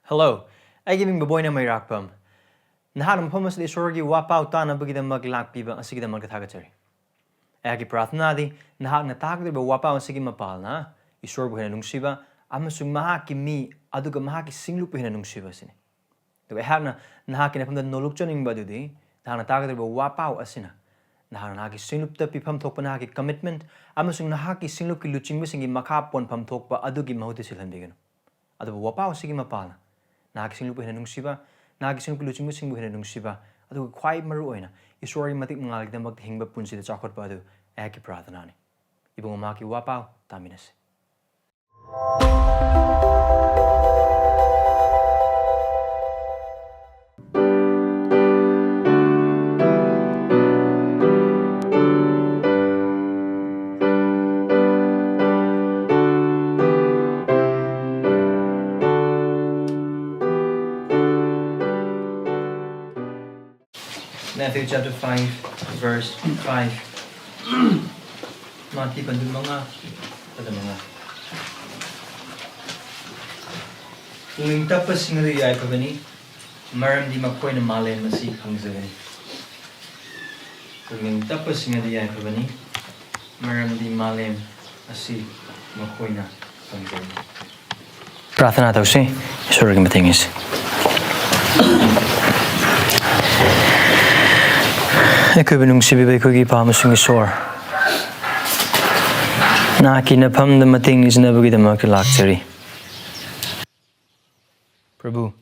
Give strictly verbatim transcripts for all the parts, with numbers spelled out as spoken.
Hello, ꯑꯩꯒꯤ ꯃꯤꯡ ꯕꯣꯕꯣꯏꯅ ꯃꯩꯔꯥꯛꯄꯝ꯫ ꯅꯍꯥꯛꯅ ꯃꯐꯝ ꯑꯁꯤꯗ ꯏꯁꯣꯔꯒꯤ ꯋꯥꯄꯥꯎ ꯇꯥꯅꯕꯒꯤꯗꯃꯛ ꯂꯥꯛꯄꯤꯕ ꯑꯁꯤꯒꯤꯗꯃꯛꯇ ꯊꯥꯒꯠꯆꯔꯤ꯫ ꯑꯩꯍꯥꯛꯀꯤ ꯄ꯭ꯔꯥꯔꯊꯅꯥꯗꯤ ꯅꯍꯥꯛꯅ ꯇꯥꯒꯗꯧꯔꯤꯕ ꯋꯥꯄꯥꯎ ꯑꯁꯤꯒꯤ ꯃꯄꯥꯜꯅ ꯏꯁꯣꯔꯕꯨ ꯍꯦꯟꯅ ꯅꯨꯡꯁꯤꯕ ꯑꯃꯁꯨꯡ ꯃꯍꯥꯛꯀꯤ ꯃꯤ ꯑꯗꯨꯒ ꯃꯍꯥꯛꯀꯤ ꯁꯤꯡꯂꯨꯞꯄꯨ ꯍꯦꯟꯅ ꯅꯨꯡꯁꯤꯕ ꯑꯁꯤꯅꯤ꯫ ꯑꯗꯨꯒ ꯑꯩꯍꯥꯛꯅ ꯅꯍꯥꯛꯀꯤ ꯅꯐꯝꯗ ꯅꯣꯜꯂꯨꯛꯆꯅꯤꯡꯕ ꯑꯗꯨꯗꯤ ꯅꯍꯥꯛꯅ ꯇꯥꯒꯗꯧꯔꯤꯕ ꯋꯥꯄꯥꯎ ꯑꯁꯤꯅ ꯅꯍꯥꯛꯅ ꯅꯍꯥꯛꯀꯤ ꯁꯤꯡꯂꯨꯞꯇ ꯄꯤꯐꯝ ꯊꯣꯛꯄ ꯅꯍꯥꯛꯀꯤ commitment ꯑꯃꯁꯨꯡ ꯅꯍꯥꯛꯀꯤ ꯁꯤꯡꯂꯨꯞꯀꯤ ꯂꯨꯆꯤꯡꯕꯁꯤꯡꯒꯤ ꯃꯈꯥ ꯄꯣꯟꯐꯝ ꯊꯣꯛꯄ ꯑꯗꯨꯒꯤ ꯃꯍꯨꯠꯇ ꯁꯤꯜꯍꯟꯕꯤꯒꯅꯨ꯫ ꯑꯗꯨꯕꯨ ꯋꯥꯄꯥꯎ ꯑꯁꯤꯒꯤ ꯃꯄꯥꯜꯅ ꯅꯍꯥꯛꯀꯤ ꯁꯤꯡꯂꯨꯞꯄꯨ ꯍꯦꯟꯅ ꯅꯨꯡꯁꯤꯕ, ꯅꯍꯥꯛꯀꯤ ꯁꯤꯡꯂꯨꯞꯀꯤ ꯂꯨꯆꯤꯡꯕꯁꯤꯡꯕꯨ ꯍꯦꯟꯅ ꯅꯨꯡꯁꯤꯕ, ꯑꯗꯨꯒ ꯈ꯭ꯋꯥꯏ ꯃꯔꯨ ꯑꯣꯏꯅ ꯏꯁꯣꯔꯒꯤ ꯃꯇꯤꯛ ꯃꯉꯥꯜꯒꯤꯗꯃꯛꯇ ꯍꯤꯡꯕ ꯄꯨꯟꯁꯤꯗ ꯆꯥꯎꯈꯠꯄ ꯑꯗꯨ ꯑꯩꯍꯥꯛꯀꯤ ꯄ꯭ꯔꯥꯔꯊꯅꯥꯅꯤ꯫ ꯏꯕꯨꯡꯉꯣ, ꯃꯍꯥꯛꯀꯤ ꯋꯥꯄꯥꯎ ꯇꯥꯃꯤꯟꯅꯁꯤ꯫ Matthew chapter five, verse five. ꯃꯥꯇꯤ ꯄꯟꯗꯨ ꯃꯉꯥ, ꯄꯗ ꯃꯉꯥ꯫ ꯄꯨꯛꯅꯤꯡ ꯇꯞꯄꯁꯤꯡ ꯑꯗꯨ ꯌꯥꯏꯐꯕꯅꯤ, ꯃꯔꯝꯗꯤ ꯃꯈꯣꯏꯅ ꯃꯥꯂꯦꯝ ꯑꯁꯤ ꯈꯪꯖꯒꯅꯤ꯫ ꯄꯨꯛꯅꯤꯡ ꯇꯞꯄꯁꯤꯡ ꯑꯗꯨ ꯌꯥꯏꯐꯕꯅꯤ, ꯃꯔꯝꯗꯤ ꯃꯥꯂꯦꯝ ꯑꯁꯤ ꯃꯈꯣꯏꯅ ꯈꯪꯖꯒꯅꯤ꯫ ꯄ꯭ꯔꯥꯔꯊꯅꯥ ꯇꯧꯁꯤ, ꯏꯁꯣꯔꯒꯤ ꯃꯇꯦꯡ ꯅꯤꯁꯤ꯫ ꯑꯩꯈꯣꯏꯕꯨ ꯅꯨꯡꯁꯤꯕꯤꯕ ꯑꯩꯈꯣꯏꯒꯤ ꯏꯄꯥ ꯑꯃꯁꯨꯡ ꯏꯁꯣꯔ, ꯅꯍꯥꯛꯀꯤ ꯅꯐꯝꯗ ꯃꯇꯦꯡ ꯅꯤꯖꯅꯕꯒꯤꯗꯃꯛꯇ ꯂꯥꯛꯆꯔꯤ꯫ ꯄ꯭ꯔꯚꯨ,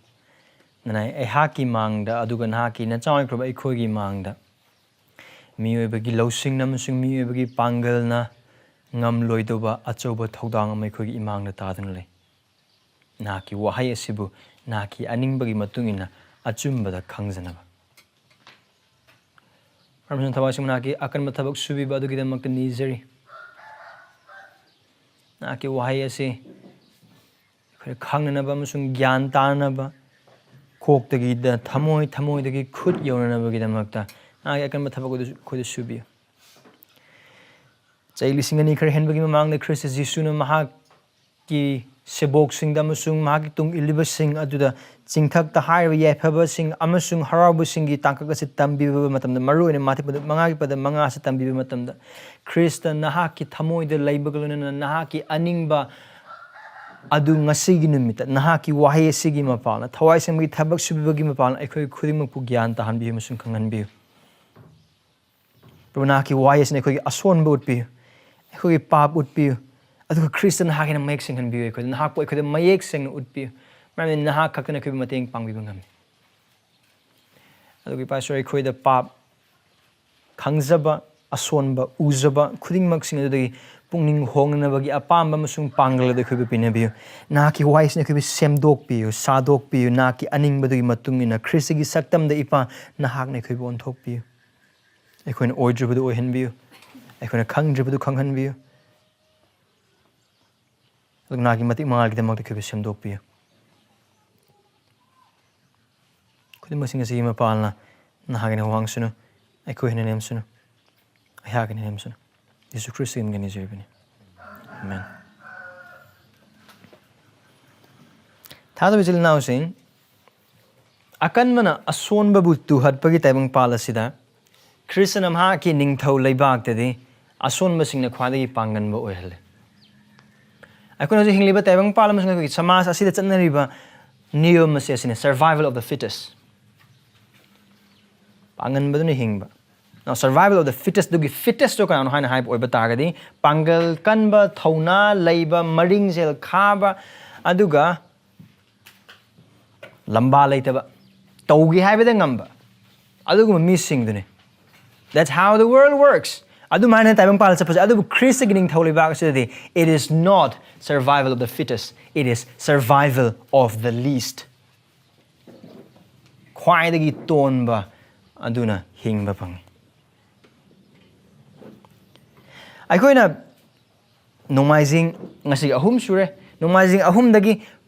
ꯅꯅꯥꯏ ꯑꯩꯍꯥꯛꯀꯤ ꯃꯥꯡꯗ, ꯑꯗꯨꯒ ꯅꯍꯥꯛꯀꯤ ꯅꯆꯥ ꯑꯣꯏꯈ꯭ꯔꯕ ꯑꯩꯈꯣꯏꯒꯤ ꯃꯥꯡꯗ, ꯃꯤꯑꯣꯏꯕꯒꯤ ꯂꯧꯁꯤꯡ ꯑꯃꯁꯨꯡ ꯃꯤꯑꯣꯏꯕꯒꯤ ꯄꯥꯡꯒꯜꯅ ꯉꯝꯂꯣꯏꯗꯧꯕ ꯑꯆꯧꯕ ꯊꯧꯗꯥꯡ ꯑꯃ ꯑꯩꯈꯣꯏꯒꯤ ꯏꯃꯥꯡꯗ ꯇꯥꯗꯨꯅ ꯂꯩ꯫ ꯅꯍꯥꯛꯀꯤ ꯋꯥꯍꯩ ꯑꯁꯤꯕꯨ ꯅꯍꯥꯛꯀꯤ ꯑꯅꯤꯡꯕꯒꯤ ꯃꯇꯨꯡ ꯏꯟꯅ ꯑꯆꯨꯝꯕꯗ ꯈꯪꯖꯅꯕ꯫ ꯄ꯭ꯔꯃꯥꯁꯤꯡ ꯊꯋꯥꯏꯁꯤꯡ ꯅꯍꯥꯛꯀꯤ ꯑꯀꯟꯕ ꯊꯕꯛ ꯁꯨꯕꯤꯕ ꯑꯗꯨꯒꯤꯗꯃꯛꯇ ꯅꯤꯖꯔꯤ꯫ ꯅꯍꯥꯛꯀꯤ ꯋꯥꯍꯩ ꯑꯁꯤ ꯑꯩꯈꯣꯏꯅ ꯈꯪꯅꯅꯕ ꯑꯃꯁꯨꯡ ꯒ꯭ꯌꯥꯟ ꯇꯥꯅꯅꯕ, ꯀꯣꯛꯇꯒꯤꯗ ꯊꯃꯣꯏ, ꯊꯃꯣꯏꯗꯒꯤ ꯈꯨꯠ ꯌꯧꯅꯅꯕꯒꯤꯗꯃꯛꯇ ꯅꯍꯥꯛꯀꯤ ꯑꯀꯟꯕ ꯊꯕꯛ ꯑꯗꯨ ꯑꯩꯈꯣꯏꯗ ꯁꯨꯕꯤꯌꯨ꯫ ꯆꯍꯤ ꯂꯤꯁꯤꯡ ꯑꯅꯤ ꯈꯔ ꯍꯦꯟꯕꯒꯤ ꯃꯃꯥꯡꯗ ꯈ꯭ꯔꯤꯁꯇ ꯖꯤꯁꯨꯅ ꯃꯍꯥꯛꯀꯤ ꯁꯦꯕꯣꯛꯁꯤꯡꯗ ꯑꯃꯁꯨꯡ ꯃꯍꯥꯛꯀꯤ ꯇꯨꯡ ꯏꯜꯂꯤꯕꯁꯤꯡ ꯑꯗꯨꯗ ꯆꯤꯡꯊꯛꯇ ꯍꯥꯏꯔꯤꯕ ꯌꯥꯏꯐꯕꯁꯤꯡ ꯑꯃꯁꯨꯡ ꯍꯔꯥꯎꯕꯁꯤꯡꯒꯤ ꯇꯥꯡꯀꯛ ꯑꯁꯤ ꯇꯝꯕꯤꯕ ꯃꯇꯝꯗ, ꯃꯔꯨꯑꯣꯏꯅ ꯃꯥꯊꯤ ꯄꯗ ꯃꯉꯥꯒꯤ ꯄꯗ ꯃꯉꯥ ꯑꯁꯤ ꯇꯝꯕꯤꯕ ꯃꯇꯝꯗ, ꯈ꯭ꯔꯤꯁꯇ ꯅꯍꯥꯛꯀꯤ ꯊꯃꯣꯏꯗ ꯂꯩꯕꯒ ꯂꯣꯏꯅꯅ ꯅꯍꯥꯛꯀꯤ ꯑꯅꯤꯡꯕ ꯑꯗꯨ ꯉꯁꯤꯒꯤ ꯅꯨꯃꯤꯠꯇ ꯅꯍꯥꯛꯀꯤ ꯋꯥꯍꯩ ꯑꯁꯤꯒꯤ ꯃꯄꯥꯜꯅ, ꯊꯋꯥꯏ ꯁꯦꯡꯕꯒꯤ ꯊꯕꯛ ꯁꯨꯕꯤꯕꯒꯤ ꯃꯄꯥꯜꯅ ꯑꯩꯈꯣꯏ ꯈꯨꯗꯤꯡꯃꯛꯄꯨ ꯒ꯭ꯌꯥꯟ ꯇꯥꯍꯟꯕꯤꯌꯨ ꯑꯃꯁꯨꯡ ꯈꯪꯍꯟꯕꯤꯌꯨ꯫ ꯄ꯭ꯔꯚꯨ, ꯅꯍꯥꯛꯀꯤ ꯋꯥꯍꯩ ꯑꯁꯤꯅ ꯑꯩꯈꯣꯏꯒꯤ ꯑꯁꯣꯟꯕ ꯎꯠꯄꯤꯌꯨ, ꯑꯩꯈꯣꯏꯒꯤ ꯄꯥꯞ ꯎꯠꯄꯤꯌꯨ, ꯑꯗꯨꯒ ꯈ꯭ꯔꯤꯁꯇ ꯅꯍꯥꯛꯀꯤ ꯍꯦꯟꯅ ꯃꯌꯦꯛ ꯁꯦꯡꯍꯟꯕꯤꯌꯨ, ꯑꯩꯈꯣꯏꯗ ꯅꯍꯥꯛꯄꯨ ꯑꯩꯈꯣꯏꯗ ꯃꯌꯦꯛ ꯁꯦꯡꯅ ꯎꯠꯄꯤꯌꯨ, ꯃꯔꯝꯗꯤ ꯅꯍꯥꯛ ꯈꯛꯇꯅ ꯑꯩꯈꯣꯏꯕꯨ ꯃꯇꯦꯡ ꯄꯥꯡꯕꯤꯕ ꯉꯝꯃꯤ꯫ ꯑꯗꯨꯒ ꯏꯄꯥ ꯏꯁꯣꯔ, ꯑꯩꯈꯣꯏꯗ ꯄꯥꯞ ꯈꯪꯖꯕ, ꯑꯁꯣꯟꯕ ꯎꯖꯕ ꯈꯨꯗꯤꯡꯃꯛꯁꯤꯡ ꯑꯗꯨꯗꯒꯤ ꯄꯨꯛꯅꯤꯡ ꯍꯣꯡꯅꯅꯕꯒꯤ ꯑꯄꯥꯝꯕ ꯑꯃꯁꯨꯡ ꯄꯥꯡꯒꯜ ꯑꯗꯨ ꯑꯩꯈꯣꯏꯕꯨ ꯄꯤꯅꯕꯤꯌꯨ꯫ ꯅꯍꯥꯛꯀꯤ ꯋꯥꯍꯩꯁꯤꯅ ꯑꯩꯈꯣꯏꯕꯨ ꯁꯦꯝꯗꯣꯛꯄꯤꯌꯨ, ꯁꯥꯗꯣꯛꯄꯤꯌꯨ, ꯅꯍꯥꯛꯀꯤ ꯑꯅꯤꯡꯕꯗꯨꯒꯤ ꯃꯇꯨꯡ ꯏꯟꯅ ꯈ꯭ꯔꯤꯁꯇꯒꯤ ꯁꯛꯇꯝꯗ ꯏꯄꯥ ꯅꯍꯥꯛꯅ ꯑꯩꯈꯣꯏꯕꯨ ꯑꯣꯟꯊꯣꯛꯄꯤꯌꯨ꯫ ꯑꯩꯈꯣꯏꯅ ꯑꯣꯏꯗ꯭ꯔꯤꯕꯗꯨ ꯑꯣꯏꯍꯟꯕꯤꯌꯨ, ꯑꯩꯈꯣꯏꯅ ꯈꯪꯗ꯭ꯔꯤꯕꯗꯨ ꯈꯪꯍꯟꯕꯤꯌꯨ꯫ ꯑꯗꯨꯒ ꯅꯍꯥꯛꯀꯤ ꯃꯇꯤꯛ ꯃꯉꯥꯜꯒꯤꯗꯃꯛꯇ ꯑꯩꯈꯣꯏꯕꯨ ꯁꯦꯝꯗꯣꯛꯄꯤꯌꯨ꯫ ꯈꯨꯗꯤꯡꯃꯛꯁꯤꯡ ꯑꯁꯤꯒꯤ ꯃꯄꯥꯜꯅ ꯅꯍꯥꯛꯀꯤ ꯍꯦꯟꯅ ꯋꯥꯡꯁꯅꯨ, ꯑꯩꯈꯣꯏ ꯍꯦꯟꯅ ꯅꯦꯝꯁꯅꯨ, ꯑꯩꯍꯥꯛ ꯍꯦꯟꯅ ꯅꯦꯝꯁꯅꯨ꯫ ꯌꯦꯁꯨ ꯈ꯭ꯔꯤꯁꯇꯒꯤ ꯃꯤꯡꯗ ꯅꯤꯖꯔꯤꯕꯅꯤ꯫ ꯑꯃꯦꯟ꯫ ꯊꯥꯖꯕ ꯏꯆꯤꯜ ꯏꯅꯥꯎꯁꯤꯡ, ꯑꯀꯟꯕꯅ ꯑꯁꯣꯟꯕꯕꯨ ꯇꯨꯍꯠꯄꯒꯤ ꯇꯥꯏꯕꯪꯄꯥꯜ ꯑꯁꯤꯗ ꯈ꯭ꯔꯤꯁꯇꯅ ꯃꯍꯥꯛꯀꯤ ꯅꯤꯡꯊꯧ ꯂꯩꯕꯥꯛꯇꯗꯤ ꯑꯁꯣꯟꯕꯁꯤꯡꯅ ꯈ꯭ꯋꯥꯏꯗꯒꯤ ꯄꯥꯡꯒꯟꯕ ꯑꯣꯏꯍꯜꯂꯤ꯫ ꯑꯩꯈꯣꯏꯅ ꯍꯧꯖꯤꯛ ꯍꯤꯡꯂꯤꯕ ꯇꯥꯏꯕꯪꯄꯥꯜ ꯑꯃꯁꯨꯡ ꯑꯩꯈꯣꯏꯒꯤ ꯁꯃꯥꯖ ꯑꯁꯤꯗ ꯆꯠꯅꯔꯤꯕ ꯅꯤꯌꯣꯝ ꯑꯁꯤ ꯑꯁꯤꯅꯤ, survival of the fittest꯫ ꯄꯥꯡꯒꯟꯕꯗꯨꯅ ꯍꯤꯡꯕ꯫ Now, survival of the fittest ꯗꯨꯒꯤ fittest ꯇꯣ ꯀꯅꯥꯅꯣ ꯍꯥꯏꯅ ꯍꯥꯏꯕ ꯑꯣꯏꯕ ꯇꯥꯔꯒꯗꯤ, ꯄꯥꯡꯒꯜ ꯀꯟꯕ, ꯊꯧꯅꯥ ꯂꯩꯕ, ꯃꯔꯤꯡꯖꯦꯜ ꯈꯥꯕ, ꯑꯗꯨꯒ ꯂꯝꯕꯥ ꯂꯩꯇꯕ, ꯇꯧꯒꯦ ꯍꯥꯏꯕꯗ ꯉꯝꯕ, ꯑꯗꯨꯒꯨꯝꯕ ꯃꯤꯁꯤꯡꯗꯨꯅꯤ꯫ That's how the world works꯫ ꯑꯗꯨꯃꯥꯏꯅ ꯇꯥꯏꯕꯪꯄꯥꯜ ꯆꯠꯄꯁꯦ, ꯑꯗꯨꯕꯨ ꯈ꯭ꯔꯤꯁꯇꯒꯤ ꯅꯤꯡꯊꯧ ꯂꯩꯕꯥꯛ ꯑꯁꯤꯗꯗꯤ, it is not survival of the fittest, it is survival of the least꯫ ꯈ꯭ꯋꯥꯏꯗꯒꯤ ꯇꯣꯟꯕ ꯑꯗꯨꯅ ꯍꯤꯡꯕ ꯐꯪꯉꯤ꯫ ꯑꯩꯈꯣꯏꯅ ꯅꯣꯡꯃꯥꯏꯖꯤꯡ, ꯉꯁꯤꯒꯤ ꯑꯍꯨꯝ ꯁꯨꯔꯦ, ꯅꯣꯡꯃꯥꯏꯖꯤꯡ ꯑꯍꯨꯝꯗꯒꯤ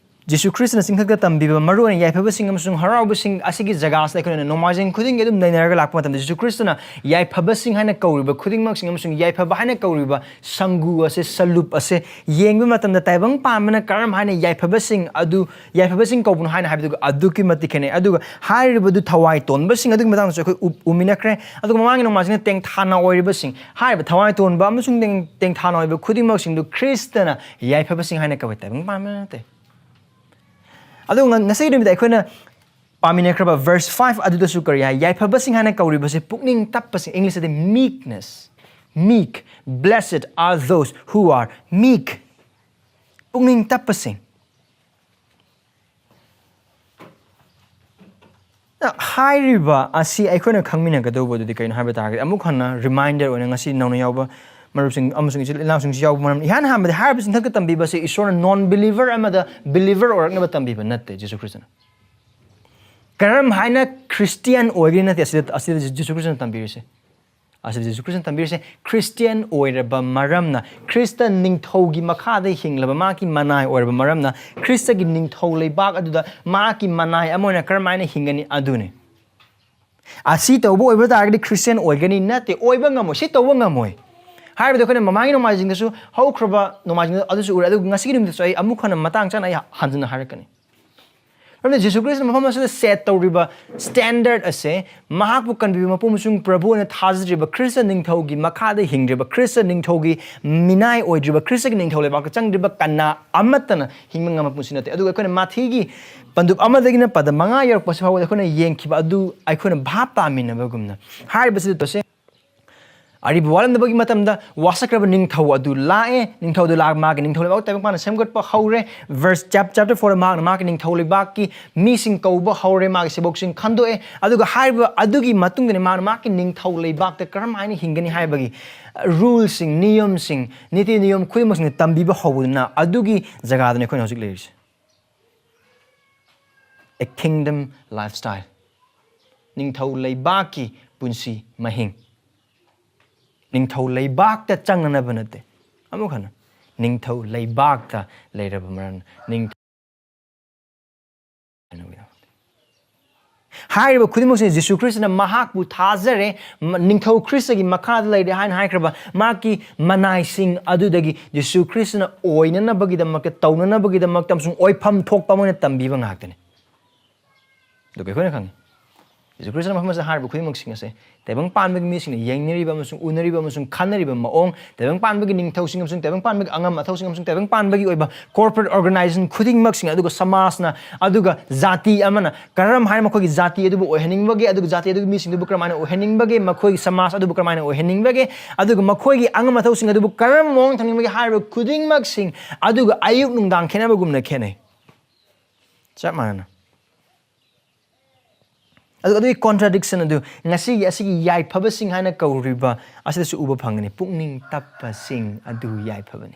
ꯖꯤꯁꯨ ꯈ꯭ꯔꯤꯁꯇꯅ ꯆꯤꯡꯊꯛꯇ ꯇꯝꯕꯤꯕ ꯃꯔꯨꯑꯣꯏꯅ ꯌꯥꯏꯐꯕꯁꯤꯡ ꯑꯃꯁꯨꯡ ꯍꯔꯥꯎꯕꯁꯤꯡ ꯑꯁꯤꯒꯤ ꯖꯒꯥꯁꯤꯗ ꯑꯩꯈꯣꯏꯅ ꯅꯣꯡꯃꯥꯏꯖꯤꯡ ꯈꯨꯗꯤꯡꯒꯤ ꯑꯗꯨꯝ ꯅꯩꯅꯔꯒ ꯂꯥꯛꯄ ꯃꯇꯝꯗ, ꯖꯤꯁꯨ ꯈ꯭ꯔꯤꯁꯇꯅ ꯌꯥꯏꯐꯕꯁꯤꯡ ꯍꯥꯏꯅ ꯀꯧꯔꯤꯕ ꯈꯨꯗꯤꯡꯃꯛꯁꯤꯡ ꯑꯃꯁꯨꯡ ꯌꯥꯏꯐꯕ ꯍꯥꯏꯅ ꯀꯧꯔꯤꯕ ꯁꯪꯒꯨ ꯑꯁꯦ, ꯁꯂꯨꯞ ꯑꯁꯦ ꯌꯦꯡꯕ ꯃꯇꯝꯗ, ꯇꯥꯏꯕꯪ ꯄꯥꯟꯕꯅ ꯀꯔꯝ ꯍꯥꯏꯅ ꯌꯥꯏꯐꯕꯁꯤꯡ ꯑꯗꯨ, ꯌꯥꯏꯐꯕꯁꯤꯡ ꯀꯧꯕꯅꯣ ꯍꯥꯏꯅ ꯍꯥꯏꯕꯗꯨꯒ ꯑꯗꯨꯛꯀꯤ ꯃꯇꯤꯛ ꯈꯦꯠꯅꯩ꯫ ꯑꯗꯨꯒ ꯍꯥꯏꯔꯤꯕꯗꯨ ꯊꯋꯥꯏ ꯇꯣꯟꯕꯁꯤꯡ ꯑꯗꯨꯒꯤ ꯃꯇꯥꯡꯗꯁꯨ ꯑꯩꯈꯣꯏ ꯎ-, ꯎꯃꯤꯟꯅꯈ꯭ꯔꯦ꯫ ꯑꯗꯨꯒ ꯃꯃꯥꯡꯒꯤ ꯅꯣꯡꯃꯥꯏꯖꯤꯡꯅ ꯇꯦꯡꯊꯥꯅ ꯑꯣꯏꯔꯤꯕꯁꯤꯡ, ꯍꯥꯏꯔꯤꯕ ꯊꯋꯥꯏ ꯇꯣꯟꯕ ꯑꯃꯁꯨꯡ ꯇꯦꯡ-, ꯇꯦꯡꯊꯥꯅ ꯑꯣꯏꯕ ꯈꯨꯗꯤꯡꯃꯛꯁꯤꯡꯗꯨ ꯈ꯭ꯔꯤꯁꯇꯅ ꯌꯥꯏꯐꯕꯁꯤꯡ ꯍꯥꯏꯅ ꯀꯧꯏ, ꯇꯥꯏꯕꯪ ꯄꯥꯟꯕ ꯅꯠꯇꯦ꯫ ꯑꯗꯨꯒ ꯉ-, ꯉꯁꯤꯒꯤ ꯅꯨꯃꯤꯠꯇ ꯑꯩꯈꯣꯏꯅ ꯄꯥꯃꯤꯟꯅꯈ꯭ꯔꯕ verse five ꯑꯗꯨꯗꯁꯨ ꯀꯔꯤ ꯍꯥꯏ? ꯌꯥꯏꯐꯕꯁꯤꯡ ꯍꯥꯏꯅ ꯀꯧꯔꯤꯕꯁꯦ ꯄꯨꯛꯅꯤꯡ ꯇꯞꯄꯁꯤꯡ, English ꯇꯗꯤ meekness, meek, "Blessed are those who are meek", ꯄꯨꯛꯅꯤꯡ ꯇꯞꯄꯁꯤꯡ꯫ ꯅ, ꯍꯥꯏꯔꯤꯕ ꯑꯁꯤ ꯑꯩꯈꯣꯏꯅ ꯈꯪꯃꯤꯟꯅꯒꯗꯧꯕꯗꯨꯗꯤ ꯀꯩꯅꯣ ꯍꯥꯏꯕ ꯇꯥꯔꯒꯗꯤ, ꯑꯃꯨꯛ ꯍꯟꯅ reminder ꯑꯣꯏꯅ ꯉꯁꯤ ꯅꯧꯅ ꯌꯥꯎꯕ ꯃꯔꯨꯞꯁꯤꯡ ꯑꯃꯁꯨꯡ ꯏꯆꯤꯜ ꯏꯅꯥꯎꯁꯤꯡꯁꯨ ꯌꯥꯎꯕ ꯃꯔꯝ, ꯏꯍꯥꯟ ꯍꯥꯟꯕꯗ ꯍꯥꯏꯔꯤꯕ ꯆꯤꯡꯊꯛꯇ ꯇꯝꯕꯤꯕꯁꯤ ꯏꯁꯣꯔꯅ non believer ꯑꯃꯗ believer ꯑꯣꯏꯔꯛꯅꯕ ꯇꯝꯕꯤꯕ ꯅꯠꯇꯦ ꯖꯤꯁꯨ ꯈ꯭ꯔꯤꯁꯇꯅ꯫ ꯀꯔꯝ ꯍꯥꯏꯅ Christian ꯑꯣꯏꯒꯅꯤ ꯅꯠꯇꯦ ꯑꯁꯤꯗ, ꯑꯁꯤꯗ ꯖꯤꯁꯨ ꯈ꯭ꯔꯤꯁꯇꯅ ꯇꯝꯕꯤꯔꯤꯁꯦ꯫ ꯑꯁꯤꯗ ꯖꯤꯁꯨ ꯈ꯭ꯔꯤꯁꯇꯅ ꯇꯝꯕꯤꯔꯤꯁꯦ, Christian ꯑꯣꯏꯔꯕ ꯃꯔꯝꯅ, ꯈ꯭ꯔꯤꯁꯇ ꯅꯤꯡꯊꯧꯒꯤ ꯃꯈꯥꯗ ꯍꯤꯡꯂꯕ ꯃꯍꯥꯛꯀꯤ ꯃꯅꯥꯏ ꯑꯣꯏꯔꯕ ꯃꯔꯝꯅ, ꯈ꯭ꯔꯤꯁꯇꯒꯤ ꯅꯤꯡꯊꯧ ꯂꯩꯕꯥꯛ ꯑꯗꯨꯗ ꯃꯍꯥꯛꯀꯤ ꯃꯅꯥꯏ ꯑꯃ ꯑꯣꯏꯅ ꯀꯔꯝꯍꯥꯏꯅ ꯍꯤꯡꯒꯅꯤ? ꯑꯗꯨꯅꯤ꯫ ꯑꯁꯤ ꯇꯧꯕ ꯑꯣꯏꯕ ꯇꯥꯔꯒꯗꯤ Christian ꯑꯣꯏꯒꯅꯤ? ꯅꯠꯇꯦ, ꯑꯣꯏꯕ ꯉꯝꯃꯣꯏ, ꯁꯤ ꯇꯧꯕ ꯉꯝꯃꯣꯏ꯫ ꯍꯥꯏꯔꯤꯕꯗꯤ ꯑꯩꯈꯣꯏꯅ ꯃꯃꯥꯡꯒꯤ ꯅꯣꯡꯃꯥꯏꯖꯤꯡꯗꯁꯨ, ꯍꯧꯈ꯭ꯔꯕ ꯅꯣꯡꯃꯥꯏꯖꯤꯡꯗ ꯑꯗꯨꯁꯨ ꯎꯔꯦ, ꯑꯗꯨꯒ ꯉꯁꯤꯒꯤ ꯅꯨꯃꯤꯠꯇꯁꯨ ꯑꯩ ꯑꯃꯨꯛ ꯍꯟꯅ ꯃꯇꯥꯡ ꯆꯥꯅ ꯑꯩ ꯍꯟꯖꯤꯟꯅ ꯍꯥꯏꯔꯛꯀꯅꯤ꯫ ꯃꯔꯝꯗꯤ ꯖꯤꯁꯨ ꯈ꯭ꯔꯤꯁꯇꯅ ꯃꯐꯝ ꯑꯁꯤꯗ set ꯇꯧꯔꯤꯕ standard ꯑꯁꯦ, ꯃꯍꯥꯛꯄꯨ ꯀꯟꯕꯤꯕ ꯃꯄꯨ ꯑꯃꯁꯨꯡ ꯄ꯭ꯔꯚꯨ ꯑꯣꯏꯅ ꯊꯥꯖꯗ꯭ꯔꯤꯕ, ꯈ꯭ꯔꯤꯁꯇ ꯅꯤꯡꯊꯧꯒꯤ ꯃꯈꯥꯗ ꯍꯤꯡꯗ꯭ꯔꯤꯕ, ꯈ꯭ꯔꯤꯁꯇ ꯅꯤꯡꯊꯧꯒꯤ ꯃꯤꯅꯥꯏ ꯑꯣꯏꯗ꯭ꯔꯤꯕ, ꯈ꯭ꯔꯤꯁꯇꯒꯤ ꯅꯤꯡꯊꯧ ꯂꯩꯕꯥꯛꯇ ꯆꯪꯗ꯭ꯔꯤꯕ ꯀꯅꯥ ꯑꯃꯠꯇꯅ ꯍꯤꯡꯕ ꯉꯝꯕ ꯄꯨꯟꯁꯤ ꯅꯠꯇꯦ꯫ ꯑꯗꯨꯒ ꯑꯩꯈꯣꯏꯅ ꯃꯥꯊꯤꯒꯤ ꯄꯟꯗꯨꯞ ꯑꯃꯗꯒꯤꯅ ꯄꯗ ꯃꯉꯥ ꯌꯧꯔꯛꯄꯁꯤ ꯐꯥꯎꯕꯗ ꯑꯩꯈꯣꯏꯅ ꯌꯦꯡꯈꯤꯕ ꯑꯗꯨ ꯑꯩꯈꯣꯏꯅ ꯚꯥꯞ ꯇꯥꯃꯤꯟꯅꯕꯒꯨꯝꯅ, ꯍꯥꯏꯔꯤꯕꯁꯤꯗ ꯇꯧꯁꯦ꯫ ꯑꯔꯤꯕ ꯋꯥꯠꯂꯝꯗꯕꯒꯤ ꯃꯇꯝꯗ ꯋꯥꯁꯛꯈ꯭ꯔꯕ ꯅꯤꯡꯊꯧ ꯑꯗꯨ ꯂꯥꯛꯑꯦ꯫ ꯅꯤꯡꯊꯧꯗꯨ ꯂꯥꯛ-, ꯃꯥꯒꯤ ꯅꯤꯡꯊꯧ ꯂꯩꯕꯥꯛ ꯇꯥꯏꯕꯪ ꯄꯥꯟꯅ ꯁꯦꯝꯒꯠꯄ ꯍꯧꯔꯦ꯫ Verse chap-, chapter four ꯗ ꯃꯍꯥꯛꯅ ꯃꯍꯥꯛꯀꯤ ꯅꯤꯡꯊꯧ ꯂꯩꯕꯥꯛꯀꯤ ꯃꯤꯁꯤꯡ ꯀꯧꯕ ꯍꯧꯔꯦ, ꯃꯥꯒꯤ ꯁꯦꯕꯣꯛꯁꯤꯡ ꯈꯟꯗꯣꯛꯑꯦ꯫ ꯑꯗꯨꯒ ꯍꯥꯏꯔꯤꯕ ꯑꯗꯨꯒꯤ ꯃꯇꯨꯡꯗꯅꯤ ꯃꯍꯥꯛꯅ ꯃꯍꯥꯛꯀꯤ ꯅꯤꯡꯊꯧ ꯂꯩꯕꯥꯛꯇ ꯀꯔꯝ ꯍꯥꯏꯅ ꯍꯤꯡꯒꯅꯤ ꯍꯥꯏꯕꯒꯤ, ꯑ, ruleꯁꯤꯡ, ꯅꯤꯌꯝꯁꯤꯡ, ꯅꯤꯇꯤ ꯅꯤꯌꯝ ꯈꯨꯗꯤꯡꯃꯛꯁꯤꯡ ꯇꯝꯕꯤꯕ ꯍꯧꯕꯗꯨꯅ ꯑꯗꯨꯒꯤ ꯖꯒꯥꯗꯅꯤ ꯑꯩꯈꯣꯏꯅ ꯍꯧꯖꯤꯛ ꯂꯩꯔꯤꯁꯦ꯫ A kingdom lifestyle꯫ ꯅꯤꯡꯊꯧ ꯂꯩꯕꯥꯛꯀꯤ ꯄꯨꯟꯁꯤ ꯃꯍꯤꯡ꯫ ꯅꯤꯡꯊꯧ ꯂꯩꯕꯥꯛꯇ ꯆꯪꯅꯅꯕ ꯅꯠꯇꯦ꯫ ꯑꯃꯨꯛ ꯍꯟꯅ, ꯅꯤꯡꯊꯧ ꯂꯩꯕꯥꯛꯇ ꯂꯩꯔꯕ ꯃꯔꯝꯅ ꯅꯤꯡꯊꯧ ꯍꯥꯏꯔꯤꯕ ꯈꯨꯗꯤꯡꯃꯛꯁꯤꯅ ꯖꯤꯁꯨ ꯈ꯭ꯔꯤꯁꯇꯅ ꯃꯍꯥꯛꯄꯨ ꯊꯥꯖꯔꯦ, ꯅꯤꯡꯊꯧ ꯈ꯭ꯔꯤꯁꯇꯒꯤ ꯃꯈꯥꯗ ꯂꯩꯔꯦ ꯍꯥꯏꯅ ꯍꯥꯏꯈ꯭ꯔꯕ ꯃꯍꯥꯛꯀꯤ ꯃꯅꯥꯏꯁꯤꯡ ꯑꯗꯨꯗꯒꯤ ꯖꯤꯁꯨ ꯈ꯭ꯔꯤꯁꯇꯅ ꯑꯣꯏꯅꯅꯕꯒꯤꯗꯃꯛꯇ, ꯇꯧꯅꯅꯕꯒꯤꯗꯗꯃꯛꯇ ꯑꯃꯁꯨꯡ ꯑꯣꯏꯐꯝ ꯊꯣꯛꯄ ꯑꯃ ꯑꯣꯏꯅ ꯇꯝꯕꯤꯕ ꯉꯥꯛꯇꯅꯤ꯫ ꯑꯗꯨꯒ ꯑꯩꯈꯣꯏꯅ ꯈꯪꯉꯤ, ꯖꯤꯁꯨ ꯈ꯭ꯔꯤꯁꯇꯅ ꯃꯐꯝ ꯑꯁꯤꯗ ꯍꯥꯏꯔꯤꯕ ꯈꯨꯗꯤꯡꯃꯛꯁꯤꯡ ꯑꯁꯦ ꯇꯥꯏꯕꯪ ꯄꯥꯟꯕꯒꯤ ꯃꯤꯁꯤꯡꯅ ꯌꯦꯡꯅꯔꯤꯕ ꯑꯃꯁꯨꯡ ꯎꯅꯔꯤꯕ ꯑꯃꯁꯨꯡ ꯈꯟꯅꯔꯤꯕ ꯃꯑꯣꯡ, ꯇꯥꯏꯕꯪ ꯄꯥꯟꯕꯒꯤ ꯅꯤꯡꯊꯧꯁꯤꯡ ꯑꯃꯁꯨꯡ ꯇꯥꯏꯕꯪ ꯄꯥꯟꯕꯒꯤ ꯑꯉꯝ ꯑꯊꯧꯁꯤꯡ ꯑꯃꯁꯨꯡ ꯇꯥꯏꯕꯪ ꯄꯥꯟꯕꯒꯤ ꯑꯣꯏꯕ corporate organization ꯈꯨꯗꯤꯡꯃꯛꯁꯤꯡ, ꯑꯗꯨꯒ ꯁꯃꯥꯖꯅ, ꯑꯗꯨꯒ ꯖꯥꯇꯤ ꯑꯃꯅ, ꯀꯔꯝ ꯍꯥꯏꯅ ꯃꯈꯣꯏꯒꯤ ꯖꯥꯇꯤ ꯑꯗꯨꯕꯨ ꯑꯣꯏꯍꯟꯅꯤꯡꯕꯒꯦ, ꯑꯗꯨꯒ ꯖꯥꯇꯤ ꯑꯗꯨꯒꯤ ꯃꯤꯁꯤꯡꯗꯨꯕꯨ ꯀꯔꯝꯍꯥꯏꯅ ꯑꯣꯏꯍꯟꯅꯤꯡꯕꯒꯦ, ꯃꯈꯣꯏꯒꯤ ꯁꯃꯥꯖ ꯑꯗꯨꯕꯨ ꯀꯔꯝꯍꯥꯏꯅ ꯑꯣꯏꯍꯟꯅꯤꯡꯕꯒꯦ, ꯑꯗꯨꯒ ꯃꯈꯣꯏꯒꯤ ꯑꯉꯝ ꯑꯊꯧꯁꯤꯡ ꯑꯗꯨꯕꯨ ꯀꯔꯝꯕ ꯃꯑꯣꯡ ꯊꯝꯅꯤꯡꯕꯒꯦ ꯍꯥꯏꯔꯤꯕ ꯈꯨꯗꯤꯡꯃꯛꯁꯤꯡ ꯑꯗꯨꯒ ꯑꯌꯨꯛ ꯅꯨꯡꯗꯥꯡ ꯈꯦꯠꯅꯕꯒꯨꯝꯅ ꯈꯦꯠꯅꯩ꯫ ꯆꯞ ꯃꯥꯟꯅꯅ꯫ ꯑꯗꯨ, ꯑꯗꯨꯒꯤ contradiction ꯑꯗꯨ ꯉꯁꯤꯒꯤ ꯑꯁꯤꯒꯤ ꯌꯥꯏꯐꯕꯁꯤꯡ ꯍꯥꯏꯅ ꯀꯧꯔꯤꯕ ꯑꯁꯤꯗꯁꯨ ꯎꯕ ꯐꯪꯒꯅꯤ꯫ ꯄꯨꯛꯅꯤꯡ ꯇꯞꯄꯁꯤꯡ ꯑꯗꯨ ꯌꯥꯏꯐꯕꯅꯤ꯫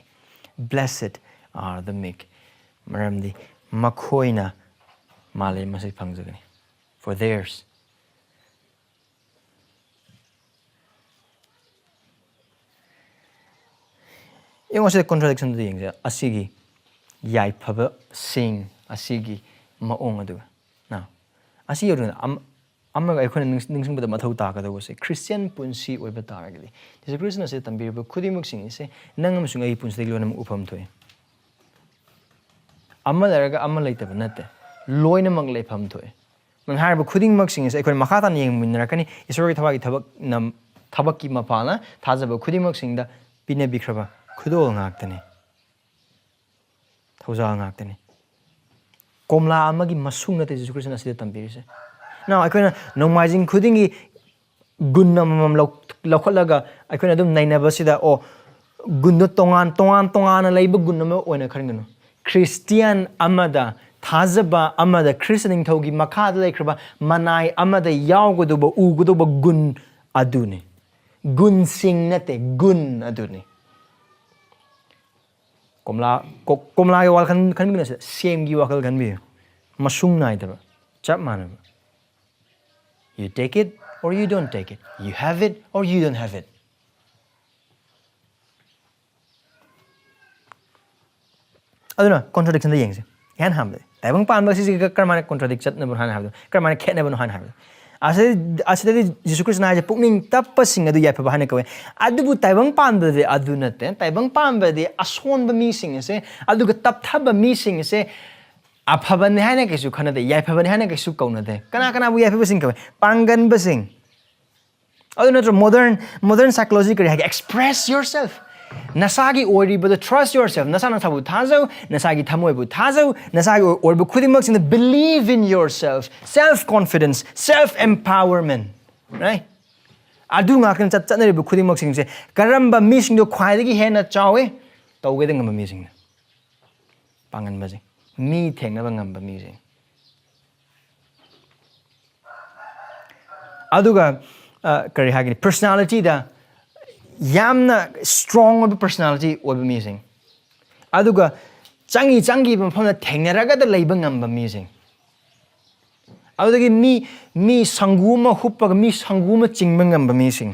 "Blessed are the meek." ꯃꯔꯝꯗꯤ ꯃꯈꯣꯏꯅ ꯃꯥꯂꯦꯝ ꯑꯁꯤ ꯐꯪꯖꯒꯅꯤ꯫ For theirs. ꯌꯦꯡꯉꯣ, ꯁꯤꯗ contradiction ꯗꯨ ꯌꯦꯡꯁꯦ꯫ ꯑꯁꯤꯒꯤ ꯌꯥꯏꯐꯕꯁꯤꯡ ꯑꯁꯤꯒꯤ ꯃꯑꯣꯡ ꯑꯗꯨꯒ꯫ Now, ꯑꯁꯤ ꯌꯧꯗ꯭ꯔꯤꯉꯩꯗ ꯑꯃ-, ꯑꯃꯒ ꯑꯩꯈꯣꯏꯅ ꯅꯤꯡꯁ-, ꯅꯤꯡꯁꯤꯡꯕꯗ ꯃꯊꯧ ꯇꯥꯒꯗꯧꯕꯁꯦ, ꯈ꯭ꯔꯤꯁꯇꯤꯌꯥꯟ ꯄꯨꯟꯁꯤ ꯑꯣꯏꯕ ꯇꯥꯔꯒꯗꯤ, ꯖꯤꯁꯨ ꯈ꯭ꯔꯤꯁꯇꯅ ꯁꯤꯗ ꯇꯝꯕꯤꯔꯤꯕ ꯈꯨꯗꯤꯡꯃꯛꯁꯤꯡ ꯑꯁꯦ ꯅꯪ ꯑꯃꯁꯨꯡ ꯑꯩꯒꯤ ꯄꯨꯟꯁꯤꯗꯒꯤ ꯂꯣꯏꯅꯃꯛ ꯎꯐꯝ ꯊꯣꯛꯏ꯫ ꯑꯃ ꯂꯩꯔꯒ ꯑꯃ ꯂꯩꯇꯕ ꯅꯠꯇꯦ, ꯂꯣꯏꯅꯃꯛ ꯂꯩꯐꯝ ꯊꯣꯛꯏ꯫ ꯅꯪ ꯍꯥꯏꯔꯤꯕ ꯈꯨꯗꯤꯡꯃꯛꯁꯤꯡ ꯑꯁꯦ ꯑꯩꯈꯣꯏꯅ ꯃꯈꯥ ꯇꯥꯅ ꯌꯦꯡꯃꯤꯟꯅꯔꯛꯀꯅꯤ꯫ ꯏꯁꯣꯔꯒꯤ ꯊꯋꯥꯏꯒꯤ ꯊꯕꯛꯅ, ꯊꯕꯛꯀꯤ ꯃꯄꯥꯜꯅ ꯊꯥꯖꯕ ꯈꯨꯗꯤꯡꯃꯛꯁꯤꯡꯗ ꯄꯤꯅꯕꯤꯈ꯭ꯔꯕ ꯈꯨꯗꯣꯜ ꯉꯥꯛꯇꯅꯤ, ꯊꯧꯖꯥꯜ ꯉꯥꯛꯇꯅꯤ꯫ ꯀꯣꯝꯂꯥ ꯑꯃꯒꯤ ꯃꯁꯨꯡ ꯅꯠꯇꯦ ꯖꯤꯁꯨ ꯈ꯭ꯔꯤꯁꯇꯅ ꯑꯁꯤꯗ ꯇꯝꯕꯤꯔꯤꯁꯦ꯫ Now, ꯑꯩꯈꯣꯏꯅ ꯅꯣꯡꯃꯥꯏꯖꯤꯡ ꯈꯨꯗꯤꯡꯒꯤ ꯒꯨꯟ ꯑꯃꯃꯝ ꯂꯧ-, ꯂꯧꯈꯠꯂꯒ ꯑꯩꯈꯣꯏꯅ ꯑꯗꯨꯝ ꯅꯩꯅꯕꯁꯤꯗ, ꯑꯣ, ꯒꯨꯟꯗꯣ ꯇꯣꯉꯥꯟ, ꯇꯣꯉꯥꯟ, ꯇꯣꯉꯥꯟꯅ ꯂꯩꯕ ꯒꯨꯟ ꯑꯃ ꯑꯣꯏꯅ ꯈꯟꯒꯅꯨ꯫ ꯈ꯭ꯔꯤꯁꯇꯤꯌꯥꯟ ꯑꯃꯗ, ꯊꯥꯖꯕ ꯑꯃꯗ, ꯈ꯭ꯔꯤꯁꯇ ꯅꯤꯡꯊꯧꯒꯤ ꯃꯈꯥꯗ ꯂꯩꯈ꯭ꯔꯕ ꯃꯅꯥꯏ ꯑꯃꯗ ꯌꯥꯎꯒꯗꯧꯕ, ꯎꯒꯗꯧꯕ ꯒꯨꯟ ꯑꯗꯨꯅꯤ꯫ ꯒꯨꯟꯁꯤꯡ ꯅꯠꯇꯦ, ꯒꯨꯟ ꯑꯗꯨꯅꯤ꯫ ꯀꯣꯝꯂꯥ, ꯀꯣ-, ꯀꯣꯝꯂꯥꯒꯤ ꯋꯥꯈꯜ ꯈꯟꯕꯤꯒꯅꯨ, ꯁꯦꯝꯒꯤ ꯋꯥꯈꯜ ꯈꯟꯕꯤꯌꯨ꯫ ꯃꯁꯨꯡ ꯅꯥꯏꯗꯕ, ꯆꯞ ꯃꯥꯟꯅꯕ꯫ You take it or you don't take it. You have it or you don't have it. ꯑꯗꯨꯅ contradiction ꯗ ꯌꯦꯡꯁꯦ꯫ ꯏꯍꯥꯟ ꯍꯥꯟꯕꯗ, ꯇꯥꯏꯕꯪ ꯄꯥꯟꯕ ꯑꯁꯤꯒ ꯀꯔꯝꯍꯥꯏꯅ ꯀꯣꯟꯇ꯭ꯔꯗꯤꯛ ꯆꯠꯅꯕꯅꯣ ꯍꯥꯏꯅ ꯍꯥꯏꯕꯗꯣ, ꯀꯔꯝꯍꯥꯏꯅ ꯈꯦꯠꯅꯕꯅꯣ ꯍꯥꯏꯅ ꯍꯥꯏꯕꯗꯣ, ꯑꯁꯤꯗ ꯑꯁꯤꯗꯗꯤ ꯖꯤꯁꯨ ꯈ꯭ꯔꯤꯁꯇꯅ ꯍꯥꯏꯁꯦ ꯄꯨꯛꯅꯤꯡ ꯇꯞꯄꯁꯤꯡ ꯑꯗꯨ ꯌꯥꯏꯐꯕ ꯍꯥꯏꯅ ꯀꯧꯋꯦ꯫ ꯑꯗꯨꯕꯨ ꯇꯥꯏꯕꯪ ꯄꯥꯟꯕꯗꯗꯤ ꯑꯗꯨ ꯅꯠꯇꯦ꯫ ꯇꯥꯏꯕꯪ ꯄꯥꯟꯕꯗꯤ ꯑꯁꯣꯟꯕ ꯃꯤꯁꯤꯡ ꯑꯁꯦ, ꯑꯗꯨꯒ ꯇꯞꯊꯕ ꯃꯤꯁꯤꯡ ꯑꯁꯦ ꯑꯐꯕꯅꯤ ꯍꯥꯏꯅ ꯀꯩꯁꯨ ꯈꯟꯅꯗꯦ, ꯌꯥꯏꯐꯕꯅꯤ ꯍꯥꯏꯅ ꯀꯩꯁꯨ ꯀꯧꯅꯗꯦ꯫ ꯀꯅꯥ ꯀꯅꯥꯕꯨ ꯌꯥꯏꯐꯕꯁꯤꯡ ꯀꯧꯋꯦ? ꯄꯥꯡꯒꯟꯕꯁꯤꯡ꯫ ꯑꯗꯨ ꯅꯠꯇ꯭ꯔꯣ modern modern psychology ꯀꯔꯤ ꯍꯥꯏꯒꯦ? Express yourself꯫ ꯅꯁꯥꯒꯤ ꯑꯣꯏꯔꯤꯕꯗꯣ, trust yourself꯫ ꯅꯁꯥ ꯅꯁꯥꯕꯨ ꯊꯥꯖꯧ, ꯅꯁꯥꯒꯤ ꯊꯃꯣꯏꯕꯨ ꯊꯥꯖꯧ, ꯅꯁꯥꯒꯤ ꯑꯣꯏ- ꯑꯣꯏꯔꯤꯕ ꯈꯨꯗꯤꯡꯃꯛꯁꯤꯡꯗ believe in yourself, self confidence, self empowerment, right? ꯑꯗꯨ ꯉꯥꯛꯇꯅ ꯆꯠ ꯆꯠꯅꯔꯤꯕ ꯈꯨꯗꯤꯡꯃꯛꯁꯤꯡꯁꯦ ꯀꯔꯝꯕ ꯃꯤꯁꯤꯡꯗꯣ ꯈ꯭ꯋꯥꯏꯗꯒꯤ ꯍꯦꯟꯅ ꯆꯥꯎꯋꯦ? ꯇꯧꯒꯦꯗ ꯉꯝꯕ ꯃꯤꯁꯤꯡꯅ꯫ ꯄꯥꯡꯒꯟꯕꯁꯦ, ꯃꯤ ꯊꯦꯡꯅꯕ ꯉꯝꯕ ꯃꯤꯁꯦ꯫ ꯑꯗꯨꯒ ꯑ, ꯀꯔꯤ ꯍꯥꯏꯒꯅꯤ, personalityꯗ ꯌꯥꯝꯅ strong ꯑꯣꯏꯕ personality ꯑꯣꯏꯕ ꯃꯤꯁꯤꯡ, ꯑꯗꯨꯒ ꯆꯪꯉꯤ ꯆꯪꯈꯤꯕ ꯃꯐꯝꯗ ꯊꯦꯡꯅꯔꯒꯗ ꯂꯩꯕ ꯉꯝꯕ ꯃꯤꯁꯤꯡ, ꯑꯗꯨꯗꯒꯤ ꯃꯤ ꯃꯤ ꯁꯪꯒꯨ ꯑꯃ ꯍꯨꯞꯄꯒ ꯃꯤ ꯁꯪꯒꯨ ꯑꯃ ꯆꯤꯡꯕ ꯉꯝꯕ ꯃꯤꯁꯤꯡ,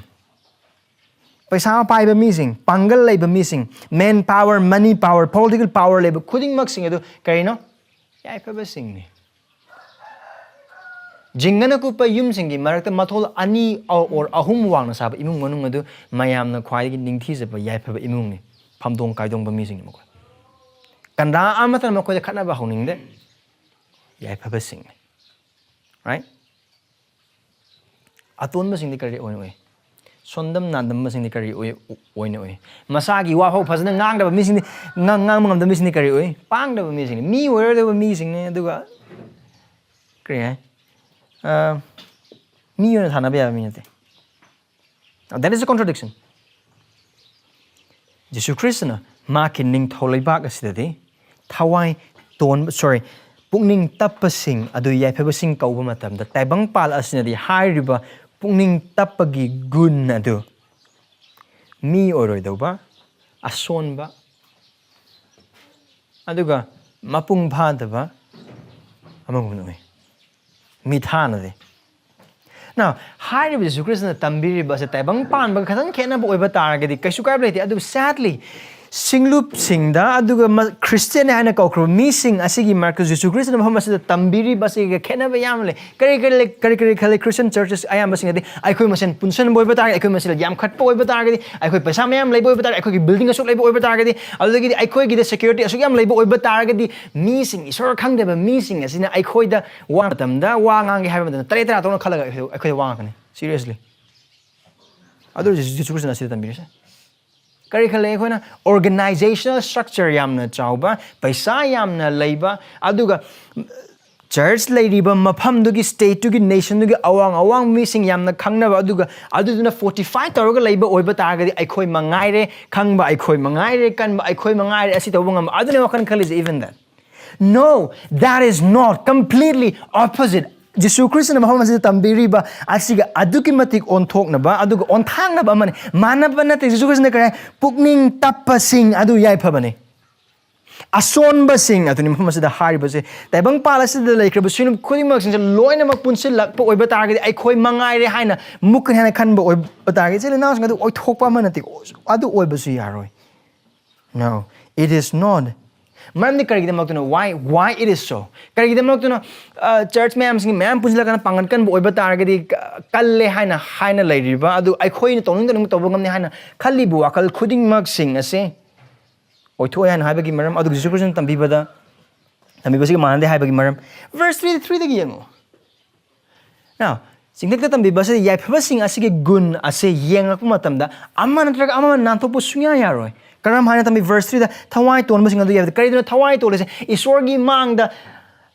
ꯄꯩꯁꯥ ꯄꯥꯏꯕ ꯃꯤꯁꯤꯡ, ꯄꯥꯡꯒꯜ ꯂꯩꯕ ꯃꯤꯁꯤꯡ, man power, money power, political power ꯂꯩꯕ ꯈꯨꯗꯤꯡꯃꯛꯁꯤꯡ ꯑꯗꯨ ꯀꯔꯤꯅꯣ? ꯌꯥꯏꯐꯕꯁꯤꯡꯅꯤ꯫ ꯖꯤꯡꯒꯅ ꯀꯨꯞꯄ ꯌꯨꯝꯁꯤꯡꯒꯤ ꯃꯔꯛꯇ ꯃꯊꯣꯜ ꯑꯅꯤ or ꯑꯍꯨꯝ ꯋꯥꯡꯅ ꯁꯥꯕ ꯏꯃꯨꯡ ꯃꯅꯨꯡ ꯑꯗꯨ ꯃꯌꯥꯝꯅ ꯈ꯭ꯋꯥꯏꯗꯒꯤ ꯅꯤꯡꯊꯤꯖꯕ ꯌꯥꯏꯐꯕ ꯏꯃꯨꯡꯅꯤ꯫ ꯐꯝꯗꯣꯡ ꯀꯥꯏꯗꯣꯡꯕ ꯃꯤꯁꯤꯡꯅꯤ ꯃꯈꯣꯏ꯫ ꯀꯟꯗꯥ ꯑꯃꯠꯇꯅ ꯃꯈꯣꯏꯗ ꯈꯠꯅꯕ ꯍꯧꯅꯤꯡꯗꯦ꯫ ꯌꯥꯏꯐꯕꯁꯤꯡꯅꯤ꯫ Right? ꯑꯇꯣꯟꯕꯁꯤꯡꯗꯤ ꯀꯔꯤ ꯑꯣꯏꯅ ꯎꯏ? ꯁꯣꯟꯗꯝ ꯅꯥꯗꯝꯕꯁꯤꯡꯗꯤ ꯀꯔꯤ ꯑꯣꯏ-, ꯑꯣꯏꯅ ꯎꯏ? ꯃꯁꯥꯒꯤ ꯋꯥꯐꯥꯎ ꯐꯖꯅ ꯉꯥꯡꯗꯕ ꯃꯤꯁꯤꯡꯗꯤ, ꯉꯥꯡ-, ꯉꯥꯡꯕ ꯉꯝꯗꯕ ꯃꯤꯁꯤꯡꯗꯤ ꯀꯔꯤ ꯑꯣꯏ? ꯄꯥꯡꯗꯕ ꯃꯤꯁꯤꯡꯅꯤ꯫ ꯃꯤ ꯑꯣꯏꯔꯣꯏꯗꯕ ꯃꯤꯁꯤꯡꯅꯤ꯫ ꯑꯗꯨꯒ ꯀꯔꯤ ꯍꯥꯏ? ꯑ, ꯃꯤ ꯑꯣꯏꯅ ꯊꯥꯅꯕ ꯌꯥꯕ ꯃꯤ ꯅꯠꯇꯦ꯫ That is a contradiction. ꯖꯤꯁꯨ ꯈ꯭ꯔꯤꯁꯇꯅ ꯃꯍꯥꯛꯀꯤ ꯅꯤꯡꯊꯧ ꯂꯩꯕꯥꯛ ꯑꯁꯤꯗꯗꯤ ꯊꯋꯥꯏ ꯇꯣꯟꯕ, sorry, ꯄꯨꯛꯅꯤꯡ ꯇꯞꯄꯁꯤꯡ ꯑꯗꯨ ꯌꯥꯏꯐꯕꯁꯤꯡ ꯀꯧꯕ ꯃꯇꯝꯗ, ꯇꯥꯏꯕꯪꯄꯥꯜ ꯑꯁꯤꯅꯗꯤ ꯍꯥꯏꯔꯤꯕ ꯄꯨꯛꯅꯤꯡ ꯇꯞꯄꯒꯤ ꯒꯨꯟ ꯑꯗꯨ ꯃꯤ ꯑꯣꯏꯔꯣꯏꯗꯧꯕ, ꯑꯁꯣꯟꯕ, ꯑꯗꯨꯒ ꯃꯄꯨꯡ ꯐꯥꯗꯕ ꯑꯃꯒꯨꯝꯅ ꯎꯏ꯫ ꯃꯤꯊꯥꯅꯗꯤ꯫ Now, ꯍꯥꯏꯔꯤꯕ ꯖꯤꯁꯨ ꯈ꯭ꯔꯤꯁꯇꯅ ꯇꯝꯕꯤꯔꯤꯕ ꯑꯁꯦ ꯇꯥꯏꯕꯪ ꯄꯥꯟꯕꯒ ꯈꯤꯇꯪ ꯈꯦꯠꯅꯕ ꯑꯣꯏꯕ ꯇꯥꯔꯒꯗꯤ ꯀꯩꯁꯨ ꯀꯥꯏꯕ ꯂꯩꯇꯦ꯫ ꯑꯗꯨꯕꯨ sadly, ꯁꯤꯡꯂꯨꯞꯁꯤꯡꯗ ꯑꯗꯨꯒ ꯃ- ꯈ꯭ꯔꯤꯁꯇꯤꯌꯟ ꯍꯥꯏꯅ ꯀꯧꯈ꯭ꯔꯕ ꯃꯤꯁꯤꯡ ꯑꯁꯤꯒꯤ ꯃꯔꯛꯇ ꯖꯤꯁꯨ ꯈ꯭ꯔꯤꯁꯇꯅ ꯃꯐꯝ ꯑꯁꯤꯗ ꯇꯝꯕꯤꯔꯤꯕ ꯑꯁꯤꯒ ꯈꯦꯠꯅꯕ ꯌꯥꯝꯅ ꯂꯩ꯫ ꯀꯔꯤ ꯀꯔꯤ ꯂꯩ? ꯀꯔꯤ ꯀꯔꯤ ꯈꯜꯂꯤ? ꯈ꯭ꯔꯤꯁꯇꯤꯌꯟ ꯆꯔꯆꯦꯁ ꯑꯌꯥꯝꯕꯁꯤꯡ ꯑꯗꯤ ꯑꯩꯈꯣꯏ ꯃꯁꯦꯟ ꯄꯨꯟꯁꯤꯟꯕ ꯑꯣꯏꯕ ꯇꯥꯔꯒꯗꯤ, ꯑꯩꯈꯣꯏ ꯃꯁꯦꯟ ꯌꯥꯝꯈꯠꯄ ꯑꯣꯏꯕ ꯇꯥꯔꯒꯗꯤ, ꯑꯩꯈꯣꯏ ꯄꯩꯁꯥ ꯃꯌꯥꯝ ꯂꯩꯕ ꯑꯣꯏꯕ ꯇꯥꯔꯒꯗꯤ, ꯑꯩꯈꯣꯏꯒꯤ ꯕꯤꯜꯗꯤꯡ ꯑꯁꯨꯛ ꯂꯩꯕ ꯑꯣꯏꯕ ꯇꯥꯔꯒꯗꯤ, ꯑꯗꯨꯗꯒꯤꯗꯤ ꯑꯩꯈꯣꯏꯒꯤꯗ ꯁꯦꯀ꯭ꯌꯨꯔꯤꯇꯤ ꯑꯁꯨꯛ ꯌꯥꯝ ꯂꯩꯕ ꯑꯣꯏꯕ ꯇꯥꯔꯒꯗꯤ, ꯃꯤꯁꯤꯡ, ꯏꯁꯣꯔ ꯈꯪꯗꯕ ꯃꯤꯁꯤꯡ ꯑꯁꯤꯅ ꯑꯩꯈꯣꯏꯗ ꯋꯥ ꯃꯇꯝꯗ, ꯋꯥ ꯉꯥꯡꯒꯦ ꯍꯥꯏꯕ ꯃꯇꯝꯗ ꯇꯔꯦꯠ ꯇꯔꯥ ꯇꯧꯅ ꯈꯜꯂꯒ ꯑꯩꯈꯣꯏ- ꯑꯩꯈꯣꯏꯗ ꯋꯥ ꯉꯥꯡꯒꯅꯤ꯫ ꯁꯤꯔꯤꯌꯁꯂꯤ꯫ ꯑꯗꯨ ꯍꯧꯖꯤꯛ ꯖꯤꯁꯨ ꯈ꯭ꯔꯤꯁꯇꯅ ꯑꯁꯤꯗ ꯇꯝꯕꯤꯔꯤꯁꯦ꯫ ꯀꯔꯤ ꯈꯜꯂꯦ ꯑꯩꯈꯣꯏꯅ? ꯑꯣꯔꯒꯅꯥꯏꯖꯦꯁꯅꯦꯜ ꯁ꯭ꯇ꯭ꯔꯛꯆꯔ ꯌꯥꯝꯅ ꯆꯥꯎꯕ, ꯄꯩꯁꯥ ꯌꯥꯝꯅ ꯂꯩꯕ, ꯑꯗꯨꯒ ꯆꯔꯆ ꯂꯩꯔꯤꯕ ꯃꯐꯝꯗꯨꯒꯤ, ꯁ꯭ꯇꯦꯠꯇꯨꯒꯤ, ꯅꯦꯁꯟꯗꯨꯒꯤ ꯑꯋꯥꯡ ꯑꯋꯥꯡꯕ ꯃꯤꯁꯤꯡ ꯌꯥꯝꯅ ꯈꯪꯅꯕ, ꯑꯗꯨꯒ ꯑꯗꯨꯗꯨꯅ ꯐꯣꯔꯇꯤꯐꯥꯏ ꯇꯧꯔꯒ ꯂꯩꯕ ꯑꯣꯏꯕ ꯇꯥꯔꯒꯗꯤ ꯑꯩꯈꯣꯏ ꯃꯉꯥꯏꯔꯦ ꯈꯪꯕ, ꯑꯩꯈꯣꯏ ꯃꯉꯥꯏꯔꯦ ꯀꯟꯕ, ꯑꯩꯈꯣꯏ ꯃꯉꯥꯏꯔꯦ ꯑꯁꯤ ꯇꯧꯕ ꯉꯝꯕ꯫ ꯑꯗꯨꯅ ꯋꯥꯈꯜ ꯈꯜꯂꯤꯁꯦ꯫ Even that, no, that is not, completely opposite. ꯖꯤꯁꯨ ꯈ꯭ꯔꯤꯁꯇꯅ ꯃꯐꯝ ꯑꯁꯤꯗ ꯇꯝꯕꯤꯔꯤꯕ ꯑꯁꯤꯒ ꯑꯗꯨꯛꯀꯤ ꯃꯇꯤꯛ ꯑꯣꯟꯊꯣꯛꯅꯕ ꯑꯗꯨꯒ ꯑꯣꯟꯊꯥꯡꯅꯕ ꯑꯃꯅꯤ꯫ ꯃꯥꯟꯅꯕ ꯅꯠꯇꯦ꯫ ꯖꯤꯁꯨ ꯈ꯭ꯔꯤꯁꯇꯅ ꯀꯔꯤ ꯍꯥꯏ? ꯄꯨꯛꯅꯤꯡ ꯇꯞꯄꯁꯤꯡ ꯑꯗꯨ ꯌꯥꯏꯐꯕꯅꯤ꯫ ꯑꯁꯣꯟꯕꯁꯤꯡ ꯑꯗꯨꯅꯤ ꯃꯐꯝ ꯑꯁꯤꯗ ꯍꯥꯏꯔꯤꯕꯁꯦ꯫ ꯇꯥꯏꯕꯪꯄꯥꯜ ꯑꯁꯤꯗ ꯂꯩꯈ꯭ꯔꯤꯕ ꯁꯤꯡꯂꯨꯞ ꯈꯨꯗꯤꯡꯃꯛꯁꯤꯡꯁꯦ ꯂꯣꯏꯅꯃꯛ ꯄꯨꯟꯁꯤꯜꯂꯛꯄ ꯑꯣꯏꯕ ꯇꯥꯔꯒꯗꯤ ꯑꯩꯈꯣꯏ ꯃꯉꯥꯏꯔꯦ ꯍꯥꯏꯅ ꯃꯨꯛꯀꯅꯤ ꯍꯥꯏꯅ ꯈꯟꯕ ꯑꯣꯏꯕ ꯇꯥꯔꯒꯗꯤ, ꯏꯆꯤꯜ ꯏꯅꯥꯎꯁꯤꯡ ꯑꯗꯨ ꯑꯣꯏꯊꯣꯛꯄ ꯑꯃ ꯅꯠꯇꯦ꯫ ꯑꯗꯨ ꯑꯣꯏꯕꯁꯨ ꯌꯥꯔꯣꯏ꯫ No, it is not. ꯃꯔꯝꯗꯤ ꯀꯔꯤꯒꯤꯗꯃꯛꯇꯅꯣ? Why, why it is so? ꯀꯔꯤꯒꯤꯗꯃꯛꯇꯅꯣ? ꯆꯔꯆ ꯃꯌꯥꯝꯁꯤꯡ ꯃꯌꯥꯝ ꯄꯨꯟꯁꯤꯜꯂꯀꯥꯟꯗ ꯄꯥꯡꯒꯜ ꯀꯟꯕ ꯑꯣꯏꯕ ꯇꯥꯔꯒꯗꯤ, ꯀ- ꯀꯜꯂꯦ ꯍꯥꯏꯅ ꯍꯥꯏꯅ ꯂꯩꯔꯤꯕ ꯑꯗꯨ ꯑꯩꯈꯣꯏꯅ ꯇꯧꯅꯤꯡ ꯇꯧꯅꯤꯡꯕ ꯇꯧꯕ ꯉꯝꯅꯤ ꯍꯥꯏꯅ ꯈꯜꯂꯤꯕ ꯋꯥꯈꯜ ꯈꯨꯗꯤꯡꯃꯛꯁꯤꯡ ꯑꯁꯤ ꯑꯣꯏꯊꯣꯛꯑꯣꯏ ꯍꯥꯏꯅ ꯍꯥꯏꯕꯒꯤ ꯃꯔꯝ, ꯑꯗꯨꯒ ꯖꯤꯁꯨ ꯈ꯭ꯔꯤꯁꯇꯅ ꯇꯝꯕꯤꯕꯗ, ꯇꯝꯕꯤꯕꯁꯤꯒ ꯃꯥꯟꯅꯗꯦ ꯍꯥꯏꯕꯒꯤ ꯃꯔꯝ꯫ ꯚꯔꯁ ꯊ꯭ꯔꯤ ꯊ꯭ꯔꯤꯗꯒꯤ ꯌꯦꯡꯉꯨ꯫ Now, ꯆꯤꯡꯊꯛꯇ ꯇꯝꯕꯤꯕ ꯑꯁꯤꯗ ꯌꯥꯏꯐꯕꯁꯤꯡ ꯑꯁꯤꯒꯤ ꯒꯨꯟ ꯑꯁꯤ ꯌꯦꯡꯂꯛꯄ ꯃꯇꯝꯗ ꯑꯃ ꯅꯠꯇ꯭ꯔꯒ ꯑꯃ ꯅꯥꯟꯊꯣꯛꯄ ꯁꯨꯡꯌꯥ ꯌꯥꯔꯣꯏ꯫ ꯀꯔꯝ ꯍꯥꯏꯅ ꯇꯝꯕꯤ? ꯚꯔꯁ ꯊ꯭ꯔꯤꯗ ꯊꯋꯥꯏ ꯇꯣꯟꯕꯁꯤꯡ ꯑꯗꯨ ꯌꯥꯏꯐ-, ꯀꯔꯤꯒꯤꯅꯣ ꯊꯋꯥꯏ ꯇꯣꯜꯂꯤꯁꯦ? ꯏꯁꯣꯔꯒꯤ ꯃꯥꯡꯗ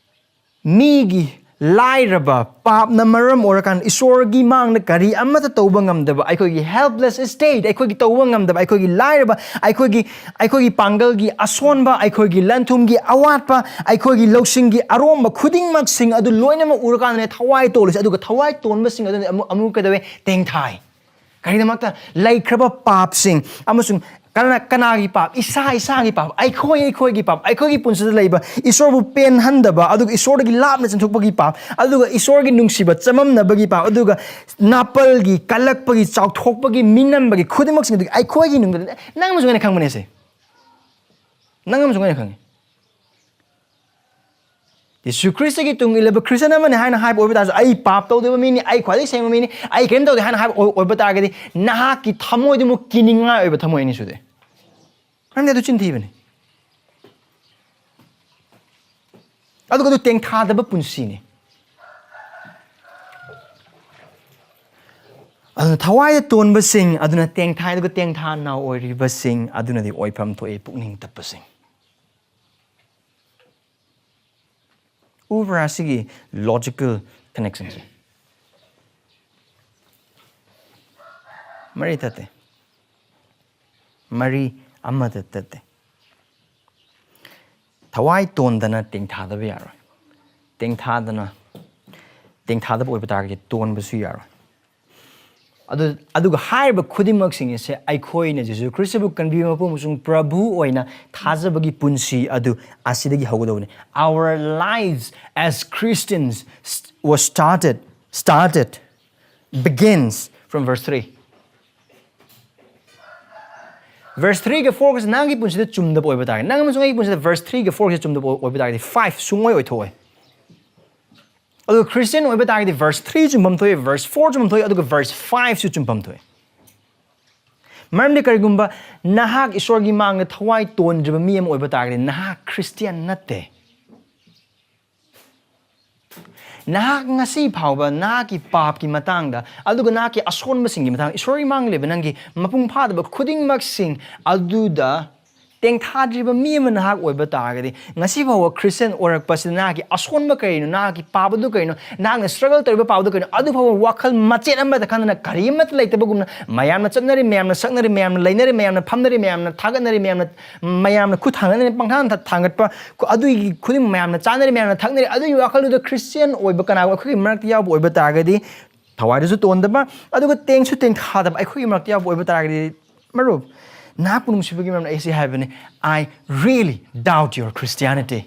ꯃꯤꯒꯤ ꯂꯥꯏꯔꯕ, ꯄꯥꯞꯅ ꯃꯔꯝ ꯑꯣꯏꯔꯀꯥꯟꯗ ꯏꯁꯣꯔꯒꯤ ꯃꯥꯡꯗ ꯀꯔꯤ ꯑꯃꯠꯇ ꯇꯧꯕ ꯉꯝꯗꯕ, ꯑꯩꯈꯣꯏꯒꯤ helpless state, ꯑꯩꯈꯣꯏꯒꯤ ꯇꯧꯕ ꯉꯝꯗꯕ, ꯑꯩꯈꯣꯏꯒꯤ ꯂꯥꯏꯔꯕ, ꯑꯩꯈꯣꯏꯒꯤ, ꯑꯩꯈꯣꯏꯒꯤ ꯄꯥꯡꯒꯜꯒꯤ ꯑꯁꯣꯟꯕ, ꯑꯩꯈꯣꯏꯒꯤ ꯂꯟ ꯊꯨꯝꯒꯤ ꯑꯋꯥꯠꯄ, ꯑꯩꯈꯣꯏꯒꯤ ꯂꯧꯁꯤꯡꯒꯤ ꯑꯔꯣꯝꯕ ꯈꯨꯗꯤꯡꯃꯛꯁꯤꯡ ꯑꯗꯨ ꯂꯣꯏꯅꯃꯛ ꯎꯔꯀꯥꯟꯗꯅꯦ ꯊꯋꯥꯏ ꯇꯣꯜꯂꯤꯁꯦ꯫ ꯑꯗꯨꯒ ꯊꯋꯥꯏ ꯇꯣꯟꯕꯁꯤꯡ ꯑꯗꯨꯅ ꯑꯃꯨꯛ, ꯑꯃꯨꯛ ꯀꯩꯗꯧꯋꯦ? ꯇꯦꯡꯊꯥꯏ꯫ ꯀꯔꯤꯒꯤꯗꯃꯛꯇ? ꯂꯩꯈ꯭ꯔꯕ ꯄꯥꯞꯁꯤꯡ ꯑꯃꯁꯨꯡ ꯀꯅꯥ-, ꯀꯅꯥꯒꯤ ꯄꯥꯞ? ꯏꯁꯥ ꯏꯁꯥꯒꯤ ꯄꯥꯞ, ꯑꯩꯈꯣꯏ ꯑꯩꯈꯣꯏꯒꯤ ꯄꯥꯞ, ꯑꯩꯈꯣꯏꯒꯤ ꯄꯨꯟꯁꯤꯗ ꯂꯩꯕ ꯏꯁꯣꯔꯕꯨ ꯄꯦꯟꯍꯟꯗꯕ, ꯑꯗꯨꯒ ꯏꯁꯣꯔꯗꯒꯤ ꯂꯥꯞꯅ ꯆꯦꯟꯊꯣꯛꯄꯒꯤ ꯄꯥꯞ, ꯑꯗꯨꯒ ꯏꯁꯣꯔꯒꯤ ꯅꯨꯡꯁꯤꯕ ꯆꯃꯝꯅꯕꯒꯤ ꯄꯥꯞ, ꯑꯗꯨꯒ ꯅꯥꯄꯜꯒꯤ, ꯀꯜꯂꯛꯄꯒꯤ, ꯆꯥꯎꯊꯣꯛꯄꯒꯤ, ꯃꯤꯅꯝꯕꯒꯤ ꯈꯨꯗꯤꯡꯃꯛꯁꯤꯡ ꯑꯗꯨ ꯑꯩꯈꯣꯏꯒꯤ ꯅꯨꯡꯗ ꯅꯪꯅꯁꯨ ꯍꯦꯟꯅ ꯈꯪꯕꯅꯦ ꯁꯦ꯫ ꯅꯪ ꯑꯃꯁꯨ ꯑꯩꯅ ꯈꯪꯉꯤ꯫ ꯌꯦꯁꯨ ꯈ꯭ꯔꯤꯁꯇꯒꯤ ꯇꯨꯡ ꯏꯜꯂꯕ ꯈ꯭ꯔꯤꯁꯇꯟ ꯑꯃꯅꯤ ꯍꯥꯏꯅ ꯍꯥꯏꯕ ꯑꯣꯏꯕ ꯇꯥꯔꯁꯨ, "ꯑꯩ ꯄꯥꯞ ꯇꯧꯗꯕ ꯃꯤꯅꯤ, ꯑꯩ ꯈ꯭ꯋꯥꯏꯗꯒꯤ ꯁꯦꯡꯕ ꯃꯤꯅꯤ, ꯑꯩ ꯀꯔꯤꯝ ꯇꯧꯗꯦ" ꯍꯥꯏꯅ ꯍꯥꯏꯕ ꯑꯣꯏ-, ꯑꯣꯏꯕ ꯇꯥꯔꯒꯗꯤ, ꯅꯍꯥꯛꯀꯤ ꯊꯃꯣꯏꯗꯨꯃꯨꯛ ꯀꯤꯅꯤꯡꯉꯥꯏ ꯑꯣꯏꯕ ꯊꯃꯣꯏ ꯑꯅꯤ ꯁꯨꯗꯦ꯫ ꯅꯪꯗꯤ ꯑꯗꯨ ꯆꯤꯟ ꯊꯤꯕꯅꯤ꯫ ꯑꯗꯨꯒ ꯑꯗꯨ ꯇꯦꯡꯊꯥꯗꯕ ꯄꯨꯟꯁꯤꯅꯤ꯫ ꯑꯗꯨꯅ ꯊꯋꯥꯏꯗ ꯇꯣꯟꯕꯁꯤꯡ ꯑꯗꯨꯅ ꯇꯦꯡꯊꯥꯏ, ꯑꯗꯨꯒ ꯇꯦꯡꯊꯥ ꯅꯥꯎ ꯑꯣꯏꯔꯤꯕꯁꯤꯡ ꯑꯗꯨꯅꯗꯤ ꯑꯣꯏꯐꯝ ꯊꯣꯛꯏ, ꯄꯨꯛꯅꯤꯡ ꯇꯞꯄꯁꯤꯡ꯫ ꯎꯕ꯭ꯔꯥ ꯁꯤꯒꯤ logical connectionꯁꯦ? ꯃꯔꯤ ꯇꯠꯇꯦ꯫ ꯃꯔꯤ ꯑꯃꯠꯇ ꯇꯠꯇꯦ꯫ ꯊꯋꯥꯏ ꯇꯣꯟꯗꯅ ꯇꯦꯡꯊꯥꯗꯕ ꯌꯥꯔꯣꯏ꯫ ꯇꯦꯡꯊꯥꯗꯅ, ꯇꯦꯡꯊꯥꯗꯕ ꯑꯣꯏꯕ ꯇꯥꯔꯒꯗꯤ ꯇꯣꯟꯕꯁꯨ ꯌꯥꯔꯣꯏ꯫ ꯑꯗꯨ, ꯑꯗꯨꯒ ꯍꯥꯏꯔꯤꯕ ꯈꯨꯗꯤꯡꯃꯛꯁꯤꯡ ꯑꯁꯦ ꯑꯩꯈꯣꯏꯅ ꯖꯤꯁꯨ ꯈ꯭ꯔꯤꯁꯇꯕꯨ ꯀꯟꯕꯤꯕ ꯃꯄꯨ ꯑꯃꯁꯨꯡ ꯄ꯭ꯔꯚꯨ ꯑꯣꯏꯅ ꯊꯥꯖꯕꯒꯤ ꯄꯨꯟꯁꯤ ꯑꯗꯨ ꯑꯁꯤꯗꯒꯤ ꯍꯧꯒꯗꯧꯕꯅꯤ꯫ Our lives as Christians st-, was started, started, begins from verse three. Verse threeꯒ fourꯒꯁꯦ ꯅꯪꯒꯤ ꯄꯨꯟꯁꯤꯗ ꯆꯨꯝꯗꯕ ꯑꯣꯏꯕ ꯇꯥꯔꯒꯗꯤ, ꯅꯪ ꯑꯃꯁꯨꯡ ꯑꯩꯒꯤ ꯄꯨꯟꯁꯤꯗ verse threeꯒ fourꯒꯁꯦ ꯆꯨꯝꯗꯕ ꯑꯣꯏꯕ ꯇꯥꯔꯒꯗꯤ, five ꯁꯨꯡꯑꯣꯏ ꯑꯣꯏꯊꯣꯛꯑꯣꯏ꯫ ꯑꯗꯨꯒ ꯈ꯭ꯔꯤꯁꯇꯤꯌꯟ ꯑꯣꯏꯕ ꯇꯥꯔꯒꯗꯤ verse three ꯆꯨꯝꯐꯝ ꯊꯣꯛꯏ, verse four ꯆꯨꯝꯐꯝ ꯊꯣꯛꯏ, ꯑꯗꯨꯒ verse five ꯁꯨ ꯆꯨꯝꯐꯝ ꯊꯣꯛꯏ꯫ ꯃꯔꯝꯗꯤ ꯀꯔꯤꯒꯨꯝꯕ ꯅꯍꯥꯛ ꯏꯁꯣꯔꯒꯤ ꯃꯥꯡꯗ ꯊꯋꯥꯏ ꯇꯣꯟꯗ꯭ꯔꯤꯕ ꯃꯤ ꯑꯃ ꯑꯣꯏꯕ ꯇꯥꯔꯒꯗꯤ ꯅꯍꯥꯛ ꯈ꯭ꯔꯤꯁꯇꯤꯌꯟ ꯅꯠꯇꯦ꯫ ꯅꯍꯥꯛ ꯉꯁꯤ ꯐꯥꯎꯕ ꯅꯍꯥꯛꯀꯤ ꯄꯥꯞꯀꯤ ꯃꯇꯥꯡꯗ, ꯑꯗꯨꯒ ꯅꯍꯥꯛꯀꯤ ꯑꯁꯣꯟꯕꯁꯤꯡꯒꯤ ꯃꯇꯥꯡꯗ, ꯏꯁꯣꯔꯒꯤ ꯃꯥꯡꯗ ꯂꯩꯕ ꯅꯪꯒꯤ ꯃꯄꯨꯡ ꯐꯥꯗꯕ ꯈꯨꯗꯤꯡꯃꯛꯁꯤꯡ ꯑꯗꯨꯗ ꯇꯦꯡꯊꯥꯗ꯭ꯔꯤꯕ ꯃꯤ ꯑꯃ ꯅꯍꯥꯛ ꯑꯣꯏꯕ ꯇꯥꯔꯒꯗꯤ, ꯉꯁꯤ ꯐꯥꯎꯕ ꯈ꯭ꯔꯤꯁꯇꯤꯌꯟ ꯑꯣꯏꯔꯛꯄꯁꯤꯗ ꯅꯍꯥꯛꯀꯤ ꯑꯁꯣꯟꯕ ꯀꯔꯤꯅꯣ, ꯅꯍꯥꯛꯀꯤ ꯄꯥꯞ ꯑꯗꯨ ꯀꯔꯤꯅꯣ, ꯅꯍꯥꯛꯅ struggle ꯇꯧꯔꯤꯕ ꯄꯥꯞ ꯑꯗꯨ ꯀꯔꯤꯅꯣ, ꯑꯗꯨ ꯐꯥꯎꯕ ꯋꯥꯈꯜ ꯃꯆꯦꯠ ꯑꯃꯠꯇ ꯈꯟꯗꯅ ꯀꯔꯤꯃꯠꯇ ꯂꯩꯇꯕꯒꯨꯝꯅ ꯃꯌꯥꯝꯅ ꯆꯠꯅꯔꯤ, ꯃꯌꯥꯝꯅ ꯁꯛꯅꯔꯤ, ꯃꯌꯥꯝꯅ ꯂꯩꯅꯔꯤ, ꯃꯌꯥꯝꯅ ꯐꯝꯅꯔꯤ, ꯃꯌꯥꯝꯅ ꯊꯥꯒꯠꯅꯔꯤ, ꯃꯌꯥꯝꯅ, ꯃꯌꯥꯝꯅ ꯈꯨꯠ ꯊꯥꯡꯒꯠꯅꯔꯤ, ꯄꯪꯊꯥꯡ ꯊꯥ-, ꯊꯥꯡꯒꯠꯄ, ꯈꯨ-, ꯑꯗꯨꯒꯤ ꯈꯨꯗꯤꯡꯃꯛ ꯃꯌꯥꯝꯅ ꯆꯥꯅꯔꯤ, ꯃꯌꯥꯝꯅ ꯊꯛꯅꯔꯤ, ꯑꯗꯨꯒꯤ ꯋꯥꯈꯜꯗꯨꯗ ꯈ꯭ꯔꯤꯁꯇꯤꯌꯟ ꯑꯣꯏꯕ ꯀꯅꯥꯒꯨꯝꯕ ꯑꯩꯈꯣꯏꯒꯤ ꯃꯔꯛꯇ ꯌꯥꯎꯕ ꯑꯣꯏꯕ ꯇꯥꯔꯒꯗꯤ, ꯊꯋꯥꯏꯗꯁꯨ ꯇꯣꯟꯗꯕ, ꯑꯗꯨꯒ ꯇꯦꯡꯁꯨ ꯇꯦꯡꯊꯥꯗꯕ ꯑꯩꯈꯣꯏꯒꯤ ꯃꯔꯛꯇ ꯌꯥꯎꯕ ꯑꯣꯏꯕ ꯇꯥꯔꯒꯗꯤ, ꯃꯔꯨꯞ, ꯅꯍꯥꯛꯄꯨ ꯅꯨꯡꯁꯤꯕꯒꯤ ꯃꯔꯝꯅ ꯑꯩ ꯁꯤ ꯍꯥꯏꯕꯅꯤ, "I really doubt your Christianity."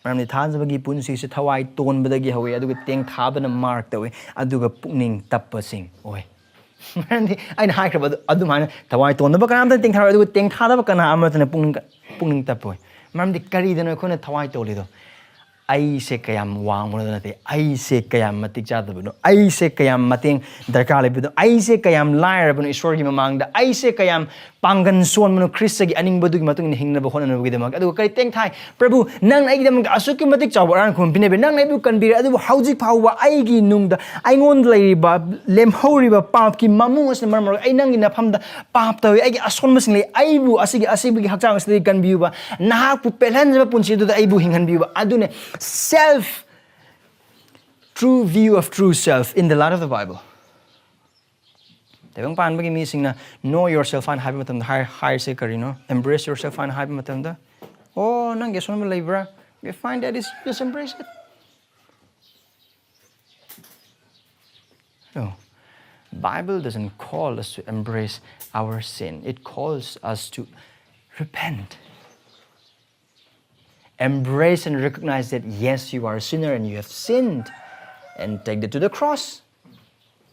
ꯃꯔꯝꯗꯤ ꯊꯥꯖꯕꯒꯤ ꯄꯨꯟꯁꯤꯁꯤ ꯊꯋꯥꯏ ꯇꯣꯟꯕꯗꯒꯤ ꯍꯧꯏ, ꯑꯗꯨꯒ ꯇꯦꯡꯊꯥꯕꯅ ꯃꯥꯔꯛ ꯇꯧꯏ, ꯑꯗꯨꯒ ꯄꯨꯛꯅꯤꯡ ꯇꯞꯄꯁꯤꯡ ꯑꯣꯏ꯫ ꯃꯔꯝꯗꯤ ꯑꯩꯅ ꯍꯥꯏꯈ꯭ꯔꯕ ꯑꯗꯨ ꯑꯗꯨꯃꯥꯏꯅ ꯊꯋꯥꯏ ꯇꯣꯟꯗꯕ ꯀꯅꯥꯝꯇ ꯇꯦꯡꯊꯥꯔꯣꯏ, ꯑꯗꯨꯒ ꯇꯦꯡꯊꯥꯗꯕ ꯀꯅꯥ ꯑꯃꯠꯇꯅ ꯄꯨꯛꯅꯤꯡ ꯄꯨꯛꯅꯤꯡ ꯇꯞꯄꯣꯏ꯫ ꯃꯔꯝꯗꯤ ꯀꯔꯤꯗꯅꯣ ꯑꯩꯈꯣꯏꯅ ꯊꯋꯥꯏ ꯇꯣꯜꯂꯤꯗꯣ? ꯑꯩꯁꯦ ꯀꯌꯥꯝ ꯋꯥꯡꯕꯅꯣ ꯅꯠꯇꯦ, ꯑꯩꯁꯦ ꯀꯌꯥꯝ ꯃꯇꯤꯛ ꯆꯥꯗꯕꯅꯣ, ꯑꯩꯁꯦ ꯀꯌꯥꯝ ꯃꯇꯦꯡ ꯗꯔꯀꯥꯔ ꯂꯩꯕꯅꯣ, ꯑꯩꯁꯦ ꯀꯌꯥꯝ ꯂꯥꯏꯔꯕꯅꯣ ꯏꯁꯣꯔꯒꯤ ꯃꯃꯥꯡꯗ, ꯑꯩꯁꯦ ꯀꯌꯥꯝ ꯄꯥꯡꯒꯟ ꯁꯣꯟꯕꯅꯣ, ꯈ꯭ꯔꯤꯁꯇꯒꯤ ꯑꯅꯤꯡꯕꯗꯨꯒꯤ ꯃꯇꯨꯡ ꯏꯟꯅ ꯍꯤꯡꯅꯕ ꯍꯣꯠꯅꯅꯕꯒꯤꯗꯃꯛ꯫ ꯑꯗꯨꯒ ꯀꯔꯤ ꯇꯦꯡꯊꯥꯏ? "ꯄ꯭ꯔꯚꯨ, ꯅꯪꯅ ꯑꯩꯒꯤꯗꯃꯛꯇ ꯑꯁꯨꯛꯀꯤ ꯃꯇꯤꯛ ꯆꯥꯎꯕ ꯑꯔꯥꯟ ꯈꯨꯝ ꯄꯤꯅꯕꯤ, ꯅꯪꯅ ꯑꯩꯕꯨ ꯀꯟꯕꯤꯔꯦ, ꯑꯗꯨꯕꯨ ꯍꯧꯖꯤꯛ ꯐꯥꯎꯕ ꯑꯩꯒꯤ ꯅꯨꯡꯗ ꯑꯩꯉꯣꯟꯗ ꯂꯩꯔꯤꯕ ꯂꯦꯝꯍꯧꯔꯤꯕ ꯄꯥꯞꯀꯤ ꯃꯃꯨ ꯑꯁꯤꯅ ꯃꯔꯝ ꯑꯣꯏꯔꯒ ꯑꯩ ꯅꯪꯒꯤ ꯅꯐꯝꯗ ꯄꯥꯞ ꯇꯧꯏ, ꯑꯩꯒꯤ ꯑꯁꯣꯟꯕꯁꯤꯡ ꯂꯩ, ꯑꯩꯕꯨ ꯑꯁꯤꯒꯤ ꯑꯁꯤꯕꯒꯤ ꯍꯛꯆꯥꯡ ꯑꯁꯤꯗꯒꯤ ꯀꯟꯕꯤꯌꯨꯕ, ꯅꯍꯥꯛꯄꯨ ꯄꯦꯜꯍꯟꯖꯕ ꯄꯨꯟꯁꯤ ꯑꯗꯨꯗ ꯑꯩꯕꯨ ꯍꯤꯡꯍꯟꯕꯤꯌꯨꯕ"꯫ ꯑꯗꯨꯅꯦ self, true view of true self in the light of the Bible. ꯇꯥꯏꯕꯪ ꯄꯥꯟꯕꯒꯤ ꯃꯤꯁꯤꯡꯅ "Know yourself" ꯍꯥꯏꯅ ꯍꯥꯏꯕ ꯃꯇꯝꯗ ꯍꯥꯏ ꯍꯥꯏꯔꯤꯁꯦ ꯀꯔꯤꯅꯣ? "Embrace yourself" ꯍꯥꯏꯅ ꯍꯥꯏꯕ ꯃꯇꯝꯗ, "ꯑꯣ, ꯅꯪꯒꯤ ꯑꯁꯣꯟꯕ ꯂꯩꯕ꯭ꯔꯥ? You find that is, just embrace it." No. Bible doesn't call us to embrace our sin. It calls us to repent. Embrace and recognize that yes, you are a sinner and you have sinned, and take that to the cross.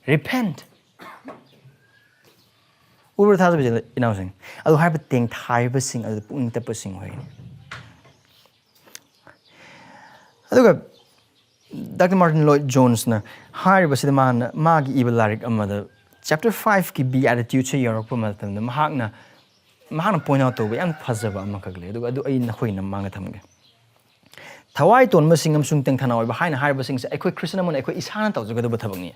Repent. ꯎꯕ꯭ꯔꯥ ꯊꯥꯖꯕ ꯏꯆꯤꯜ ꯏꯅꯥꯎꯁꯤꯡ? ꯑꯗꯨ ꯍꯥꯏꯕ ꯇꯦꯡꯊꯥꯏꯕꯁꯤꯡ ꯑꯗꯨ ꯄꯨꯛꯅꯤꯡ ꯇꯞꯄꯁꯤꯡ ꯑꯣꯏꯒꯅꯤ꯫ ꯑꯗꯨꯒ ꯗꯥꯛꯇꯔ ꯃꯥꯔꯇꯤꯟ ꯂꯣꯏꯗ ꯖꯣꯟꯁꯅ ꯍꯥꯏꯔꯤꯕꯁꯤꯗ ꯃꯥꯅ ꯃꯥꯒꯤ ꯏꯕ ꯂꯥꯏꯔꯤꯛ ꯑꯃꯗ chapter fiveꯀꯤ Beatitudeꯁꯦ ꯌꯧꯔꯛꯄ ꯃꯇꯝꯗ ꯃꯍꯥꯛꯅ ꯃꯍꯥꯛꯅ point out ꯇꯧꯕ ꯌꯥꯝ ꯐꯖꯕ ꯑꯃꯈꯛ ꯂꯩ꯫ ꯑꯗꯨꯒ ꯑꯗꯨ ꯑꯩ ꯅꯈꯣꯏꯒꯤ ꯃꯃꯥꯡꯗ ꯊꯝꯒꯦ꯫ ꯊꯋꯥꯏ ꯇꯣꯟꯕꯁꯤꯡ ꯑꯃꯁꯨꯡ ꯇꯦꯡꯊꯥꯅ ꯑꯣꯏꯕ ꯍꯥꯏꯅ ꯍꯥꯏꯔꯤꯕꯁꯤꯡꯁꯦ ꯑꯩꯈꯣꯏ ꯈ꯭ꯔꯤꯁꯇꯟ ꯑꯃꯅ ꯑꯩꯈꯣꯏ ꯏꯁꯥꯅ ꯇꯧꯖꯒꯗꯕ ꯊꯕꯛꯅꯤ꯫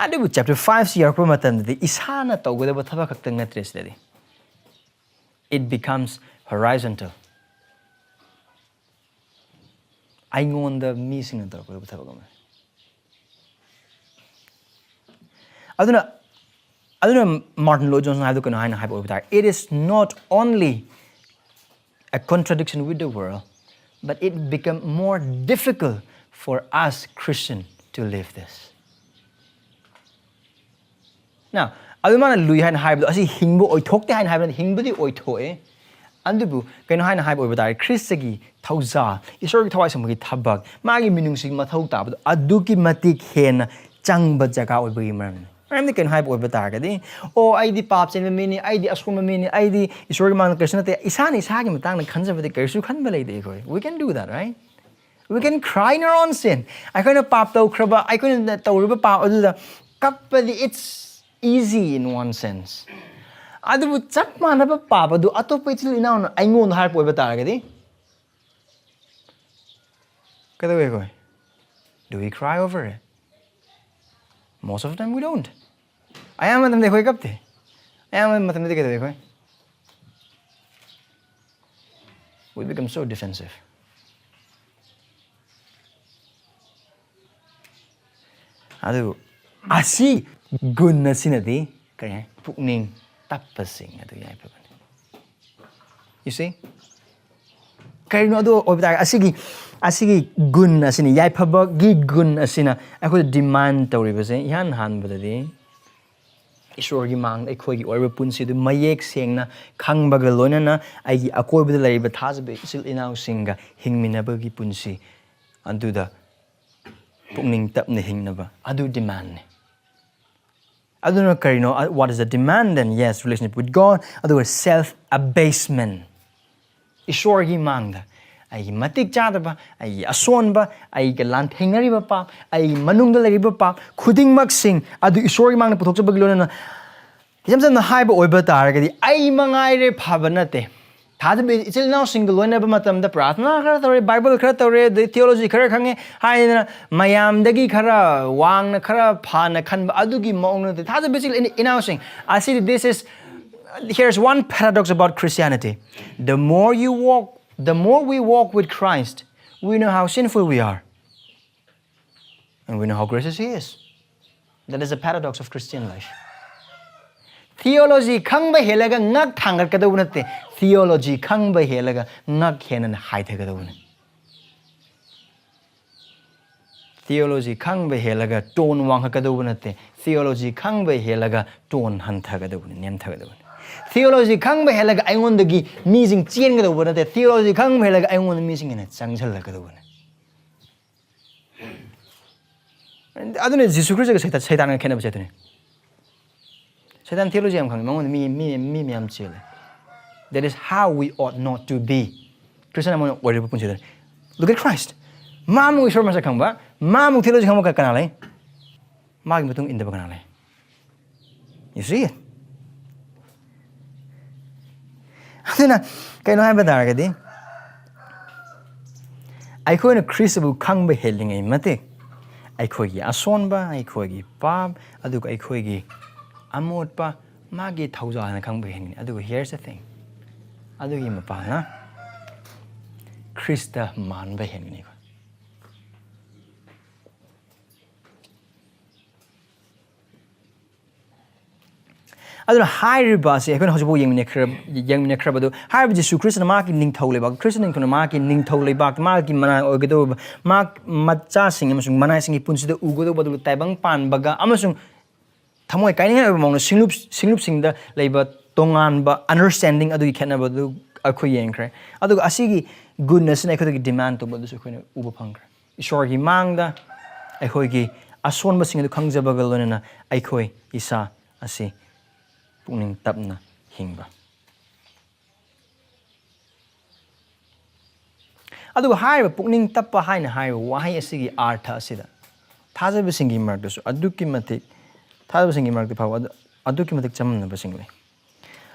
ꯑꯗꯨꯕꯨ chapter fiveꯁꯤ ꯌꯧꯔꯛꯄ ꯃꯇꯝꯗꯗꯤ ꯏꯁꯥꯅ ꯇꯧꯒꯗꯕ ꯊꯕꯛ ꯈꯛꯇꯪ ꯅꯠꯇ꯭ꯔꯦ ꯁꯤꯗꯗꯤ꯫ It becomes horizontal. ꯑꯩꯉꯣꯟꯗ ꯃꯤꯁꯤꯡꯅ ꯇꯧꯔꯛꯀꯗꯕ ꯊꯕꯛ ꯑꯃꯅꯤ꯫ ꯑꯗꯨꯅ ꯑꯗꯨꯅ ꯃꯥꯔꯇꯤꯟ ꯂꯣꯏꯗ ꯖꯣꯟꯁꯟ ꯍꯥꯏꯕꯗꯨ ꯀꯩꯅꯣ ꯍꯥꯏꯅ ꯍꯥꯏꯕ ꯑꯣꯏꯕ ꯇꯥꯔꯦ, "It is not only a contradiction with the world, but it become more difficult for us Christian to live this." Now, ꯑꯗꯨ ꯃꯥꯅ ꯂꯨꯏ ꯍꯥꯏꯅ ꯍꯥꯏꯕꯗꯣ ꯑꯁꯤ ꯍꯤꯡꯕ ꯑꯣꯏꯊꯣꯛꯇꯦ ꯍꯥꯏꯅ ꯍꯥꯏꯕ ꯅꯠꯇꯦ, ꯍꯤꯡꯕꯗꯤ ꯑꯣꯏꯊꯣꯛꯑꯦ꯫ ꯑꯗꯨꯕꯨ ꯀꯩꯅꯣ ꯍꯥꯏꯅ ꯍꯥꯏꯕ ꯑꯣꯏꯕ ꯇꯥꯔꯦ, ꯈ꯭ꯔꯤꯁꯇꯒꯤ ꯊꯧꯖꯥꯜ, ꯏꯁꯣꯔꯒꯤ ꯊꯋꯥꯏ ꯑꯁꯦꯡꯕꯒꯤ ꯊꯕꯛ, ꯃꯥꯒꯤ ꯃꯤꯅꯨꯡꯁꯤꯒꯤ ꯃꯊꯧ ꯇꯥꯕꯗꯣ ꯑꯗꯨꯛꯀꯤ ꯃꯇꯤꯛ ꯍꯦꯟꯅ ꯆꯪꯕ ꯖꯒꯥ ꯑꯣꯏꯕꯒꯤ ꯃꯔꯝꯅꯤ꯫ ꯃꯔꯝꯗꯤ ꯀꯩꯅꯣ ꯍꯥꯏꯕ ꯑꯣꯏꯕ ꯇꯥꯔꯒꯗꯤ, "ꯑꯣ, ꯑꯩꯗꯤ ꯄꯥꯞ ꯆꯦꯟꯕ ꯃꯤꯅꯤ, ꯑꯩꯗꯤ ꯑꯁꯣꯟꯕ ꯃꯤꯅꯤ, ꯑꯩꯗꯤ ꯏꯁꯣꯔꯒꯤ ꯃꯥꯡꯗ ꯀꯔꯤꯁꯨ ꯅꯠꯇꯦ", ꯏꯁꯥꯅ ꯏꯁꯥꯒꯤ ꯃꯇꯥꯡꯗ ꯈꯟꯖꯕꯗꯤ ꯀꯔꯤꯁꯨ ꯈꯟꯕ ꯂꯩꯇꯦ ꯑꯩꯈꯣꯏ꯫ We can do that, right? We can cry in our own sin. ꯑꯩꯈꯣꯏꯅ ꯄꯥꯞ ꯇꯧꯈ꯭ꯔꯕ, ꯑꯩꯈꯣꯏꯅ ꯇꯧꯔꯤꯕ ꯄꯥꯞ ꯑꯗꯨꯗ ꯀꯞꯄꯗꯤ, it's easy in one sense. ꯑꯗꯨꯕꯨ ꯆꯞ ꯃꯥꯟꯅꯕ ꯄꯥꯞ ꯑꯗꯨ ꯑꯇꯣꯞꯄ ꯏꯆꯤꯜ ꯏꯅꯥꯎꯅ ꯑꯩꯉꯣꯟꯗ ꯍꯥꯏꯔꯛꯄ ꯑꯣꯏꯕ ꯇꯥꯔꯒꯗꯤ, ꯀꯩꯗꯧꯋꯦ ꯑꯩꯈꯣꯏ? Do we cry over it? Most of the time we don't. ꯑꯌꯥꯝꯕ ꯃꯇꯝꯗ ꯑꯩꯈꯣꯏ ꯀꯞꯇꯦ꯫ ꯑꯌꯥꯝꯕ ꯃꯇꯝꯗꯗꯤ ꯀꯩꯗꯧꯋꯦ ꯑꯩꯈꯣꯏ? We become so defensive. ꯑꯗꯨ ꯑꯁꯤ ꯒꯨꯟ ꯑꯁꯤꯅꯗꯤ ꯀꯔꯤ ꯍꯥꯏ? ꯄꯨꯛꯅꯤꯡ ꯇꯞꯄꯁꯤꯡ ꯑꯗꯨ ꯌꯥꯏꯐꯕꯅꯤ꯫ You see? ꯀꯔꯤꯅꯣ ꯑꯗꯨ ꯑꯣꯏꯕ ꯇꯥꯔꯒꯗꯤ, ꯑꯁꯤꯒꯤ, ꯑꯁꯤꯒꯤ ꯒꯨꯟ ꯑꯁꯤꯅ, ꯌꯥꯏꯐꯕꯒꯤ ꯒꯨꯟ ꯑꯁꯤꯅ ꯑꯩꯈꯣꯏꯗ demand ꯇꯧꯔꯤꯕꯁꯦ, ꯏꯍꯥꯟ ꯍꯥꯟꯕꯗꯗꯤ ꯏꯁꯣꯔꯒꯤ ꯃꯥꯡꯗ ꯑꯩꯈꯣꯏꯒꯤ ꯑꯣꯏꯕ ꯄꯨꯟꯁꯤꯗꯨ ꯃꯌꯦꯛ ꯁꯦꯡꯅ ꯈꯪꯕꯒ ꯂꯣꯏꯅꯅ, ꯑꯩꯒꯤ ꯑꯀꯣꯏꯕꯗ ꯂꯩꯔꯤꯕ ꯊꯥꯖꯕ ꯏꯆꯤꯜ ꯏꯅꯥꯎꯁꯤꯡꯒ ꯍꯤꯡꯃꯤꯟꯅꯕꯒꯤ ꯄꯨꯟꯁꯤ ꯑꯗꯨꯗ ꯄꯨꯛꯅꯤꯡ ꯇꯞꯅ ꯍꯤꯡꯅꯕ ꯑꯗꯨ demandꯅꯤ꯫ ꯑꯗꯨꯅ ꯀꯔꯤꯅꯣ? What is the demand then? Yes, relationship with God. ꯑꯗꯨꯒ self abasement. ꯏꯁꯣꯔꯒꯤ ꯃꯥꯡꯗ ꯑꯩꯒꯤ ꯃꯇꯤꯛ ꯆꯥꯗꯕ, ꯑꯩꯒꯤ ꯑꯁꯣꯟꯕ, ꯑꯩꯒ ꯂꯥꯟꯊꯦꯡꯅꯔꯤꯕ ꯄꯥꯞ, ꯑꯩꯒꯤ ꯃꯅꯨꯡꯗ ꯂꯩꯔꯤꯕ ꯄꯥꯞ ꯈꯨꯗꯤꯡꯃꯛꯁꯤꯡ ꯑꯗꯨ ꯏꯁꯣꯔꯒꯤ ꯃꯥꯡꯗ ꯄꯨꯊꯣꯛꯆꯕꯒꯤ ꯂꯣꯏꯅꯅ, ꯏꯆꯝ ꯆꯝꯅ ꯍꯥꯏꯕ ꯑꯣꯏꯕ ꯇꯥꯔꯒꯗꯤ, ꯑꯩ ꯃꯉꯥꯏꯔꯦ ꯐꯕ ꯅꯠꯇꯦ꯫ ꯊꯥꯖꯕ ꯏꯆꯤꯜ ꯏꯅꯥꯎꯁꯤꯡꯒ ꯂꯣꯏꯅꯕ ꯃꯇꯝꯗ ꯄ꯭ꯔꯥꯊꯅꯥ ꯈꯔ ꯇꯧꯔꯦ, ꯕꯥꯏꯕꯜ ꯈꯔ ꯇꯧꯔꯦ, ꯑꯗꯩ theology ꯈꯔ ꯈꯪꯉꯦ ꯍꯥꯏꯗꯅ ꯃꯌꯥꯝꯗꯒꯤ ꯈꯔ ꯋꯥꯡꯅ, ꯈꯔ ꯐꯅ ꯈꯟꯕ ꯑꯗꯨꯒꯤ ꯃꯑꯣꯡ ꯅꯠꯇꯦ꯫ ꯊꯥꯖꯕ ꯏꯆꯤꯜ ꯏꯅꯥꯎꯁꯤꯡ ꯑꯁꯤꯗꯤ, this is, here's one paradox about Christianity. The more you walk, the more we walk with Christ, we know how sinful we are. And we know how gracious He is. That is the paradox of Christian life. Theology ꯈꯪꯕ ꯍꯦꯜꯂꯒ ꯉꯛ ꯊꯥꯡꯒꯠꯀꯗꯧꯕ ꯅꯠꯇꯦ꯫ Theology ꯈꯪꯕ ꯍꯦꯜꯂꯒ ꯉꯛ ꯍꯦꯟꯅ ꯍꯥꯏꯊꯒꯗꯧꯕꯅꯤ꯫ Theology ꯈꯪꯕ ꯍꯦꯜꯂꯒ tone ꯋꯥꯡꯈꯠꯀꯗꯧꯕ ꯅꯠꯇꯦ꯫ Theology ꯈꯪꯕ ꯍꯦꯜꯂꯒ tone ꯍꯟꯊꯒꯗꯧꯕꯅꯤ, ꯅꯦꯝꯊꯒꯗꯧꯕꯅꯤ꯫ Theology ꯈꯪꯕ ꯍꯦꯜꯂꯒ ꯑꯩꯉꯣꯟꯗꯒꯤ ꯃꯤꯁꯤꯡ ꯆꯦꯟꯒꯗꯧꯕ ꯅꯠꯇꯦ꯫ Theology ꯈꯪꯕ ꯍꯦꯜꯂꯒ ꯑꯩꯉꯣꯟꯗ ꯃꯤꯁꯤꯡ ꯍꯦꯟꯅ ꯆꯪꯁꯤꯜꯂꯛꯀꯗꯧꯕꯅꯤ꯫ ꯑꯗꯨꯅ ꯖꯤꯁꯨ ꯈ꯭ꯔꯤꯁꯇꯒ ꯁꯩꯇꯥ-, ꯁꯩꯇꯥꯟꯒ ꯈꯦꯠꯅꯕꯁꯦ ꯑꯗꯨꯅꯤ꯫ ꯁꯦꯇꯥꯟ theology ꯌꯥꯝ ꯈꯪꯉꯤ, ꯃꯉꯣꯟꯗ ꯃꯤ ꯃꯤ ꯃꯤ ꯃꯌꯥꯝ ꯆꯦꯜꯂꯦ꯫ That is how we ought not to be. Christian ꯑꯃꯅ ꯑꯣꯏꯔꯤꯕ ꯄꯨꯟꯁꯤꯗ, look at Christ. ꯃꯥꯃꯨ ꯏꯁꯣꯔ ꯃꯁꯛ ꯈꯪꯕ, ꯃꯥꯃꯨ theology ꯈꯪꯕ ꯀꯅꯥ ꯂꯩ? ꯃꯥꯒꯤ ꯃꯇꯨꯡ ꯏꯟꯗꯕ ꯀꯅꯥ ꯂꯩ? You see it? ꯑꯗꯨꯅ ꯀꯩꯅꯣ ꯍꯥꯏꯕ ꯇꯥꯔꯒꯗꯤ, ꯑꯩꯈꯣꯏꯅ ꯈ꯭ꯔꯤꯁꯇꯕꯨ ꯈꯪꯕ ꯍꯦꯜꯂꯤꯉꯩ ꯃꯇꯤꯛ, ꯑꯩꯈꯣꯏꯒꯤ ꯑꯁꯣꯟꯕ, ꯑꯩꯈꯣꯏꯒꯤ ꯄꯥꯞ, ꯑꯗꯨꯒ ꯑꯩꯈꯣꯏꯒꯤ ꯑꯃꯣꯠꯄ ꯃꯥꯒꯤ ꯊꯧꯖꯥꯜꯅ ꯈꯪꯕ ꯍꯦꯟꯒꯅꯤ꯫ ꯑꯗꯨꯒ here's the thing, ꯑꯗꯨꯒꯤ ꯃꯄꯥꯟꯅ ꯈ꯭ꯔꯤꯁꯇ ꯃꯥꯟꯕ ꯍꯦꯟꯒꯅꯤ ꯑꯩꯈꯣꯏ꯫ ꯑꯗꯨꯅ ꯍꯥꯏꯔꯤꯕ ꯑꯁꯤ ꯑꯩꯈꯣꯏꯅ ꯍꯧꯖꯤꯛꯐꯥꯎ ꯌꯦꯡꯃꯤꯟꯅꯈ꯭ꯔ-, ꯌꯦꯡꯃꯤꯟꯅꯈ꯭ꯔꯕꯗꯨ, ꯍꯥꯏꯔꯤꯕ ꯖꯤꯁꯨ ꯈ꯭ꯔꯤꯁꯇꯅ ꯃꯍꯥꯛꯀꯤ ꯅꯤꯡꯊꯧ ꯂꯩꯕꯥꯛ, ꯈ꯭ꯔꯤꯁꯇ ꯅꯤꯡꯊꯧꯅ ꯃꯍꯥꯛꯀꯤ ꯅꯤꯡꯊꯧ ꯂꯩꯕꯥꯛ, ꯃꯍꯥꯛꯀꯤ ꯃꯅꯥꯏ ꯑꯣꯏꯒꯗꯧꯔꯤꯕ, ꯃꯍꯥꯛ ꯃꯆꯥꯁꯤꯡ ꯑꯃꯁꯨꯡ ꯃꯅꯥꯏꯁꯤꯡꯒꯤ ꯄꯨꯟꯁꯤꯗ ꯎꯒꯗꯧꯕ ꯑꯗꯨ ꯇꯥꯏꯕꯪ ꯄꯥꯟꯕꯒ ꯑꯃꯁꯨꯡ ꯊꯃꯣꯏ ꯀꯥꯏꯅꯤꯡꯉꯥꯏ ꯑꯣꯏꯕ ꯃꯑꯣꯡꯗ ꯁꯤꯡꯂꯨꯞ-, ꯁꯤꯡꯂꯨꯞꯁꯤꯡꯗ ꯂꯩꯕ ꯇꯣꯉꯥꯟꯕ understanding ꯑꯗꯨꯒꯤ ꯈꯦꯠꯅꯕꯗꯨ ꯑꯩꯈꯣꯏ ꯌꯦꯡꯈ꯭ꯔꯦ꯫ ꯑꯗꯨꯒ ꯑꯁꯤꯒꯤ ꯒꯨꯟ ꯑꯁꯤꯅ ꯑꯩꯈꯣꯏꯗꯒꯤ demand ꯇꯧꯕ ꯑꯗꯨꯁꯨ ꯑꯩꯈꯣꯏꯅ ꯎꯕ ꯐꯪꯈ꯭ꯔꯦ꯫ ꯏꯁꯣꯔꯒꯤ ꯃꯥꯡꯗ ꯑꯩꯈꯣꯏꯒꯤ ꯑꯁꯣꯟꯕꯁꯤꯡ ꯑꯗꯨ ꯈꯪꯖꯕꯒ ꯂꯣꯏꯅꯅ ꯑꯩꯈꯣꯏ ꯏꯁꯥ ꯑꯁꯤ ꯄꯨꯛꯅꯤꯡ ꯇꯞꯅ ꯍꯤꯡꯕ꯫ ꯑꯗꯨꯒ ꯍꯥꯏꯔꯤꯕ ꯄꯨꯛꯅꯤꯡ ꯇꯞꯄ ꯍꯥꯏꯅ ꯍꯥꯏꯔꯤꯕ ꯋꯥꯍꯩ ꯑꯁꯤꯒꯤ ꯑꯥꯔꯊ ꯑꯁꯤꯗ ꯊꯥꯖꯕꯁꯤꯡꯒꯤ ꯃꯔꯛꯇꯁꯨ ꯑꯗꯨꯛꯀꯤ ꯃꯇꯤꯛ, ꯊꯥꯖꯕꯁꯤꯡꯒꯤ ꯃꯔꯛꯇ ꯐꯥꯎꯕ ꯑꯗꯨ-, ꯑꯗꯨꯛꯀꯤ ꯃꯇꯤꯛ ꯆꯃꯝꯅꯕꯁꯤꯡ ꯂꯩ꯫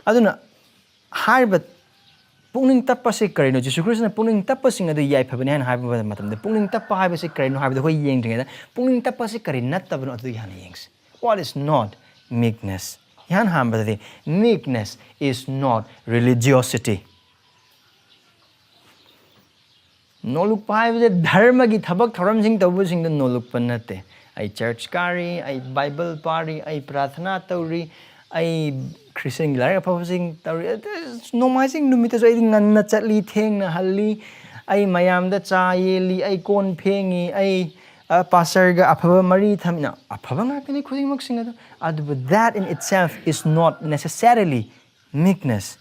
ꯑꯗꯨꯅ ꯍꯥꯏꯔꯤꯕ ꯄꯨꯛꯅꯤꯡ ꯇꯞꯄꯁꯤ ꯀꯔꯤꯅꯣ? ꯖꯤꯁꯨ ꯈ꯭ꯔꯤꯁꯇꯅ ꯄꯨꯛꯅꯤꯡ ꯇꯞꯄꯁꯤꯡ ꯑꯗꯨ ꯌꯥꯏꯐꯕꯅꯤ ꯍꯥꯏꯅ ꯍꯥꯏꯕ ꯃꯇꯝꯗ, ꯄꯨꯛꯅꯤꯡ ꯇꯞꯄ ꯍꯥꯏꯕꯁꯤ ꯀꯔꯤꯅꯣ ꯍꯥꯏꯕꯗꯨ ꯑꯩꯈꯣꯏ ꯌꯦꯡꯗ꯭ꯔꯤꯉꯩꯗ, ꯄꯨꯛꯅꯤꯡ ꯇꯞꯄꯁꯤ ꯀꯔꯤ ꯅꯠꯇꯕꯅꯣ ꯑꯗꯨꯒꯤ ꯍꯥꯟꯅ ꯌꯦꯡꯁꯤ꯫ What is not meekness? ꯏꯍꯥꯟ ꯍꯥꯟꯕꯗꯗꯤ, meekness is not religiosity. ꯅꯣꯂꯨꯛꯄ ꯍꯥꯏꯕꯁꯦ ꯙꯔꯃꯒꯤ ꯊꯕꯛ ꯊꯧꯔꯝꯁꯤꯡ ꯇꯧꯕꯁꯤꯡꯗ ꯅꯣꯂꯨꯛꯄ ꯅꯠꯇꯦ꯫ ꯑꯩ ꯆꯔꯆ ꯀꯥꯔꯤ, ꯑꯩ ꯕꯥꯏꯕꯜ ꯄꯥꯔꯤ, ꯑꯩ ꯄ꯭ꯔꯥꯊꯅꯥ ꯇꯧꯔꯤ, ꯑꯩ ꯈ꯭ꯔꯤꯁꯇꯤꯌꯟꯒꯤ ꯂꯥꯏꯔꯤꯛ ꯑꯐꯕꯁꯤꯡ ꯇꯧꯔꯤ, ꯑꯗꯨ ꯅꯣꯡꯃꯥꯏꯖꯤꯡ ꯅꯨꯃꯤꯠꯇꯁꯨ ꯑꯩꯗꯤ ꯉꯟꯅ ꯆꯠꯂꯤ, ꯊꯦꯡꯅ ꯍꯜꯂꯤ, ꯑꯩ ꯃꯌꯥꯝꯗ ꯆꯥ ꯌꯦꯜꯂꯤ, ꯑꯩ ꯀꯣꯟ ꯐꯦꯡꯉꯤ, ꯑꯩ, ꯑ, ꯄꯥꯁꯇꯔꯒ ꯑꯐꯕ ꯃꯔꯤ ꯊꯝꯃꯤ꯫ ꯑꯐꯕ ꯉꯥꯛꯇꯅꯤ ꯈꯨꯗꯤꯡꯃꯛꯁꯤꯡ ꯑꯗꯨ꯫ ꯑꯗꯨꯕꯨ that in itself is not necessarily meekness.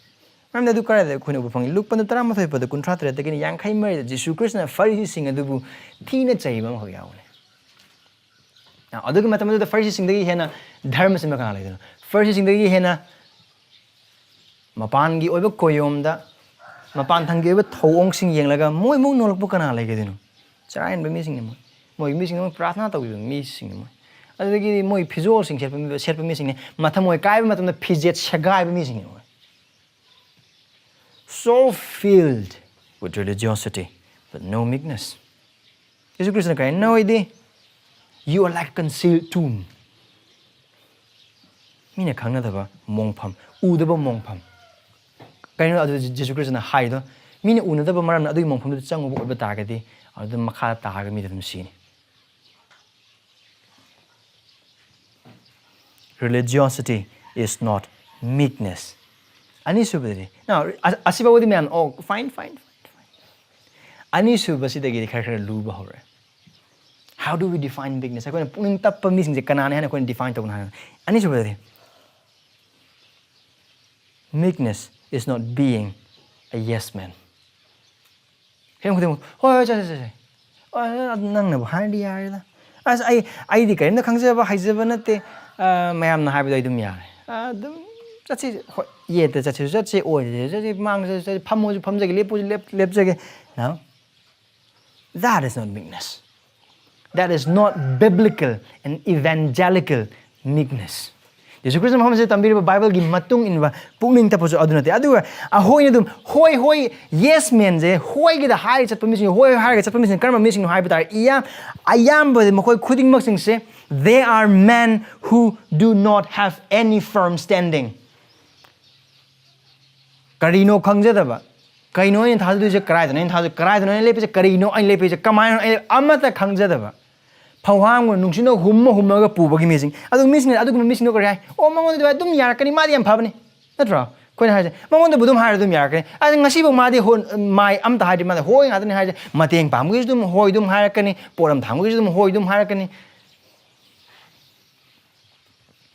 ꯃꯔꯝꯗꯤ ꯑꯗꯨ ꯀꯗꯥꯏꯗ ꯑꯩꯈꯣꯏꯅ ꯎꯕ ꯐꯪꯉꯤ? ꯂꯨꯛ ꯄꯟꯗꯨ ꯇꯔꯥꯃꯥꯊꯣꯏ ꯄꯗ ꯀꯨꯟꯊ꯭ꯔꯥ ꯇꯔꯦꯠꯇꯒꯤꯅ ꯌꯥꯡꯈꯩ ꯃꯔꯤꯗ ꯖꯤꯁꯨ ꯈ꯭ꯔꯤꯁꯇꯅ ꯐꯔꯤꯁꯤꯁꯤꯡ ꯑꯗꯨꯕꯨ ꯊꯤꯅ ꯆꯩꯕ ꯑꯃꯈꯛ ꯌꯥꯎꯕꯅꯤ꯫ ꯑꯗꯨꯒꯤ ꯃꯇꯝꯗꯨꯗ ꯐꯔꯤꯁꯤꯁꯤꯡꯗꯒꯤ ꯍꯦꯟꯅ ꯙꯔꯃ ꯆꯦꯟꯕ ꯀꯅꯥ ꯂꯩꯗꯣꯏꯅꯣ? ꯐꯔꯤꯁꯤꯁꯤꯡꯗꯒꯤ ꯍꯦꯟꯅ ꯃꯄꯥꯟꯒꯤ ꯑꯣꯏꯕ ꯀꯣꯌꯣꯝꯗ, ꯃꯄꯥꯟ ꯊꯪꯒꯤ ꯑꯣꯏꯕ ꯊꯧꯑꯣꯡꯁꯤꯡ ꯌꯦꯡꯂꯒ ꯃꯣꯏꯃꯨꯛ ꯅꯣꯂꯛꯄ ꯀꯅꯥ ꯂꯩꯒꯗꯣꯏꯅꯣ? ꯆꯔꯥ ꯍꯦꯟꯕ ꯃꯤꯁꯤꯡꯅꯤ ꯃꯣꯏ꯫ ꯃꯣꯏꯒꯤ ꯃꯤꯁꯤꯡꯅꯤ ꯃꯣꯏ, ꯄ꯭ꯔꯥꯊꯅꯥ ꯇꯧꯕꯤꯕ ꯃꯤꯁꯤꯡꯅꯤ ꯃꯣꯏ꯫ ꯑꯗꯨꯗꯒꯤꯗꯤ ꯃꯣꯏ ꯐꯤꯖꯣꯜꯁꯤꯡ ꯁꯦꯠꯄ ꯃꯤ, ꯁꯦꯠꯄ ꯃꯤꯁꯤꯡꯅꯤ꯫ ꯃꯊꯃꯣꯏ ꯀꯥꯏꯕ ꯃꯇꯝꯗ ꯐꯤꯖꯦꯠ ꯁꯦꯒꯥꯏꯕ ꯃꯤꯁꯤꯡꯅꯤ ꯃꯣꯏ꯫ So filled with religiosity, but no meekness. ꯌꯦꯁꯨ ꯈ꯭ꯔꯤꯁꯇꯅ ꯀꯔꯤ ꯍꯥꯏꯅꯣ? ꯅꯣꯏꯗꯤ, "You are like concealed tomb." ꯃꯤꯅ ꯈꯪꯅꯗꯕ ꯃꯣꯡꯐꯝ, ꯎꯗꯕ ꯃꯣꯡꯐꯝ꯫ ꯀꯩꯅꯣ ꯑꯗꯨ ꯖꯦꯁꯨ ꯈ꯭ꯔꯤꯁꯇꯅ ꯍꯥꯏꯗꯣ? ꯃꯤꯅ ꯎꯅꯗꯕ ꯃꯔꯝꯅ ꯑꯗꯨꯒꯤ ꯃꯣꯡꯐꯝꯗꯨꯗ ꯆꯪꯉꯨꯕ ꯑꯣꯏꯕ ꯇꯥꯔꯒꯗꯤ, ꯑꯗꯨꯝ ꯃꯈꯥ ꯇꯥꯔꯒ ꯃꯤꯗ ꯑꯗꯨꯝ ꯁꯤꯅꯤ꯫ Religiosity is not meekness. ꯑꯅꯤꯁꯨꯕꯗꯗꯤ, now, ꯑ-, ꯑꯁꯤꯐꯥꯎꯕꯗꯤ ꯃꯌꯥꯝ, "Oh, fine, fine, fine, fine." ꯑꯅꯤꯁꯨꯕꯁꯤꯗꯒꯤꯗꯤ ꯈꯔ ꯈꯔ ꯂꯨꯕ ꯍꯧꯔꯦ꯫ How do we define meekness? ꯑꯩꯈꯣꯏꯅ ꯄꯨꯛꯅꯤꯡ ꯇꯞꯄ ꯃꯤꯁꯤꯡꯁꯦ ꯀꯅꯥꯅꯤ ꯍꯥꯏꯅ ꯑꯩꯈꯣꯏꯅ define ꯇꯧꯕꯅꯣ ꯍꯥꯏꯕ꯫ ꯑꯅꯤꯁꯨꯕꯗꯗꯤ, meekness is not being a yes man. ꯍꯤꯔꯝ ꯈꯨꯗꯤꯡꯃꯛ, "ꯍꯣꯏ, ꯍꯣꯏ, ꯆꯠꯁꯦ, ꯆꯠꯁꯦ꯫ ꯍꯣꯏ, ꯍꯣꯏ, ꯑꯗꯨ ꯅꯪꯅꯕꯨ ꯍꯥꯏꯔꯗꯤ ꯌꯥꯔꯦꯗ꯫ ꯑꯁ, ꯑꯩ, ꯑꯩꯗꯤ ꯀꯔꯤꯝꯇ ꯈꯪꯖꯕ, ꯍꯩꯖꯕ ꯅꯠꯇꯦ꯫ ꯑ, ꯃꯌꯥꯝꯅ ꯍꯥꯏꯕꯗꯣ ꯑꯩ ꯑꯗꯨꯝ ꯌꯥꯔꯦ꯫ ꯑ, ꯑꯗꯨꯝ ꯆꯠꯁꯤ, ꯍꯣꯏ, ꯌꯦꯠꯇ ꯆꯠꯁꯤꯁꯨ ꯆꯠꯁꯤ, ꯑꯣꯏꯗ ꯆꯠꯁꯤ, ꯃꯥꯡꯗ ꯆꯠꯁꯤ, ꯐꯝꯃꯁꯨ ꯐꯝꯖꯒꯦ, ꯂꯦꯞꯄꯁꯨ ꯂꯦꯞ-, ꯂꯦꯞꯆꯒꯦ." No. That is not meekness. That is not biblical and evangelical meekness. Yesu Christ ꯃꯐꯝꯁꯤꯗ ꯇꯝꯕꯤꯔꯤꯕ ꯕꯥꯏꯕꯜꯒꯤ ꯃꯇꯨꯡ ꯏꯟꯕ ꯄꯨꯛꯅꯤꯡ ꯇꯞꯄꯁꯨ ꯑꯗꯨ ꯅꯠꯇꯦ꯫ ꯑꯗꯨꯒ ꯑꯩꯈꯣꯏꯅ ꯑꯗꯨꯝ ꯍꯣꯏ, ꯍꯣꯏ, yes man ꯁꯦ, ꯍꯣꯏꯒꯤꯗ ꯍꯥꯏꯔꯒ ꯆꯠꯄ ꯃꯤꯁꯤꯡ, ꯍꯣꯏ ꯍꯥꯏꯔꯒ ꯆꯠꯄ ꯃꯤꯁꯤꯡ ꯀꯔꯝꯕ ꯃꯤꯁꯤꯡꯅꯣ ꯍꯥꯏꯕ ꯇꯥꯔꯦ? ꯏꯌꯥ-, ꯑꯌꯥꯝꯕꯗꯤ ꯃꯈꯣꯏ ꯈꯨꯗꯤꯡꯃꯛꯁꯤꯡꯁꯦ, they are men who do not have any firm standing. ꯀꯔꯤꯅꯣ ꯈꯪꯖꯗꯕ, ꯀꯩꯅꯣ ꯑꯩꯅ ꯊꯥꯖꯗꯣꯏꯁꯦ, ꯀꯔꯥꯏꯗꯅꯣ ꯑꯩꯅ ꯊꯥꯖꯗꯣꯏ, ꯀꯔꯥꯏꯗꯅꯣ ꯑꯩꯅ ꯂꯦꯞꯄꯤꯁꯦ, ꯀꯔꯤꯅꯣ ꯑꯩꯅ ꯂꯦꯞꯄꯤꯁꯦ, ꯀꯃꯥꯏꯅ ꯑꯩꯅ, ꯑꯃꯠꯇ ꯈꯪꯖꯗꯕ, ꯐꯧꯍꯥꯝꯒ ꯅꯨꯡꯁꯤꯠꯅ ꯍꯨꯝꯃ ꯍꯨꯝꯃꯒ ꯄꯨꯕꯒꯤ ꯃꯤꯁꯤꯡ꯫ ꯑꯗꯨ ꯃꯤꯁꯤꯡꯅ, ꯑꯗꯨꯒꯨꯝꯕ ꯃꯤꯁꯤꯡꯗꯣ ꯀꯔꯤ ꯍꯥꯏ? "ꯑꯣ, ꯃꯉꯣꯟꯗꯗꯤ ꯑꯗꯨꯝ ꯌꯥꯔꯛꯀꯅꯤ, ꯃꯥꯗꯤ ꯌꯥꯝ ꯐꯕꯅꯤ", ꯅꯠꯇ꯭ꯔꯣ? ꯑꯩꯈꯣꯏꯅ ꯍꯥꯏꯁꯦ, "ꯃꯉꯣꯟꯗꯕꯨ ꯑꯗꯨꯝ ꯍꯥꯏꯔ ꯑꯗꯨꯝ ꯌꯥꯔꯛꯀꯅꯤ"꯫ ꯑꯗ ꯉꯁꯤꯐꯥꯎ ꯃꯥꯗꯤ ꯍꯣ-, ꯃꯥꯏ ꯑꯝꯇ ꯍꯥꯏꯗ꯭ꯔꯤ, ꯃꯥꯗꯤ ꯍꯣꯏ ꯉꯥꯛꯇꯅꯤ ꯍꯥꯏꯁꯦ꯫ ꯃꯇꯦꯡ ꯄꯥꯡꯕꯒꯤꯁꯨ ꯑꯗꯨꯝ ꯍꯣꯏ ꯑꯗꯨꯝ ꯍꯥꯏꯔꯛꯀꯅꯤ, ꯄꯣꯠ ꯑꯃ ꯊꯥꯡꯕꯒꯤꯁꯨ ꯑꯗꯨꯝ ꯍꯣꯏ ꯑꯗꯨꯝ ꯍꯥꯏꯔꯛꯀꯅꯤ꯫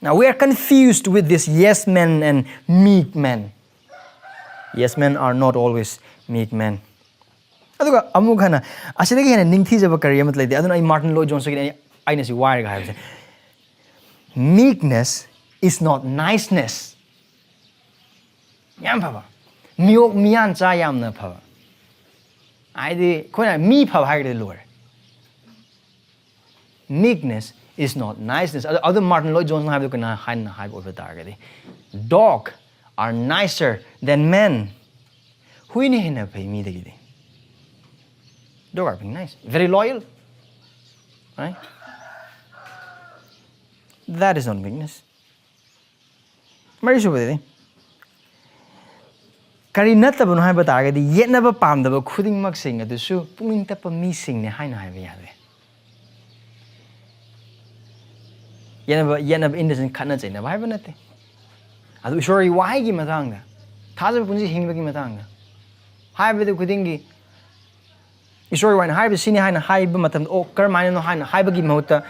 Now we are confused with this yes men and meek men. Yes men are not always meek men. ꯑꯗꯨꯒ ꯑꯃꯨꯛ ꯍꯟꯅ ꯑꯁꯤꯗꯒꯤ ꯍꯦꯟꯅ ꯅꯤꯡꯊꯤꯖꯕ ꯀꯔꯤ ꯑꯃꯠꯇ ꯂꯩꯇꯦ꯫ ꯑꯗꯨꯅ ꯑꯩ ꯃꯥꯔꯇꯤꯟ ꯂꯣꯏꯗ ꯖꯣꯟꯁꯇꯒꯤꯅꯤ ꯑꯩ, ꯑꯩꯅ ꯁꯤ ꯋꯥꯏꯔꯒ ꯍꯥꯏꯕꯁꯦ꯫ Meekness is not niceness. ꯌꯥꯝ ꯐꯕ꯫ ꯃꯤꯑꯣꯛ ꯃꯤꯌꯥꯟꯆꯥ ꯌꯥꯝꯅ ꯐꯕ꯫ ꯍꯥꯏꯗꯤ ꯑꯩꯈꯣꯏꯅ ꯃꯤ ꯐꯕ ꯍꯥꯏꯔꯒꯗꯤ ꯂꯣꯏꯔꯦ꯫ Meekness is not niceness. ꯑꯗꯨ, ꯑꯗꯨ Martyn Lloyd-Jones ꯍꯥꯏꯕꯗꯨ ꯀꯅꯥ ꯍꯥꯏꯅ ꯍꯥꯏꯕ ꯑꯣꯏꯕ ꯇꯥꯔꯒꯗꯤ, "Dog are nicer than men." ꯍꯨꯏꯅ ꯍꯦꯟꯅ ꯐꯩ ꯃꯤꯗꯒꯤꯗꯤ꯫ Dog are being nice, very loyal, right? That is not meekness. ꯃꯔꯤꯁꯨꯕꯗꯗꯤ ꯀꯔꯤ ꯅꯠꯇꯕꯅꯣ ꯍꯥꯏꯕ ꯇꯥꯔꯒꯗꯤ, ꯌꯦꯠꯅꯕ ꯄꯥꯝꯗꯕ ꯈꯨꯗꯤꯡꯃꯛꯁꯤꯡ ꯑꯗꯨꯁꯨ ꯄꯨꯛꯅꯤꯡ ꯇꯞꯄ ꯃꯤꯁꯤꯡꯅꯤ ꯍꯥꯏꯅ ꯍꯥꯏꯕ ꯌꯥꯗꯦ꯫ ꯌꯦꯠꯅꯕ, ꯌꯦꯠꯅꯕ in the sense ꯈꯠꯅ ꯆꯩꯅꯕ ꯍꯥꯏꯕ ꯅꯠꯇꯦ꯫ ꯑꯗꯨ ꯏꯁꯣꯔꯒꯤ ꯋꯥꯍꯩꯒꯤ ꯃꯇꯥꯡꯗ, ꯊꯥꯖꯕ ꯄꯨꯟꯁꯤ ꯍꯤꯡꯕꯒꯤ ꯃꯇꯥꯡꯗ ꯍꯥꯏꯕꯗꯨ ꯈꯨꯗꯤꯡꯒꯤ, ꯏꯁꯣꯔꯒꯤ ꯋꯥꯍꯩꯅ ꯍꯥꯏꯔꯤꯕ ꯁꯤꯅꯤ ꯍꯥꯏꯅ ꯍꯥꯏꯕ ꯃꯇꯝꯗ, "ꯑꯣ, ꯀꯔꯝꯍꯥꯏꯅꯅꯣ?" ꯍꯥꯏꯅ ꯍꯥꯏꯕꯒꯤ ꯃꯍꯨꯠꯇ,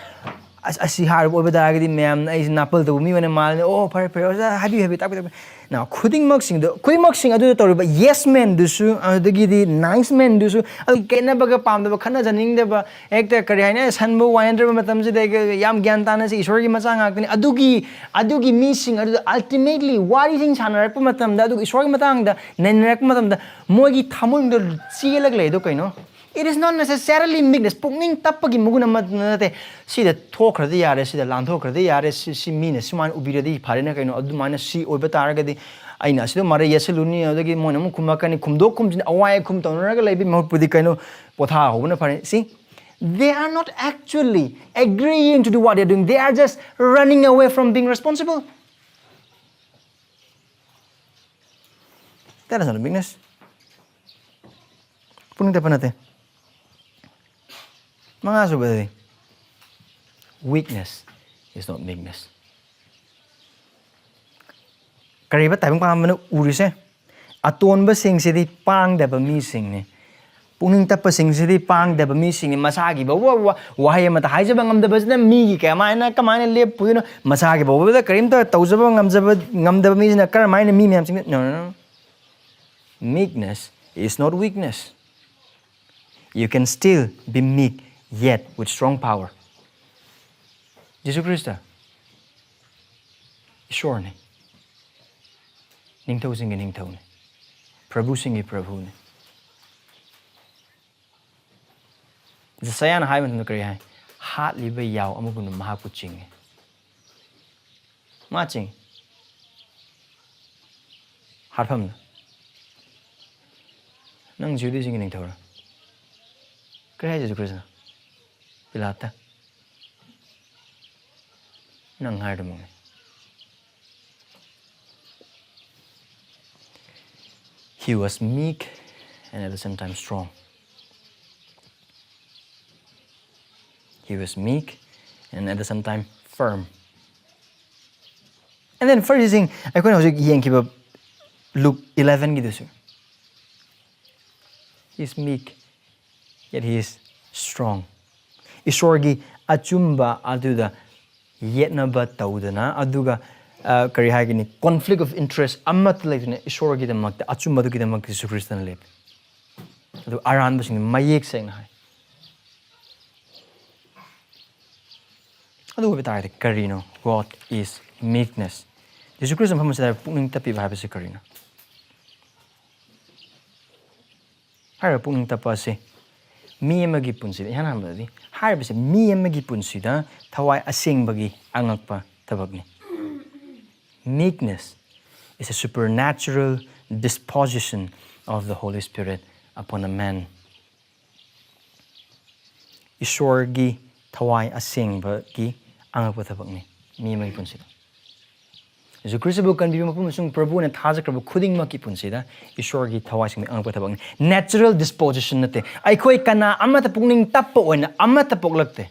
"ꯑꯁ, ꯑꯁꯤ ꯍꯥꯏꯔꯤꯕ ꯑꯣꯏꯕ ꯇꯥꯔꯒꯗꯤ ꯃꯌꯥꯝꯅ ꯑꯩꯁꯦ ꯅꯥꯄꯜ ꯇꯧꯕ ꯃꯤ ꯑꯣꯏꯅ ꯃꯥꯜꯂꯦ꯫ ꯑꯣ, ꯐꯔꯦ, ꯐꯔꯦ, ꯑꯣꯖꯥ, ꯍꯥꯏꯕꯤꯌꯨ, ꯍꯥꯏꯕꯤꯌꯨ, ꯇꯥꯛꯄꯤꯌꯨ, ꯇꯥꯛꯄꯤꯌꯨ"꯫ ꯅ ꯈꯨꯗꯤꯡꯃꯛꯁꯤꯡꯗꯣ, ꯈꯨꯗꯤꯡꯃꯛꯁꯤꯡ ꯑꯗꯨꯗ ꯇꯧꯔꯤꯕ yes man ꯗꯨꯁꯨ, ꯑꯗꯨꯗꯒꯤꯗꯤ nice man ꯗꯨꯁꯨ, ꯑꯗꯨ ꯈꯦꯠꯅꯕꯒ ꯄꯥꯝꯗꯕ, ꯈꯠꯅꯖꯅꯤꯡꯗꯕ, ꯍꯦꯛꯇ ꯀꯔꯤ ꯍꯥꯏꯅꯤ, ꯁꯟꯕꯨ ꯋꯥꯏꯅꯗ꯭ꯔꯕ ꯃꯇꯝꯁꯤꯗ ꯌꯥꯝ ꯒ꯭ꯌꯥꯟ ꯇꯥꯅ ꯁꯤ ꯏꯁꯣꯔꯒꯤ ꯃꯆꯥ ꯉꯥꯛꯇꯅꯤ꯫ ꯑꯗꯨꯒꯤ, ꯑꯗꯨꯒꯤ ꯃꯤꯁꯤꯡ ꯑꯗꯨꯗ ultimately ꯋꯥꯔꯤꯁꯤꯡ ꯁꯥꯟꯅꯔꯛꯄ ꯃꯇꯝꯗ, ꯑꯗꯨꯒ ꯏꯁꯣꯔꯒꯤ ꯃꯇꯥꯡꯗ ꯅꯩꯅꯔꯛꯄ ꯃꯇꯝꯗ, ꯃꯣꯏꯒꯤ ꯊꯃꯣꯏꯗ ꯆꯦꯜꯂꯒ ꯂꯩꯗꯣ ꯀꯩꯅꯣ? It is not necessarily meekness. ꯄꯨꯛꯅꯤꯡ ꯇꯞꯄꯒꯤ ꯃꯒꯨꯟ ꯑꯃ ꯅꯠꯇꯦ꯫ ꯁꯤꯗ ꯊꯣꯛꯈ꯭ꯔꯗꯤ ꯌꯥꯔꯦ, ꯁꯤꯗ ꯂꯥꯟꯊꯣꯛꯈ꯭ꯔꯗꯤ ꯌꯥꯔꯦ, ꯁꯤ, ꯁꯤ ꯃꯤꯅ ꯁꯨꯃꯥꯏꯅ ꯎꯕꯤꯔꯗꯤ ꯐꯔꯦꯅ ꯀꯩꯅꯣ, ꯑꯗꯨꯃꯥꯏꯅ ꯁꯤ ꯑꯣꯏꯕ ꯇꯥꯔꯒꯗꯤ ꯑꯩꯅ ꯑꯁꯤꯗ ꯃꯔꯩ ꯌꯦꯠꯁꯜꯂꯨꯅꯤ, ꯑꯗꯒꯤ ꯃꯣꯏꯅ ꯑꯃꯨꯛ ꯈꯨꯝꯃꯛꯀꯅꯤ, ꯈꯨꯝꯗꯣꯛ ꯈꯨꯝꯖꯤꯟ, ꯑꯋꯥꯏ ꯑꯈꯨꯝ ꯇꯧꯅꯔꯒ ꯂꯩꯕꯒꯤ ꯃꯍꯨꯠꯄꯨꯗꯤ ꯀꯩꯅꯣ, ꯄꯣꯊꯥꯍꯧꯕꯅ ꯐꯔꯦ꯫ See, they are not actually agreeing to do what they are doing. They are just running away from being responsible. That is not a meekness. ꯄꯨꯛꯅꯤꯡ ꯇꯞꯄ ꯅꯠꯇꯦ꯫ ꯃꯉꯥꯁꯨꯕꯗꯗꯤ, weakness is not meekness. ꯀꯔꯤꯕ ꯇꯥꯏꯕꯪ ꯄꯥꯝꯕꯅ ꯎꯔꯤꯁꯦ? ꯑꯇꯣꯟꯕꯁꯤꯡꯁꯤꯗꯤ ꯄꯥꯡꯗꯕ ꯃꯤꯁꯤꯡꯅꯤ꯫ ꯄꯨꯛꯅꯤꯡ ꯇꯞꯄꯁꯤꯡꯁꯤꯗꯤ ꯄꯥꯡꯗꯕ ꯃꯤꯁꯤꯡꯅꯤ꯫ ꯃꯁꯥꯒꯤ ꯐꯥꯎꯕ ꯋꯥ-, ꯋꯥꯍꯩ ꯑꯃꯇ ꯍꯥꯏꯖꯕ ꯉꯝꯗꯕꯁꯤꯅ ꯃꯤꯒꯤ ꯀꯃꯥꯏꯅ, ꯀꯃꯥꯏꯅ ꯂꯦꯞꯄꯨꯗꯣꯏꯅꯣ? ꯃꯁꯥꯒꯤ ꯐꯥꯎꯕꯗ ꯀꯔꯤꯝꯇ ꯇꯧꯖꯕ ꯉꯝꯖꯕ, ꯉꯝꯗꯕ ꯃꯤꯁꯤꯅ ꯀꯔꯝꯍꯥꯏꯅ ꯃꯤ ꯃꯌꯥꯝꯁꯤꯡ? No, no, no. Meekness is not weakness. You can still be meek yet with strong power. Jesus Christ ꯏꯁꯣꯔꯅꯤ꯫ ꯅꯤꯡꯊꯧꯁꯤꯡꯒꯤ ꯅꯤꯡꯊꯧꯅꯤ꯫ ꯄ꯭ꯔꯚꯨꯁꯤꯡꯒꯤ ꯄ꯭ꯔꯚꯨꯅꯤ꯫ ꯖꯁꯌꯥꯅ ꯍꯥꯏꯕ ꯃꯇꯝꯗ ꯀꯔꯤ ꯍꯥꯏ? ꯍꯥꯠꯂꯤꯕ ꯌꯥꯎ ꯑꯃꯒꯨꯝꯅ ꯃꯍꯥꯛꯄꯨ ꯆꯤꯡꯏ꯫ ꯃꯥ ꯆꯤꯡꯏ꯫ ꯍꯥꯠꯐꯝꯗ꯫ "ꯅꯪ ꯖꯤꯍꯨꯗꯤꯁꯤꯡꯒꯤ ꯅꯤꯡꯊꯧꯔ?" ꯀꯔꯤ ꯍꯥꯏ ꯖꯤꯁꯨ ꯈ꯭ꯔꯤꯁꯅ? ꯄꯤꯂꯥꯠꯇ, "ꯅꯪ ꯍꯥꯏꯔꯤꯗꯨꯃꯛꯅꯤ." He was meek and at the same time strong. He was meek and at the same time firm. And then first thing, ꯑꯩꯈꯣꯏꯅ ꯍꯧꯖꯤꯛ ꯌꯦꯡꯈꯤꯕ Luke eleven ꯒꯤꯗꯨꯁꯨ, "He is meek, yet he is strong." ꯏꯁꯣꯔꯒꯤ ꯑꯆꯨꯝꯕ ꯑꯗꯨꯗ ꯌꯦꯠꯅꯕ ꯇꯧꯗꯅ, ꯑꯗꯨꯒ, ꯑ, ꯀꯔꯤ ꯍꯥꯏꯒꯅꯤ, conflict of interest ꯑꯃꯠꯇ ꯂꯩꯇꯅ ꯏꯁꯣꯔꯒꯤꯗꯃꯛꯇ, ꯑꯆꯨꯝꯕꯗꯨꯒꯤꯗꯃꯛꯇ ꯖꯤꯁꯨ ꯈ꯭ꯔꯤꯁꯇꯅ ꯂꯦꯞꯄꯤ꯫ ꯑꯗꯨ ꯑꯔꯥꯟꯕꯁꯤꯡꯗꯤ ꯃꯌꯦꯛ ꯁꯦꯡꯅ ꯍꯥꯏ꯫ ꯑꯗꯨ ꯑꯣꯏꯕ ꯇꯥꯔꯒꯗꯤ ꯀꯔꯤꯅꯣ? What is meekness? Jesus Christ ꯃꯐꯝ ꯑꯁꯤꯗ ꯄꯨꯛꯅꯤꯡ ꯇꯞꯄꯤꯕ ꯍꯥꯏꯕꯁꯤ ꯀꯔꯤꯅꯣ? ꯍꯥꯏꯔꯤꯕ ꯄꯨꯛꯅꯤꯡ ꯇꯞꯄ ꯑꯁꯤ ꯃꯤ ꯑꯃꯒꯤ ꯄꯨꯟꯁꯤꯗ, ꯏꯍꯥꯟ ꯍꯥꯟꯕꯗꯗꯤ ꯍꯥꯏꯔꯤꯕꯁꯤ ꯃꯤ ꯑꯃꯒꯤ ꯄꯨꯟꯁꯤꯗ ꯊꯋꯥꯏ ꯑꯁꯦꯡꯕꯒꯤ ꯑꯉꯛꯄ ꯊꯕꯛꯅꯤ꯫ Meekness is a supernatural disposition of the Holy Spirit upon a man. ꯏꯁꯣꯔꯒꯤ ꯊꯋꯥꯏ ꯑꯁꯦꯡꯕꯒꯤ ꯑꯉꯛꯄ ꯊꯕꯛꯅꯤ ꯃꯤ ꯑꯃꯒꯤ ꯄꯨꯟꯁꯤꯗ꯫ ꯖꯤꯁꯨ ꯈ꯭ꯔꯤꯁꯇꯕꯨ ꯀꯟꯕꯤꯕ ꯃꯄꯨ ꯑꯃꯁꯨꯡ ꯄ꯭ꯔꯚꯨꯅ ꯊꯥꯖꯈ꯭ꯔꯕ ꯈꯨꯗꯤꯡꯃꯛꯀꯤ ꯄꯨꯟꯁꯤꯗ ꯏꯁꯣꯔꯒꯤ ꯊꯋꯥꯏꯁꯤꯡꯒꯤ ꯑꯉꯛꯄ ꯊꯕꯛꯅꯤ꯫ Natural disposition ꯅꯠꯇꯦ꯫ ꯑꯩꯈꯣꯏ ꯀꯅꯥ ꯑꯃꯠꯇ ꯄꯨꯛꯅꯤꯡ ꯇꯞꯄ ꯑꯣꯏꯅ ꯑꯃꯠꯇ ꯄꯣꯛꯂꯛꯇꯦ꯫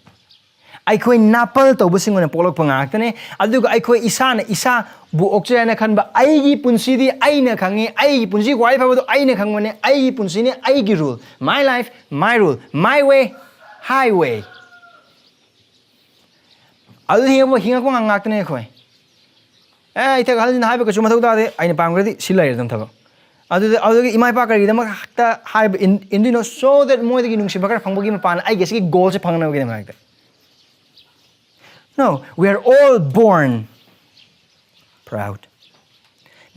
ꯑꯩꯈꯣꯏ ꯅꯥꯄꯜ ꯇꯧꯕꯁꯤꯡ ꯑꯣꯏꯅ ꯄꯣꯛꯂꯛꯄ ꯉꯥꯛꯇꯅꯦ꯫ ꯑꯗꯨꯒ ꯑꯩꯈꯣꯏ ꯏꯁꯥꯅ ꯏꯁꯥꯕꯨ ꯑꯣꯛꯆꯩ ꯍꯥꯏꯅ ꯈꯟꯕ, "ꯑꯩꯒꯤ ꯄꯨꯟꯁꯤꯗꯤ ꯑꯩꯅ ꯈꯪꯉꯤ, ꯑꯩꯒꯤ ꯄꯨꯟꯁꯤ ꯈ꯭ꯋꯥꯏ ꯐꯕꯗꯣ ꯑꯩꯅ ꯈꯪꯕꯅꯦ, ꯑꯩꯒꯤ ꯄꯨꯟꯁꯤꯅꯤ, ꯑꯩꯒꯤ rule, my life, my rule, my way, highway." ꯑꯗꯨ ꯍꯤꯡꯉꯛꯄ, ꯍꯤꯡꯉꯛꯄ ꯉꯥꯛ-, ꯉꯥꯛꯇꯅꯦ ꯑꯩꯈꯣꯏ꯫ "ꯑꯦ, ꯏꯊꯛ ꯑꯍꯜꯁꯤꯡꯅ ꯍꯥꯏꯕ ꯀꯩꯁꯨ ꯃꯊꯧ ꯇꯥꯗꯦ, ꯑꯩꯅ ꯄꯥꯝꯈ꯭ꯔꯗꯤ ꯁꯤ ꯂꯩꯔꯦ ꯑꯗꯨꯝ ꯊꯕꯛ"꯫ ꯑꯗꯨꯗ, ꯑꯗꯨꯗꯒꯤ ꯏꯃꯥ ꯏꯄꯥ ꯀꯔꯤꯒꯤꯗꯃꯛꯇ ꯍꯥꯏꯕ ꯏꯟ-, ꯏꯟꯗꯣꯏꯅꯣ? So that ꯃꯣꯏꯗꯒꯤ ꯅꯨꯡꯁꯤꯕ ꯈꯔ ꯐꯪꯕꯒꯤ ꯃꯄꯥꯟ ꯑꯩꯒꯤ ꯑꯁꯤꯒꯤ goalꯁꯦ ꯐꯪꯅꯕꯒꯤꯗꯃꯛꯇ꯫ No, we are all born Proud.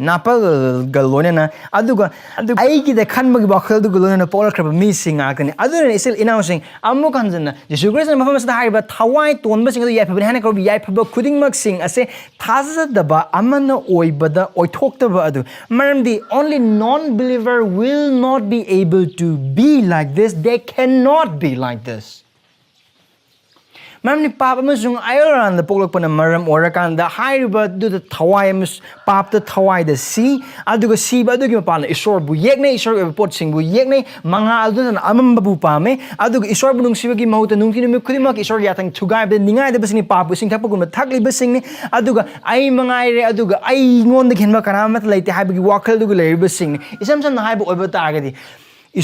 ꯅꯥꯄꯜꯒ ꯂꯣꯏꯅꯅ, ꯑꯗꯨꯒ ꯑꯗꯨ ꯑꯩꯒꯤꯗ ꯈꯟꯕꯒꯤ ꯋꯥꯈꯜꯗꯨꯒ ꯂꯣꯏꯅꯅ ꯄꯣꯛꯂꯛꯈ꯭ꯔꯕ ꯃꯤꯁꯤꯡ ꯉꯥꯛꯇꯅꯤ꯫ ꯑꯗꯨꯅ ꯏꯆꯤꯜ ꯏꯅꯥꯎꯁꯤꯡ, ꯑꯃꯨꯛ ꯍꯟꯖꯟꯅ ꯖꯤꯁꯨ ꯈ꯭ꯔꯤꯁꯇꯅ ꯃꯐꯝ ꯑꯁꯤꯗ ꯍꯥꯏꯔꯤꯕ ꯊꯋꯥꯏ ꯇꯣꯟꯕꯁꯤꯡ ꯑꯗꯨ ꯌꯥꯏꯐꯕꯅꯤ ꯍꯥꯏꯅ ꯀꯧꯔꯤꯕ ꯌꯥꯏꯐꯕ ꯈꯨꯗꯤꯡꯃꯛꯁꯤꯡ ꯑꯁꯦ ꯊꯥꯖꯗꯕ ꯑꯃꯅ ꯑꯣꯏꯕꯗ ꯑꯣꯏꯊꯣꯛꯇꯕ ꯑꯗꯨ꯫ ꯃꯔꯝꯗꯤ only non-believer will not be able to be like this, they cannot be like this. ꯃꯔꯝꯗꯤ ꯄꯥꯞ ꯑꯃꯁꯨꯡ ꯑꯌꯦꯜ ꯑꯔꯥꯟꯗ ꯄꯣꯛꯂꯛꯄꯅ ꯃꯔꯝ ꯑꯣꯏꯔꯀꯥꯟꯗ ꯍꯥꯏꯔꯤꯕ ꯑꯗꯨꯗ ꯊꯋꯥꯏ ꯑꯃꯁꯨꯡ ꯄꯥꯞꯇ ꯊꯋꯥꯏꯗ ꯁꯤ, ꯑꯗꯨꯒ ꯁꯤꯕ ꯑꯗꯨꯒꯤ ꯃꯄꯥꯟꯅ ꯏꯁꯣꯔꯕꯨ ꯌꯦꯛꯅꯩ, ꯏꯁꯣꯔꯒꯤ ꯑꯣꯏꯕ ꯄꯣꯠꯁꯤꯡꯕꯨ ꯌꯦꯛꯅꯩ, ꯃꯉꯥꯜ ꯑꯗꯨꯅ ꯑꯃꯝꯕꯕꯨ ꯄꯥꯝꯃꯦ, ꯑꯗꯨꯒ ꯏꯁꯣꯔꯕꯨ ꯅꯨꯡꯁꯤꯕꯒꯤ ꯃꯍꯨꯠꯇ ꯅꯨꯡꯊꯤꯜ ꯅꯨꯃꯤꯠ ꯈꯨꯗꯤꯡꯃꯛ ꯏꯁꯣꯔꯒꯤ ꯌꯥꯊꯪ ꯊꯨꯒꯥꯏꯕꯗ ꯅꯤꯡꯉꯥꯏꯗꯕꯁꯤꯡꯅꯤ, ꯄꯥꯞꯄꯨ ꯏꯁꯤꯡ ꯊꯛꯄꯒꯨꯝꯅ ꯊꯛꯂꯤꯕꯁꯤꯡꯅꯤ, ꯑꯗꯨꯒ ꯑꯩ ꯃꯉꯥꯏꯔꯦ, ꯑꯗꯨꯒ ꯑꯩꯉꯣꯟꯗꯒꯤ ꯍꯦꯟꯕ ꯀꯅꯥ ꯑꯃꯠꯇ ꯂꯩꯇꯦ ꯍꯥꯏꯕꯒꯤ ꯋꯥꯈꯜꯗꯨꯒ ꯂꯩꯔꯤꯕꯁꯤꯡꯅꯤ꯫ ꯏꯁꯝ ꯁꯝꯅ ꯍꯥꯏꯕ ꯑꯣꯏꯕ ꯇꯥꯔꯒꯗꯤ,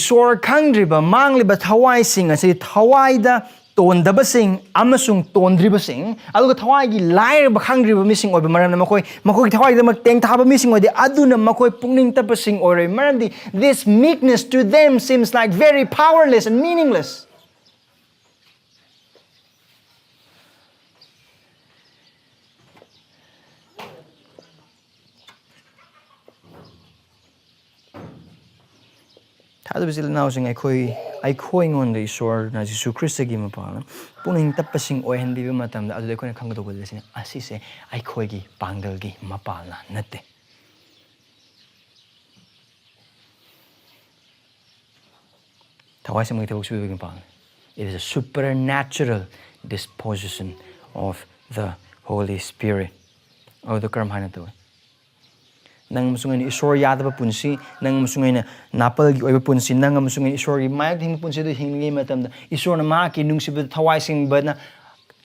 ꯏꯁꯣꯔ ꯈꯪꯗ꯭ꯔꯤꯕ ꯃꯥꯡꯂꯤꯕ ꯊꯋꯥꯏꯁꯤꯡ ꯑꯁꯤ ꯊꯋꯥꯏꯗ ꯇꯣꯟꯗꯕꯁꯤꯡ ꯑꯃꯁꯨꯡ ꯇꯣꯟꯗ꯭ꯔꯤꯕꯁꯤꯡ, ꯑꯗꯨꯒ ꯊꯋꯥꯏꯒꯤ ꯂꯥꯏꯔꯕ ꯈꯪꯗ꯭ꯔꯤꯕ ꯃꯤꯁꯤꯡ ꯑꯣꯏꯕ ꯃꯔꯝꯅ ꯃꯈꯣꯏ, ꯃꯈꯣꯏꯒꯤ ꯊꯋꯥꯏꯒꯤꯗꯃꯛ ꯇꯦꯡꯊꯥꯕ ꯃꯤꯁꯤꯡ ꯑꯣꯏꯗꯦ, ꯑꯗꯨꯅ ꯃꯈꯣꯏ ꯄꯨꯛꯅꯤꯡ ꯇꯞꯄꯁꯤꯡ ꯑꯣꯏꯔꯣꯏ꯫ ꯃꯔꯝꯗꯤ this meekness to them seems like very powerless and meaningless. ꯊꯥꯖꯕ ꯏꯆꯤꯜ ꯏꯅꯥꯎꯁꯤꯡ, ꯑꯩꯈꯣꯏ, ꯑꯩꯈꯣꯏꯉꯣꯟꯗ ꯏꯁꯣꯔꯅ ꯖꯤꯁꯨ ꯈ꯭ꯔꯤꯁꯇꯒꯤ ꯃꯄꯥꯜꯅ ꯄꯨꯛꯅꯤꯡ ꯇꯞꯄꯁꯤꯡ ꯑꯣꯏꯍꯟꯕꯤꯕ ꯃꯇꯝꯗ, ꯑꯗꯨꯗ ꯑꯩꯈꯣꯏꯅ ꯈꯪꯒꯗꯧꯕ ꯑꯁꯤꯅꯤ, ꯑꯁꯤꯁꯦ ꯑꯩꯈꯣꯏꯒꯤ ꯄꯥꯡꯒꯜꯒꯤ ꯃꯄꯥꯜꯅ ꯅꯠꯇꯦ꯫ ꯊꯋꯥꯏ ꯁꯦꯡꯕꯒꯤ ꯊꯕꯛ ꯁꯨꯕꯒꯤ ꯃꯄꯥꯜꯅ, it is a supernatural disposition of the Holy Spirit. ꯑꯗꯨꯗ ꯀꯔꯝ ꯍꯥꯏꯅ ꯇꯧꯏ? ꯅꯪ ꯑꯃꯁꯨꯡ ꯑꯩꯅ ꯏꯁꯣꯔ ꯌꯥꯗꯕ ꯄꯨꯟꯁꯤ, ꯅꯪ ꯑꯃꯁꯨꯡ ꯑꯩꯅ ꯅꯥꯄꯜꯒꯤ ꯑꯣꯏꯕ ꯄꯨꯟꯁꯤ, ꯅꯪ ꯑꯃꯁꯨꯡ ꯑꯩꯅ ꯏꯁꯣꯔꯒꯤ ꯃꯥꯌꯣꯛꯇ ꯍꯤꯡꯕ ꯄꯨꯟꯁꯤ ꯑꯗꯨ ꯍꯤꯡꯂꯤꯉꯩ ꯃꯇꯝꯗ, ꯏꯁꯣꯔꯅ ꯃꯍꯥꯛꯀꯤ ꯅꯨꯡꯁꯤꯕꯗ ꯊꯋꯥꯏ ꯁꯦꯡꯕꯅ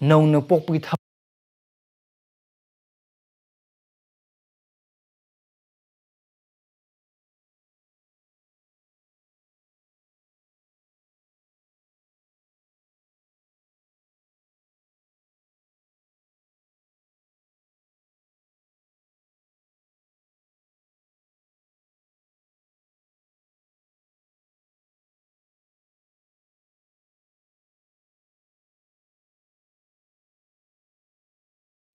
ꯅꯧꯅ ꯄꯣꯛꯄꯒꯤ ꯊꯕꯛ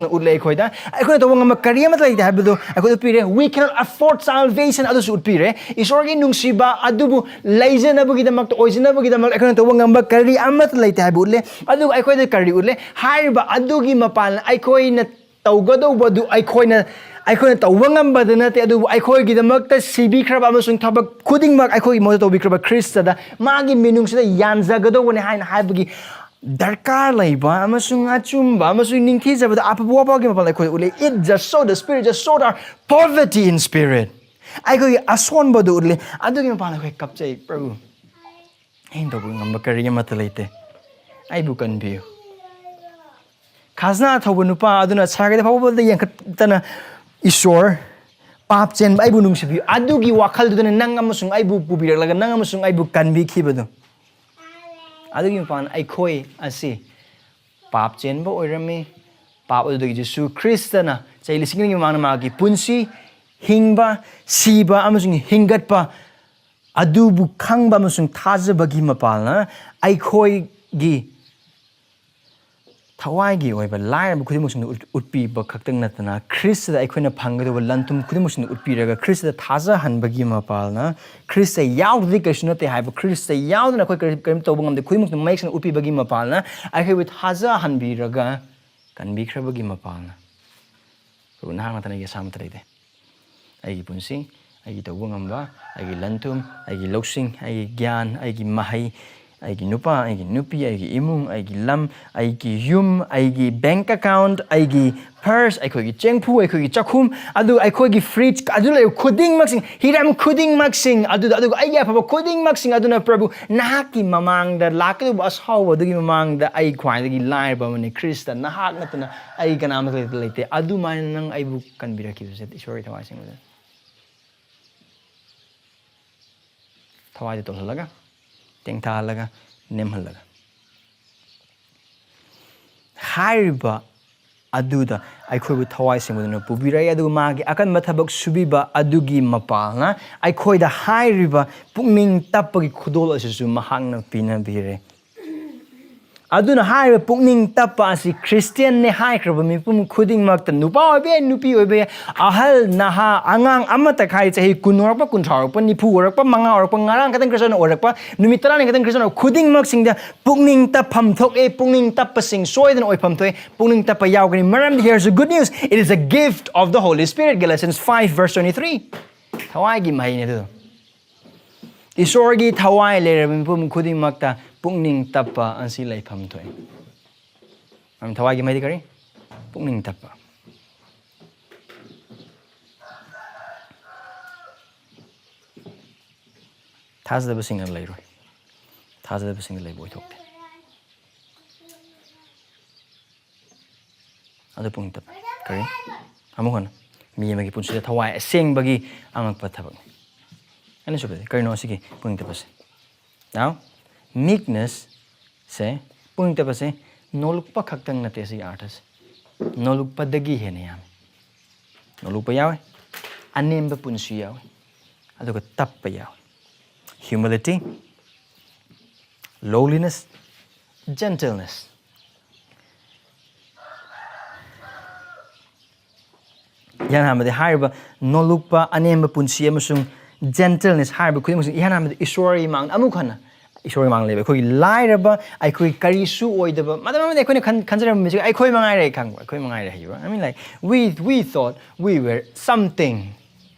ꯎꯠꯂꯦ ꯑꯩꯈꯣꯏꯗ꯫ ꯑꯩꯈꯣꯏꯅ ꯇꯧꯕ ꯉꯝꯕ ꯀꯔꯤ ꯑꯃꯠꯇ ꯂꯩꯇꯦ ꯍꯥꯏꯕꯗꯨ ꯑꯩꯈꯣꯏꯗ ꯎꯠꯄꯤꯔꯦ꯫ We cannot afford salvation, ꯑꯗꯨꯁꯨ ꯎꯠꯄꯤꯔꯦ꯫ ꯏꯁꯣꯔꯒꯤ ꯅꯨꯡꯁꯤꯕ ꯑꯗꯨꯕꯨ ꯂꯩꯖꯅꯕꯒꯤꯗꯃꯛꯇ, ꯑꯣꯏꯖꯅꯕꯒꯤꯗꯃꯛꯇ ꯑꯩꯈꯣꯏꯅ ꯇꯧꯕ ꯉꯝꯕ ꯀꯔꯤ ꯑꯃꯠꯇ ꯂꯩꯇꯦ ꯍꯥꯏꯕ ꯎꯠꯂꯦ꯫ ꯑꯗꯨꯒ ꯑꯩꯈꯣꯏꯗ ꯀꯔꯤ ꯎꯠꯂꯦ? ꯍꯥꯏꯔꯤꯕ ꯑꯗꯨꯒꯤ ꯃꯄꯥꯟ ꯑꯩꯈꯣꯏꯅ ꯇꯧꯒꯗꯧꯕꯗꯨ ꯑꯩꯈꯣꯏꯅ, ꯑꯩꯈꯣꯏꯅ ꯇꯧꯕ ꯉꯝꯕꯗ ꯅꯠꯇꯦ, ꯑꯗꯨꯕꯨ ꯑꯩꯈꯣꯏꯒꯤꯗꯃꯛꯇ ꯁꯤꯕꯤꯈ꯭ꯔꯕ ꯑꯃꯁꯨꯡ ꯊꯕꯛ ꯈꯨꯗꯤꯡꯃꯛ ꯑꯩꯈꯣꯏꯒꯤ ꯃꯍꯨꯠꯇ ꯇꯧꯕꯤꯈ꯭ꯔꯕ ꯈ꯭ꯔꯤꯁꯇꯗ ꯃꯥꯒꯤ ꯃꯤꯅꯨꯡꯁꯤꯗ ꯌꯥꯟꯖꯒꯗꯧꯕꯅꯤ ꯍꯥꯏꯅ ꯍꯥꯏꯕꯒꯤ ꯗꯔꯀꯥꯔ ꯂꯩꯕ ꯑꯃꯁꯨꯡ ꯑꯆꯨꯝꯕ ꯑꯃꯁꯨꯡ ꯅꯤꯡꯊꯤꯖꯕꯗ ꯑꯐꯕ ꯋꯥꯐꯝꯒꯤ ꯃꯄꯥꯟ ꯑꯩꯈꯣꯏ ꯎꯠꯂꯤ꯫ It just show, the spirit just showed our poverty in spirit. ꯑꯩꯈꯣꯏꯒꯤ ꯑꯁꯣꯟꯕꯗꯨ ꯎꯠꯂꯤ꯫ ꯑꯗꯨꯒꯤ ꯃꯄꯥꯟ ꯑꯩꯈꯣꯏ ꯀꯞꯆꯩ, "ꯄ꯭ꯔꯚꯨ, ꯑꯩꯅ ꯇꯧꯕ ꯉꯝꯕ ꯀꯔꯤ ꯑꯃꯠꯇ ꯂꯩꯇꯦ, ꯑꯩꯕꯨ ꯀꯟꯕꯤꯌꯨ"꯫ ꯈꯥꯖꯅꯥ ꯊꯧꯕ ꯅꯨꯄꯥ ꯑꯗꯨꯅ ꯁꯥꯒꯩꯗ ꯐꯥꯎꯕꯗ ꯌꯦꯡꯈꯠꯇꯅ, "ꯏꯁꯣꯔ, ꯄꯥꯞ ꯆꯦꯟꯕ ꯑꯩꯕꯨ ꯅꯨꯡꯁꯤꯕꯤꯌꯨ"꯫ ꯑꯗꯨꯒꯤ ꯋꯥꯈꯜꯗꯨꯗꯅ ꯅꯪ ꯑꯃꯁꯨꯡ ꯑꯩꯕꯨ ꯄꯨꯕꯤꯔꯛꯂꯒ ꯅꯪ ꯑꯃꯁꯨꯡ ꯑꯩꯕꯨ ꯀꯟꯕꯤꯈꯤꯕꯗꯨ꯫ ꯑꯗꯨꯒꯤ ꯃꯄꯥꯟ ꯑꯩꯈꯣꯏ ꯑꯁꯤ ꯄꯥꯞ ꯆꯦꯟꯕ ꯑꯣꯏꯔꯝꯃꯤ꯫ ꯄꯥꯞ ꯑꯗꯨꯗꯒꯤ ꯖꯤꯁꯨ ꯈ꯭ꯔꯤꯁꯇꯅ ꯆꯍꯤ ꯂꯤꯁꯤꯡ ꯑꯅꯤꯒꯤ ꯃꯃꯥꯡꯗ ꯃꯥꯒꯤ ꯄꯨꯟꯁꯤ, ꯍꯤꯡꯕ, ꯁꯤꯕ ꯑꯃꯁꯨꯡ ꯍꯤꯡꯒꯠꯄ ꯑꯗꯨꯕꯨ ꯈꯪꯕ ꯑꯃꯁꯨꯡ ꯊꯥꯖꯕꯒꯤ ꯃꯄꯥꯜꯅ ꯑꯩꯈꯣꯏꯒꯤ ꯊꯋꯥꯏꯒꯤ ꯑꯣꯏꯕ ꯂꯥꯏꯔꯕ ꯈꯨꯗꯤꯡꯃꯛꯁꯤꯡꯗꯨ ꯎꯠ-, ꯎꯠꯄꯤꯕ ꯈꯛꯇꯪ ꯅꯠꯇꯅ, ꯈ꯭ꯔꯤꯁꯇꯗ ꯑꯩꯈꯣꯏꯅ ꯐꯪꯒꯗꯧꯕ ꯂꯟ-ꯊꯨꯝ ꯈꯨꯗꯤꯡꯃꯛꯁꯤꯡꯗꯨ ꯎꯠꯄꯤꯔꯒ, ꯈ꯭ꯔꯤꯁꯇꯗ ꯊꯥꯖꯍꯟꯕꯒꯤ ꯃꯄꯥꯜꯅ, ꯈ꯭ꯔꯤꯁꯇ ꯌꯥꯎꯗ꯭ꯔꯗꯤ ꯀꯔꯤꯁꯨ ꯅꯠꯇꯦ ꯍꯥꯏꯕ, ꯈ꯭ꯔꯤꯁꯇ ꯌꯥꯎꯗꯅ ꯑꯩꯈꯣꯏ ꯀꯔꯤ-, ꯀꯔꯤꯝ ꯇꯧꯕ ꯉꯝꯗꯦ, ꯈꯨꯗꯤꯡꯃꯛꯁꯤꯡꯗꯨ ꯃꯌꯦꯛ ꯁꯦꯡꯅ ꯎꯠꯄꯤꯕꯒꯤ ꯃꯄꯥꯜꯅ, ꯑꯩꯈꯣꯏꯕꯨ ꯊꯥꯖꯍꯟꯕꯤꯔꯒ ꯀꯟꯕꯤꯈ꯭ꯔꯕꯒꯤ ꯃꯄꯥꯜꯅ꯫ ꯄ꯭ꯔꯚꯨ, ꯅꯍꯥꯛ ꯅꯠꯇꯅ ꯑꯩꯒꯤ ꯑꯁꯥ ꯑꯃꯠꯇ ꯂꯩꯇꯦ꯫ ꯑꯩꯒꯤ ꯄꯨꯟꯁꯤ, ꯑꯩꯒꯤ ꯇꯧꯕ ꯉꯝꯕ, ꯑꯩꯒꯤ ꯂꯟ-ꯊꯨꯝ, ꯑꯩꯒꯤ ꯂꯧꯁꯤꯡ, ꯑꯩꯒꯤ ꯒ꯭ꯌꯥꯟ, ꯑꯩꯒꯤ ꯃꯍꯩ, ꯑꯩꯒꯤ ꯅꯨꯄꯥ, ꯑꯩꯒꯤ ꯅꯨꯄꯤ, ꯑꯩꯒꯤ ꯏꯃꯨꯡ, ꯑꯩꯒꯤ ꯂꯝ, ꯑꯩꯒꯤ ꯌꯨꯝ, ꯑꯩꯒꯤ bank account, ꯑꯩꯒꯤ purse, ꯑꯩꯈꯣꯏꯒꯤ ꯆꯦꯡꯐꯨ, ꯑꯩꯈꯣꯏꯒꯤ ꯆꯥꯛꯈꯨꯝ, ꯑꯗꯨ ꯑꯩꯈꯣꯏꯒꯤ fridge, ꯑꯗꯨ ꯂꯩꯕ ꯈꯨꯗꯤꯡꯃꯛꯁꯤꯡ, ꯍꯤꯔꯝ ꯈꯨꯗꯤꯡꯃꯛꯁꯤꯡ ꯑꯗꯨꯗ, ꯑꯗꯨꯒ ꯑꯩꯒꯤ ꯑꯐꯕ ꯈꯨꯗꯤꯡꯃꯛꯁꯤꯡ ꯑꯗꯨꯅ, ꯄ꯭ꯔꯚꯨ, ꯅꯍꯥꯛꯀꯤ ꯃꯃꯥꯡꯗ ꯂꯥꯛꯀꯗꯧꯕ ꯑꯁꯥꯎꯕ ꯑꯗꯨꯒꯤ ꯃꯃꯥꯡꯗ ꯑꯩ ꯈ꯭ꯋꯥꯏꯗꯒꯤ ꯂꯥꯏꯔꯕ ꯑꯃꯅꯤ꯫ ꯈ꯭ꯔꯤꯁꯇ, ꯅꯍꯥꯛ ꯅꯠꯇꯅ ꯑꯩ ꯀꯅꯥ ꯑꯃꯠꯇ ꯂꯩꯇꯦ꯫ ꯑꯗꯨꯃꯥꯏꯅ ꯅꯪ ꯑꯩꯕꯨ ꯀꯟꯕꯤꯔꯛꯈꯤꯕꯁꯦ ꯏꯁꯣꯔꯒꯤ ꯊꯋꯥꯏ ꯁꯦꯡꯕꯗ ꯊꯋꯥꯏꯗ ꯇꯣꯜꯍꯜꯂꯒ, ꯇꯦꯡꯊꯥꯍꯜꯂꯒ, ꯅꯦꯝꯍꯜꯂꯒ꯫ ꯍꯥꯏꯔꯤꯕ ꯑꯗꯨꯗ ꯑꯩꯈꯣꯏꯕꯨ ꯊꯋꯥꯏ ꯁꯦꯡꯕꯗꯨꯅ ꯄꯨꯕꯤꯔꯛꯏ, ꯑꯗꯨꯒ ꯃꯥꯒꯤ ꯑꯀꯟꯕ ꯊꯕꯛ ꯁꯨꯕꯤꯕ ꯑꯗꯨꯒꯤ ꯃꯄꯥꯜꯅ ꯑꯩꯈꯣꯏꯗ ꯍꯥꯏꯔꯤꯕ ꯄꯨꯛꯅꯤꯡ ꯇꯞꯄꯒꯤ ꯈꯨꯗꯣꯜ ꯑꯁꯤꯁꯨ ꯃꯍꯥꯛꯅ ꯄꯤꯅꯕꯤꯔꯦ꯫ ꯑꯗꯨꯅ ꯍꯥꯏꯔꯤꯕ ꯄꯨꯛꯅꯤꯡ ꯇꯞꯄ ꯑꯁꯤ ꯈ꯭ꯔꯤꯁꯇꯤꯌꯥꯟꯅꯦ ꯍꯥꯏꯈ꯭ꯔꯕ ꯃꯤꯄꯨꯝ ꯈꯨꯗꯤꯡꯃꯛꯇ, ꯅꯨꯄꯥ ꯑꯣꯏꯕ ꯌꯥꯏ, ꯅꯨꯄꯤ ꯑꯣꯏꯕ ꯌꯥꯏ, ꯑꯍꯜ, ꯅꯍꯥ, ꯑꯉꯥꯡ ꯑꯃꯠꯇ ꯈꯥꯏ, ꯆꯍꯤ ꯀꯨꯟ ꯑꯣꯏꯔꯛꯄ, ꯀꯨꯟꯊ꯭ꯔꯥ ꯑꯣꯏꯔꯛꯄ, ꯅꯤꯐꯨ ꯑꯣꯏꯔꯛꯄ, ꯃꯉꯥ ꯑꯣꯏꯔꯛꯄ, ꯉꯔꯥꯡ ꯈꯛꯇꯪ ꯈ꯭ꯔꯤꯁꯇꯤꯌꯥꯟ ꯑꯣꯏꯔꯛꯄ, ꯅꯨꯃꯤꯠ ꯇꯔꯥꯅꯤ ꯈꯛꯇꯪ ꯈ꯭ꯔꯤꯁꯇꯤꯌꯥꯟ ꯑꯣꯏꯔꯛꯄ, ꯈꯨꯗꯤꯡꯃꯛꯁꯤꯡꯗ ꯄꯨꯛꯅꯤꯡ ꯇꯞꯐꯝ ꯊꯣꯛꯑꯦ꯫ ꯄꯨꯛꯅꯤꯡ ꯇꯞꯄꯁꯤꯡ ꯁꯣꯏꯗꯅ ꯑꯣꯏꯐꯝ ꯊꯣꯛꯑꯦ꯫ ꯄꯨꯛꯅꯤꯡ ꯇꯞꯄ ꯌꯥꯎꯒꯅꯤ꯫ ꯃꯔꯝꯗꯤ here's the good news, it is a gift of the Holy Spirit, Galatians five verse twenty-three. ꯊꯋꯥꯏꯒꯤ ꯃꯍꯩꯅꯤ ꯑꯗꯨꯗꯣ꯫ ꯏꯁꯣꯔꯒꯤ ꯊꯋꯥꯏ ꯂꯩꯔꯕ ꯃꯤꯄꯨꯝ ꯈꯨꯗꯤꯡꯃꯛꯇ ꯄꯨꯛꯅꯤꯡ ꯇꯞꯄ ꯑꯁꯤ ꯂꯩꯐꯝ ꯊꯣꯛꯏ꯫ ꯑꯝ, ꯊꯋꯥꯏꯒꯤ ꯃꯍꯩꯗꯤ ꯀꯔꯤ? ꯄꯨꯛꯅꯤꯡ ꯇꯞꯄ꯫ ꯊꯥꯖꯗꯕꯁꯤꯡꯅ ꯂꯩꯔꯣꯏ꯫ ꯊꯥꯖꯗꯕꯁꯤꯡꯅ ꯂꯩꯕ ꯑꯣꯏꯊꯣꯛꯇꯦ꯫ ꯑꯗꯨ ꯄꯨꯛꯅꯤꯡ ꯇꯞꯄ꯫ ꯀꯔꯤ? ꯑꯃꯨꯛ ꯍꯟꯅ꯫ ꯃꯤ ꯑꯃꯒꯤ ꯄꯨꯟꯁꯤꯗ ꯊꯋꯥꯏ ꯑꯁꯦꯡꯕꯒꯤ ꯑꯉꯛꯄ ꯊꯕꯛꯅꯤ꯫ ꯑꯅꯤꯁꯨꯕꯗꯤ ꯀꯔꯤꯅꯣ ꯁꯤꯒꯤ ꯄꯨꯛꯅꯤꯡ ꯇꯞꯄꯁꯦ? Now, meekness ꯁꯦ ꯄꯨꯛꯅꯤꯡ ꯇꯞꯄꯁꯦ ꯅꯣꯂꯨꯛꯄ ꯈꯛꯇꯪ ꯅꯠꯇꯦ ꯁꯤꯒꯤ ꯑꯥꯔꯊꯁꯦ꯫ ꯅꯣꯂꯨꯛꯄꯗꯒꯤ ꯍꯦꯟꯅ ꯌꯥꯝꯃꯤ꯫ ꯅꯣꯂꯨꯛꯄ ꯌꯥꯎꯋꯦ, ꯑꯅꯦꯝꯕ ꯄꯨꯟꯁꯤ ꯌꯥꯎꯋꯦ, ꯑꯗꯨꯒ ꯇꯞꯄ ꯌꯥꯎꯋꯦ꯫ Humility, lowliness, gentleness. ꯏꯍꯥꯟ ꯍꯥꯟꯕꯗꯤ ꯍꯥꯏꯔꯤꯕ ꯅꯣꯂꯨꯛꯄ, ꯑꯅꯦꯝꯕ ꯄꯨꯟꯁꯤ ꯑꯃꯁꯨꯡ gentleness ꯍꯥꯏꯔꯤꯕ ꯈꯨꯗꯤꯡꯃꯛꯁꯤ ꯏꯍꯥꯟ ꯍꯥꯟꯕꯗ ꯏꯁꯣꯔꯒꯤ ꯃꯥꯡꯗ ꯑꯃꯨꯛ ꯍꯟꯅ ꯏꯁꯣꯔꯒꯤ ꯃꯥꯡꯗ ꯂꯩꯕ꯫ ꯑꯩꯈꯣꯏꯒꯤ ꯂꯥꯏꯔꯕ, ꯑꯩꯈꯣꯏ ꯀꯔꯤꯁꯨ ꯑꯣꯏꯗꯕ, ꯃꯇꯝ ꯑꯃꯗ ꯑꯩꯈꯣꯏꯅ ꯈꯟ-, ꯈꯟꯖꯔꯝꯕ ꯃꯤꯁꯦ ꯑꯩꯈꯣꯏ ꯃꯉꯥꯏꯔꯦ ꯈꯪꯕ, ꯑꯩꯈꯣꯏ ꯃꯉꯥꯏꯔꯦ ꯍꯥꯏꯕ꯫ I mean, like, we, we thought we were something.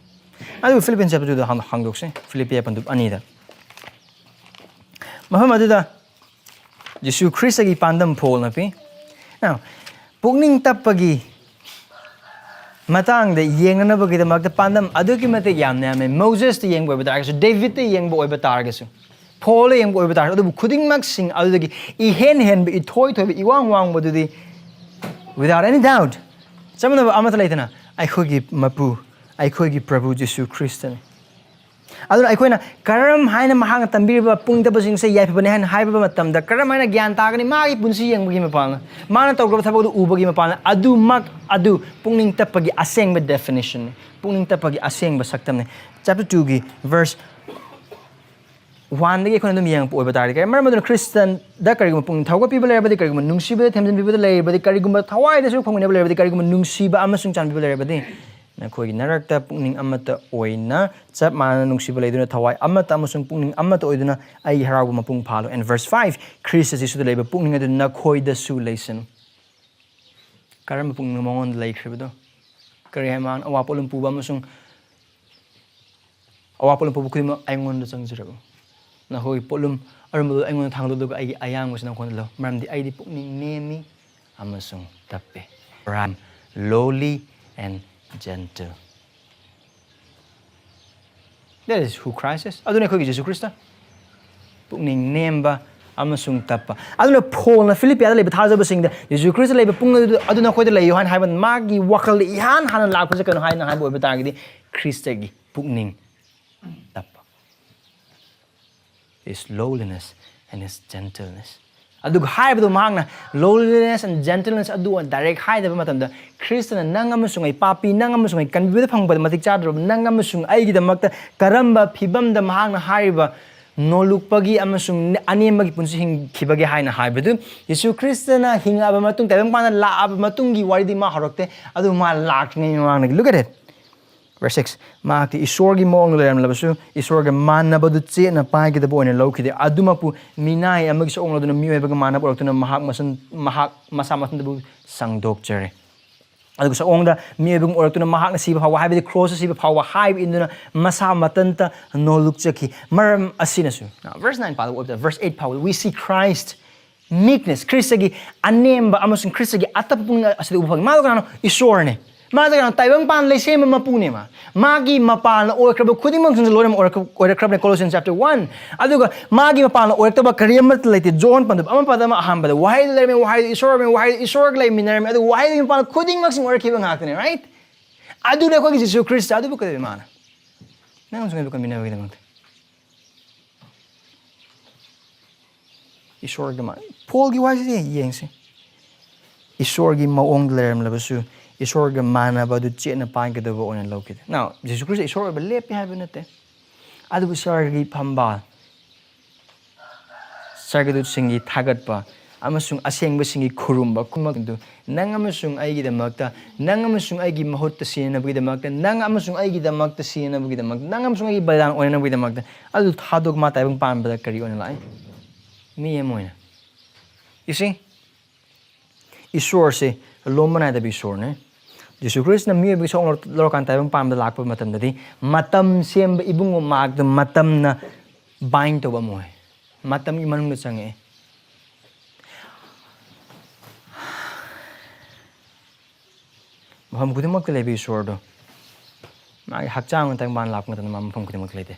ꯑꯗꯨꯒ ꯐꯤꯂꯤꯄꯤꯌꯟ ꯆꯦꯞꯇꯔ ꯇꯨꯗ ꯍꯥꯡ-, ꯍꯥꯡꯗꯣꯛꯁꯦ꯫ ꯐꯤꯂꯤꯄꯤꯌꯥ ꯄꯟꯗꯨꯞ ꯑꯅꯤꯗ꯫ ꯃꯐꯝ ꯑꯗꯨꯗ ꯖꯤꯁꯨ ꯈ꯭ꯔꯤꯁꯇꯒꯤ ꯄꯥꯟꯗꯝ ꯐꯣꯡꯅ ꯄꯤ꯫ Now, ꯄꯨꯛꯅꯤꯡ ꯇꯞꯄꯒꯤ ꯃꯇꯥꯡꯗ ꯌꯦꯡꯅꯅꯕꯒꯤꯗꯃꯛꯇ ꯄꯥꯟꯗꯝ ꯑꯗꯨꯛꯀꯤ ꯃꯇꯤꯛ ꯌꯥꯝꯅ ꯌꯥꯝꯃꯦ꯫ ꯃꯣꯖꯦꯁꯇ ꯌꯦꯡꯕ ꯑꯣꯏꯕ ꯇꯥꯔꯒꯁꯨ, ꯗꯦꯕꯤꯠꯇ ꯌꯦꯡꯕ ꯑꯣꯏꯕ ꯇꯥꯔꯒꯁꯨ, ꯄꯣꯜꯗ ꯌꯦꯡꯕ ꯑꯣꯏꯕ ꯇꯥꯔꯒꯁꯨ, ꯑꯗꯨꯕꯨ ꯈꯨꯗꯤꯡꯃꯛꯁꯤꯡ ꯑꯗꯨꯗꯒꯤ ꯏꯍꯦꯟ ꯍꯦꯟꯕ, ꯏꯊꯣꯏ ꯊꯣꯏꯕ, ꯏꯋꯥꯡ ꯋꯥꯡꯕꯗꯨꯗꯤ, without any doubt, ꯆꯃꯝꯅꯕ ꯑꯃꯠꯇ ꯂꯩꯇꯅ, ꯑꯩꯈꯣꯏꯒꯤ ꯃꯄꯨ, ꯑꯩꯈꯣꯏꯒꯤ ꯄ꯭ꯔꯚꯨ ꯖꯤꯁꯨ ꯈ꯭ꯔꯤꯁꯇꯅꯤ꯫ ꯑꯗꯨꯅ ꯑꯩꯈꯣꯏꯅ ꯀꯔꯝ ꯍꯥꯏꯅ ꯃꯍꯥꯛꯅ ꯇꯝꯕꯤꯔꯤꯕ ꯄꯨꯛꯅꯤꯡ ꯇꯞꯄꯁꯤꯡꯁꯦ ꯌꯥꯏꯐꯕꯅꯤ ꯍꯥꯏꯅ ꯍꯥꯏꯕ ꯃꯇꯝꯗ, ꯀꯔꯝ ꯍꯥꯏꯅ ꯒ꯭ꯌꯥꯟ ꯇꯥꯒꯅꯤ? ꯃꯥꯒꯤ ꯄꯨꯟꯁꯤ ꯌꯦꯡꯕꯒꯤ ꯃꯄꯥꯟꯅ, ꯃꯥꯅ ꯇꯧꯈ꯭ꯔꯕ ꯊꯕꯛ ꯑꯗꯨ ꯎꯕꯒꯤ ꯃꯄꯥꯟꯅ, ꯑꯗꯨꯃꯛ ꯑꯗꯨ ꯄꯨꯛꯅꯤꯡ ꯇꯞꯄꯒꯤ ꯑꯁꯦꯡꯕ definition ꯅꯤ, ꯄꯨꯛꯅꯤꯡ ꯇꯞꯄꯒꯤ ꯑꯁꯦꯡꯕ ꯁꯛꯇꯝꯅꯤ꯫ Chapter two ꯒꯤ verse ꯋꯥꯟꯗꯒꯤ ꯑꯩꯈꯣꯏꯅ ꯑꯗꯨꯝ ꯌꯦꯡꯉꯛꯄ ꯑꯣꯏꯕ ꯇꯥꯔꯗꯤ, ꯀꯔꯤ ꯃꯔꯝ ꯑꯗꯨꯅ ꯈ꯭ꯔꯤꯁꯇꯗ ꯀꯔꯤꯒꯨꯝꯕ ꯄꯨꯛꯅꯤꯡ ꯊꯧꯒꯠꯄꯤꯕ ꯂꯩꯔꯕꯗꯤ, ꯀꯔꯤꯒꯨꯝꯕ ꯅꯨꯡꯁꯤꯕꯗ ꯊꯦꯝꯖꯤꯟꯕꯤꯕꯗ ꯂꯩꯔꯕꯗꯤ, ꯀꯔꯤꯒꯨꯝꯕ ꯊꯋꯥꯏꯗꯁꯨ ꯐꯪꯃꯤꯟꯅꯕ ꯂꯩꯔꯕꯗꯤ, ꯀꯔꯤꯒꯨꯝꯕ ꯅꯨꯡꯁꯤꯕ ꯑꯃꯁꯨꯡ ꯆꯥꯟꯕꯤꯕ ꯂꯩꯔꯕꯗꯤ, ꯅꯈꯣꯏꯒꯤ ꯅꯔꯛꯇ ꯄꯨꯛꯅꯤꯡ ꯑꯃꯠꯇ ꯑꯣꯏꯅ ꯆꯞ ꯃꯥꯟꯅꯅ ꯅꯨꯡꯁꯤꯕ ꯂꯩꯗꯨꯅ, ꯊꯋꯥꯏ ꯑꯃꯠꯇ ꯑꯃꯁꯨꯡ ꯄꯨꯛꯅꯤꯡ ꯑꯃꯠꯇ ꯑꯣꯏꯗꯨꯅ ꯑꯩꯒꯤ ꯍꯔꯥꯎꯕ ꯃꯄꯨꯡ ꯐꯥꯍꯜꯂꯨ꯫ And verse five, ꯈ꯭ꯔꯤꯁꯇ ꯖꯤꯁꯨꯗ ꯂꯩꯕ ꯄꯨꯛꯅꯤꯡ ꯑꯗꯨ ꯅꯈꯣꯏꯗꯁꯨ ꯂꯩꯁꯅꯨ꯫ ꯀꯔꯝꯕ ꯄꯨꯛꯅꯤꯡꯅꯣ ꯃꯉꯣꯟꯗ ꯂꯩꯈ꯭ꯔꯤꯕꯗꯣ? ꯀꯔꯤ ꯍꯥꯏ ꯃꯥꯅ? ꯑꯋꯥ ꯄꯣꯠꯂꯨꯝ ꯄꯨꯕ ꯑꯃꯁꯨꯡ ꯑꯋꯥ ꯄꯣꯠꯂꯨꯝ ꯄꯨꯕ ꯈꯨꯗꯤꯡꯃꯛ ꯑꯩꯉꯣꯟꯗ ꯆꯪꯖꯔꯛꯎ꯫ ꯅꯈꯣꯏꯒꯤ ꯄꯣꯠꯂꯨꯝ ꯑꯔꯨꯝꯕꯗꯨ ꯑꯩꯉꯣꯟꯗ ꯊꯥꯡꯒꯠꯂꯨ, ꯑꯗꯨꯒ ꯑꯩꯒꯤ ꯑꯌꯥꯡꯕꯁꯤ ꯅꯈꯣꯏꯗ ꯂꯧ, ꯃꯔꯝꯗꯤ ꯑꯩꯗꯤ ꯄꯨꯛꯅꯤꯡ ꯅꯦꯝꯃꯤ ꯑꯃꯁꯨꯡ ꯇꯞꯄꯤ꯫ For I am lowly and gentle. That is who Christ is. ꯑꯗꯨꯅ ꯑꯩꯈꯣꯏꯒꯤ ꯖꯤꯁꯨ ꯈ꯭ꯔꯤꯁꯇ, ꯄꯨꯛꯅꯤꯡ ꯅꯦꯝꯕ ꯑꯃꯁꯨꯡ ꯇꯞꯄ꯫ ꯑꯗꯨꯅ ꯄꯣꯜꯅ ꯐꯤꯂꯤꯄꯤꯌꯥꯗ ꯂꯩꯕ ꯊꯥꯖꯕꯁꯤꯡꯗ ꯖꯤꯁꯨ ꯈ꯭ꯔꯤꯁꯇ ꯂꯩꯕ ꯄꯨꯛꯅꯤꯡ ꯑꯗꯨ, ꯑꯗꯨ ꯅꯈꯣꯏꯗ ꯂꯩꯌꯨ ꯍꯥꯏꯅ ꯍꯥꯏꯕ, ꯃꯥꯒꯤ ꯋꯥꯈꯜꯗ ꯏꯍꯥꯟ ꯍꯥꯟꯅ ꯂꯥꯛꯄꯁꯦ ꯀꯩꯅꯣ ꯍꯥꯏꯅ ꯍꯥꯏꯕ ꯑꯣꯏꯕ ꯇꯥꯔꯒꯗꯤ, ꯈ꯭ꯔꯤꯁꯇꯒꯤ ꯄꯨꯛꯅꯤꯡ ꯇꯞꯄ꯫ His lowliness and his gentleness. ꯑꯗꯨꯒ ꯍꯥꯏꯕꯗꯣ ꯃꯍꯥꯛꯅ lowliness and gentleness ꯑꯗꯨ direct ꯍꯥꯏꯗꯕ ꯃꯇꯝꯗ, ꯈ꯭ꯔꯤꯁꯇꯅ ꯅꯪ ꯑꯃꯁꯨꯡ ꯑꯩ ꯄꯥꯄꯤ, ꯅꯪ ꯑꯃꯁꯨꯡ ꯑꯩ ꯀꯟꯕꯤꯕꯗ ꯐꯪꯕꯗ ꯃꯇꯤꯛ ꯆꯥꯗ꯭ꯔꯕ ꯅꯪ ꯑꯃꯁꯨꯡ ꯑꯩꯒꯤꯗꯃꯛꯇ ꯀꯔꯝꯕ ꯐꯤꯕꯝꯗ ꯃꯍꯥꯛꯅ ꯍꯥꯏꯔꯤꯕ ꯅꯣꯂꯨꯛꯄꯒꯤ ꯑꯃꯁꯨꯡ ꯑꯅꯦꯝꯕꯒꯤ ꯄꯨꯟꯁꯤ ꯍꯤꯡꯈꯤꯕꯒꯦ ꯍꯥꯏꯅ ꯍꯥꯏꯕꯗꯨ, ꯌꯤꯁꯨ ꯈ꯭ꯔꯤꯁꯇꯅ ꯍꯤꯡꯉꯛꯑꯕ ꯃꯇꯨꯡ, ꯇꯥꯏꯕꯪꯄꯥꯟꯗ ꯂꯥꯛꯑꯕ ꯃꯇꯨꯡꯒꯤ ꯋꯥꯔꯤꯗꯤ ꯃꯥ ꯍꯧꯔꯛꯇꯦ꯫ ꯑꯗꯨ ꯃꯥ ꯂꯥꯛꯇ꯭ꯔꯤꯉꯩ ꯃꯃꯥꯡꯗꯒꯤ꯫ Look at it. Verse six, ꯃꯍꯥꯛꯇꯤ ꯏꯁꯣꯔꯒꯤ ꯃꯑꯣꯡꯗ ꯂꯩꯔꯝꯂꯕꯁꯨ, ꯏꯁꯣꯔꯒ ꯃꯥꯟꯅꯕꯗꯨ ꯆꯦꯠꯅ ꯄꯥꯏꯒꯗꯕ ꯑꯣꯏꯅ ꯂꯧꯈꯤꯗꯦ꯫ ꯑꯗꯨꯃꯛꯄꯨ ꯃꯤꯅꯥꯏ ꯑꯃꯒꯤ ꯁꯛꯑꯣꯡ ꯂꯧꯗꯨꯅ ꯃꯤꯑꯣꯏꯕꯒ ꯃꯥꯟꯅꯕ ꯑꯣꯏꯔꯛꯇꯨꯅ ꯃꯍꯥꯛ ꯃꯁꯟ-, ꯃꯍꯥꯛ ꯃꯁꯥ ꯃꯊꯟꯇꯕꯨ ꯁꯪꯗꯣꯛꯆꯔꯦ꯫ ꯑꯗꯨꯒ ꯁꯛꯑꯣꯡꯗ ꯃꯤꯑꯣꯏꯕꯒꯨꯝ ꯑꯣꯏꯔꯛꯇꯨꯅ ꯃꯍꯥꯛꯅ ꯁꯤꯕ ꯐꯥꯎꯕ, ꯍꯥꯏꯕꯗꯤ ꯀ꯭ꯔꯣꯁꯇ ꯁꯤꯕ ꯐꯥꯎꯕ ꯍꯥꯏꯕ ꯏꯟꯗꯨꯅ ꯃꯁꯥ ꯃꯊꯟꯇ ꯅꯣꯂꯨꯛꯆꯈꯤ꯫ ꯃꯔꯝ ꯑꯁꯤꯅꯁꯨ, now, verse nine ꯄꯥꯕ ꯑꯣꯏꯕꯗ, verse eight ꯐꯥꯎꯕꯗ, we see Christ meekness, ꯈ꯭ꯔꯤꯁꯇꯒꯤ ꯑꯅꯦꯝꯕ ꯑꯃꯁꯨꯡ ꯈ꯭ꯔꯤꯁꯇꯒꯤ ꯑꯇꯞꯄ ꯄꯨꯛꯅꯤꯡ ꯑꯁꯤꯗ ꯎꯕ ꯐꯪꯉꯤ꯫ ꯃꯥꯗꯣ ꯀꯅꯥꯅꯣ? ꯏꯁꯣꯔꯅꯦ꯫ ꯃꯥꯗꯣ ꯀꯅꯥꯅꯣ? ꯇꯥꯏꯕꯪꯄꯥꯟ ꯂꯩꯁꯦꯝꯕ ꯃꯄꯨꯅꯦ ꯃꯥ꯫ ꯃꯥꯒꯤ ꯃꯄꯥꯟꯅ ꯑꯣꯏꯈ꯭ꯔꯕ ꯈꯨꯗꯤꯡꯃꯛꯁꯤꯡꯁꯨ ꯂꯣꯏꯅꯃꯛ ꯑꯣꯏꯔꯛꯈ-, ꯑꯣꯏꯔꯛꯈ꯭ꯔꯕꯅꯦ, Colossians chapter one꯫ ꯑꯗꯨꯒ ꯃꯥꯒꯤ ꯃꯄꯥꯟꯅ ꯑꯣꯏꯔꯛꯇꯕ ꯀꯔꯤ ꯑꯃꯠꯇ ꯂꯩꯇꯦ꯫ ꯖꯣꯟ ꯄꯟꯗꯨꯞ ꯑꯃ ꯄꯗ ꯑꯃ ꯑꯍꯥꯟꯕꯗ, ꯋꯥꯍꯩꯗ ꯂꯩꯔꯝꯃꯤ, ꯋꯥꯍꯩꯗꯨ ꯏꯁꯣꯔ ꯑꯣꯏꯔꯝꯃꯤ, ꯋꯥꯍꯩꯗꯨ ꯏꯁꯣꯔꯒ ꯂꯩꯃꯤꯟꯅꯔꯝꯃꯤ, ꯑꯗꯨ ꯋꯥꯍꯩꯗꯨꯒꯤ ꯃꯄꯥꯟꯅ ꯈꯨꯗꯤꯡꯃꯛꯁꯤꯡ ꯑꯣꯏꯔꯛꯈꯤꯕ ꯉꯥꯛꯇꯅꯦ, right? ꯑꯗꯨꯅꯦ ꯑꯩꯈꯣꯏꯒꯤ ꯖꯤꯁꯨ ꯈ꯭ꯔꯤꯁꯇ꯫ ꯑꯗꯨꯕꯨ ꯀꯩꯗꯧꯋꯤ ꯃꯥꯅ? ꯅꯪ ꯑꯃꯁꯨꯡ ꯑꯩꯕꯨ ꯀꯟꯕꯤꯅꯕꯒꯤꯗꯃꯛꯇ꯫ ꯏꯁꯣꯔꯒ ꯃꯥ-, ꯄꯣꯜꯒꯤ ꯋꯥꯍꯩꯁꯤꯗꯤ ꯌꯦꯡꯁꯤ꯫ ꯏꯁꯣꯔꯒꯤ ꯃꯑꯣꯡꯗ ꯂꯩꯔꯝꯂꯕꯁꯨ, ꯏꯁꯣꯔꯒ ꯃꯥꯟꯅꯕ ꯑꯗꯨ ꯆꯦꯠꯅ ꯄꯥꯏꯒꯗꯕ ꯑꯣꯏꯅ ꯂꯧꯈꯤꯗꯦ꯫ Now, ꯖꯤꯁꯨ ꯈ꯭ꯔꯤꯁꯇ ꯏꯁꯣꯔ ꯑꯣꯏꯕ ꯂꯦꯞꯄꯤ ꯍꯥꯏꯕ ꯅꯠꯇꯦ꯫ ꯑꯗꯨꯕꯨ ꯏꯁꯣꯔꯒꯤ ꯐꯝꯕꯥꯜ, ꯁꯔꯒꯗꯨꯠꯁꯤꯡꯒꯤ ꯊꯥꯒꯠꯄ ꯑꯃꯁꯨꯡ ꯑꯁꯦꯡꯕꯁꯤꯡꯒꯤ ꯈꯨꯔꯨꯝꯕ ꯈꯨꯃꯛ ꯑꯗꯨ ꯅꯪ ꯑꯃꯁꯨꯡ ꯑꯩꯒꯤꯗꯃꯛꯇ, ꯅꯪ ꯑꯃꯁꯨꯡ ꯑꯩꯒꯤ ꯃꯍꯨꯠꯇ ꯁꯤꯖꯤꯟꯅꯕꯒꯤꯗꯃꯛꯇ, ꯅꯪ ꯑꯃꯁꯨꯡ ꯑꯩꯒꯤꯗꯃꯛꯇ ꯁꯤꯖꯤꯟꯅꯕꯒꯤꯗꯃꯛꯇ, ꯅꯪ ꯑꯃꯁꯨꯡ ꯑꯩꯒꯤ ꯕꯂꯤꯗꯥꯟ ꯑꯣꯏꯅꯅꯕꯒꯤꯗꯃꯛꯇ ꯑꯗꯨ ꯊꯥꯗꯣꯛ ꯃꯥ ꯇꯥꯏꯕꯪ ꯄꯥꯟꯕꯗ ꯀꯔꯤ ꯑꯣꯏꯅ ꯂꯥꯛꯏ? ꯃꯤ ꯑꯃ ꯑꯣꯏꯅ꯫ You see? ꯏꯁꯣꯔꯁꯦ ꯂꯣꯝꯕ ꯅꯥꯏꯗꯕ ꯏꯁꯣꯔꯅꯦ꯫ ꯖꯤꯁꯨ ꯈ꯭ꯔꯤꯁꯅ ꯃꯤꯑꯣꯏꯕꯒꯤ ꯁꯛ ꯂꯧꯔꯀꯥꯟꯗ ꯇꯥꯏꯕꯪ ꯄꯥꯟꯕꯗ ꯂꯥꯛꯄ ꯃꯇꯝꯗꯗꯤ ꯃꯇꯝ ꯁꯦꯝꯕ ꯏꯕꯨꯡꯉꯣ ꯃꯍꯥꯛꯇ ꯃꯇꯝꯅ bind ꯇꯧꯕ ꯑꯃ ꯑꯣꯏ꯫ ꯃꯇꯝꯒꯤ ꯃꯅꯨꯡꯗ ꯆꯪꯉꯛꯑꯦ꯫ ꯃꯐꯝ ꯈꯨꯗꯤꯡꯃꯛꯇ ꯂꯩꯕ ꯏꯁꯣꯔꯗꯣ ꯃꯥꯒꯤ ꯍꯛꯆꯥꯡ ꯇꯥꯏꯕꯪ ꯄꯥꯟ ꯂꯥꯛꯄ ꯃꯇꯝꯗ ꯃꯥ ꯃꯐꯝ ꯈꯨꯗꯤꯡꯃꯛꯇ ꯂꯩꯇꯦ꯫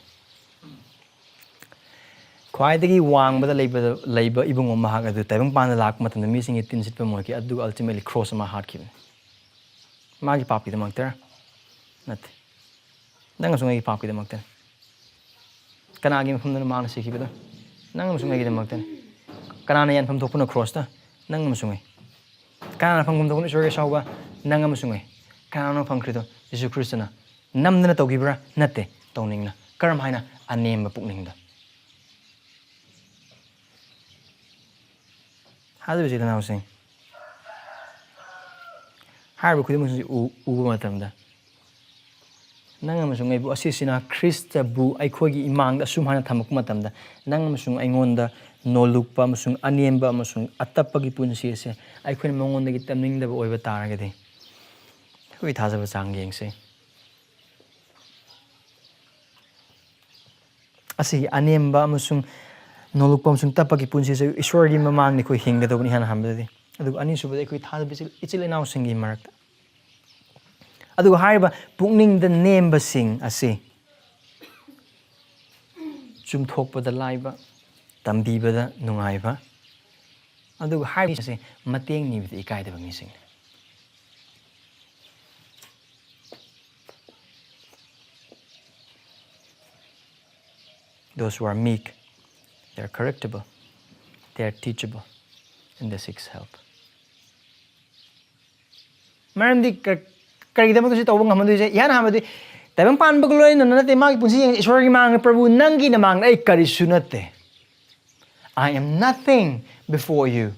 ꯈ꯭ꯋꯥꯏꯗꯒꯤ ꯋꯥꯡꯕꯗ ꯂꯩꯕꯗ, ꯂꯩꯕ ꯏꯕꯨꯡꯉꯣ ꯃꯍꯥꯛ ꯑꯗꯨ ꯇꯥꯏꯕꯪ ꯄꯥꯟꯗ ꯂꯥꯛꯄ ꯃꯇꯝꯗ ꯃꯤꯁꯤꯡꯒꯤ ꯇꯤꯟ ꯁꯤꯠꯄ ꯑꯃ ꯑꯣꯏꯈꯤ, ꯑꯗꯨꯒ ultimately cross ꯑꯃ ꯍꯥꯠꯈꯤꯕꯅꯤ꯫ ꯃꯥꯒꯤ ꯄꯥꯞꯀꯤꯗꯃꯛꯇꯔ? ꯅꯠꯇꯦ꯫ ꯅꯪ ꯑꯃꯁꯨꯡ ꯑꯩꯒꯤ ꯄꯥꯞꯀꯤꯗꯃꯛꯇꯅꯤ꯫ ꯀꯅꯥꯒꯤ ꯃꯐꯝꯗꯅꯣ ꯃꯥꯅ ꯁꯤꯈꯤꯕꯗꯣ? ꯅꯪ ꯑꯃꯁꯨꯡ ꯑꯩꯒꯤꯗꯃꯛꯇꯅꯤ꯫ ꯀꯅꯥꯅ ꯌꯥꯟꯐꯝ ꯊꯣꯛꯄꯅꯣ ꯈ꯭ꯔꯣꯁꯇ? ꯅꯪ ꯑꯃꯁꯨꯡ ꯑꯩ꯫ ꯀꯅꯥꯅ ꯐꯪꯐꯝ ꯊꯣꯛꯄꯅꯣ ꯏꯁꯣꯔꯒꯤ ꯑꯁꯥꯎꯕ? ꯅꯪ ꯑꯃꯁꯨꯡ ꯑꯩ꯫ ꯀꯅꯥꯅꯣ ꯐꯪꯈ꯭ꯔꯤꯗꯣ? ꯖꯤꯁꯨ ꯈ꯭ꯔꯤꯁꯇꯅ꯫ ꯅꯝꯗꯅ ꯇꯧꯈꯤꯕ꯭ꯔꯥ? ꯅꯠꯇꯦ, ꯇꯧꯅꯤꯡꯅ꯫ ꯀꯔꯝ ꯍꯥꯏꯅ? ꯑꯅꯦꯝꯕ ꯄꯨꯛꯅꯤꯡꯗ꯫ ꯍꯥꯏꯔꯤꯕ ꯏꯆꯤꯜ ꯏꯅꯥꯎꯁꯤꯡ, ꯍꯥꯏꯔꯤꯕ ꯈꯨꯗꯤꯡꯃꯛꯁꯤ ꯎ-, ꯎꯕ ꯃꯇꯝꯗ, ꯅꯪ ꯑꯃꯁꯨꯡ ꯑꯩꯕꯨ ꯑꯁꯤꯁꯤꯅ ꯈ꯭ꯔꯤꯁꯇꯕꯨ ꯑꯩꯈꯣꯏꯒꯤ ꯏꯃꯥꯡꯗ ꯑꯁꯨꯝ ꯍꯥꯏꯅ ꯊꯝꯃꯛꯄ ꯃꯇꯝꯗ, ꯅꯪ ꯑꯃꯁꯨꯡ ꯑꯩꯉꯣꯟꯗ ꯅꯣꯜꯂꯨꯛꯄ ꯑꯃꯁꯨꯡ ꯑꯅꯦꯝꯕ ꯑꯃꯁꯨꯡ ꯑꯇꯞꯄꯒꯤ ꯄꯨꯟꯁꯤ ꯑꯁꯦ ꯑꯩꯈꯣꯏꯅ ꯃꯉꯣꯟꯗꯒꯤ ꯇꯝꯅꯤꯡꯗꯕ ꯑꯣꯏꯕ ꯇꯥꯔꯒꯗꯤ, ꯑꯩꯈꯣꯏꯒꯤ ꯊꯥꯖꯕ ꯆꯥꯡ ꯌꯦꯡꯁꯤ꯫ ꯑꯁꯤꯒꯤ ꯑꯅꯦꯝꯕ ꯑꯃꯁꯨꯡ ꯅꯣꯂꯨꯛꯄ ꯑꯃꯁꯨꯡ ꯇꯞꯄꯒꯤ ꯄꯨꯟꯁꯤꯁꯦ ꯏꯁꯣꯔꯒꯤ ꯃꯃꯥꯡꯗ ꯑꯩꯈꯣꯏ ꯍꯤꯡꯒꯗꯧꯕꯅꯤ, ꯏꯍꯥꯟ ꯍꯥꯟꯕꯗꯗꯤ꯫ ꯑꯗꯨꯒ ꯑꯅꯤꯁꯨꯕꯗ, ꯑꯩꯈꯣꯏ ꯊꯥꯖꯕ ꯏꯆꯤꯜ, ꯏꯆꯤꯜ ꯏꯅꯥꯎꯁꯤꯡꯒꯤ ꯃꯔꯛꯇ꯫ ꯑꯗꯨꯒ ꯍꯥꯏꯔꯤꯕ ꯄꯨꯛꯅꯤꯡꯗ ꯅꯦꯝꯕꯁꯤꯡ ꯑꯁꯤ ꯆꯨꯝꯊꯣꯛꯄꯗ ꯂꯥꯏꯕ, ꯇꯝꯕꯤꯕꯗ ꯅꯨꯡꯉꯥꯏꯕ, ꯑꯗꯨꯒ ꯍꯥꯏꯔꯤꯕꯁꯦ ꯃꯇꯦꯡ ꯅꯤꯕꯗ ꯏꯀꯥꯏꯗꯕ ꯃꯤꯁꯤꯡꯅꯤ꯫ Those who are meek, they are correctable, they are teachable, and they seek help. ꯃꯔꯝꯗꯤ ꯀ-, ꯀꯔꯤꯒꯤꯗꯃꯛꯇ ꯁꯤ ꯇꯧꯕ ꯉꯝꯍꯟꯗꯣꯏꯁꯦ? ꯏꯍꯥꯟ ꯍꯥꯟꯕꯗꯤ ꯇꯥꯏꯕꯪ ꯄꯥꯟꯕꯒ ꯂꯣꯏꯅꯅ ꯅꯠꯇꯦ, ꯃꯥꯒꯤ ꯄꯨꯟꯁꯤ ꯌꯦꯡꯉꯤ꯫ ꯏꯁꯣꯔꯒꯤ ꯃꯥꯡꯗ, "ꯄ꯭ꯔꯚꯨ, ꯅꯪꯒꯤ ꯅꯃꯥꯡꯗ ꯑꯩ ꯀꯔꯤꯁꯨ ꯅꯠꯇꯦ, I am nothing before you.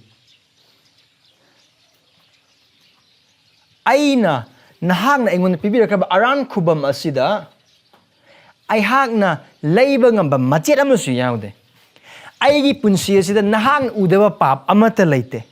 ꯑꯩꯅ, ꯅꯍꯥꯛꯅ ꯑꯩꯉꯣꯟꯗ ꯄꯤꯕꯤꯔꯛꯈ꯭ꯔꯕ ꯑꯔꯥꯟ ꯈꯨꯕꯝ ꯑꯁꯤꯗ ꯑꯩꯍꯥꯛꯅ ꯂꯩꯕ ꯉꯝꯕ ꯃꯆꯦꯠ ꯑꯃꯁꯨ ꯌꯥꯎꯗꯦ꯫ ꯑꯩꯒꯤ ꯄꯨꯟꯁꯤ ꯑꯁꯤꯗ ꯅꯍꯥꯛꯅ ꯎꯗꯕ ꯄꯥꯞ ꯑꯃꯠꯇ ꯂꯩꯇꯦ꯫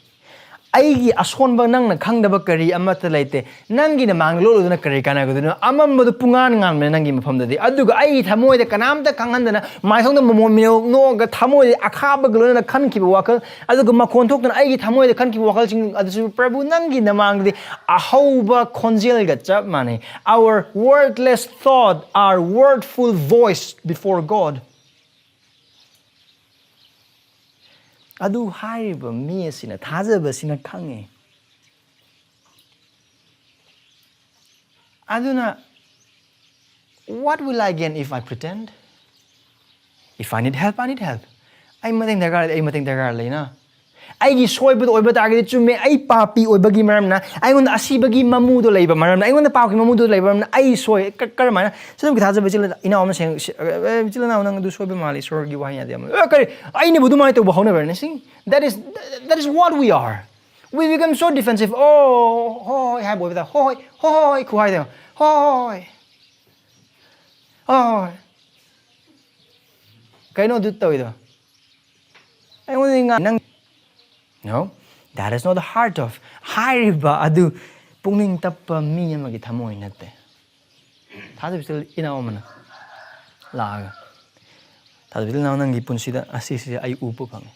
ꯑꯩꯒꯤ ꯑꯁꯣꯟꯕ ꯅꯪꯅ ꯈꯪꯗꯕ ꯀꯔꯤ ꯑꯃꯠꯇ ꯂꯩꯇꯦ꯫ ꯅꯪꯒꯤ ꯅꯃꯥꯡꯗ ꯂꯣꯠꯂꯨꯗꯨꯅ ꯀꯔꯤ ꯀꯥꯟꯅꯒꯗꯣꯏꯅꯣ? ꯑꯃꯝꯕꯗꯨ ꯄꯨꯡꯉꯥꯟ ꯉꯥꯟꯕꯅꯦ ꯅꯪꯒꯤ ꯃꯐꯝꯗꯗꯤ꯫ ꯑꯗꯨꯒ ꯑꯩꯒꯤ ꯊꯃꯣꯏꯗ ꯀꯅꯥꯝꯇ ꯈꯪꯍꯟꯗꯅ, ꯃꯥꯏꯊꯣꯡꯗ ꯃꯃꯣꯟ ꯃꯤꯅꯣꯛ ꯅꯣꯛꯑꯒ, ꯊꯃꯣꯏꯗ ꯑꯈꯥꯕꯒ ꯂꯣꯏꯅꯅ ꯈꯟꯈꯤꯕ ꯋꯥꯈꯜ, ꯑꯗꯨꯒ ꯃꯈꯣꯟ ꯊꯣꯛꯇꯅ ꯑꯩꯒꯤ ꯊꯃꯣꯏꯗ ꯈꯟꯈꯤꯕ ꯋꯥꯈꯜꯁꯤꯡ ꯑꯗꯨꯁꯨ, ꯄ꯭ꯔꯚꯨ, ꯅꯪꯒꯤ ꯅꯃꯥꯡꯗꯗꯤ ꯑꯍꯧꯕ ꯈꯣꯟꯖꯦꯜꯒ ꯆꯞ ꯃꯥꯟꯅꯩ꯫ Our worthless thought are worthful voice before God. ꯑꯗꯨ ꯍꯥꯏꯔꯤꯕ ꯃꯤ ꯑꯁꯤꯅ, ꯊꯥꯖꯕꯁꯤꯅ ꯈꯪꯉꯦ꯫ ꯑꯗꯨꯅ, what will I gain if I pretend? If I need help, I need help. ꯑꯩ ꯃꯇꯦꯡ ꯗꯔꯀꯥꯔ ꯂꯩ, ꯑꯩ ꯃꯇꯦꯡ ꯗꯔꯀꯥꯔ ꯂꯩꯅ꯫ ꯑꯩꯒꯤ ꯁꯣꯏꯕꯗꯣ ꯑꯣꯏꯕ ꯇꯥꯔꯒꯗꯤ ꯆꯨꯝꯃꯦ, ꯑꯩ ꯄꯥꯄꯤ ꯑꯣꯏꯕꯒꯤ ꯃꯔꯝꯅ, ꯑꯩꯉꯣꯟꯗ ꯑꯁꯤꯕꯒꯤ ꯃꯃꯨꯗꯣ ꯂꯩꯕ ꯃꯔꯝꯅ, ꯑꯩꯉꯣꯟꯗ ꯄꯥꯞꯀꯤ ꯃꯃꯨꯗꯣ ꯂꯩꯕ ꯃꯔꯝꯅ ꯑꯩ ꯁꯣꯏ꯫ ꯀ-, ꯀꯔꯝꯍꯥꯏꯅ? ꯁꯤꯗꯕꯨ ꯊꯥꯖꯕ ꯏꯆꯤꯜ ꯏꯅꯥꯎ ꯑꯃ ꯁꯦꯡ-, ꯁꯤ-, ꯑ, ꯑ, ꯏꯆꯤꯜ ꯏꯅꯥꯎ, ꯅꯪ ꯑꯗꯨ ꯁꯣꯏꯕ ꯃꯥꯜꯂꯤ, ꯏꯁꯣꯔꯒꯤ ꯋꯥꯍꯩ ꯌꯥꯗꯦ ꯑꯃ꯫ ꯑ, ꯀꯔꯤ? ꯑꯩꯅꯕꯨ ꯑꯗꯨꯃꯥꯏꯅ ꯇꯧꯕ ꯍꯧꯅꯕ꯭ꯔꯅꯦ? See? That is, that is what we are. We become so defensive. Oh, ꯍꯣꯏ, ꯍꯣꯏ ꯍꯥꯏꯕ ꯑꯣꯏꯕꯗ, ꯍꯣꯏ, ꯍꯣꯏ, ꯍꯣꯏ, ꯍꯣꯏ ꯈꯨꯍꯥꯏꯗꯣ, ꯍꯣꯏ, ꯍꯣꯏ, ꯍꯣꯏ꯫ ꯀꯩꯅꯣ ꯑꯗꯨ ꯇꯧꯋꯤꯗꯣ? ꯑꯩꯉꯣꯟꯗ ꯉꯥ-, ꯅꯪ, no, that is not the heart of, ꯍꯥꯏꯔꯤꯕ ꯑꯗꯨ ꯄꯨꯛꯅꯤꯡ ꯇꯞꯄ ꯃꯤ ꯑꯃꯒꯤ ꯊꯃꯣꯏ ꯅꯠꯇꯦ꯫ ꯊꯥꯖꯕ ꯏꯆꯤꯜ ꯏꯅꯥꯎ ꯑꯃꯅ ꯂꯥꯛꯑꯒ, "ꯊꯥꯖꯕ ꯏꯆꯤꯜ ꯏꯅꯥꯎ, ꯅꯪꯒꯤ ꯄꯨꯟꯁꯤꯗ ꯑꯁꯤꯁꯦ ꯑꯩ ꯎꯕ ꯐꯪꯉꯦ꯫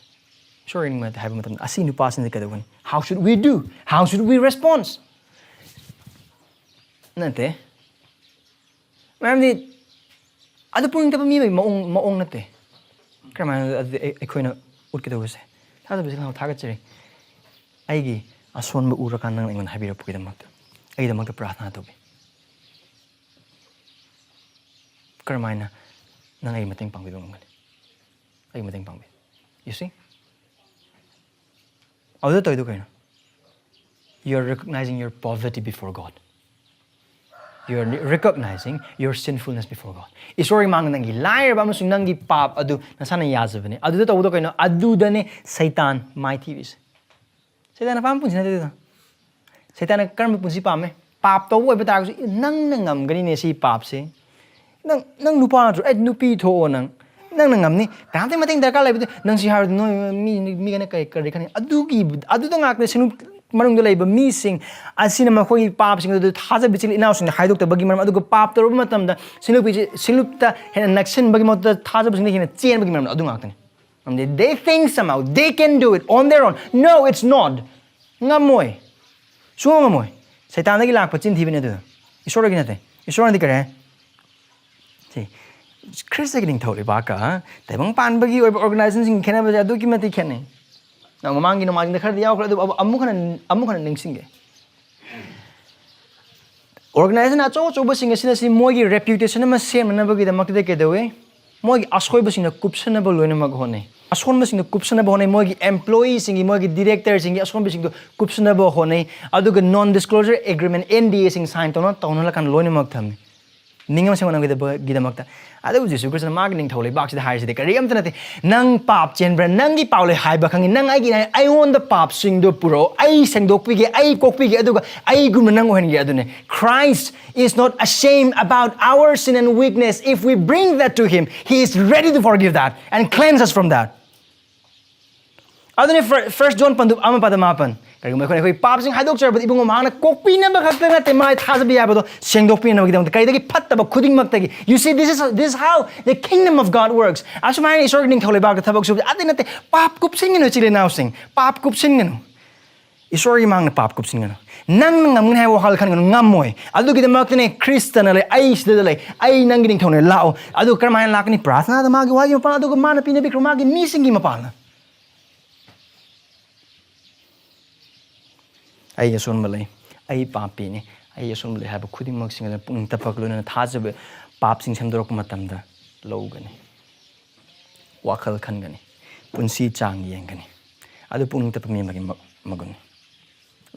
ꯏꯁꯣꯔꯒꯤ ꯅꯨꯡꯉꯥꯏꯇꯦ" ꯍꯥꯏꯕ ꯃꯇꯝꯗ, ꯑꯁꯤ ꯅꯨꯄꯥꯁꯤꯅ ꯀꯩꯗꯧꯒꯅꯤ? How should we do? How should we respond? ꯅꯠꯇꯦ꯫ ꯃꯔꯝꯗꯤ ꯑꯗꯨ ꯄꯨꯛꯅꯤꯡ ꯇꯞꯄ ꯃꯤ ꯑꯃꯒꯤ ꯃꯑꯣꯡ, ꯃꯑꯣꯡ ꯅꯠꯇꯦ꯫ ꯀꯔꯝꯍꯥꯏꯅ ꯑꯗꯨꯗꯤ ꯑꯩ-, ꯑꯩꯈꯣꯏꯅ ꯎꯠꯀꯗꯧꯕꯁꯦ? ꯊꯥꯖꯕꯁꯦ ꯊꯥꯒꯠꯆꯔꯤ꯫ ꯑꯩꯒꯤ ꯑꯁꯣꯟꯕ ꯎꯔꯀꯥꯟꯗ ꯅꯪꯅ ꯑꯩꯉꯣꯟꯗ ꯍꯥꯏꯕꯤꯔꯛꯄꯒꯤꯗꯃꯛꯇ, ꯑꯩꯒꯤꯗꯃꯛꯇ ꯄ꯭ꯔꯥꯊꯅꯥ ꯇꯧꯕꯤ꯫ ꯀꯔꯝꯍꯥꯏꯅ ꯅꯪ ꯑꯩ ꯃꯇꯦꯡ ꯄꯥꯡꯕꯤꯕ ꯉꯝꯒꯅꯤ? ꯑꯩ ꯃꯇꯦꯡ ꯄꯥꯡꯕꯤ꯫ You see? ꯑꯗꯨꯗ ꯇꯧꯔꯤꯗꯨ ꯀꯩꯅꯣ? You are recognizing your poverty before God. You're recognizing your sinfulness before God. ꯏꯁꯣꯔꯒꯤ ꯃꯥꯡꯗ ꯅꯪꯒꯤ ꯂꯥꯏꯔꯕ ꯑꯃꯁꯨꯡ ꯅꯪꯒꯤ ꯄꯥꯞ ꯑꯗꯨ ꯅꯁꯥꯅ ꯌꯥꯖꯕꯅꯦ꯫ ꯑꯗꯨꯗ ꯇꯧꯕꯗꯣ ꯀꯩꯅꯣ? ꯑꯗꯨꯗꯅꯦ ꯁꯩꯇꯥꯟ ꯃꯥꯏꯊꯤꯔꯤꯁꯦ꯫ ꯁꯩꯇꯥꯟꯅ ꯑꯄꯥꯝꯕ ꯄꯨꯟꯁꯤ ꯅꯠꯇꯦꯗ꯫ ꯁꯩꯇꯥꯟꯅ ꯀꯔꯝꯕ ꯄꯨꯟꯁꯤ ꯄꯥꯝꯃꯦ? ꯄꯥꯞ ꯇꯧꯕ ꯑꯣꯏꯕ ꯇꯥꯔꯒꯁꯨ, "ꯑꯦ, ꯅꯪꯅ ꯉꯝꯒꯅꯤꯅꯦ ꯁꯤ ꯄꯥꯞꯁꯦ꯫ ꯅꯪ, ꯅꯪ ꯅꯨꯄꯥ ꯅꯠꯇ꯭ꯔꯣ? ꯑꯦ, ꯅꯨꯄꯤ ꯊꯣꯛꯑꯣ ꯅꯪ꯫ ꯅꯪꯅ ꯉꯝꯅꯤ꯫ ꯀꯅꯥꯝꯇꯒꯤ ꯃꯇꯦꯡ ꯗꯔꯀꯥꯔ ꯂꯩꯕꯗꯤ ꯅꯪ ꯁꯤ ꯍꯥꯏꯔꯗꯤ ꯅꯣꯏ ꯃꯤ, ꯃꯤ, ꯃꯤꯒꯅ ꯀꯔꯤ, ꯀꯔꯤ ꯈꯟꯅꯤ?" ꯑꯗꯨꯒꯤ, ꯑꯗꯨꯗ ꯉꯥꯛꯇ ꯁꯤꯅꯨ ꯃꯅꯨꯡꯗ ꯂꯩꯕ ꯃꯤꯁꯤꯡ ꯑꯁꯤꯅ ꯃꯈꯣꯏꯒꯤ ꯄꯥꯞꯁꯤꯡ ꯑꯗꯨ ꯊꯥꯖꯕ ꯏꯆꯤꯜ ꯏꯅꯥꯎꯁꯤꯡꯗ ꯍꯥꯏꯗꯣꯛꯇꯕꯒꯤ ꯃꯔꯝ, ꯑꯗꯨꯒ ꯄꯥꯞ ꯇꯧꯔꯕ ꯃꯇꯝꯗ ꯁꯤꯂꯨꯄꯤꯁꯤ, ꯁꯤꯂꯨꯞꯇ ꯍꯦꯟꯅ ꯅꯛꯁꯤꯟꯕꯒꯤ ꯃꯍꯨꯠꯇ ꯊꯥꯖꯕꯁꯤꯡꯗ ꯍꯦꯟꯅ ꯆꯦꯟꯕꯒꯤ ꯃꯔꯝ ꯑꯗꯨ ꯉꯥꯛꯇꯅꯤ꯫ ꯃꯔꯝꯗꯤ they think somehow they can do it on their own. No, it's not. ꯉꯝꯃꯣꯏ꯫ ꯁꯨꯡꯉꯝ ꯉꯝꯃꯣꯏ꯫ ꯁꯩꯇꯥꯟꯗꯒꯤ ꯂꯥꯛꯄ ꯆꯤꯟ ꯊꯤꯕꯅꯤ ꯑꯗꯨꯗꯣ꯫ ꯏꯁꯣꯔꯗꯒꯤ ꯅꯠꯇꯦ꯫ ꯏꯁꯣꯔꯅꯗꯤ ꯀꯔꯤ ꯍꯥꯏ? ꯁꯤ, ꯈ꯭ꯔꯤꯁꯇꯒꯤ ꯅꯤꯡꯊꯧ ꯂꯩꯕꯥꯛꯀ ꯇꯥꯏꯕꯪ ꯄꯥꯟꯕꯒꯤ ꯑꯣꯏꯕ organizationꯁꯤꯡꯒꯤ ꯈꯦꯠꯅꯕꯁꯦ ꯑꯗꯨꯛꯀꯤ ꯃꯇꯤꯛ ꯈꯦꯠꯅꯩ꯫ ꯅꯪ ꯃꯃꯥꯡꯒꯤ ꯅꯣꯡꯃꯥꯏꯖꯤꯡꯗ ꯈꯔꯗꯤ ꯌꯥꯎꯈ꯭ꯔꯦ, ꯑꯗꯨꯕꯨ ꯑꯃꯨꯛ ꯍꯟꯅ, ꯑꯃꯨꯛ ꯍꯟꯅ ꯅꯤꯡꯁꯤꯡꯒꯦ꯫ Organization ꯑꯆꯧ ꯑꯆꯧꯕꯁꯤꯡ ꯑꯁꯤꯅ ꯁꯤ ꯃꯣꯏꯒꯤ reputation ꯑꯃ ꯁꯦꯝꯅꯅꯕꯒꯤꯗꯃꯛꯇꯗꯤ ꯀꯩꯗꯧꯋꯤ? ꯃꯣꯏꯒꯤ ꯑꯁꯣꯏꯕꯁꯤꯡꯗ ꯀꯨꯞꯁꯟꯅꯕ ꯂꯣꯏꯅꯃꯛ ꯍꯣꯠꯅꯩ꯫ ꯑꯁꯣꯟꯕꯁꯤꯡꯗ ꯀꯨꯞꯁꯟꯅꯕ ꯍꯣꯠꯅꯩ, ꯃꯣꯏꯒꯤ employeeꯁꯤꯡꯒꯤ, ꯃꯣꯏꯒꯤ directorꯁꯤꯡꯒꯤ ꯑꯁꯣꯟꯕꯁꯤꯡꯗꯣ ꯀꯨꯞꯁꯟꯅꯕ ꯍꯣꯠꯅꯩ꯫ ꯑꯗꯨꯒ non disclosure agreement, NDAꯁꯤꯡ sign ꯇꯧꯅ, ꯇꯧꯅꯍꯜꯂꯀꯥꯟꯗ ꯂꯣꯏꯅꯃꯛ ꯊꯝꯃꯤ꯫ ꯅꯤꯡ ꯑꯃ ꯁꯦꯝꯒꯠꯅꯕꯒꯤꯗꯃꯛꯇ꯫ ꯑꯗꯨꯕꯨ ꯖꯤꯁꯨ ꯈ꯭ꯔꯤꯁꯇꯅ ꯃꯥꯒꯤ ꯅꯤꯡꯊꯧ ꯂꯩꯕꯥꯛꯁꯤꯗ ꯍꯥꯏꯔꯤꯁꯤꯗꯤ ꯀꯔꯤꯝꯇ ꯅꯠꯇꯦ꯫ "ꯅꯪ ꯄꯥꯞ ꯆꯦꯟꯕ꯭ꯔꯥ? ꯅꯪꯒꯤ ꯄꯥꯎ ꯂꯩ ꯍꯥꯏꯕ ꯈꯪꯉꯤ꯫ ꯅꯪ ꯑꯩꯒꯤ, ꯑꯩꯉꯣꯟꯗ ꯄꯥꯞꯁꯤꯡꯗꯣ ꯄꯨꯔꯛꯑꯣ꯫ ꯑꯩ ꯁꯦꯡꯗꯣꯛꯄꯤꯒꯦ, ꯑꯩ ꯀꯣꯛꯄꯤꯒꯦ, ꯑꯗꯨꯒ ꯑꯩꯒꯨꯝꯅ ꯅꯪ ꯑꯣꯏꯍꯟꯒꯦ" ꯑꯗꯨꯅꯦ꯫ Christ is not ashamed about our sin and weakness. If we bring that to him, he is ready to forgive that and cleanse us from that. ꯑꯗꯨꯅꯤ Fir-, First John ꯄꯟꯗꯨꯞ ꯑꯃ ꯄꯗ ꯃꯥꯄꯟ꯫ ꯀꯔꯤꯒꯨꯝꯕ ꯑꯩꯈꯣꯏꯅ ꯑꯩꯈꯣꯏ ꯄꯥꯞꯁꯤꯡ ꯍꯥꯏꯗꯣꯛꯆꯔꯕꯗꯤ ꯏꯕꯨꯡꯉꯣ ꯃꯍꯥꯛꯅ ꯀꯣꯛꯄꯤꯅꯕ ꯈꯛꯇ ꯅꯠꯇꯦ, ꯃꯥ ꯊꯥꯖꯕ ꯌꯥꯕꯗꯣ ꯁꯦꯡꯗꯣꯛꯄꯤꯅꯕꯒꯤꯗꯃꯛꯇ꯫ ꯀꯔꯤꯗꯒꯤ? ꯐꯠꯇꯕ ꯈꯨꯗꯤꯡꯃꯛꯇꯒꯤ꯫ You see, this is, this is how the kingdom of God works. ꯑꯁꯨꯃꯥꯏꯅ ꯏꯁꯣꯔꯒꯤ ꯅꯤꯡꯊꯧ ꯂꯩꯕꯥꯛꯇ ꯊꯕꯛ ꯁꯨꯕꯁꯦ ꯑꯗꯨ ꯅꯠꯇꯦ꯫ ꯄꯥꯞ ꯀꯨꯞꯁꯤꯟꯒꯅꯨ, ꯏꯆꯤꯜ ꯏꯅꯥꯎꯁꯤꯡ, ꯄꯥꯞ ꯀꯨꯞꯁꯤꯟꯒꯅꯨ꯫ ꯏꯁꯣꯔꯒꯤ ꯃꯥꯡꯗ ꯄꯥꯞ ꯀꯨꯞꯁꯤꯟꯒꯅꯨ꯫ ꯅꯪꯅ ꯉꯝꯒꯅꯤ ꯍꯥꯏꯕ ꯋꯥꯈꯜ ꯈꯟꯒꯅꯨ, ꯉꯝꯃꯣꯏ꯫ ꯑꯗꯨꯒꯤꯗꯃꯛꯇꯅꯦ ꯈ꯭ꯔꯤꯁꯇꯅ ꯂꯩ, "ꯑꯩ ꯁꯤꯗ ꯂꯩ, ꯑꯩ ꯅꯪꯒꯤ ꯅꯤꯡꯊꯧꯅꯦ, ꯂꯥꯛꯑꯣ"꯫ ꯑꯗꯨ ꯀꯔꯝꯍꯥꯏꯅ ꯂꯥꯛꯀꯅꯤ? ꯄ꯭ꯔꯥꯊꯅꯥꯗ, ꯃꯥꯒꯤ ꯋꯥꯒꯤ ꯃꯄꯥꯟ, ꯑꯗꯨꯒ ꯃꯥꯅ ꯄꯤꯅꯕꯤꯈ꯭ꯔꯣ ꯃꯥꯒꯤ ꯃꯤꯁꯤꯡꯒꯤ ꯃꯄꯥꯟꯅ꯫ "ꯑꯩ ꯑꯁꯣꯟꯕ ꯂꯩ, ꯑꯩ ꯄꯥꯄꯤꯅꯤ, ꯑꯩ ꯑꯁꯣꯟꯕ ꯂꯩ" ꯍꯥꯏꯕ ꯈꯨꯗꯤꯡꯃꯛꯁꯤꯡ ꯑꯗꯨ ꯄꯨꯛꯅꯤꯡ ꯇꯞꯄꯒ ꯂꯣꯏꯅꯅ ꯊꯥꯖꯕ ꯄꯥꯞꯁꯤꯡ ꯁꯦꯝꯗꯣꯔꯛꯄ ꯃꯇꯝꯗ ꯂꯧꯒꯅꯤ꯫ ꯋꯥꯈꯜ ꯈꯟꯒꯅꯤ, ꯄꯨꯟꯁꯤ ꯆꯥꯡ ꯌꯦꯡꯒꯅꯤ꯫ ꯑꯗꯨ ꯄꯨꯛꯅꯤꯡ ꯇꯞꯄ ꯃꯤ ꯑꯃꯒꯤ ꯃ-, ꯃꯒꯨꯟꯅꯤ꯫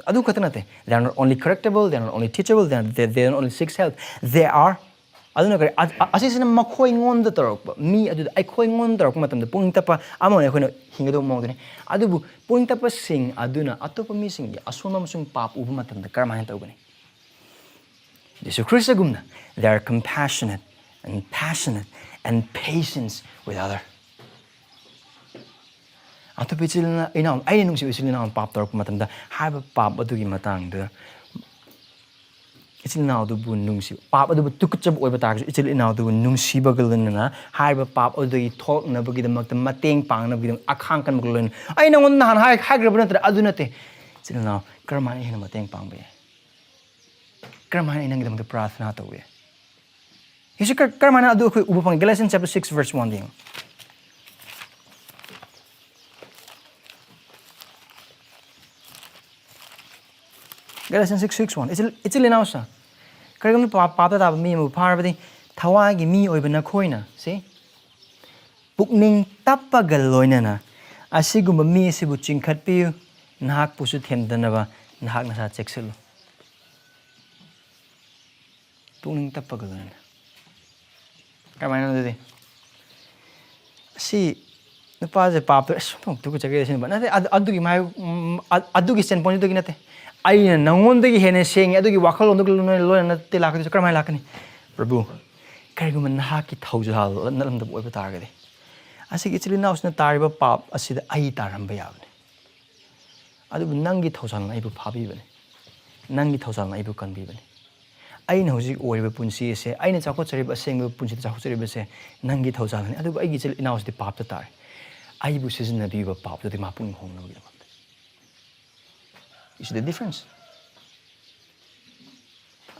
ꯑꯗꯨ ꯈꯛꯇ ꯅꯠꯇꯦ, they are not only correctable, they are not only teachable, they are, they, they not only seek help, they are ꯑꯗꯨꯅ ꯀꯔꯤ? ꯑ- ꯑ- ꯑꯁꯤꯁꯤꯅ ꯃꯈꯣꯏꯉꯣꯟꯗ ꯇꯧꯔꯛꯄ, ꯃꯤ ꯑꯗꯨꯗ ꯑꯩꯈꯣꯏꯉꯣꯟꯗ ꯇꯧꯔꯛꯄ ꯃꯇꯝꯗ ꯄꯨꯛꯅꯤꯡ ꯇꯞꯄ ꯑꯃ ꯑꯣꯏꯅ ꯑꯩꯈꯣꯏꯅ ꯍꯤꯡꯒꯗꯧꯕ ꯃꯑꯣꯡꯗꯨꯅꯤ꯫ ꯑꯗꯨꯕꯨ ꯄꯨꯛꯅꯤꯡ ꯇꯞꯄꯁꯤꯡ ꯑꯗꯨꯅ ꯑꯇꯣꯞꯄ ꯃꯤꯁꯤꯡꯒꯤ ꯑꯁꯣꯟꯕ ꯑꯃꯁꯨꯡ ꯄꯥꯞ ꯎꯕ ꯃꯇꯝꯗ ꯀꯔꯝꯍꯥꯏꯅ ꯇꯧꯒꯅꯤ? ꯌꯦꯁꯨ ꯈ꯭ꯔꯤꯁꯇꯒꯨꯝꯅ, they are compassionate and passionate and patience with other. ꯑꯇꯣꯞꯄ ꯏꯆꯤꯜ ꯏꯅꯥꯎ, ꯑꯩꯅ ꯅꯨꯡꯁꯤꯕ ꯏꯆꯤꯜ ꯏꯅꯥꯎꯅ ꯄꯥꯞ ꯇꯧꯔꯛꯄ ꯃꯇꯝꯗ, ꯍꯥꯏꯔꯤꯕ ꯄꯥꯞ ꯑꯗꯨꯒꯤ ꯃꯇꯥꯡꯗ ꯏꯆꯤꯜ ꯏꯅꯥꯎꯗꯨꯕꯨ ꯅꯨꯡꯁꯤ, ꯄꯥꯞ ꯑꯗꯨꯕꯨ ꯇꯨꯀꯠꯆꯕ ꯑꯣꯏꯕ ꯇꯥꯔꯒꯁꯨ, ꯏꯆꯤꯜ ꯏꯅꯥꯎꯗꯨꯕꯨ ꯅꯨꯡꯁꯤꯕꯒ ꯂꯣꯏꯅꯅ ꯍꯥꯏꯔꯤꯕ ꯄꯥꯞ ꯑꯗꯨꯗꯒꯤ ꯊꯣꯛꯂꯛꯅꯕꯒꯤꯗꯃꯛꯇ ꯃꯇꯦꯡ ꯄꯥꯡꯅꯕꯒꯤꯗꯃꯛ ꯑꯈꯥꯡ ꯀꯟꯕꯒ ꯂꯣꯏꯅꯅ, "ꯑꯩ ꯅꯉꯣꯟꯗ ꯅꯍꯥꯟ ꯍꯥꯏ-, ꯍꯥꯏꯈ꯭ꯔꯕ ꯅꯠꯇ꯭ꯔꯥ?" ꯑꯗꯨ ꯅꯠꯇꯦ꯫ "ꯏꯆꯤꯜ ꯏꯅꯥꯎ, ꯀꯔꯝꯍꯥꯏꯅ ꯑꯩ ꯍꯦꯟꯅ ꯃꯇꯦꯡ ꯄꯥꯡꯕ ꯌꯥꯏ? ꯀꯔꯝꯍꯥꯏꯅ ꯑꯩ ꯅꯪꯒꯤꯗꯃꯛꯇ ꯄ꯭ꯔꯥꯊꯅꯥ ꯇꯧꯕ ꯌꯥꯏ?" ꯌꯦꯁꯨ ꯀꯔ-, ꯀꯔꯝꯍꯥꯏꯅ ꯑꯗꯨ ꯑꯩꯈꯣꯏ ꯎꯕ ꯐꯪꯉꯤ? Galatians chapter six verse one ꯌꯦꯡꯉꯨ꯫ Galatians six six one. ꯏꯆꯤꯜ, ꯏꯆꯤꯜ ꯏꯅꯥꯎꯁꯤꯡ, ꯀꯔꯤꯒꯨꯝꯕ ꯄꯥꯞ, ꯄꯥꯞꯇ ꯇꯥꯕ ꯃꯤ ꯑꯃꯕꯨ ꯐꯥꯔꯕꯗꯤ, ꯊꯋꯥꯏꯒꯤ ꯃꯤ ꯑꯣꯏꯕ ꯅꯈꯣꯏꯅ, ꯁꯤ, ꯄꯨꯛꯅꯤꯡ ꯇꯞꯄꯒ ꯂꯣꯏꯅꯅ ꯑꯁꯤꯒꯨꯝꯕ ꯃꯤ ꯑꯁꯤꯕꯨ ꯆꯤꯡꯈꯠꯄꯤꯌꯨ, ꯅꯍꯥꯛꯄꯨꯁꯨ ꯊꯦꯝꯗꯅꯕ ꯅꯍꯥꯛ ꯅꯁꯥ ꯆꯦꯛꯁꯤꯜꯂꯨ꯫ ꯄꯨꯛꯅꯤꯡ ꯇꯞꯄꯒ ꯂꯣꯏꯅꯅ꯫ ꯀꯃꯥꯏꯅ ꯑꯗꯨꯗꯤ? ꯑꯁꯤ ꯅꯨꯄꯥꯁꯦ ꯄꯥꯞꯇ, "ꯑꯁ, ꯑꯃꯨꯛ ꯇꯨꯀꯠꯆꯈ꯭ꯔꯦ ꯁꯤ ꯅꯨꯄꯥ"? ꯅꯠꯇꯦ, ꯑꯗꯨ, ꯑꯗꯨꯒꯤ ꯃꯥꯏ, ꯎꯝ, ꯑ-, ꯑꯗꯨꯒꯤ standpointꯗꯒꯤ ꯅꯠꯇꯦ꯫ "ꯑꯩꯅ ꯅꯉꯣꯟꯗꯒꯤ ꯍꯦꯟꯅ ꯁꯦꯡꯉꯦ", ꯑꯗꯨꯒꯤ ꯋꯥꯈꯜꯂꯣꯟꯗꯨ ꯂꯣꯏꯅ, ꯂꯣꯏꯅ ꯅꯠꯇꯦ ꯂꯥꯛꯀꯗꯣꯏꯁꯦ꯫ ꯀꯔꯝꯍꯥꯏꯅ ꯂꯥꯛꯀꯅꯤ? "ꯄ꯭ꯔꯚꯨ, ꯀꯔꯤꯒꯨꯝꯕ ꯅꯍꯥꯛꯀꯤ ꯊꯧꯖꯥꯜ ꯅꯠꯂꯝꯗꯕ ꯑꯣꯏꯕ ꯇꯥꯔꯒꯗꯤ, ꯑꯁꯤꯒꯤ ꯏꯆꯤꯜ ꯏꯅꯥꯎꯁꯤꯅ ꯇꯥꯔꯤꯕ ꯄꯥꯞ ꯑꯁꯤꯗ ꯑꯩ ꯇꯥꯔꯝꯕ ꯌꯥꯕꯅꯤ꯫ ꯑꯗꯨꯕꯨ ꯅꯪꯒꯤ ꯊꯧꯖꯥꯜꯅ ꯑꯩꯕꯨ ꯐꯥꯕꯤꯕꯅꯤ꯫ ꯅꯪꯒꯤ ꯊꯧꯖꯥꯜꯅ ꯑꯩꯕꯨ ꯀꯟꯕꯤꯕꯅꯤ꯫ ꯑꯩꯅ ꯍꯧꯖꯤꯛ ꯑꯣꯏꯔꯤꯕ ꯄꯨꯟꯁꯤ ꯑꯁꯦ, ꯑꯩꯅ ꯆꯥꯎꯈꯠꯆꯔꯤꯕ ꯑꯁꯦꯡꯕ ꯄꯨꯟꯁꯤꯗ ꯆꯥꯎꯈꯠꯆꯔꯤꯕꯁꯦ ꯅꯪꯒꯤ ꯊꯧꯖꯥꯜꯅꯅꯤ꯫ ꯑꯗꯨꯕꯨ ꯑꯩꯒꯤ ꯏꯆꯤꯜ ꯏꯅꯥꯎꯁꯤꯗꯤ ꯄꯥꯞꯇ ꯇꯥꯔꯦ꯫ ꯑꯩꯕꯨ ꯁꯤꯖꯤꯟꯅꯕꯤꯕ ꯄꯥꯞꯇꯨꯗꯤ ꯃꯥ ꯄꯨꯛꯅꯤꯡ ꯍꯣꯡꯅꯕꯒꯤꯗꯃꯛꯇ꯫ You see the difference?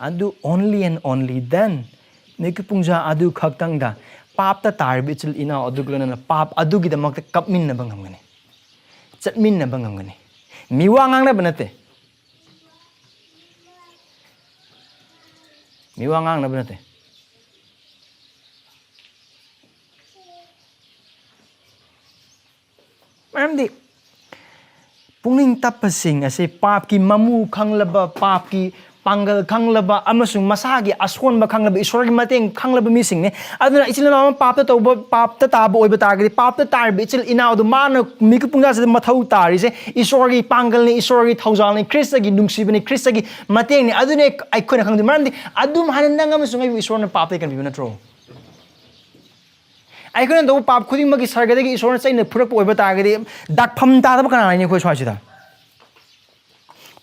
ꯑꯗꯨ only and only then, ꯃꯤꯀꯨꯞ ꯄꯨꯡꯖꯥ ꯑꯗꯨ ꯈꯛꯇꯪꯗ ꯄꯥꯞꯇ ꯇꯥꯔꯤꯕ ꯏꯆꯤꯜ ꯏꯅꯥꯎ ꯑꯗꯨꯒ ꯂꯣꯏꯅꯅ ꯄꯥꯞ ꯑꯗꯨꯒꯤꯗꯃꯛꯇ ꯀꯞꯃꯤꯟꯅꯕ ꯉꯝꯒꯅꯤ, ꯆꯠꯃꯤꯟꯅꯕ ꯉꯝꯒꯅꯤ꯫ ꯃꯤ ꯋꯥ ꯉꯥꯡꯅꯕ ꯅꯠꯇꯦ꯫ ꯃꯤ ꯋꯥ ꯉꯥꯡꯅꯕ ꯅꯠꯇꯦ꯫ ꯃꯔꯝꯗꯤ ꯄꯨꯛꯅꯤꯡ ꯇꯞꯄꯁꯤꯡ ꯑꯁꯤ ꯄꯥꯞꯀꯤ ꯃꯃꯨ ꯈꯪꯂꯕ, ꯄꯥꯞꯀꯤ ꯄꯥꯡꯒꯜ ꯈꯪꯂꯕ ꯑꯃꯁꯨꯡ ꯃꯁꯥꯒꯤ ꯑꯁꯣꯟꯕ ꯈꯪꯂꯕ, ꯏꯁꯣꯔꯒꯤ ꯃꯇꯦꯡ ꯈꯪꯂꯕ ꯃꯤꯁꯤꯡꯅꯤ꯫ ꯑꯗꯨꯅ ꯏꯆꯤꯜ ꯏꯅꯥꯎ ꯑꯃ ꯄꯥꯞꯇ ꯇꯧꯕ, ꯄꯥꯞꯇ ꯇꯥꯕ ꯑꯣꯏꯕ ꯇꯥꯔꯒꯗꯤ, ꯄꯥꯞꯇ ꯇꯥꯔꯤꯕ ꯏꯆꯤꯜ ꯏꯅꯥꯎꯗꯨ ꯃꯥꯅ ꯃꯤꯀꯨꯞ ꯄꯨꯡꯖꯥꯁꯤꯗ ꯃꯊꯧ ꯇꯥꯔꯤꯁꯦ ꯏꯁꯣꯔꯒꯤ ꯄꯥꯡꯒꯜꯅꯤ, ꯏꯁꯣꯔꯒꯤ ꯊꯧꯖꯥꯜꯅꯤ, ꯈ꯭ꯔꯤꯁꯇꯒꯤ ꯅꯨꯡꯁꯤꯕꯅꯤ, ꯈ꯭ꯔꯤꯁꯇꯒꯤ ꯃꯇꯦꯡꯅꯤ꯫ ꯑꯗꯨꯅꯦ ꯑꯩꯈꯣꯏꯅ ꯈꯪꯗꯣꯏ꯫ ꯃꯔꯝꯗꯤ ꯑꯗꯨꯝ ꯍꯥꯏꯅ ꯅꯪ ꯑꯃꯁꯨꯡ ꯑꯩꯕꯨ ꯏꯁꯣꯔꯅ ꯄꯥꯞꯇꯒꯤ ꯀꯟꯕꯤꯕ ꯅꯠꯇ꯭ꯔꯣ? ꯑꯩꯈꯣꯏꯅ ꯇꯧꯕ ꯄꯥꯞ ꯈꯨꯗꯤꯡꯃꯛꯀꯤ ꯁꯔꯒꯗꯒꯤ ꯏꯁꯣꯔꯅ ꯆꯩꯅ ꯐꯨꯔꯛꯄ ꯑꯣꯏꯕ ꯇꯥꯔꯒꯗꯤ, ꯗꯥꯛꯐꯝ ꯇꯥꯗꯕ ꯀꯅꯥ ꯂꯩꯅꯤ ꯑꯩꯈꯣꯏ ꯁ꯭ꯋꯥꯏꯁꯤꯗ?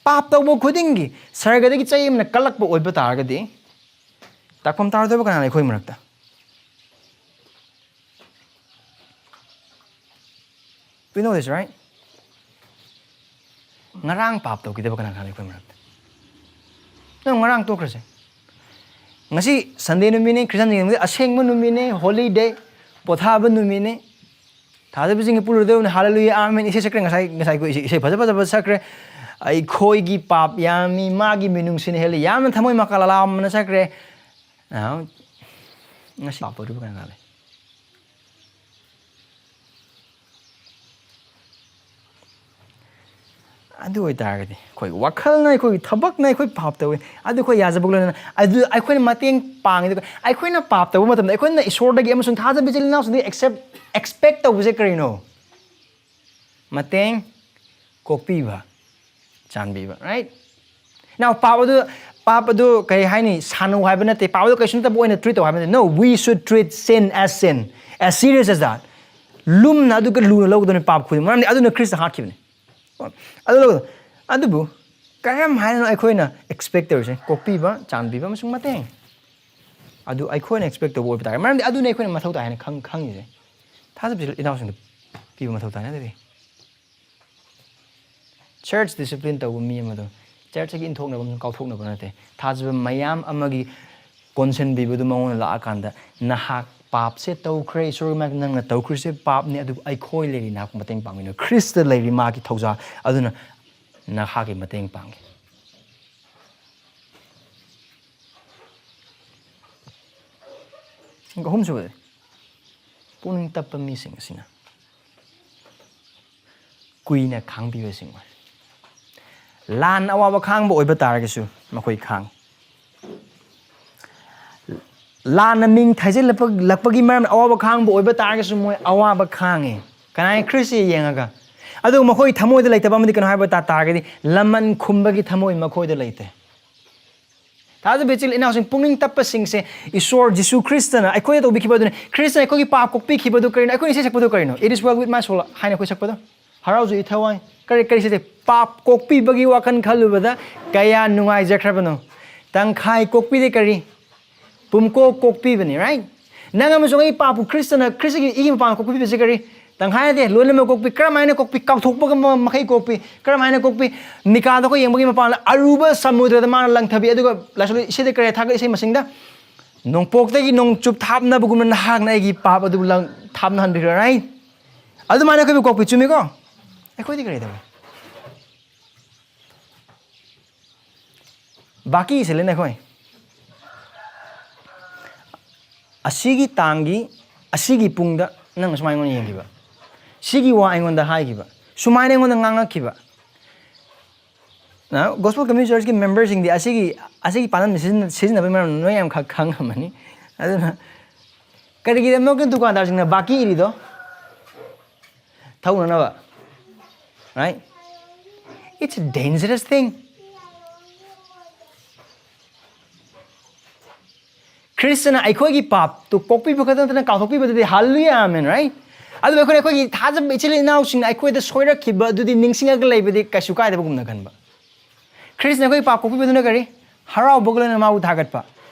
ꯄꯥꯞ ꯇꯧꯕ ꯈꯨꯗꯤꯡꯒꯤ ꯁꯔꯒꯗꯒꯤ ꯆꯩ ꯑꯃꯅ ꯀꯜꯂꯛꯄ ꯑꯣꯏꯕ ꯇꯥꯔꯒꯗꯤ, ꯗꯥꯛꯐꯝ ꯇꯥꯔꯣꯏꯗꯕ ꯀꯅꯥ ꯂꯩ ꯑꯩꯈꯣꯏ ꯃꯔꯛꯇ? We know this, right? ꯉꯔꯥꯡ ꯄꯥꯞ ꯇꯧꯈꯤꯗꯕ ꯀꯅꯥ ꯀꯅꯥ ꯂꯩ ꯑꯩꯈꯣꯏ ꯃꯔꯛꯇ? ꯅꯪ ꯉꯔꯥꯡ ꯇꯣꯛꯈ꯭ꯔꯁꯦ꯫ ꯉꯁꯤ ꯁꯟꯗꯦ ꯅꯨꯃꯤꯠꯅꯤ, ꯈ꯭ꯔꯤꯁꯇꯤꯌꯥꯟꯁꯤꯡꯒꯤ ꯑꯁꯦꯡꯕ ꯅꯨꯃꯤꯠꯅꯤ, ꯍꯣꯂꯤꯗꯦ, ꯄꯣꯊꯥꯕ ꯅꯨꯃꯤꯠꯅꯤ꯫ ꯊꯥꯖꯕꯁꯤꯡꯒꯤ ꯄꯨꯜꯂꯨꯗꯕꯅꯤ, ꯍꯥꯂꯦꯂꯨꯌꯥ, ꯑꯥꯃꯦꯟ ꯏꯁꯩ ꯁꯛꯈ꯭ꯔꯦ ꯉꯁꯥꯏ, ꯉꯁꯥꯏ ꯑꯩꯈꯣꯏ ꯏꯁꯩ, ꯏꯁꯩ ꯐꯖ ꯐꯖꯕ ꯁꯛꯈ꯭ꯔꯦ꯫ ꯑꯩꯈꯣꯏꯒꯤ ꯄꯥꯞ ꯌꯥꯝꯃꯤ, ꯃꯥꯒꯤ ꯃꯤꯅꯨꯡꯁꯤꯅ ꯍꯦꯜꯂꯤ, ꯌꯥꯝꯅ ꯊꯃꯣꯏ ꯃꯀꯥ ꯂꯥꯂꯥꯝꯕꯅ ꯁꯛꯈ꯭ꯔꯦ꯫ ꯑꯥ, ꯉꯁꯤ ꯄꯥꯞ ꯇꯧꯔꯤꯕ ꯀꯅꯥ ꯀꯅꯥ ꯂꯩ? ꯑꯗꯨ ꯑꯣꯏꯇꯥꯔꯒꯗꯤ ꯑꯩꯈꯣꯏ ꯋꯥꯈꯜꯅ, ꯑꯩꯈꯣꯏꯒꯤ ꯊꯕꯛꯅ ꯑꯩꯈꯣꯏ ꯄꯥꯞ ꯇꯧꯋꯦ, ꯑꯗꯨ ꯑꯩꯈꯣꯏ ꯌꯥꯖꯕ ꯂꯣꯏꯅꯅ ꯑꯗꯨ ꯑꯩꯈꯣꯏꯅ ꯃꯇꯦꯡ ꯄꯥꯡꯉꯤ꯫ ꯑꯗꯨꯒ ꯑꯩꯈꯣꯏꯅ ꯄꯥꯞ ꯇꯧꯕ ꯃꯇꯝꯗ ꯑꯩꯈꯣꯏꯅ ꯏꯁꯣꯔꯗꯒꯤ ꯑꯃꯁꯨꯡ ꯊꯥꯖꯕ ꯏꯆꯤꯜ ꯏꯅꯥꯎꯁꯤꯡꯗꯒꯤ ꯑꯦꯛꯁꯦꯞ ꯑꯦꯛꯁꯄꯦꯛ ꯇꯧꯕꯁꯦ ꯀꯔꯤꯅꯣ? ꯃꯇꯦꯡ, ꯀꯣꯛꯄꯤꯕ, ꯆꯥꯟꯕꯤꯕ, right? Now, ꯄꯥꯞ ꯑꯗꯨ, ꯄꯥꯞ ꯑꯗꯨ ꯀꯔꯤ ꯍꯥꯏꯅꯤ? ꯁꯥꯟꯅꯧ ꯍꯥꯏꯕ ꯅꯠꯇꯦ꯫ ꯄꯥꯞ ꯑꯗꯨ ꯀꯩꯁꯨ ꯅꯠꯇꯕ ꯑꯣꯏꯅ ꯇ꯭ꯔꯤꯠ ꯇꯧ ꯍꯥꯏꯕ ꯅꯠꯇꯦ꯫ No, we should treat sin as sin, as serious as that. ꯂꯨꯝꯅ, ꯑꯗꯨꯒ ꯂꯨꯅ ꯂꯧꯒꯗꯕꯅꯤ ꯄꯥꯞ ꯈꯨꯗꯤꯡꯃꯛ, ꯃꯔꯝꯗꯤ ꯑꯗꯨꯅ ꯈ꯭ꯔꯤꯁꯇ ꯍꯥꯠꯈꯤꯕꯅꯤ꯫ ꯑꯗꯨ ꯂꯧꯒꯗꯕ꯫ ꯑꯗꯨꯕꯨ ꯀꯔꯝ ꯍꯥꯏꯅ ꯑꯩꯈꯣꯏꯅ ꯑꯦꯛꯁꯄꯦꯛ ꯇꯧꯔꯤꯁꯦ? ꯀꯣꯛꯄꯤꯕ, ꯆꯥꯟꯕꯤꯕ ꯑꯃꯁꯨꯡ ꯃꯇꯦꯡ꯫ ꯑꯗꯨ ꯑꯩꯈꯣꯏꯅ ꯑꯦꯛꯁꯄꯦꯛ ꯇꯧꯕ ꯑꯣꯏꯕ ꯇꯥꯔꯦ, ꯃꯔꯝꯗꯤ ꯑꯗꯨꯅ ꯑꯩꯈꯣꯏꯅ ꯃꯊꯧ ꯇꯥꯏ ꯍꯥꯏꯅ ꯈꯪ-, ꯈꯪꯉꯤꯁꯦ꯫ ꯊꯥꯖꯕꯁꯤ ꯏꯅꯥꯎꯁꯤꯡꯗ ꯄꯤꯕ ꯃꯊꯧ ꯇꯥꯏ, ꯅꯠꯇ꯭ꯔꯗꯤ? ꯆꯔꯆ ꯗꯤꯁꯤꯄ꯭ꯂꯤꯟ ꯇꯧꯕ ꯃꯤ ꯑꯃꯗꯣ ꯆꯔꯆꯇꯒꯤ ꯏꯟꯊꯣꯛꯅꯕ ꯑꯃꯁꯨꯡ ꯀꯥꯎꯊꯣꯛꯅꯕ ꯅꯠꯇꯦ꯫ ꯊꯥꯖꯕ ꯃꯌꯥꯝ ꯑꯃꯒꯤ ꯀꯣꯟꯁꯤꯟꯕꯤꯕꯗꯨ ꯃꯉꯣꯟꯗ ꯂꯥꯛꯑꯀꯥꯟꯗ, "ꯅꯍꯥꯛ ꯄꯥꯞꯁꯦ ꯇꯧꯈ꯭ꯔꯦ, ꯏꯁꯣꯔꯒꯤ ꯃꯥꯏꯀꯩ ꯅꯪꯅ ꯇꯧꯈ꯭ꯔꯤꯁꯦ ꯄꯥꯞꯅꯤ, ꯑꯗꯨꯕꯨ ꯑꯩꯈꯣꯏ ꯂꯩꯔꯤ ꯅꯍꯥꯛꯄꯨ ꯃꯇꯦꯡ ꯄꯥꯡꯕꯤꯅꯕ, ꯈ꯭ꯔꯤꯁꯇ ꯂꯩꯔꯤ ꯃꯥꯒꯤ ꯊꯧꯖꯥꯜ ꯑꯗꯨꯅ ꯅꯍꯥꯛꯀꯤ ꯃꯇꯦꯡ ꯄꯥꯡꯒꯦ"꯫ ꯑꯍꯨꯝꯁꯨꯕꯗꯤ, ꯄꯨꯛꯅꯤꯡ ꯇꯞꯄ ꯃꯤꯁꯤꯡ ꯑꯁꯤꯅ ꯀꯨꯏꯅ ꯈꯥꯡꯕꯤꯕꯁꯤꯡ ꯑꯣꯏ꯫ ꯂꯥꯟ ꯑꯋꯥꯕ ꯈꯥꯡꯕ ꯑꯣꯏꯕ ꯇꯥꯔꯒꯁꯨ ꯃꯈꯣꯏ ꯈꯥꯡꯉꯤ꯫ ꯂꯥꯟꯅ ꯃꯤꯡ ꯊꯩꯖꯤꯜꯂꯛꯄꯒꯤ ꯃꯔꯝꯅ ꯑꯋꯥꯕ ꯈꯥꯡꯕ ꯑꯣꯏꯕ ꯇꯥꯔꯒꯁꯨ ꯃꯣꯏ ꯑꯋꯥꯕ ꯈꯥꯡꯉꯤ꯫ ꯀꯅꯥꯏ? ꯈ꯭ꯔꯤꯁꯇ ꯌꯦꯡꯉꯒ꯫ ꯑꯗꯨꯒ ꯃꯈꯣꯏ ꯊꯃꯣꯏꯗ ꯂꯩꯇꯕ ꯑꯃꯗꯤ ꯀꯩꯅꯣ ꯍꯥꯏꯕ ꯇꯥ-, ꯇꯥꯔꯒꯗꯤ ꯂꯃꯟ ꯈꯨꯝꯕꯒꯤ ꯊꯃꯣꯏ ꯃꯈꯣꯏꯗ ꯂꯩꯇꯦ꯫ ꯊꯥꯖꯕ ꯏꯆꯤꯜ ꯏꯅꯥꯎꯁꯤꯡ, ꯄꯨꯛꯅꯤꯡ ꯇꯞꯄꯁꯤꯡꯁꯦ, ꯏꯁꯣꯔ ꯖꯤꯁꯨ ꯈ꯭ꯔꯤꯁꯇꯅ ꯑꯩꯈꯣꯏꯗ ꯇꯧꯕꯤꯈꯤꯕ ꯑꯗꯨꯅꯤ꯫ ꯈ꯭ꯔꯤꯁꯇꯅ ꯑꯩꯈꯣꯏꯒꯤ ꯄꯥꯞ ꯀꯣꯛꯄꯤꯈꯤꯕꯗꯨ ꯀꯔꯤꯅꯣ? ꯑꯩꯈꯣꯏꯅ ꯏꯁꯩ ꯁꯛꯄꯗꯨ ꯀꯔꯤꯅꯣ? "It is well with my soul" ꯍꯥꯏꯅ ꯑꯩꯈꯣꯏ ꯁꯛꯄꯗꯣ꯫ "ꯍꯔꯥꯎꯖꯩ ꯊꯋꯥꯏ"꯫ ꯀꯔꯤ, ꯀꯔꯤ ꯁꯤꯗꯤ? ꯄꯥꯞ ꯀꯣꯛꯄꯤꯕꯒꯤ ꯋꯥꯈꯜ ꯈꯜꯂꯨꯕꯗ ꯀꯌꯥ ꯅꯨꯡꯉꯥꯏꯖꯈ꯭ꯔꯕꯅꯣ? ꯇꯪꯈꯥꯏ ꯀꯣꯛꯄꯤꯗꯦ ꯀꯔꯤ? ꯄꯨꯝꯀꯣꯛ ꯀꯣꯛꯄꯤꯕꯅꯤ, right? ꯅꯪ ꯑꯃꯁꯨꯡ ꯑꯩ ꯄꯥꯞꯄꯨ ꯈ꯭ꯔꯤꯁꯇꯅ, ꯈ꯭ꯔꯤꯁꯇꯒꯤ ꯏꯒꯤ ꯃꯄꯥꯟ ꯀꯣꯛꯄꯤꯕꯁꯤ ꯀꯔꯤ? ꯇꯪꯈꯥꯏ ꯅꯠꯇꯦ, ꯂꯣꯏꯅꯃꯛ ꯀꯣꯛꯄꯤ꯫ ꯀꯔꯝꯍꯥꯏꯅ ꯀꯣꯛꯄꯤ? ꯀꯥꯎꯊꯣꯛꯄꯒ ꯃ-, ꯃꯈꯩ ꯀꯣꯛꯄꯤ꯫ ꯀꯔꯝꯍꯥꯏꯅ ꯀꯣꯛꯄꯤ? ꯅꯤꯀꯥꯗ ꯑꯩꯈꯣꯏ ꯌꯦꯡꯕꯒꯤ ꯃꯄꯥꯟꯗ ꯑꯔꯨꯕ ꯁꯃꯨꯗ꯭ꯔꯗ ꯃꯥꯅ ꯂꯪꯊꯕꯤ꯫ ꯑꯗꯨꯒ ꯂꯥꯏꯁꯣꯟ ꯏꯁꯩꯗ ꯀꯔꯤ ꯊꯥꯒꯠ ꯏꯁꯩ ꯃꯁꯤꯡꯗ? "ꯅꯣꯡꯄꯣꯛꯇꯒꯤ ꯅꯣꯡꯆꯨꯞ ꯊꯥꯞꯅꯕꯒꯨꯝꯅ ꯅꯍꯥꯛꯅ ꯑꯩꯒꯤ ꯄꯥꯞ ꯑꯗꯨꯕꯨ ꯂꯪ-, ꯊꯥꯞꯅꯍꯟꯕꯤꯈ꯭ꯔꯦ", right? ꯑꯗꯨꯃꯥꯏꯅ ꯑꯩꯈꯣꯏꯕꯨ ꯀꯣꯛꯄꯤ, ꯆꯨꯝꯃꯤꯀꯣ? ꯑꯩꯈꯣꯏꯗꯤ ꯀꯔꯤ ꯇꯧꯏ? ꯕꯥꯀꯤ ꯏꯁꯤꯜꯂꯦꯅꯦ ꯑꯩꯈꯣꯏ꯫ ꯑꯁꯤꯒꯤ ꯇꯥꯡꯒꯤ, ꯑꯁꯤꯒꯤ ꯄꯨꯡꯗ ꯅꯪ ꯁꯨꯃꯥꯏꯅ ꯑꯩꯉꯣꯟꯗ ꯌꯦꯡꯈꯤꯕ, ꯁꯤꯒꯤ ꯋꯥ ꯑꯩꯉꯣꯟꯗ ꯍꯥꯏꯈꯤꯕ, ꯁꯨꯃꯥꯏꯅ ꯑꯩꯉꯣꯟꯗ ꯉꯥꯡꯉꯛꯈꯤꯕ꯫ ꯅ Gospel Community Churchꯀꯤ memberꯁꯤꯡꯗꯤ ꯑꯁꯤꯒꯤ, ꯑꯁꯤꯒꯤ ꯄꯥꯟꯗꯝꯁꯤ ꯁꯤꯖꯤꯟꯅ-, ꯁꯤꯖꯤꯟꯅꯕꯒꯤ ꯃꯔꯝ ꯅꯣꯏ ꯌꯥꯝ ꯈ-, ꯈꯪꯉꯝꯃꯅꯤ꯫ ꯑꯗꯨꯅ ꯀꯔꯤꯒꯤꯗꯃꯛꯇ ꯗꯨꯀꯥꯟꯗꯥꯔꯁꯤꯡꯅ ꯕꯥꯀꯤ ꯏꯔꯤꯗꯣ? ꯊꯧꯅꯅꯕ, right? It's a dangerous thing. ꯈ꯭ꯔꯤꯁꯇꯅ ꯑꯩꯈꯣꯏꯒꯤ ꯄꯥꯞꯇꯨ ꯀꯣꯛꯄꯤꯕ ꯈꯛꯇ ꯅꯠꯇꯅ ꯀꯥꯎꯊꯣꯛꯄꯤꯕꯗꯨꯗꯤ, hallelujah, amen, right? ꯑꯗꯨꯕꯨ ꯑꯩꯈꯣꯏꯅ ꯑꯩꯈꯣꯏꯒꯤ ꯊꯥꯖꯕ ꯏꯆꯤꯜ ꯏꯅꯥꯎꯁꯤꯡꯅ ꯑꯩꯈꯣꯏꯗ ꯁꯣꯏꯔꯛꯈꯤꯕ ꯑꯗꯨꯗꯤ ꯅꯤꯡꯁꯤꯡꯉꯒ ꯂꯩꯕꯗꯤ ꯀꯩꯁꯨ ꯀꯥꯏꯗꯕꯒꯨꯝꯅ ꯈꯟꯕ꯫ ꯈ꯭ꯔꯤꯁꯇꯅ ꯑꯩꯈꯣꯏ ꯄꯥꯞ ꯀꯣꯛꯄꯤꯕꯗꯨꯅ ꯀꯔꯤ? ꯍꯔꯥꯎꯕꯒ ꯂꯣꯏꯅꯅ ꯃꯥꯕꯨ ꯊꯥꯒꯠꯄ꯫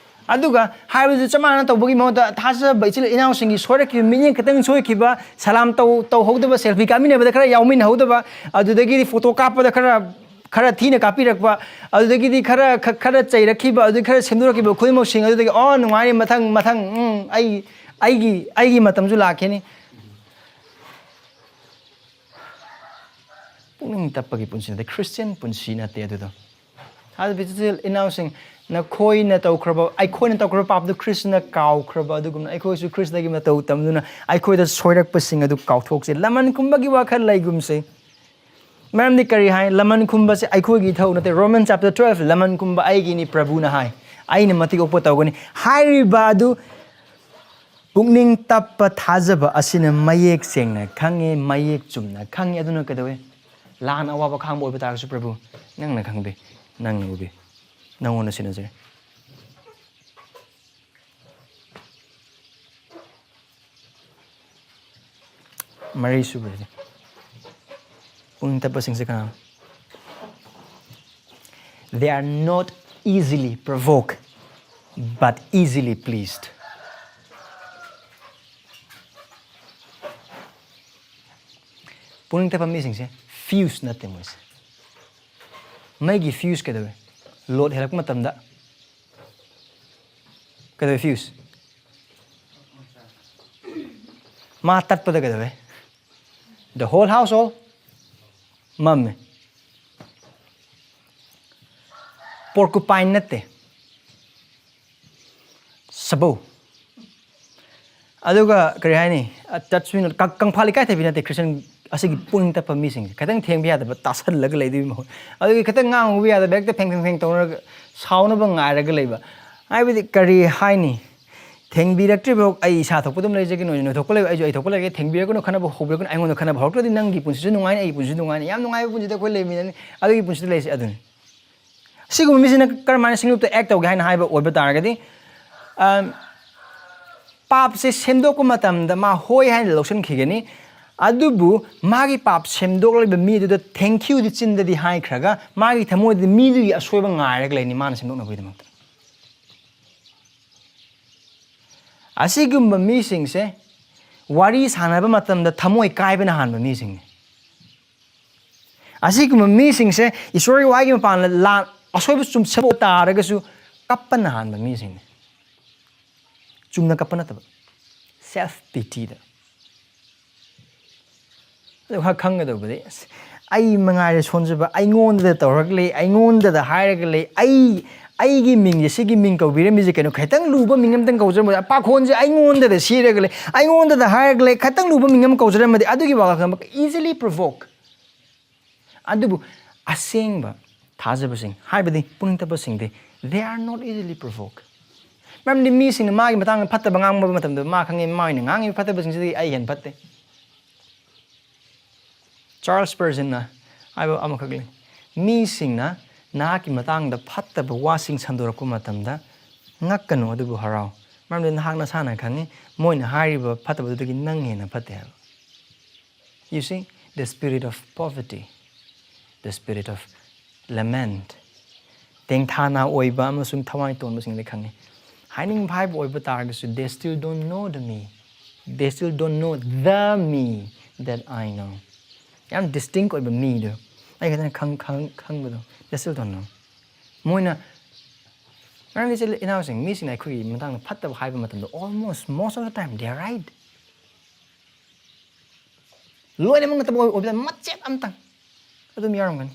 ꯑꯗꯨꯒ ꯍꯥꯏꯕꯗꯨ ꯆꯞ ꯃꯥꯟꯅꯅ ꯇꯧꯕꯒꯤ ꯃꯍꯨꯠꯇ, ꯊꯥꯖꯕ ꯏꯆꯤꯜ ꯏꯅꯥꯎꯁꯤꯡꯒꯤ ꯁꯣꯏꯔꯛꯈꯤꯕ, ꯃꯤꯠꯌꯦꯡ ꯈꯤꯇꯪ ꯁꯣꯏꯈꯤꯕ, ꯁꯂꯥꯝ ꯇꯧ-, ꯇꯧꯍꯧꯗꯕ, selfie ꯀꯥꯞꯃꯤꯟꯅꯕꯗ ꯈꯔ ꯌꯥꯎꯃꯤꯟꯅꯍꯧꯗꯕ, ꯑꯗꯨꯗꯒꯤꯗꯤ photo ꯀꯥꯞꯄꯗ ꯈꯔ, ꯈꯔ ꯊꯤꯅ ꯀꯥꯞꯄꯤꯔꯛꯄ, ꯑꯗꯨꯗꯒꯤꯗꯤ ꯈꯔ, ꯈ-, ꯈꯔ ꯆꯩꯔꯛꯈꯤꯕ, ꯑꯗꯨꯗꯒꯤ ꯈꯔ ꯁꯦꯝꯗꯣꯔꯛꯈꯤꯕ ꯈꯨꯗꯤꯡꯃꯛꯁꯤꯡ ꯑꯗꯨꯗꯒꯤ, "ꯑꯣ, ꯅꯨꯡꯉꯥꯏꯔꯦ, ꯃꯊꯪ, ꯃꯊꯪ, ꯎꯝ, ꯑꯩ, ꯑꯩꯒꯤ, ꯑꯩꯒꯤ ꯃꯇꯝꯁꯨ ꯂꯥꯛꯈꯤꯅꯤ"꯫ ꯄꯨꯛꯅꯤꯡ ꯇꯞꯄꯒꯤ ꯄꯨꯟꯁꯤ ꯅꯠꯇꯦ, Christian ꯄꯨꯟꯁꯤ ꯅꯠꯇꯦ ꯑꯗꯨꯗꯣ꯫ ꯊꯥꯖꯕ ꯏꯆꯤꯜ ꯏꯅꯥꯎꯁꯤꯡ, ꯅꯈꯣꯏꯅ ꯇꯧꯈ꯭ꯔꯕ, ꯑꯩꯈꯣꯏꯅ ꯇꯧꯈ꯭ꯔꯕ ꯄꯥꯞꯇꯨ ꯈ꯭ꯔꯤꯁꯇꯅ ꯀꯥꯎꯈ꯭ꯔꯕ ꯑꯗꯨꯒꯨꯝꯅ, ꯑꯩꯈꯣꯏꯁꯨ ꯈ꯭ꯔꯤꯁꯇꯒꯤ ꯃꯇꯧ ꯇꯝꯗꯨꯅ ꯑꯩꯈꯣꯏꯗ ꯁꯣꯏꯔꯛꯄꯁꯤꯡ ꯑꯗꯨ ꯀꯥꯎꯊꯣꯛꯁꯤ꯫ ꯂꯃꯟ ꯈꯨꯝꯕꯒꯤ ꯋꯥꯈꯜ ꯂꯩꯒꯨꯝꯁꯤ꯫ ꯃꯔꯝꯗꯤ ꯀꯔꯤ ꯍꯥꯏ? ꯂꯃꯟ ꯈꯨꯝꯕꯁꯦ ꯑꯩꯈꯣꯏꯒꯤ ꯏꯊꯧ ꯅꯠꯇꯦ꯫ Roman chapter twelve, "ꯂꯃꯟ ꯈꯨꯝꯕ ꯑꯩꯒꯤꯅꯤ, ꯄ꯭ꯔꯚꯨꯅ ꯍꯥꯏ, ꯑꯩꯅ ꯃꯇꯤꯛ ꯑꯣꯛꯄ ꯇꯧꯒꯅꯤ" ꯍꯥꯏꯔꯤꯕ ꯑꯗꯨ ꯄꯨꯛꯅꯤꯡ ꯇꯞꯄ ꯊꯥꯖꯕ ꯑꯁꯤꯅ ꯃꯌꯦꯛ ꯁꯦꯡꯅ ꯈꯪꯉꯦ, ꯃꯌꯦꯛ ꯆꯨꯝꯅ ꯈꯪꯉꯦ꯫ ꯑꯗꯨꯅ ꯀꯩꯗꯧꯋꯦ? ꯂꯥꯟ ꯑꯋꯥꯕ ꯈꯥꯡꯕ ꯑꯣꯏꯕ ꯇꯥꯔꯒꯁꯨ, "ꯄ꯭ꯔꯚꯨ, ꯅꯪꯅ ꯈꯪꯕꯤ, ꯅꯪꯅ ꯎꯕꯤ, ꯅꯪꯉꯣꯟꯗ ꯁꯤꯟꯅꯖꯔꯦ"꯫ ꯃꯔꯤ ꯁꯨꯕꯁꯦ, ꯄꯨꯛꯅꯤꯡ ꯇꯞꯄꯁꯤꯡꯁꯦ ꯀꯅꯥꯅꯣ? "They are not easily provoked, but easily pleased"꯫ ꯄꯨꯛꯅꯤꯡ ꯇꯞꯄ ꯃꯤꯁꯤꯡꯁꯦ fuse ꯅꯠꯇꯦ ꯃꯣꯏꯁꯦ꯫ ꯃꯩꯒꯤ fuse ꯀꯩꯗꯧꯋꯦ? Load ꯍꯦꯜꯂꯛꯄ ꯃꯇꯝꯗ ꯀꯩꯗꯧꯋꯦ fuse? ꯃꯥ ꯇꯠꯄꯗ ꯀꯩꯗꯧꯋꯦ? The whole household ꯃꯝꯃꯦ꯫ Porcupine ꯅꯠꯇꯦ, ꯁꯥꯕꯧ꯫ ꯑꯗꯨꯒ ꯀꯔꯤ ꯍꯥꯏꯅꯤ? ꯑ, touch me not, ꯀꯪ-, ꯀꯪꯐꯥꯜ ꯏꯀꯥꯏ ꯊꯕꯤ ꯅꯠꯇꯦ꯫ ꯈ꯭ꯔꯤꯁꯇꯤꯌꯥꯟ ꯑꯁꯤꯒꯤ ꯄꯨꯛꯅꯤꯡ ꯇꯞꯄ ꯃꯤꯁꯤꯡꯁꯦ ꯈꯤꯇꯪ ꯊꯦꯡꯕ ꯌꯥꯗꯕ, ꯇꯥꯁꯜꯂꯒ ꯂꯩꯗꯣꯏ ꯃꯍꯨꯠ, ꯑꯗꯨꯒꯤ ꯈꯤꯇꯪ ꯉꯥꯡꯉꯨꯕ ꯌꯥꯗꯕ, ꯍꯦꯛꯇ ꯐꯦꯡ ꯐꯦꯡ ꯐꯦꯡ ꯇꯧꯅꯔꯒ ꯁꯥꯎꯅꯕ ꯉꯥꯏꯔꯒ ꯂꯩꯕ꯫ ꯍꯥꯏꯕꯗꯤ ꯀꯔꯤ ꯍꯥꯏꯅꯤ? "ꯊꯦꯡꯕꯤꯔꯛꯇ꯭ꯔꯤꯕ ꯑꯩ ꯏꯁꯥ ꯊꯣꯛꯄ ꯑꯗꯨꯝ ꯂꯩꯖꯒꯦ, ꯅꯣꯏꯅ ꯅꯣꯏ ꯊꯣꯛꯄ ꯂꯩꯕ, ꯑꯩꯁꯨ ꯑꯩ ꯊꯣꯛꯄ ꯂꯩꯔꯒꯦ, ꯊꯦꯡꯕꯤꯔꯛꯀꯅꯨ, ꯈꯠꯅꯕ ꯍꯧꯕꯤꯔꯛꯀꯅꯨ, ꯑꯩꯉꯣꯟꯗ ꯈꯠꯅꯕ ꯍꯧꯔꯛꯇ꯭ꯔꯗꯤ ꯅꯪꯒꯤ ꯄꯨꯟꯁꯤꯁꯨ ꯅꯨꯡꯉꯥꯏꯅꯤ, ꯑꯩꯒꯤ ꯄꯨꯟꯁꯤꯁꯨ ꯅꯨꯡꯉꯥꯏꯅꯤ, ꯌꯥꯝ ꯅꯨꯡꯉꯥꯏꯕ ꯄꯨꯟꯁꯤꯗ ꯑꯩꯈꯣꯏ ꯂꯩꯃꯤꯟꯅꯅꯤ, ꯑꯗꯨꯒꯤ ꯄꯨꯟꯁꯤꯗ ꯂꯩꯁꯦ" ꯑꯗꯨꯅꯤ꯫ ꯁꯤꯒꯨꯝꯕ ꯃꯤꯁꯤꯅ ꯀꯔꯝꯍꯥꯏꯅ ꯁꯤꯡꯂꯨꯞꯇ act ꯇꯧꯒꯦ ꯍꯥꯏꯅ ꯍꯥꯏꯕ ꯑꯣꯏꯕ ꯇꯥꯔꯒꯗꯤ, ꯑꯝ, ꯄꯥꯞꯁꯦ ꯁꯦꯝꯗꯣꯛꯄ ꯃꯇꯝꯗ ꯃꯥ ꯍꯣꯏ ꯍꯥꯏꯅ ꯂꯧꯁꯤꯟꯈꯤꯒꯅꯤ, ꯑꯗꯨꯕꯨ ꯃꯥꯒꯤ ꯄꯥꯞ ꯁꯦꯝꯗꯣꯛꯂꯤꯕ ꯃꯤꯗꯨꯗ thank you ꯗꯤ ꯆꯤꯟꯗꯗꯤ ꯍꯥꯏꯈ꯭ꯔꯒ, ꯃꯥꯒꯤ ꯊꯃꯣꯏꯗꯗꯤ ꯃꯤꯗꯨꯒꯤ ꯑꯁꯣꯏꯕ ꯉꯥꯏꯔꯒ ꯂꯩꯅꯤ ꯃꯥꯅ ꯁꯦꯝꯗꯣꯛꯅꯕꯒꯤꯗꯃꯛꯇ꯫ ꯑꯁꯤꯒꯨꯝꯕ ꯃꯤꯁꯤꯡꯁꯦ ꯋꯥꯔꯤ ꯁꯥꯟꯅꯕ ꯃꯇꯝꯗ ꯊꯃꯣꯏ ꯀꯥꯏꯕꯅ ꯍꯥꯟꯕ ꯃꯤꯁꯤꯡꯅꯤ꯫ ꯑꯁꯤꯒꯨꯝꯕ ꯃꯤꯁꯤꯡꯁꯦ ꯏꯁꯣꯔꯒꯤ ꯋꯥꯍꯩꯒꯤ ꯃꯄꯥꯟꯗ ꯂꯥꯟ, ꯑꯁꯣꯏꯕ ꯆꯨꯝ ꯁꯦꯝꯗꯣꯛ ꯇꯥꯔꯒꯁꯨ ꯀꯞꯄꯅ ꯍꯥꯟꯕ ꯃꯤꯁꯤꯡꯅꯤ꯫ ꯆꯨꯝꯅ ꯀꯞꯄ ꯅꯠꯇꯕ, self pity ꯗ꯫ ꯑꯗꯨ ꯈꯔ ꯈꯪꯒꯗꯧꯕꯗꯤ, ꯑꯁ, ꯑꯩ ꯃꯉꯥꯏꯔꯦ ꯁꯣꯟꯖꯕ, ꯑꯩꯉꯣꯟꯗꯗ ꯇꯧꯔꯒ ꯂꯩ, ꯑꯩꯉꯣꯟꯗꯗ ꯍꯥꯏꯔꯒ ꯂꯩ, ꯑꯩ, ꯑꯩꯒꯤ ꯃꯤꯡꯁꯦ, ꯁꯤꯒꯤ ꯃꯤꯡ ꯀꯧꯕꯤꯔꯝꯃꯤꯁꯦ ꯀꯩꯅꯣ? ꯈꯤꯇꯪ ꯂꯨꯕ ꯃꯤꯡ ꯑꯝꯇꯪ ꯀꯧꯖꯔꯝꯕꯗ, ꯄꯥꯈꯣꯟꯁꯦ ꯑꯩꯉꯣꯟꯗꯗ ꯁꯤꯔꯒ ꯂꯩ, ꯑꯩꯉꯣꯟꯗꯗ ꯍꯥꯏꯔꯒ ꯂꯩ, ꯈꯤꯇꯪ ꯂꯨꯕ ꯃꯤꯡ ꯑꯃ ꯀꯧꯖꯔꯝꯃꯗꯤ꯫ ꯑꯗꯨꯒꯤ ꯋꯥꯈꯜ ꯈꯟꯕ, easily provoke꯫ ꯑꯗꯨꯕꯨ ꯑꯁꯦꯡꯕ ꯊꯥꯖꯕꯁꯤꯡ, ꯍꯥꯏꯕꯗꯤ ꯄꯨꯛꯅꯤꯡ ꯇꯞꯄꯁꯤꯡꯗꯤ, they are not easily provoked. ꯃꯔꯝꯗꯤ ꯃꯤꯁꯤꯡꯅ ꯃꯥꯒꯤ ꯃꯇꯥꯡꯗ ꯐꯠꯇꯕ ꯉꯥꯡꯕ ꯃꯇꯝꯗ ꯃꯥ ꯈꯪꯉꯤ, ꯃꯥ ꯑꯣꯏꯅ ꯉꯥꯡꯉꯤꯕ ꯐꯠꯇꯕꯁꯤꯡꯁꯤꯗꯤ ꯑꯩ ꯍꯦꯟꯅ ꯐꯠꯇꯦ꯫ ꯆꯥꯔꯜꯁ ꯁ꯭ꯄꯔꯖꯟꯅ ꯍꯥꯏꯕ ꯑꯃꯈꯛ ꯂꯩ, "ꯃꯤꯁꯤꯡꯅ ꯅꯍꯥꯛꯀꯤ ꯃꯇꯥꯡꯗ ꯐꯠꯇꯕ ꯋꯥꯁꯤꯡ ꯁꯟꯗꯣꯔꯛꯄ ꯃꯇꯝꯗ ꯉꯛꯀꯅꯨ, ꯑꯗꯨꯕꯨ ꯍꯔꯥꯎ, ꯃꯔꯝꯗꯤ ꯅꯍꯥꯛ ꯅꯁꯥꯅ ꯈꯪꯉꯤ, ꯃꯣꯏꯅ ꯍꯥꯏꯔꯤꯕ ꯐꯠꯇꯕꯗꯨꯗꯒꯤ ꯅꯪ ꯍꯦꯟꯅ ꯐꯠꯇꯦ" ꯍꯥꯏꯕ꯫ You see, the spirit of poverty, the spirit of lament, ꯇꯦꯡꯊꯥꯅ ꯑꯣꯏꯕ ꯑꯃꯁꯨꯡ ꯊꯋꯥꯏ ꯇꯣꯟꯕꯁꯤꯡꯗꯤ ꯈꯪꯉꯤ꯫ ꯍꯥꯏꯅꯤꯡꯕ ꯍꯥꯏꯕ ꯑꯣꯏꯕ ꯇꯥꯔꯒꯁꯨ, they still don't know the me, they still don't know the me that I know. ꯌꯥꯝ ꯗꯤꯁꯇꯤꯡ ꯑꯣꯏꯕ ꯃꯤꯗꯣ, ꯑꯩ ꯈꯛꯇꯅ ꯈꯪ- ꯈꯪ- ꯈꯪꯕꯗꯣ, they still don't know. ꯃꯣꯏꯅ, ꯃꯔꯝꯗꯤ ꯏꯆꯤꯜ ꯏꯅꯥꯎꯁꯤꯡ, ꯃꯤꯁꯤꯡꯅ ꯑꯩꯈꯣꯏꯒꯤ ꯃꯇꯥꯡꯗ ꯐꯠꯇꯕ ꯍꯥꯏꯕ ꯃꯇꯝꯗ, almost most of the time they are right. ꯂꯣꯏꯅꯃꯛ ꯅꯠꯇꯕ ꯑꯣꯏ- ꯑꯣꯏꯕꯗ ꯃꯆꯦꯠ ꯑꯃꯇꯪ ꯑꯗꯨꯝ ꯌꯥꯎꯔꯝꯒꯅꯤ꯫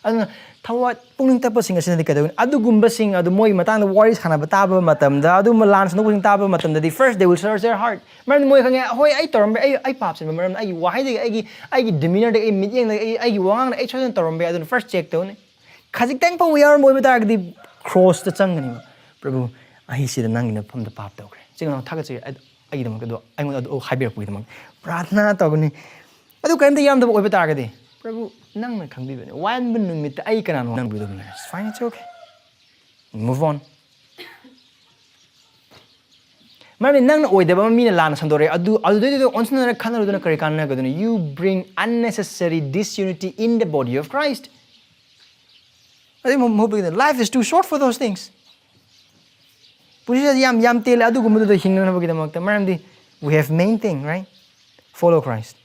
ꯑꯗꯨꯅ ꯊꯋꯥꯏ ꯄꯨꯛꯅꯤꯡ ꯇꯞꯄꯁꯤꯡ ꯑꯁꯤꯅꯗꯤ ꯀꯩꯗꯧꯒꯅꯤ? ꯑꯗꯨꯒꯨꯝꯕꯁꯤꯡ ꯑꯗꯨ ꯃꯣꯏꯒꯤ ꯃꯇꯥꯡꯗ ꯋꯥꯔꯤ ꯁꯥꯟꯅꯕ ꯇꯥꯕ ꯃꯇꯝꯗ, ꯑꯗꯨꯝꯕ ꯂꯥꯟ ꯁꯟꯗꯣꯛꯄꯁꯤꯡ ꯇꯥꯕ ꯃꯇꯝꯗꯗꯤ, first they will search their heart. ꯃꯔꯝꯗꯤ ꯃꯣꯏ ꯈꯪꯉꯦ, "ꯍꯣꯏ, ꯑꯩ ꯇꯧꯔꯝꯕ ꯌꯥꯏ, ꯑꯩ, ꯑꯩ ꯄꯥꯞ ꯆꯦꯟꯕ ꯃꯔꯝꯅ, ꯑꯩꯒꯤ ꯋꯥꯍꯩꯗꯒꯤ, ꯑꯩꯒꯤ, ꯑꯩꯒꯤ demeanorꯗꯒꯤ, ꯑꯩꯒꯤ ꯃꯤꯠꯌꯦꯡꯗꯒꯤ, ꯑꯩ, ꯑꯩꯒꯤ ꯋꯥꯉꯥꯡꯅ ꯑꯩ ꯁꯣꯏꯗꯅ ꯇꯧꯔꯝꯕ ꯌꯥꯏ", ꯑꯗꯨꯅ first check ꯇꯧꯅꯤ꯫ ꯈꯖꯤꯛꯇꯪ ꯐꯥꯎꯕ ꯌꯥꯎꯔꯝꯕ ꯑꯣꯏꯕ ꯇꯥꯔꯒꯗꯤ ꯀ꯭ꯔꯣꯁꯇ ꯆꯪꯒꯅꯤꯕ꯫ "ꯄ꯭ꯔꯚꯨ, ꯑꯩ ꯁꯤꯗ ꯅꯪꯒꯤ ꯅꯐꯝꯗ ꯄꯥꯞ ꯇꯧꯈ꯭ꯔꯦ꯫ ꯏꯆꯤꯜ ꯏꯅꯥꯎ ꯊꯥꯒꯠꯆꯔꯤ, ꯑꯩ-, ꯑꯩꯒꯤꯗꯃꯛꯇ ꯑꯗꯣ, ꯑꯩꯉꯣꯟꯗ ꯑꯗꯨ ꯍꯥꯏꯕꯤꯔꯛꯄꯒꯤꯗꯃꯛ ꯄ꯭ꯔꯥꯊꯅꯥ ꯇꯧꯒꯅꯤ"꯫ ꯑꯗꯨ ꯀꯔꯤꯝꯇ ꯌꯥꯝꯗꯕ ꯑꯣꯏꯕ ꯇꯥꯔꯒꯗꯤ, "ꯄ꯭ꯔꯚꯨ, ꯅꯪꯅ ꯈꯪꯕꯤꯕꯅꯤ, ꯋꯥꯍꯟꯕ ꯅꯨꯃꯤꯠꯇ ꯑꯩ ꯀꯅꯥꯅꯣ ꯅꯪꯕꯨ ꯑꯗꯨꯝ ꯂꯩꯔꯦ꯫ It's fine, it's okay. Move on." ꯃꯔꯝꯗꯤ ꯅꯪꯅ ꯑꯣꯏꯗꯕ ꯑꯃ ꯃꯤꯅ ꯂꯥꯟꯅ ꯁꯟꯗꯣꯔꯛꯑꯦ, ꯑꯗꯨ, ꯑꯗꯨꯗꯩꯗꯨꯗ ꯑꯣꯟꯁꯤꯟꯅꯔ ꯈꯟꯅꯔꯨꯗꯅ ꯀꯔꯤ ꯀꯥꯟꯅꯒꯗꯣꯏꯅꯣ? You bring unnecessary disunity in the body of Christ. ꯑꯗꯨ ꯃꯍꯨꯠ, life is too short for those things. ꯄꯨꯟꯁꯤꯁꯦ ꯌꯥꯝ, ꯌꯥꯝ ꯇꯦꯜꯂꯦ ꯑꯗꯨꯒꯨꯝꯕꯗꯨꯗ ꯍꯤꯡꯅꯅꯕꯒꯤꯗꯃꯛꯇ꯫ ꯃꯔꯝꯗꯤ we have main thing, right? Follow Christ.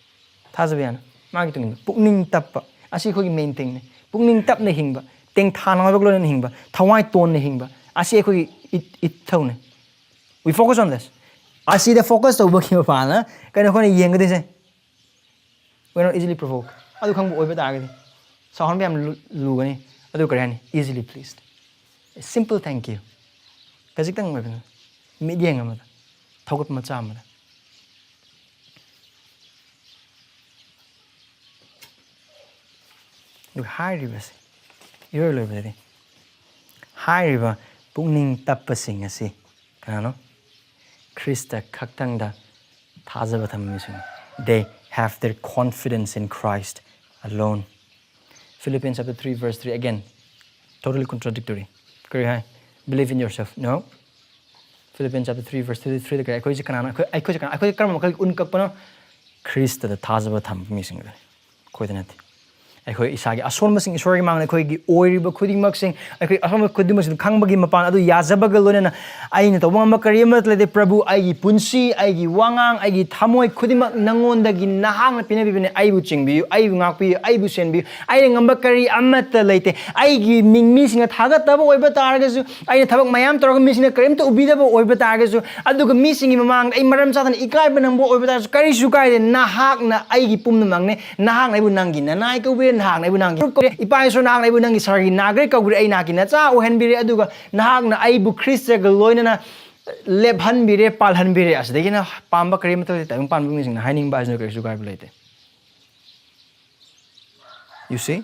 ꯊꯥꯖꯕ ꯌꯥꯅ ꯃꯥꯒꯤ ꯇꯨꯡ ꯏꯟꯕ꯫ ꯄꯨꯛꯅꯤꯡ ꯇꯞꯄ ꯑꯁꯤ ꯑꯩꯈꯣꯏꯒꯤ main thingꯅꯤ꯫ ꯄꯨꯛꯅꯤꯡ ꯇꯞꯅ ꯍꯤꯡꯕ, ꯇꯦꯡꯊꯥꯅ ꯂꯣꯏꯅꯅ ꯍꯤꯡꯕ, ꯊꯋꯥꯏ ꯇꯣꯟꯅ ꯍꯤꯡꯕ ꯑꯁꯤ ꯑꯩꯈꯣꯏꯒꯤ ꯏ-, ꯏꯊꯧꯅꯤ꯫ We focus on this. ꯑꯁꯤꯗ focus ꯇꯧꯕꯒꯤ ꯃꯄꯥꯟꯅ ꯀꯩꯅꯣ ꯑꯩꯈꯣꯏꯅ ꯌꯦꯡꯒꯗꯣꯏꯁꯦ? We are not easily provoked. ꯑꯗꯨ ꯈꯪꯕ ꯑꯣꯏꯕ ꯇꯥꯔꯒꯗꯤ ꯁꯥꯎꯍꯟꯕ ꯌꯥꯝ ꯂꯨ-, ꯂꯨꯒꯅꯤ꯫ ꯑꯗꯨ ꯀꯔꯤ ꯍꯥꯏꯅꯤ? Easily pleased. A simple thank you. ꯈꯖꯤꯛꯇꯪ ꯑꯣꯏꯕꯅ, ꯃꯤꯠꯌꯦꯡ ꯑꯃꯗ, ꯊꯧꯒꯠꯄ ꯃꯆꯥ ꯑꯃꯗ꯫ ꯑꯗꯨꯒ ꯍꯥꯏꯔꯤꯕꯁꯦ, ꯏꯔꯣꯏ ꯂꯣꯏꯕꯗꯗꯤ ꯍꯥꯏꯔꯤꯕ ꯄꯨꯛꯅꯤꯡ ꯇꯞꯄꯁꯤꯡ ꯑꯁꯤ ꯀꯅꯥꯅꯣ? ꯈ꯭ꯔꯤꯁꯇ ꯈꯛꯇꯪꯗ ꯊꯥꯖꯕ ꯊꯝꯕ ꯃꯤꯁꯤꯡ. They have their confidence in Christ alone. Philippians chapter three verse three, again, totally contradictory. ꯀꯔꯤ ꯍꯥꯏ? Believe in yourself. No. Philippians chapter three verse thirty-three ꯗ ꯀꯔꯤ? ꯑꯩꯈꯣꯏꯁꯦ ꯀꯅꯥꯅꯣ? ꯑꯩꯈꯣꯏ, ꯑꯩꯈꯣꯏꯁꯦ ꯀꯅꯥ? ꯑꯩꯈꯣꯏ ꯀꯔꯝꯕ ꯃꯈꯜꯒꯤ ꯎꯟ ꯀꯛꯄꯅꯣ? ꯈ꯭ꯔꯤꯁꯇꯗ ꯊꯥꯖꯕ ꯊꯝꯕ ꯃꯤꯁꯤꯡꯗꯨꯅꯤ, ꯑꯩꯈꯣꯏꯗ ꯅꯠꯇꯦ. ꯑꯩꯈꯣꯏ ꯏꯁꯥꯒꯤ ꯑꯁꯣꯟꯕꯁꯤꯡ ꯏꯁꯣꯔꯒꯤ ꯃꯥꯡꯗ ꯑꯩꯈꯣꯏꯒꯤ ꯑꯣꯏꯔꯤꯕ ꯈꯨꯗꯤꯡꯃꯛꯁꯤꯡ, ꯑꯩꯈꯣꯏ ꯑꯁꯣꯟꯕ ꯈꯨꯗꯤꯡꯃꯛꯁꯤꯡ ꯈꯪꯕꯒꯤ ꯃꯄꯥꯟ ꯑꯗꯨ ꯌꯥꯖꯕꯒ ꯂꯣꯏꯅꯅ ꯑꯩꯅ ꯇꯧꯕ ꯉꯝꯕ ꯀꯔꯤ ꯑꯃꯠꯇ ꯂꯩꯇꯦ. ꯄ꯭ꯔꯚꯨ, ꯑꯩꯒꯤ ꯄꯨꯟꯁꯤ, ꯑꯩꯒꯤ ꯋꯥꯉꯥꯡ, ꯑꯩꯒꯤ ꯊꯃꯣꯏ ꯈꯨꯗꯤꯡꯃꯛ ꯅꯉꯣꯟꯗꯒꯤ ꯅꯍꯥꯛꯅ ꯄꯤꯅꯕꯤꯕꯅꯤ. ꯑꯩꯕꯨ ꯆꯤꯡꯕꯤꯌꯨ, ꯑꯩꯕꯨ ꯉꯥꯛꯄꯤꯌꯨ, ꯑꯩꯕꯨ ꯁꯦꯟꯕꯤꯌꯨ. ꯑꯩꯅ ꯉꯝꯕ ꯀꯔꯤ ꯑꯃꯠꯇ ꯂꯩꯇꯦ. ꯑꯩꯒꯤ ꯃꯤꯡ ꯃꯤꯁꯤꯡꯅ ꯊꯥꯒꯠꯇꯕ ꯑꯣꯏꯕ ꯇꯥꯔꯒꯁꯨ, ꯑꯩꯅ ꯊꯕꯛ ꯃꯌꯥꯝ ꯇꯧꯔꯒ ꯃꯤꯁꯤꯡꯅ ꯀꯔꯤꯝꯇ ꯎꯕꯤꯗꯕ ꯑꯣꯏꯕ ꯇꯥꯔꯒꯁꯨ, ꯑꯗꯨꯒ ꯃꯤꯁꯤꯡꯒꯤ ꯃꯃꯥꯡꯗ ꯑꯩ ꯃꯔꯝ ꯆꯥꯗꯅ ꯏꯀꯥꯏꯕ ꯅꯪꯕ ꯑꯣꯏꯕ ꯇꯥꯔꯒꯁꯨ, ꯀꯔꯤꯁꯨ ꯀꯥꯏꯗꯦ. ꯅꯍꯥꯛꯅ ꯑꯩꯒꯤ ꯄꯨꯝꯅꯃꯛꯅꯦ. ꯅꯍꯥꯛꯅ ꯑꯩꯕꯨ ꯅꯪꯒꯤ ꯅꯅꯥꯏ ꯀꯧꯕꯤꯔꯦ, ꯅꯍꯥꯛꯅ ꯑꯩꯕꯨ ꯅꯪꯒꯤ ꯀꯧꯕꯤꯔꯦ. ꯏꯄꯥ ꯏꯁꯣꯔ, ꯅꯍꯥꯛꯅ ꯑꯩꯕꯨ ꯅꯪꯒꯤ ꯁꯔꯒꯤ ꯅꯥꯒ꯭ꯔꯤꯛ ꯀꯧꯕꯤꯔꯦ, ꯑꯩ ꯅꯍꯥꯛꯀꯤ ꯅꯆꯥ ꯑꯣꯏꯍꯟꯕꯤꯔꯦ, ꯑꯗꯨꯒ ꯅꯍꯥꯛꯅ ꯑꯩꯕꯨ ꯈ꯭ꯔꯤꯁꯇꯒ ꯂꯣꯏꯅꯅ ꯂꯦꯞꯍꯟꯕꯤꯔꯦ, ꯄꯥꯜꯍꯟꯕꯤꯔꯦ. ꯑꯁꯤꯗꯒꯤꯅ ꯄꯥꯝꯕ ꯀꯔꯤ ꯑꯃꯠꯇ ꯂꯩꯇꯦ. ꯇꯥꯏꯕꯪ ꯄꯥꯟꯕ ꯃꯤꯁꯤꯡꯅ ꯍꯥꯏꯅꯤꯡꯕ ꯍꯥꯏꯁꯤꯅ ꯀꯔꯤꯁꯨ ꯀꯥꯏꯕ ꯂꯩꯇꯦ. You see?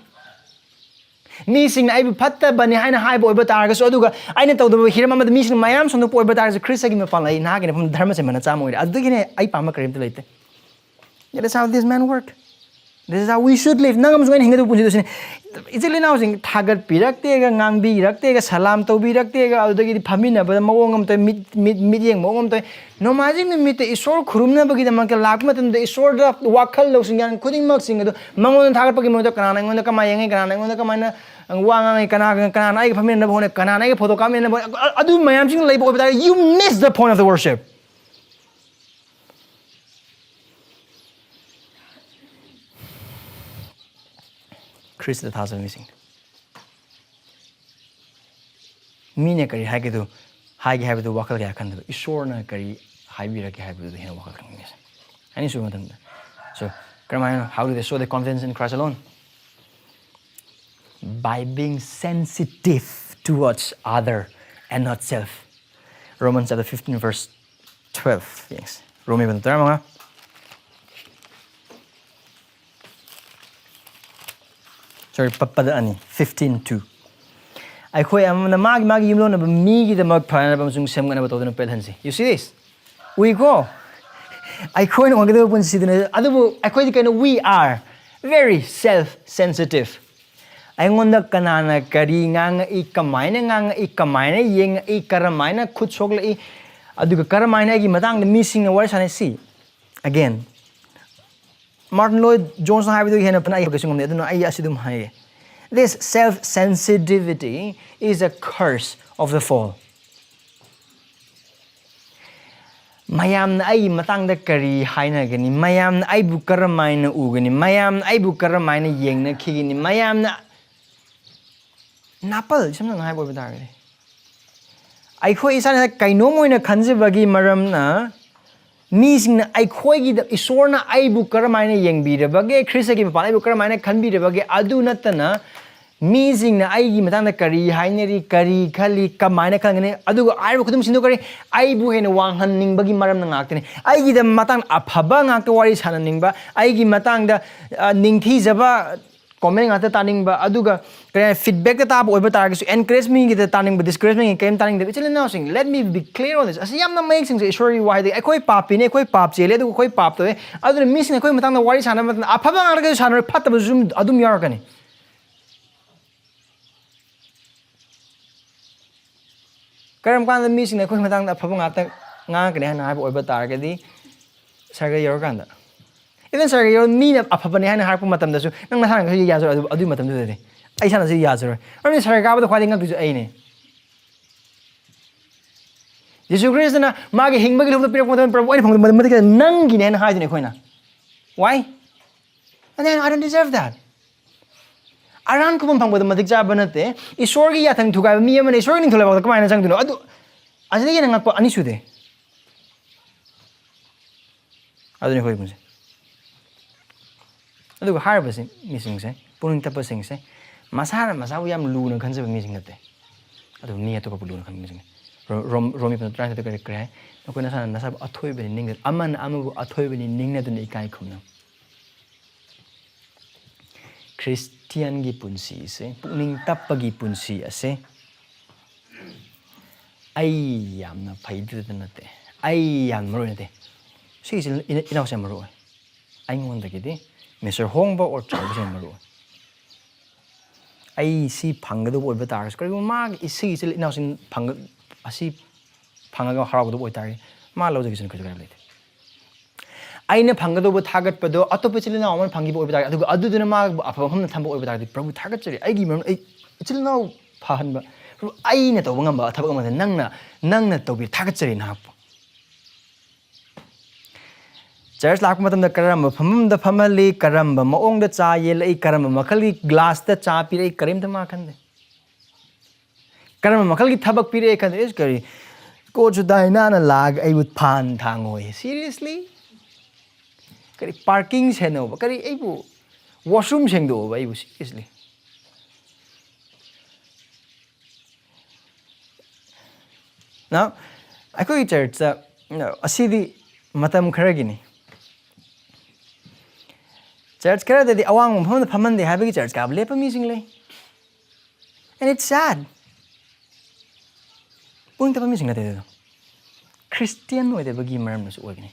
ꯃꯤꯁꯤꯡꯅ ꯑꯩꯕꯨ ꯐꯠꯇꯕꯅꯤ ꯍꯥꯏꯅ ꯍꯥꯏꯕ ꯑꯣꯏꯕ ꯇꯥꯔꯒꯁꯨ, ꯑꯗꯨꯒ ꯑꯩꯅ ꯇꯧꯗꯕ ꯍꯤꯔꯝ ꯑꯃꯗ ꯃꯤꯁꯤꯡꯅ ꯃꯌꯥꯝ ꯁꯟꯗꯣꯛꯄ ꯑꯣꯏꯕ ꯇꯥꯔꯒꯁꯨ, ꯈ꯭ꯔꯤꯁꯇꯒꯤ ꯃꯄꯥꯟ ꯑꯩ ꯅꯍꯥꯛꯀꯤ ꯃꯐꯝꯗ ꯙꯔꯃ ꯆꯦꯟꯕꯅ ꯆꯥꯝꯃ ꯑꯣꯏꯔꯦ. ꯑꯗꯨꯗꯒꯤꯅꯦ ꯑꯩ ꯄꯥꯝꯕ ꯀꯔꯤꯝꯇ ꯂꯩꯇꯦ. That is how this man work. This is how we should live. ꯅꯪ ꯑꯃꯁꯨꯡ ꯑꯩꯅ ꯍꯤꯡꯒꯗꯕ ꯄꯨꯟꯁꯤꯗꯨ ꯁꯤꯅꯤ. ꯏꯆꯤꯜ ꯏꯅꯥꯎꯁꯤꯡ ꯊꯥꯒꯠꯄꯤꯔꯛꯇꯦꯒ, ꯉꯥꯡꯕꯤꯔꯛꯇꯦꯒ, ꯁꯂꯥꯝ ꯇꯧꯕꯤꯔꯛꯇꯦꯒ, ꯑꯗꯨꯗꯒꯤꯗꯤ ꯐꯝꯃꯤꯟꯅꯕꯗ ꯃꯑꯣꯡ ꯑꯃ ꯇꯧꯏ, ꯃꯤꯠ, ꯃꯤꯠ, ꯃꯤꯠꯌꯦꯡ ꯃꯑꯣꯡ ꯑꯃ ꯇꯧꯏ. ꯅꯣꯡꯃꯥꯏꯖꯤꯡ ꯅꯨꯃꯤꯠꯇ ꯏꯁꯣꯔ ꯈꯨꯔꯨꯝꯅꯕꯒꯤꯗꯃꯛꯇ ꯂꯥꯛꯄ ꯃꯇꯝꯗ ꯏꯁꯣꯔꯗ ꯋꯥꯈꯜ ꯂꯧꯁꯤꯡ ꯒ꯭ꯌꯥꯟ ꯈꯨꯗꯤꯡꯃꯛꯁꯤꯡ ꯑꯗꯨ ꯃꯉꯣꯟꯗ ꯊꯥꯒꯠꯄꯒꯤ ꯃꯍꯨꯠꯇ ꯀꯅꯥꯅ ꯑꯩꯉꯣꯟꯗ ꯀꯃꯥꯏꯅ ꯌꯦꯡꯉꯤ, ꯀꯅꯥꯅ ꯑꯩꯉꯣꯟꯗ ꯀꯃꯥꯏꯅ ꯋꯥ ꯉꯥꯡꯉꯤ, ꯀꯅꯥ, ꯀꯅꯥꯅ ꯑꯩꯒ ꯐꯝꯃꯤꯟꯅꯅꯕ ꯍꯣꯠꯅꯩ, ꯀꯅꯥꯅ ꯑꯩꯒ ꯐꯣꯇꯣ ꯀꯥꯞꯃꯤꯟꯅꯅꯕ ꯍꯣꯠꯅꯩ, ꯑ-, ꯑꯗꯨ ꯃꯌꯥꯝꯁꯤꯡ ꯂꯩꯕ ꯑꯣꯏꯕ ꯇꯥꯔꯗꯤ, you miss the point of the worship. Christ ꯊꯥꯖꯕ ꯃꯤꯁꯤꯡ, ꯃꯤꯅ ꯀꯔꯤ ꯍꯥꯏꯒꯗꯨ, ꯍꯥꯏꯒꯦ ꯍꯥꯏꯕꯗꯨ ꯋꯥꯈꯜ ꯀꯌꯥ ꯈꯟꯗꯕ, ꯏꯁꯣꯔꯅ ꯀꯔꯤ ꯍꯥꯏꯕꯤꯔꯛꯀꯦ ꯍꯥꯏꯕꯗꯨꯗ ꯍꯦꯟꯅ ꯋꯥꯈꯜ ꯈꯟꯕ ꯃꯤꯁꯤꯡ. ꯑꯅꯤꯁꯨꯕ ꯃꯇꯝꯗ, so, ꯀꯔꯝꯍꯥꯏꯅ, how do they show their confidence in Christ alone? By being sensitive towards other and not self. Romans chapter fifteen verse twelve. Yes. ꯔꯣꯃꯤꯌꯣ ꯇꯔꯥꯃꯉꯥ. Sorry, ꯄ- ꯄꯗ ꯑꯅꯤ, fifteen two. ꯑꯩꯈꯣꯏ ꯑꯃꯅ ꯃꯥꯒꯤ ꯃꯥꯒꯤ ꯌꯨꯝꯂꯣꯟꯅꯕ ꯃꯤꯒꯤꯗꯃꯛ ꯐꯅꯕ ꯑꯃꯁꯨꯡ ꯁꯦꯝꯒꯠꯅꯕ ꯇꯧꯗꯨꯅ ꯄꯦꯜꯍꯟꯁꯤ. You see this? ꯎꯏꯀꯣ? ꯑꯩꯈꯣꯏꯅ ꯑꯣꯏꯒꯗꯕ ꯄꯨꯟꯁꯤꯗꯨꯅ, ꯑꯗꯨꯕꯨ ꯑꯩꯈꯣꯏꯗꯤ ꯀꯩꯅꯣ, we are very self sensitive. ꯑꯩꯉꯣꯟꯗ ꯀꯅꯥꯅ ꯀꯔꯤ ꯉꯥꯡꯉꯛꯏ, ꯀꯃꯥꯏꯅ ꯉꯥꯡꯉꯛꯏ, ꯀꯃꯥꯏꯅ ꯌꯦꯡꯉꯛꯏ, ꯀꯔꯝꯍꯥꯏꯅ ꯈꯨꯠ ꯁꯣꯛꯂꯛꯏ, ꯑꯗꯨꯒ ꯀꯔꯝꯍꯥꯏꯅ ꯑꯩꯒꯤ ꯃꯇꯥꯡꯗ ꯃꯤꯁꯤꯡꯅ ꯋꯥꯔꯤ ꯁꯥꯟꯅꯁꯤ. Again, Martyn Lloyd Jones ꯍꯥꯏꯕꯗꯨꯒꯤ ꯍꯦꯟꯅ ꯐꯅ ꯑꯩ ꯀꯩꯁꯨ ꯉꯝꯗꯦ, ꯑꯗꯨꯅ ꯑꯩ ꯑꯁꯤ ꯑꯗꯨꯝ ꯍꯥꯏꯒꯦ. This self sensitivity is a curse of the fall. ꯃꯌꯥꯝꯅ ꯑꯩꯒꯤ ꯃꯇꯥꯡꯗ ꯀꯔꯤ ꯍꯥꯏꯅꯒꯅꯤ? ꯃꯌꯥꯝꯅ ꯑꯩꯕꯨ ꯀꯔꯝ ꯍꯥꯏꯅ ꯎꯒꯅꯤ? ꯃꯌꯥꯝꯅ ꯑꯩꯕꯨ ꯀꯔꯝ ꯍꯥꯏꯅ ꯌꯦꯡꯅꯈꯤꯒꯅꯤ? ꯃꯌꯥꯝꯅ ꯅꯥꯄꯜ, ꯏꯁꯝ ꯁꯝꯅ ꯍꯥꯏꯕ ꯑꯣꯏꯕ ꯇꯥꯔꯒꯗꯤ, ꯑꯩꯈꯣꯏ ꯏꯁꯥꯅ ꯀꯩꯅꯣꯝ ꯑꯣꯏꯅ ꯈꯟꯖꯕꯒꯤ ꯃꯔꯝꯅ ꯃꯤꯁꯤꯡꯅ ꯑꯩꯈꯣꯏꯒꯤꯗ, ꯏꯁꯣꯔꯅ ꯑꯩꯕꯨ ꯀꯔꯝ ꯍꯥꯏꯅ ꯌꯦꯡꯕꯤꯔꯕꯒꯦ, ꯈ꯭ꯔꯤꯁꯇꯒꯤ ꯃꯄꯥꯟ ꯑꯩꯕꯨ ꯀꯔꯝ ꯍꯥꯏꯅ ꯈꯟꯕꯤꯔꯕꯒꯦ, ꯑꯗꯨ ꯅꯠꯇꯅ ꯃꯤꯁꯤꯡꯅ ꯑꯩꯒꯤ ꯃꯇꯥꯡꯗ ꯀꯔꯤ ꯍꯥꯏꯅꯔꯤ, ꯀꯔꯤ ꯈꯜꯂꯤ, ꯀꯃꯥꯏꯅ ꯈꯟꯒꯅꯤ, ꯑꯗꯨꯒ ꯍꯥꯏꯔꯤꯕ ꯈꯨꯗꯤꯡꯃꯛ ꯁꯤꯟꯗꯣꯛꯈ꯭ꯔꯦ, ꯑꯩꯕꯨ ꯍꯦꯟꯅ ꯋꯥꯡꯍꯟꯅꯤꯡꯕꯒꯤ ꯃꯔꯝꯅ ꯉꯥꯛꯇꯅꯤ. ꯑꯩꯒꯤꯗ ꯃꯇꯥꯡꯗ ꯑꯐꯕ ꯉꯥꯛꯇ ꯋꯥꯔꯤ ꯁꯥꯟꯅꯅꯤꯡꯕ, ꯑꯩꯒꯤ ꯃꯇꯥꯡꯗ ꯑ, ꯅꯤꯡꯊꯤꯖꯕ ꯀꯣꯃꯦꯟ ꯉꯥꯛꯇ ꯇꯥꯅꯤꯡꯕ, ꯑꯗꯨꯒ ꯀꯔꯤ ꯍꯥꯏ, ꯐꯤꯗꯕꯦꯛꯇ ꯇꯥꯕ ꯑꯣꯏꯕ ꯇꯥꯔꯒꯁꯨ, ꯑꯦꯟꯀꯔꯦꯖꯃꯦꯟꯒꯤꯗ ꯇꯥꯅꯤꯡꯕ, ꯗꯤꯁꯀꯔꯦꯖꯃꯦꯟꯒꯤ ꯀꯔꯤꯝ ꯇꯥꯅꯤꯡꯗꯕ. ꯏꯆꯤꯜ ꯏꯅꯥꯎꯁꯤꯡ, let me be clear on this. ꯑꯁꯤ ꯌꯥꯝꯅ ꯃꯌꯦꯛ ꯁꯦꯡꯖꯩ. ꯏꯁꯣꯔꯒꯤ ꯋꯥꯍꯩꯗꯒꯤ, ꯑꯩꯈꯣꯏ ꯄꯥꯞꯄꯤꯅꯦ, ꯑꯩꯈꯣꯏ ꯄꯥꯞ ꯆꯦꯜꯂꯦ, ꯑꯗꯨꯒ ꯑꯩꯈꯣꯏ ꯄꯥꯞ ꯇꯧꯋꯦ. ꯑꯗꯨꯅ ꯃꯤꯁꯤꯡꯅ ꯑꯩꯈꯣꯏ ꯃꯇꯥꯡꯗ ꯋꯥꯔꯤ ꯁꯥꯟꯅꯕ ꯃꯇꯝꯗ ꯑꯐꯕ ꯉꯥꯛꯇꯒꯁꯨ ꯁꯥꯟꯅꯔꯣꯏ, ꯐꯠꯇꯕꯁꯨ ꯑꯗꯨꯝ, ꯑꯗꯨꯝ ꯌꯥꯎꯔꯛꯀꯅꯤ. ꯀꯔꯝ ꯀꯥꯟꯗ ꯃꯤꯁꯤꯡꯅ ꯑꯩꯈꯣꯏ ꯃꯇꯥꯡꯗ ꯑꯐꯕ ꯉꯥꯛꯇ ꯉꯥꯡꯉꯛꯀꯅꯤ ꯍꯥꯏꯅ ꯍꯥꯏꯕ ꯑꯣꯏꯕ ꯇꯥꯔꯒꯗꯤ, ꯁꯔꯒ ꯌꯧꯔꯀꯥꯟꯗ. Even ꯁꯔꯒ ꯌꯧꯔ ꯃꯤꯅ ꯑꯐꯕꯅꯦ ꯍꯥꯏꯅ ꯍꯥꯏꯔꯛꯄ ꯃꯇꯝꯗꯁꯨ ꯅꯪ ꯅꯁꯥꯅꯁꯨ ꯌꯥꯖꯔꯣꯏ, ꯑꯗꯨ, ꯑꯗꯨꯒꯤ ꯃꯇꯝꯗꯨꯗꯗꯤ. ꯑꯩ ꯏꯁꯥꯅꯁꯨ ꯌꯥꯖꯔꯣꯏ. ꯃꯔꯝꯗꯤ ꯁꯔꯒ ꯀꯥꯕꯗ ꯈ꯭ꯋꯥꯏꯗꯒꯤ ꯉꯛꯇꯣꯏꯁꯨ ꯑꯩꯅꯦ. ꯖꯤꯁꯨ ꯈ꯭ꯔꯤꯁꯇꯅ ꯃꯥꯒꯤ ꯍꯤꯡꯕꯒꯤ ꯂꯨꯞꯇ ꯄꯤꯔꯛꯄ ꯃꯇꯝꯗ, "ꯄ꯭ꯔꯚꯨ, ꯑꯩꯅ ꯐꯪꯕ ꯃꯇꯝ ꯅꯪꯒꯤꯅꯦ" ꯍꯥꯏꯅ ꯍꯥꯏꯗꯨꯅꯤ ꯑꯩꯈꯣꯏꯅ. Why? And then, "I don't deserve that." ꯑꯔꯥꯟ ꯈꯨꯕꯝ ꯐꯪꯕꯗ ꯃꯇꯤꯛ ꯆꯥꯕ ꯅꯠꯇꯦ. ꯏꯁꯣꯔꯒꯤ ꯌꯥꯊꯪ ꯊꯨꯒꯥꯏꯕ ꯃꯤ ꯑꯃꯅ ꯏꯁꯣꯔꯒꯤ ꯅꯤꯡꯊꯧ ꯂꯩꯕꯥꯛꯇ ꯀꯃꯥꯏꯅ ꯆꯪꯗꯣꯏꯅꯣ? ꯑꯗꯨ, ꯑꯁꯤꯗꯒꯤ ꯍꯦꯟꯅ ꯉꯛꯄ ꯑꯅꯤ ꯁꯨꯗꯦ. ꯑꯗꯨꯅꯤ ꯑꯩꯈꯣꯏ ꯏꯃꯨꯡꯁꯦ. ꯑꯗꯨꯒ ꯍꯥꯏꯔꯤꯕꯁꯤ, ꯃꯤꯁꯤꯡꯁꯦ, ꯄꯨꯛꯅꯤꯡ ꯇꯞꯄꯁꯤꯡꯁꯦ, ꯃꯁꯥꯅ ꯃꯁꯥꯕꯨ ꯌꯥꯝ ꯂꯨꯅ ꯈꯟꯖꯕ ꯃꯤꯁꯤꯡ ꯅꯠꯇꯦ. ꯑꯗꯨ ꯃꯤ ꯑꯇꯣꯞꯄꯕꯨ ꯂꯨꯅ ꯈꯟꯕ ꯃꯤꯁꯤꯡꯅꯤ. ꯔꯣ-, ꯔꯣꯝ-, ꯔꯣꯃꯤ ꯄꯟ ꯇꯔꯥꯅꯤꯊꯣꯏꯗ ꯀꯔꯤ, ꯀꯔꯤ ꯍꯥꯏ? "ꯅꯈꯣꯏ ꯅꯁꯥꯅ ꯅꯁꯥꯕꯨ ꯑꯊꯣꯏꯕꯅꯤ ꯅꯤꯡꯅ-, ꯑꯃꯅ ꯑꯃꯕꯨ ꯑꯊꯣꯏꯕꯅꯤ ꯅꯤꯡꯅꯗꯨꯅ ꯏꯀꯥꯏ ꯈꯨꯝꯅꯧ"꯫ ꯈ꯭ꯔꯤꯁꯇꯤꯌꯥꯟꯒꯤ ꯄꯨꯟꯁꯤꯁꯦ, ꯄꯨꯛꯅꯤꯡ ꯇꯞꯄꯒꯤ ꯄꯨꯟꯁꯤ ꯑꯁꯦ ꯑꯩ ꯌꯥꯝꯅ ꯐꯩꯗꯨꯗ ꯅꯠꯇꯦ, ꯑꯩ ꯌꯥꯝ ꯃꯔꯨ ꯅꯠꯇꯦ꯫ ꯁꯤꯒꯤꯁꯤ ꯏꯅ- ꯏꯅꯥꯎꯁꯦ ꯌꯥꯝ ꯃꯔꯨ ꯑꯣꯏ꯫ ꯑꯩꯉꯣꯟꯗꯒꯤꯗꯤ ꯃꯤꯁꯇꯔ ꯍꯣꯡꯕ ꯑꯣꯔ ꯆꯥꯎꯕꯁꯦ ꯌꯥꯝ ꯃꯔꯨ ꯑꯣꯏ꯫ ꯑꯩ ꯁꯤ ꯐꯪꯒꯗꯧꯕ ꯑꯣꯏꯕ ꯇꯥꯔꯒꯁꯨ, ꯀꯔꯤꯒꯨꯝꯕ ꯃꯥꯒꯤ ꯁꯤꯒꯤ ꯏꯆꯤꯜ ꯏꯅꯥꯎꯁꯤꯡ ꯐꯪꯒ ꯑꯁꯤ ꯐꯪꯉꯒ ꯍꯔꯥꯎꯒꯗꯧꯕ ꯑꯣꯏꯇꯥꯔꯗꯤ, ꯃꯥ ꯂꯧꯖꯈꯤꯁꯅꯨ, ꯀꯩꯁꯨ ꯀꯥꯏꯕ ꯂꯩꯇꯦ꯫ ꯑꯩꯅ ꯐꯪꯒꯗꯧꯕ ꯊꯥꯒꯠꯄꯗꯣ ꯑꯇꯣꯞꯄ ꯏꯆꯤꯜ ꯏꯅꯥꯎ ꯑꯃꯅ ꯐꯪꯈꯤꯕ ꯑꯣꯏꯕ ꯇꯥꯔꯗꯤ, ꯑꯗꯨꯒ ꯑꯗꯨꯗꯨꯅ ꯃꯥꯕꯨ ꯑꯐꯕ ꯃꯐꯝꯗ ꯊꯝꯕ ꯑꯣꯏꯕ ꯇꯥꯔꯗꯤ, "ꯄ꯭ꯔꯚꯨ, ꯊꯥꯒꯠꯆꯔꯤ, ꯑꯩꯒꯤ ꯃꯔꯝ ꯑꯩ ꯏꯆꯤꯜ ꯏꯅꯥꯎ ꯐꯍꯟꯕ, ꯄ꯭ꯔꯚꯨ, ꯑꯩꯅ ꯇꯧꯕ ꯉꯝꯕ ꯊꯕꯛ ꯑꯃꯗ ꯅꯪꯅ ꯅꯪꯅ ꯇꯧꯕꯤ, ꯊꯥꯒꯠꯆꯔꯤ ꯅꯍꯥꯛꯄꯨ"꯫ ꯆꯔꯆ ꯂꯥꯛꯄ ꯃꯇꯝꯗ ꯀꯔꯝꯕ ꯐꯝꯐꯝꯗ ꯐꯝꯍꯜꯂꯤ, ꯀꯔꯝꯕ ꯃꯑꯣꯡꯗ ꯆꯥ ꯌꯦꯜꯂꯛꯏ, ꯀꯔꯝꯕ ꯃꯈꯜꯒꯤ ꯒ꯭ꯂꯥꯁꯇ ꯆꯥ ꯄꯤꯔꯛꯏ, ꯀꯔꯤꯝꯇ ꯃꯥ ꯈꯟꯗꯦ꯫ ꯀꯔꯝꯕ ꯃꯈꯜꯒꯤ ꯊꯕꯛ ꯄꯤꯔꯛꯑꯦ ꯈꯟꯗꯦ꯫ "ꯑꯦꯁ, ꯀꯔꯤ ꯀꯣꯠꯁꯨ ꯇꯥꯏ, ꯅꯥꯟꯅ ꯂꯥꯛꯑꯒ ꯑꯩꯕꯨ ꯐꯥꯟ ꯊꯥꯡꯉꯣꯏ꯫ Seriously? ꯀꯔꯤ ꯄꯥꯔꯀꯤꯡ ꯁꯦꯟꯅꯧꯕ? ꯀꯔꯤ ꯑꯩꯕꯨ ꯋꯥꯁꯔꯨꯝ ꯁꯦꯡꯗꯣꯛꯑꯣꯕ ꯑꯩꯕꯨ? Seriously?" Now, ꯑꯩꯈꯣꯏꯒꯤ ꯆꯔꯆꯇ, ꯑꯁꯤꯗꯤ ꯃꯇꯝ ꯈꯔꯒꯤꯅꯤ꯫ ꯆꯔꯆ ꯈꯔꯗꯗꯤ ꯑꯋꯥꯡꯕ ꯃꯐꯝꯗ ꯐꯝꯍꯟꯗꯦ ꯍꯥꯏꯕꯒꯤ ꯆꯔꯆ ꯀꯥꯕ ꯂꯦꯞꯄ ꯃꯤꯁꯤꯡ ꯂꯩ꯫ And it's sad. ꯄꯨꯛꯅꯤꯡ ꯇꯞꯄ ꯃꯤꯁꯤꯡ ꯅꯠꯇꯦ ꯑꯗꯨꯗꯣ꯫ ꯈ꯭ꯔꯤꯁꯇꯤꯌꯥꯟ ꯑꯣꯏꯗꯕꯒꯤ ꯃꯔꯝꯅꯁꯨ ꯑꯣꯏꯒꯅꯤ꯫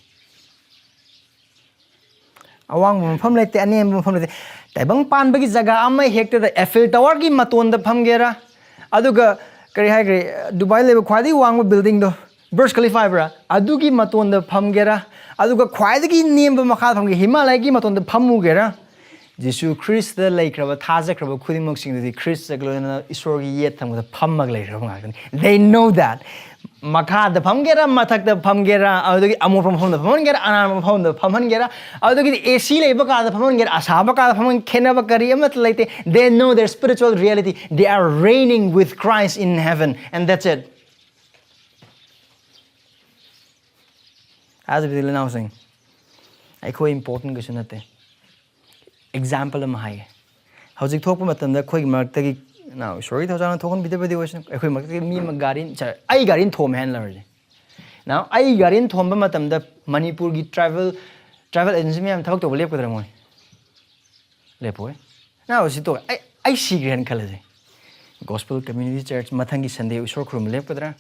ꯑꯋꯥꯡꯕ ꯃꯐꯝ ꯂꯩꯇꯦ, ꯑꯅꯦꯝꯕ ꯃꯐꯝ ꯂꯩꯇꯦ꯫ ꯇꯥꯏꯕꯪ ꯄꯥꯟꯕꯒꯤ ꯖꯒꯥ ꯑꯃ ꯍꯦꯛꯇꯗ ꯑꯦꯐꯤꯜ ꯇꯋꯥꯔꯒꯤ ꯃꯇꯣꯟꯗ ꯐꯝꯒꯦꯔꯥ, ꯑꯗꯨꯒ ꯀꯔꯤ ꯍꯥꯏꯈ꯭ꯔꯦ, ꯗꯨꯕꯥꯏ ꯂꯩꯕ ꯈ꯭ꯋꯥꯏꯗꯒꯤ ꯋꯥꯡꯕ ꯕꯤꯜꯗꯤꯡꯗꯣ, ꯕꯨꯔꯖ ꯈꯂꯤꯐꯥ ꯍꯥꯏꯕ꯭ꯔꯥ, ꯑꯗꯨꯒꯤ ꯃꯇꯣꯟꯗ ꯐꯝꯒꯦꯔꯥ, ꯑꯗꯨꯒ ꯈ꯭ꯋꯥꯏꯗꯒꯤ ꯅꯦꯝꯕ ꯃꯈꯥꯗ ꯐꯝꯒꯦ, ꯍꯤꯃꯥꯂꯌꯥꯒꯤ ꯃꯇꯣꯟꯗ ꯐꯝꯃꯨꯒꯦꯔꯥ, ꯖꯤꯁꯨ ꯈ꯭ꯔꯤꯁꯇ ꯂꯩꯈ꯭ꯔꯕ ꯊꯥꯖꯈ꯭ꯔꯕ ꯈꯨꯗꯤꯡꯃꯛꯁꯤꯡꯗꯨꯗꯤ ꯈ꯭ꯔꯤꯁꯇꯒ ꯂꯣꯏꯅꯅ ꯏꯁꯣꯔꯒꯤ ꯌꯦꯠ ꯊꯪꯕꯗ ꯐꯝꯃꯒ ꯂꯩꯈ꯭ꯔꯕ ꯉꯥꯛꯇꯅꯤ꯫ They know that. ꯃꯈꯥꯗ ꯐꯝꯒꯦꯔꯥ, ꯃꯊꯛꯇ ꯐꯝꯒꯦꯔꯥ, ꯑꯗꯨꯗꯒꯤ ꯑꯃꯣꯠꯄ ꯃꯐꯝꯗ ꯐꯝꯍꯟꯒꯦꯔꯥ, ꯑꯅꯥꯟꯕ ꯃꯐꯝꯗ ꯐꯝꯍꯟꯒꯦꯔꯥ, ꯑꯗꯨꯗꯒꯤꯗꯤ ꯑꯦ ꯁꯤ ꯂꯩꯕ ꯀꯥꯗ ꯐꯝꯍꯟꯒꯦꯔꯥ, ꯑꯁꯥꯕ ꯀꯥꯗ ꯐꯝꯍꯟ, ꯈꯦꯠꯅꯕ ꯀꯔꯤ ꯑꯃꯠꯇ ꯂꯩꯇꯦ꯫ They know their spiritual reality. They are reigning with Christ in heaven, and that's it. ꯍꯥꯏꯕꯗꯤ ꯏꯅꯥꯎꯁꯤꯡ, ꯑꯩꯈꯣꯏ ꯏꯝꯄꯣꯔꯇꯦꯟ ꯀꯩꯁꯨ ꯅꯠꯇꯦ꯫ ꯑꯦꯛꯖꯥꯝꯄꯜ ꯑꯃ ꯍꯥꯏꯒꯦ꯫ ꯍꯧꯖꯤꯛ ꯊꯣꯛꯄ ꯃꯇꯝꯗ ꯑꯩꯈꯣꯏꯒꯤ ꯃꯔꯛꯇꯒꯤ, ꯅꯥꯎ, ꯏꯁꯣꯔꯒꯤ ꯊꯧꯖꯥꯜꯅ ꯊꯣꯛꯍꯟꯕꯤꯗꯕꯗꯤ ꯑꯣꯏꯁꯅꯨ, ꯑꯩꯈꯣꯏ ꯃꯔꯛꯇꯒꯤ ꯃꯤ ꯑꯃ ꯒꯥꯔꯤ, ꯑꯩ ꯒꯥꯔꯤꯅ ꯊꯣꯝꯃꯦ ꯍꯥꯏꯅ ꯂꯧꯔꯁꯦ꯫ ꯅꯥꯎ, ꯑꯩ ꯒꯥꯔꯤꯅ ꯊꯣꯝꯕ ꯃꯇꯝꯗ ꯃꯅꯤꯄꯨꯔꯒꯤ ꯇ꯭ꯔꯥꯏꯕꯦꯜ, ꯇ꯭ꯔꯥꯏꯕꯦꯜ ꯑꯦꯖꯦꯟꯁꯤ ꯃꯌꯥꯝ ꯊꯕꯛ ꯇꯧꯕ ꯂꯦꯞꯀꯗ꯭ꯔꯥ ꯃꯣꯏ? ꯂꯦꯞꯄꯣꯏ꯫ ꯅꯪ ꯁꯤ ꯇꯣꯛ ꯑꯩ ꯑꯩ ꯁꯤꯈ꯭ꯔꯦꯅ ꯈꯜꯂꯁꯦ꯫ Gospel Community Church ꯃꯊꯪꯒꯤ Sunday ꯏꯁꯣꯔ ꯈꯨꯔꯨꯝꯕ ꯂꯦꯞꯀꯗ꯭ꯔꯥ?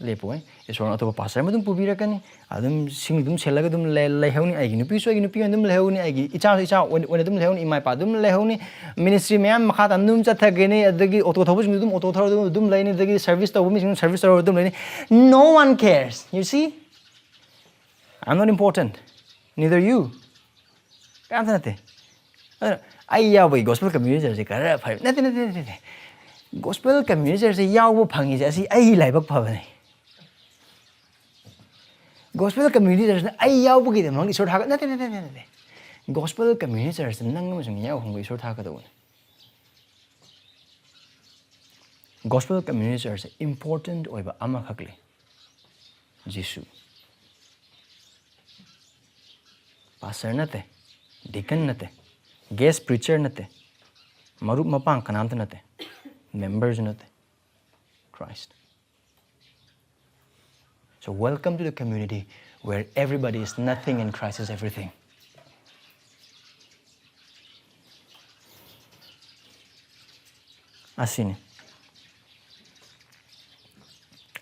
ꯂꯦꯞꯄꯣꯏ꯫ ꯏꯁꯣꯔꯅ ꯑꯇꯣꯞꯄ pastor ꯑꯃ ꯑꯗꯨꯝ ꯄꯨꯕꯤꯔꯛꯀꯅꯤ꯫ ꯑꯗꯨꯝ ꯁꯤꯡ ꯑꯗꯨꯝ ꯁꯦꯜꯂꯒ ꯑꯗꯨꯝ ꯂꯩ- ꯂꯩꯍꯧꯅꯤ꯫ ꯑꯩꯒꯤ ꯅꯨꯄꯤꯁꯨ ꯑꯩꯒꯤ ꯅꯨꯄꯤ ꯑꯣꯏꯅ ꯑꯗꯨꯝ ꯂꯩꯍꯧꯅꯤ꯫ ꯑꯩꯒꯤ ꯏꯆꯥꯁꯨ ꯏꯆꯥ ꯑꯣꯏꯅ ꯑꯣꯏꯅ ꯑꯗꯨꯝ ꯂꯩꯍꯧꯅꯤ꯫ ꯏꯃꯥ ꯏꯄꯥ ꯑꯗꯨꯝ ꯂꯩꯍꯧꯅꯤ꯫ Ministry ꯃꯌꯥꯝ ꯃꯈꯥ ꯇꯥꯅ ꯑꯗꯨꯝ ꯆꯠꯊꯒꯅꯤ꯫ ꯑꯗꯒꯤ auto ꯊꯧꯕꯁꯤꯡꯁꯨ ꯑꯗꯨꯝ auto ꯊꯧꯔ ꯑꯗꯨꯝ ꯑꯗꯨꯝ ꯂꯩꯅꯤ꯫ ꯑꯗꯒꯤ service ꯇꯧꯕ ꯃꯤꯁꯤꯡꯁꯨ service ꯇꯧꯔ ꯑꯗꯨꯝ ꯂꯩꯅꯤ꯫ No one cares. You see? I'm not important. Neither you. ꯀꯅꯥꯝꯇ ꯅꯠꯇꯦ꯫ ꯑꯗꯨꯅ ꯑꯩ ꯌꯥꯎꯕꯒꯤ Gospel Community Churchꯁꯦ ꯈꯔ ꯐꯩ ꯅꯠꯇꯦ, ꯅꯠꯇꯦ, ꯅꯠꯇꯦ, ꯅꯠꯇꯦ꯫ Gospel Community Churchꯁꯦ ꯌꯥꯎꯕ ꯐꯪꯉꯤꯁꯦ ꯑꯁꯤ ꯑꯩꯒꯤ ꯂꯥꯏꯕꯛ ꯐꯕꯅꯤ꯫ Gospel Community Churchꯅ ꯑꯩ ꯌꯥꯎꯕꯒꯤꯗꯃꯛ ꯏꯁꯣꯔ ꯊꯥꯒꯠ ꯅꯠꯇꯦ, ꯅꯠꯇꯦ, ꯅꯠꯇꯦ, ꯅꯠꯇꯦ꯫ Gospel Community Churchꯇ ꯅꯪ ꯑꯃꯁꯨꯡ ꯌꯥꯎ ꯐꯪꯕ ꯏꯁꯣꯔ ꯊꯥꯒꯠꯀꯗꯧꯕꯅꯤ꯫ Gospel Community Churchꯁꯦ important ꯑꯣꯏꯕ ꯑꯃꯈꯛ ꯂꯩ, ꯖꯤꯁꯨ꯫ Pastor ꯅꯠꯇꯦ, deacon ꯅꯠꯇꯦ, guest preacher ꯅꯠꯇꯦ, ꯃꯔꯨꯞ ꯃꯄꯥꯡ ꯀꯅꯥꯝꯇ ꯅꯠꯇꯦ, memberꯁꯨ ꯅꯠꯇꯦ, Christ. So welcome to the community where everybody is nothing and Christ is everything. ꯑꯁꯤꯅꯤ꯫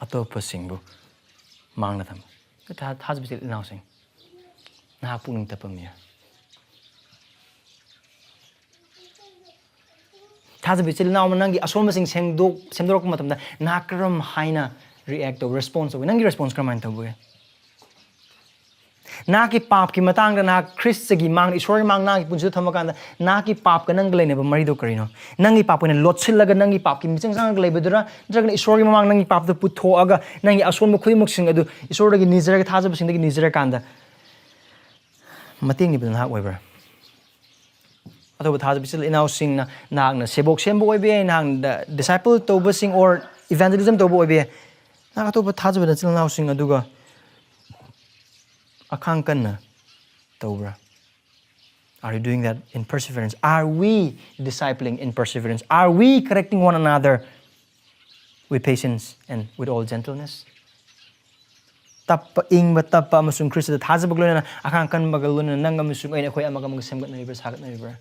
ꯑꯇꯣꯞꯄꯁꯤꯡꯕꯨ ꯃꯥꯡꯗ ꯊꯝꯕ꯫ ꯊꯥ- ꯊꯥꯖꯕ ꯏꯆꯤꯜ ꯏꯅꯥꯎꯁꯤꯡ, ꯅꯍꯥꯛ ꯄꯨꯛꯅꯤꯡ ꯇꯞꯄꯝꯃꯤ꯫ ꯊꯥꯖꯕ ꯏꯆꯤꯜ ꯏꯅꯥꯎ ꯑꯃ ꯅꯪꯒꯤ ꯑꯁꯣꯟꯕꯁꯤꯡ ꯁꯦꯡꯗꯣꯛ ꯁꯦꯝꯗꯣꯔꯛꯄ ꯃꯇꯝꯗ ꯅꯍꯥꯛ ꯀꯔꯝ ꯍꯥꯏꯅ react ꯇꯧ, response ꯇꯧꯏ? ꯅꯪꯒꯤ response ꯀꯔꯝꯍꯥꯏꯅ ꯇꯧꯕꯒꯦ? ꯅꯍꯥꯛꯀꯤ ꯄꯥꯞꯀꯤ ꯃꯇꯥꯡꯗ ꯅꯍꯥꯛ ꯈ꯭ꯔꯤꯁꯇꯒꯤ ꯃꯥꯡꯗ, ꯏꯁꯣꯔꯒꯤ ꯃꯥꯡ ꯅꯍꯥꯛꯀꯤ ꯄꯨꯟꯁꯤꯗ ꯊꯝꯃꯀꯥꯟꯗ ꯅꯍꯥꯛꯀꯤ ꯄꯥꯞꯀ ꯅꯪꯒ ꯂꯩꯅꯕ ꯃꯔꯤꯗꯣ ꯀꯔꯤꯅꯣ? ꯅꯪꯒꯤ ꯄꯥꯞ ꯑꯣꯏꯅ ꯂꯣꯠꯁꯤꯜꯂꯒ ꯅꯪꯒꯤ ꯄꯥꯞꯀꯤ ꯃꯤꯆꯪ ꯆꯪꯉꯒ ꯂꯩꯕꯗꯨꯔ, ꯅꯠꯇ꯭ꯔꯒꯅ ꯏꯁꯣꯔꯒꯤ ꯃꯃꯥꯡ ꯅꯪꯒꯤ ꯄꯥꯞꯇꯨ ꯄꯨꯊꯣꯛꯑꯒ ꯅꯪꯒꯤ ꯑꯁꯣꯟꯕ ꯈꯨꯗꯤꯡꯃꯛꯁꯤꯡ ꯑꯗꯨ ꯏꯁꯣꯔꯗꯒꯤ ꯅꯤꯖꯔꯒ, ꯊꯥꯖꯕꯁꯤꯡꯗꯒꯤ ꯅꯤꯖꯔꯀꯥꯟꯗ ꯃꯇꯦꯡ ꯅꯤꯕꯗꯨ ꯅꯍꯥꯛ ꯑꯣꯏꯕ꯭ꯔꯥ? ꯑꯇꯣꯞꯄ ꯊꯥꯖꯕ ꯏꯆꯤꯜ ꯏꯅꯥꯎꯁꯤꯡꯅ, ꯅꯍꯥꯛꯅ ꯁꯦꯕꯣꯛ ꯁꯦꯝꯕ ꯑꯣꯏꯕ ꯌꯥꯏ, ꯅꯍꯥꯛꯅ disciple ꯇꯧꯕꯁꯤꯡ or evangelism ꯇꯧꯕ ꯑꯣꯏꯕ ꯌꯥꯏ, ꯅꯍꯥꯛ ꯑꯇꯣꯞꯄ ꯊꯥꯖꯕ ꯅꯆꯤꯜ ꯏꯅꯥꯎꯁꯤꯡ ꯑꯗꯨꯒ ꯑꯈꯥꯡ ꯀꯟꯅ ꯇꯧꯕ꯭ꯔꯥ? Are you doing that in perseverance? Are we discipling in perseverance? Are we correcting one another with patience and with all gentleness? ꯇꯞꯄ, ꯏꯪꯕ ꯇꯞꯄ ꯑꯃꯁꯨꯡ ꯈ꯭ꯔꯤꯁꯇꯗ ꯊꯥꯖꯕꯒ ꯂꯣꯏꯅꯅ, ꯑꯈꯥꯡ ꯀꯟꯕꯒ ꯂꯣꯏꯅꯅ ꯅꯪ ꯑꯃꯁꯨꯡ ꯑꯩꯅ, ꯑꯩꯈꯣꯏ ꯑꯃꯒ ꯑꯃꯒ ꯁꯦꯝꯒꯠꯅꯔꯤꯕ꯭ꯔꯥ, ꯁꯥꯒꯠꯅꯔꯤꯕ꯭ꯔꯥ?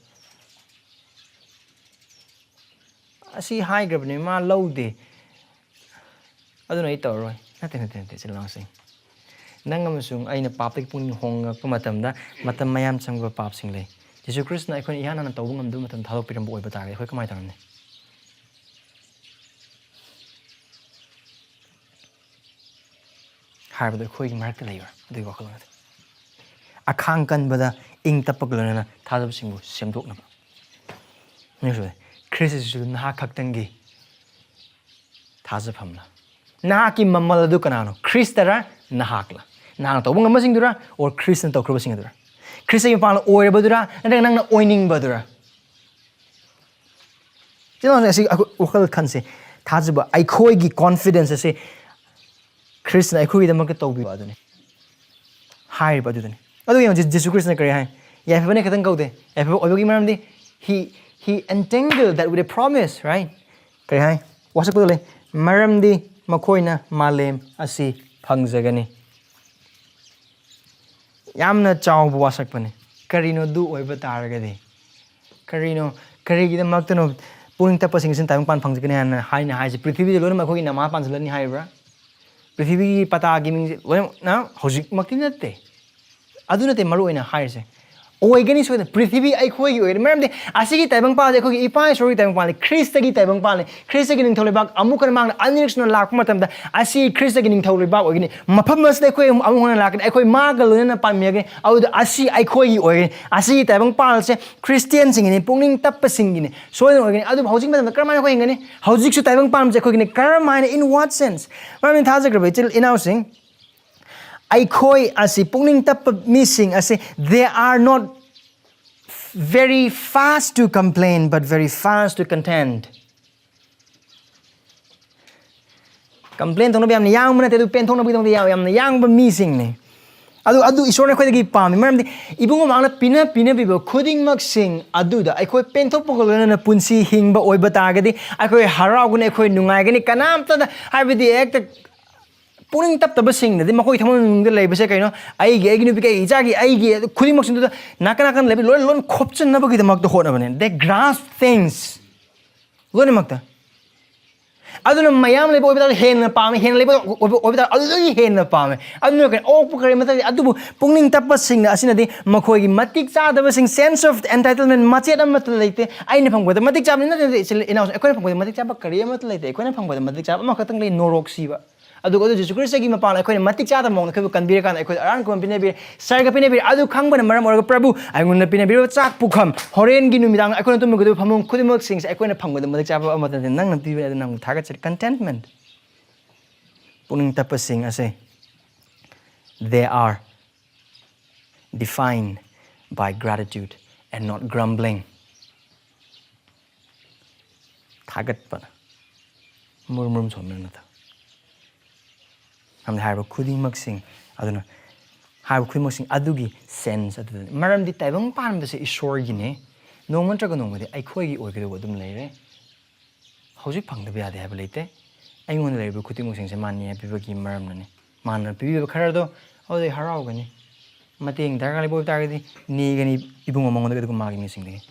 ꯑꯁꯤ ꯍꯥꯏꯈ꯭ꯔꯕꯅꯤ, ꯃꯥ ꯂꯧꯗꯦ, ꯑꯗꯨꯅ ꯑꯩ ꯇꯧꯔꯔꯣꯏ꯫ ꯅꯠꯇꯦ, ꯅꯠꯇꯦ, ꯅꯠꯇꯦ, ꯏꯆꯤꯜ ꯏꯅꯥꯎꯁꯤꯡ, ꯅꯪ ꯑꯃꯁꯨꯡ ꯑꯩꯅ ꯄꯥꯞꯇꯒꯤ ꯄꯨꯛꯅꯤꯡ ꯍꯣꯡꯂꯛꯄ ꯃꯇꯝꯗ ꯃꯇꯝ ꯃꯌꯥꯝ ꯆꯪꯕ ꯄꯥꯞꯁꯤꯡ ꯂꯩ꯫ ꯖꯤꯁꯨ ꯈ꯭ꯔꯤꯁꯇꯅ ꯑꯩꯈꯣꯏꯅ ꯏꯍꯥꯟ ꯍꯥꯟꯅ ꯇꯧꯕ ꯉꯝꯗꯕ ꯃꯇꯝ ꯊꯥꯗꯣꯛꯄꯤꯔꯝꯕ ꯑꯣꯏꯕ ꯇꯥꯔꯒꯗꯤ ꯑꯩꯈꯣꯏ ꯀꯃꯥꯏꯅ ꯇꯧꯔꯝꯅꯤ? ꯍꯥꯏꯕꯗꯣ ꯑꯩꯈꯣꯏꯒꯤ ꯃꯔꯛꯇ ꯂꯩꯕ꯭ꯔꯥ? ꯑꯗꯨꯒꯤ ꯋꯥꯈꯜꯂꯣꯟ ꯑꯗꯨ꯫ ꯑꯈꯥꯡ ꯀꯟꯕꯗ ꯏꯪ ꯇꯞꯄꯒ ꯂꯣꯏꯅꯅ ꯊꯥꯖꯕꯁꯤꯡꯕꯨ ꯁꯦꯝꯗꯣꯛꯅꯕ꯫ ꯅꯤꯡꯁꯤꯡꯕꯤꯌꯨ, ꯈ꯭ꯔꯤꯁꯇꯁꯨ ꯅꯍꯥꯛ ꯈꯛꯇꯪꯒꯤ ꯊꯥꯖꯐꯝꯂ? ꯅꯍꯥꯛꯀꯤ ꯃꯃꯜ ꯑꯗꯨ ꯀꯅꯥꯅꯣ? ꯈ꯭ꯔꯤꯁꯇꯔ? ꯅꯍꯥꯛꯂ? ꯅꯍꯥꯛꯅ ꯇꯧꯕ ꯉꯝꯕꯁꯤꯡꯗꯨꯔ? Or ꯈ꯭ꯔꯤꯁꯇꯅ ꯇꯧꯈ꯭ꯔꯕꯁꯤꯡ ꯑꯗꯨꯔ? ꯈ꯭ꯔꯤꯁꯇꯒꯤ ꯃꯄꯥꯡꯒꯜ ꯑꯣꯏꯔꯕꯗꯨꯔ? ꯅꯠꯇ꯭ꯔꯒ ꯅꯪꯅ ꯑꯣꯏꯅꯤꯡꯕꯗꯨꯔ? ꯆꯤꯜ ꯏꯅꯥꯎꯁꯤꯡ, ꯑꯁꯤ ꯑꯩꯈꯣꯏ ꯋꯥꯈꯜ ꯈꯟꯁꯦ꯫ ꯊꯥꯖꯕ, ꯑꯩꯈꯣꯏꯒꯤ confidence ꯑꯁꯤ ꯈ꯭ꯔꯤꯁꯇꯅ ꯑꯩꯈꯣꯏꯒꯤꯗꯃꯛꯇ ꯇꯧꯕꯤꯕ ꯑꯗꯨꯅꯤ꯫ ꯍꯥꯏꯔꯤꯕ ꯑꯗꯨꯗꯨꯅꯤ꯫ ꯑꯗꯨꯒ ꯌꯦꯡꯉꯨ, ꯖꯤ-, ꯖꯤꯁꯨ ꯈ꯭ꯔꯤꯁꯇꯅ ꯀꯔꯤ ꯍꯥꯏ? ꯌꯥꯏꯐꯕꯅꯤ ꯈꯛꯇꯪ ꯀꯧꯗꯦ꯫ ꯌꯥꯏꯐꯕ ꯑꯣꯏꯕꯒꯤ ꯃꯔꯝꯗꯤ he, he entangled that with a promise, right? ꯀꯔꯤ ꯍꯥꯏ? ꯋꯥꯁꯛꯄꯗ ꯂꯩ, "ꯃꯔꯝꯗꯤ ꯃꯈꯣꯏꯅ ꯃꯥꯂꯦꯝ ꯑꯁꯤ ꯐꯪꯖꯒꯅꯤ"꯫ ꯌꯥꯝꯅ ꯆꯥꯎꯕ ꯋꯥꯁꯛꯄꯅꯤ꯫ ꯀꯔꯤꯅꯣ ꯑꯗꯨ ꯑꯣꯏꯕ ꯇꯥꯔꯒꯗꯤ? ꯀꯔꯤꯅꯣ, ꯀꯔꯤꯒꯤꯗꯃꯛꯇꯅꯣ ꯄꯨꯛꯅꯤꯡ ꯇꯞꯄꯁꯤꯡꯁꯤꯅ ꯇꯥꯏꯕꯪꯄꯥꯟ ꯐꯪꯖꯒꯅꯤ ꯍꯥꯏꯅ, ꯍꯥꯏꯅ ꯍꯥꯏꯁꯦ? ꯄ꯭ꯔꯤꯊꯤꯕꯤꯗ ꯂꯣꯏꯅꯃꯛ ꯑꯩꯈꯣꯏꯒꯤ ꯅꯃꯥ ꯄꯥꯟꯁꯤꯜꯂꯅꯤ ꯍꯥꯏꯕ꯭ꯔꯥ? ꯄ꯭ꯔꯤꯊꯤꯕꯤꯒꯤ ꯄꯇꯥꯒꯤ ꯃꯤꯡꯁꯦ ꯂꯣꯏꯅꯃꯛꯅ ꯍꯧꯖꯤꯛꯃꯛꯇꯤ ꯅꯠꯇꯦ꯫ ꯑꯗꯨ ꯅꯠꯇꯦ ꯃꯔꯨ ꯑꯣꯏꯅ ꯍꯥꯏꯔꯤꯁꯦ꯫ ꯑꯣꯏꯒꯅꯤ ꯁꯣꯏꯗꯅ, ꯄ꯭ꯔꯤꯊꯤꯕꯤ ꯑꯩꯈꯣꯏꯒꯤ ꯑꯣꯏꯒꯅꯤ꯫ ꯃꯔꯝꯗꯤ ꯑꯁꯤꯒꯤ ꯇꯥꯏꯕꯪꯄꯥꯟꯁꯦ ꯑꯩꯈꯣꯏꯒꯤ ꯏꯄꯥ ꯏꯁꯣꯔꯒꯤ ꯇꯥꯏꯕꯪꯄꯥꯟꯅꯤ, ꯈ꯭ꯔꯤꯁꯇꯒꯤ ꯇꯥꯏꯕꯪꯄꯥꯟꯅꯤ꯫ ꯈ꯭ꯔꯤꯁꯇꯒꯤ ꯅꯤꯡꯊꯧ ꯂꯩꯕꯥꯛ ꯑꯃꯨꯛ ꯍꯟꯅ ꯃꯥꯡꯅ ꯑꯅꯤꯔꯛ ꯁꯨꯅ ꯂꯥꯛꯄ ꯃꯇꯝꯗ ꯑꯁꯤ ꯈ꯭ꯔꯤꯁꯇꯒꯤ ꯅꯤꯡꯊꯧ ꯂꯩꯕꯥꯛ ꯑꯣꯏꯒꯅꯤ꯫ ꯃꯐꯝ ꯑꯁꯤꯗ ꯑꯩꯈꯣꯏ ꯑꯃꯨꯛ ꯍꯟꯅ ꯂꯥꯛꯀꯅꯤ, ꯑꯩꯈꯣꯏ ꯃꯥꯒ ꯂꯣꯏꯅꯅ ꯄꯥꯟꯃꯤꯟꯅꯒꯅꯤ꯫ ꯑꯗꯨꯗ ꯑꯁꯤ ꯑꯩꯈꯣꯏꯒꯤ ꯑꯣꯏꯒꯅꯤ꯫ ꯑꯁꯤꯒꯤ ꯇꯥꯏꯕꯪꯄꯥꯟꯁꯦ ꯈ꯭ꯔꯤꯁꯇꯤꯌꯥꯟꯁꯤꯡꯒꯤꯅꯤ, ꯄꯨꯛꯅꯤꯡ ꯇꯞꯄꯁꯤꯡꯒꯤꯅꯤ꯫ ꯁꯣꯏꯗꯅ ꯑꯣꯏꯒꯅꯤ꯫ ꯑꯗꯨꯕꯨ ꯍꯧꯖꯤꯛ ꯃꯇꯝꯗ ꯀꯔꯝꯍꯥꯏꯅ ꯑꯩꯈꯣꯏ ꯍꯤꯡꯒꯅꯤ? ꯍꯧꯖꯤꯛꯁꯨ ꯇꯥꯏꯕꯪꯄꯥꯟꯁꯦ ꯑꯩꯈꯣꯏꯒꯤꯅꯤ꯫ ꯀꯔꯝꯍꯥꯏꯅ? In what sense? ꯃꯔꯝꯗꯤ ꯊꯥꯖꯈ꯭ꯔꯕ ꯏꯆꯤꯜ ꯏꯅꯥꯎꯁꯤꯡ, ꯑꯩꯈꯣꯏ ꯑꯁꯤ, ꯄꯨꯛꯅꯤꯡ ꯇꯞꯄ ꯃꯤꯁꯤꯡ ꯑꯁꯤ, they are not very fast to complain, but very fast to content. Complain ꯇꯧꯅꯕ ꯌꯥꯝꯅ ꯌꯥꯡꯕ ꯅꯠꯇꯦ, ꯑꯗꯨ ꯄꯦꯟꯊꯣꯛꯅꯕꯒꯤꯗꯃꯛꯇ ꯌꯥꯝ, ꯌꯥꯝꯅ ꯌꯥꯡꯕ ꯃꯤꯁꯤꯡꯅꯤ꯫ ꯑꯗꯨ, ꯑꯗꯨ ꯏꯁꯣꯔꯅ ꯑꯩꯈꯣꯏꯗꯒꯤ ꯄꯥꯝꯃꯤ꯫ ꯃꯔꯝꯗꯤ ꯏꯕꯨꯡꯉꯣ ꯃꯍꯥꯛꯅ ꯄꯤꯅ ꯄꯤꯅꯕꯤꯕ ꯈꯨꯗꯤꯡꯃꯛꯁꯤꯡ ꯑꯗꯨꯗ ꯑꯩꯈꯣꯏ ꯄꯦꯟꯊꯣꯛꯄꯒ ꯂꯣꯏꯅꯅ ꯄꯨꯟꯁꯤ ꯍꯤꯡꯕ ꯑꯣꯏꯕ ꯇꯥꯔꯒꯗꯤ, ꯑꯩꯈꯣꯏ ꯍꯔꯥꯎꯒꯅꯤ, ꯑꯩꯈꯣꯏ ꯅꯨꯡꯉꯥꯏꯒꯅꯤ꯫ ꯀꯅꯥꯝꯇꯗ, ꯍꯥꯏꯕꯗꯤ, ꯍꯦꯛꯇ ꯄꯨꯛꯅꯤꯡ ꯇꯞꯇꯕꯁꯤꯡꯅꯗꯤ ꯃꯈꯣꯏ ꯊꯃꯣꯏ ꯃꯅꯨꯡꯗ ꯂꯩꯕꯁꯦ ꯀꯩꯅꯣ? ꯑꯩꯒꯤ, ꯑꯩꯒꯤ ꯅꯨꯄꯤꯒꯤ, ꯑꯩꯒꯤ ꯏꯆꯥꯒꯤ, ꯑꯩꯒꯤ, ꯑꯗꯨ ꯈꯨꯗꯤꯡꯃꯛꯁꯤꯡꯗꯨꯗ ꯅꯥꯀꯟ ꯅꯥꯀꯟ ꯂꯩꯕ ꯂꯣꯏ, ꯂꯣꯏ ꯈꯣꯞꯆꯟꯅꯕꯒꯤꯗꯃꯛꯇ ꯍꯣꯠꯅꯕꯅꯦ꯫ They grasp things. ꯂꯣꯏꯅꯃꯛꯇ꯫ ꯑꯗꯨꯅ ꯃꯌꯥꯝ ꯂꯩꯕ ꯑꯣꯏꯕ ꯇꯥꯔꯗꯤ ꯍꯦꯟꯅ ꯄꯥꯝꯃꯦ, ꯍꯦꯟꯅ ꯂꯩꯕ ꯑꯣꯏꯕ, ꯑꯣꯏꯕ ꯇꯥꯔꯗꯤ ꯑꯗꯨꯗꯒꯤ ꯍꯦꯟꯅ ꯄꯥꯝꯃꯦ꯫ ꯑꯗꯨꯅ ꯀꯩꯅꯣ, ꯑꯣꯛꯄ ꯀꯔꯤ ꯑꯃꯠꯇ ꯂꯩꯇꯦ꯫ ꯑꯗꯨꯕꯨ ꯄꯨꯛꯅꯤꯡ ꯇꯞꯄꯁꯤꯡꯅ ꯑꯁꯤꯅꯗꯤ ꯃꯈꯣꯏꯒꯤ ꯃꯇꯤꯛ ꯆꯥꯗꯕꯁꯤꯡ, sense of entitlement, ꯃꯆꯦꯠ ꯑꯃꯠꯇ ꯂꯩꯇꯦ꯫ ꯑꯩꯅ ꯐꯪꯕꯗ ꯃꯇꯤꯛ ꯆꯥꯕꯅꯤ ꯅꯠꯇꯦ, ꯏꯆꯤꯜ ꯏꯅꯥꯎꯁꯤꯡ, ꯑꯩꯈꯣꯏꯅ ꯐꯪꯕꯗ ꯃꯇꯤꯛ ꯆꯥꯕ ꯀꯔꯤ ꯑꯃꯠꯇ ꯂꯩꯇꯦ꯫ ꯑꯩꯈꯣꯏꯅ ꯐꯪꯕꯗ ꯃꯇꯤꯛ ꯆꯥꯕ ꯑꯃꯈꯛꯇꯪ ꯂꯩ, ꯅꯣꯔꯣꯛ ꯁꯤꯕ꯫ ꯑꯗꯨꯒ ꯑꯗꯨ ꯖꯤꯁꯨ ꯈ꯭ꯔꯤꯁꯇꯒꯤ ꯃꯄꯥꯟ ꯑꯩꯈꯣꯏꯅ ꯃꯇꯤꯛ ꯆꯥꯗꯕ ꯃꯑꯣꯡꯗ ꯑꯩꯈꯣꯏꯕꯨ ꯀꯟꯕꯤꯔꯀꯥꯟꯗ ꯑꯩꯈꯣꯏꯗ ꯑꯔꯥꯟ ꯈꯨꯕꯝ ꯄꯤꯅꯕꯤꯔꯦ, ꯁꯔꯒ ꯄꯤꯅꯕꯤꯔꯦ꯫ ꯑꯗꯨ ꯈꯪꯕꯅ ꯃꯔꯝ ꯑꯣꯏꯔꯒ ꯄ꯭ꯔꯚꯨ ꯑꯩꯉꯣꯟꯗ ꯄꯤꯅꯕꯤꯔꯤꯕ ꯆꯥꯛ ꯄꯨꯈꯝ, ꯍꯣꯔꯦꯟꯒꯤ ꯅꯨꯃꯤꯗꯥꯡ ꯑꯩꯈꯣꯏꯅ ꯇꯨꯝꯃꯒꯗꯕ ꯐꯃꯨꯡ ꯈꯨꯗꯤꯡꯃꯛꯁꯤꯡꯁꯦ ꯑꯩꯈꯣꯏꯅ ꯐꯪꯕꯗ ꯃꯇꯤꯛ ꯆꯥꯕ ꯑꯃꯠꯇ ꯅꯠꯇꯦ, ꯅꯪꯅ ꯄꯤꯕꯅꯤ꯫ ꯑꯗꯨ ꯅꯪꯕꯨ ꯊꯥꯒꯠꯆꯔꯤ꯫ Contentment꯫ ꯄꯨꯛꯅꯤꯡ ꯇꯞꯄꯁꯤꯡ ꯑꯁꯦ, they are defined by gratitude and not grumbling꯫ ꯊꯥꯒꯠꯄ, ꯃꯨꯔꯨꯝ ꯃꯨꯔꯨꯝ ꯁꯣꯟꯕ ꯅꯠꯇꯕ꯫ ꯃꯔꯝꯗꯤ ꯍꯥꯏꯔꯤꯕ ꯈꯨꯗꯤꯡꯃꯛꯁꯤꯡ ꯑꯗꯨꯅ, ꯍꯥꯏꯔꯤꯕ ꯈꯨꯗꯤꯡꯃꯛꯁꯤꯡ ꯑꯗꯨꯒꯤ sense ꯑꯗꯨꯗꯅꯤ꯫ ꯃꯔꯝꯗꯤ ꯇꯥꯏꯕꯪ ꯄꯥꯟꯕꯁꯦ ꯏꯁꯣꯔꯒꯤꯅꯦ꯫ ꯅꯣꯡꯃ ꯅꯠꯇ꯭ꯔꯒ ꯅꯣꯡꯃꯗꯤ ꯑꯩꯈꯣꯏꯒꯤ ꯑꯣꯏꯒꯗꯧꯕ ꯑꯗꯨꯝ ꯂꯩꯔꯦ꯫ ꯍꯧꯖꯤꯛ ꯐꯪꯗꯕ ꯌꯥꯗꯦ ꯍꯥꯏꯕ ꯂꯩꯇꯦ꯫ ꯑꯩꯉꯣꯟꯗ ꯂꯩꯔꯤꯕ ꯈꯨꯗꯤꯡꯃꯛꯁꯤꯡꯁꯦ ꯃꯥꯅ ꯄꯤꯕꯒꯤ ꯃꯔꯝꯅꯅꯤ꯫ ꯃꯥꯅ ꯄꯤꯕꯤꯕ ꯈꯔꯗꯣ ꯑꯗꯨꯗꯩ ꯍꯔꯥꯎꯒꯅꯤ꯫ ꯃꯇꯦꯡ ꯗꯔꯀꯥꯔ ꯂꯩꯕ ꯑꯣꯏꯕ ꯇꯥꯔꯒꯗꯤ ꯅꯤꯒꯅꯤ ꯏꯕꯨꯡꯉꯣ ꯃꯉꯣꯟꯗꯒꯤ, ꯑꯗꯨꯒ ꯃꯥꯒꯤ ꯃꯤꯁꯤꯡꯗꯒꯤ꯫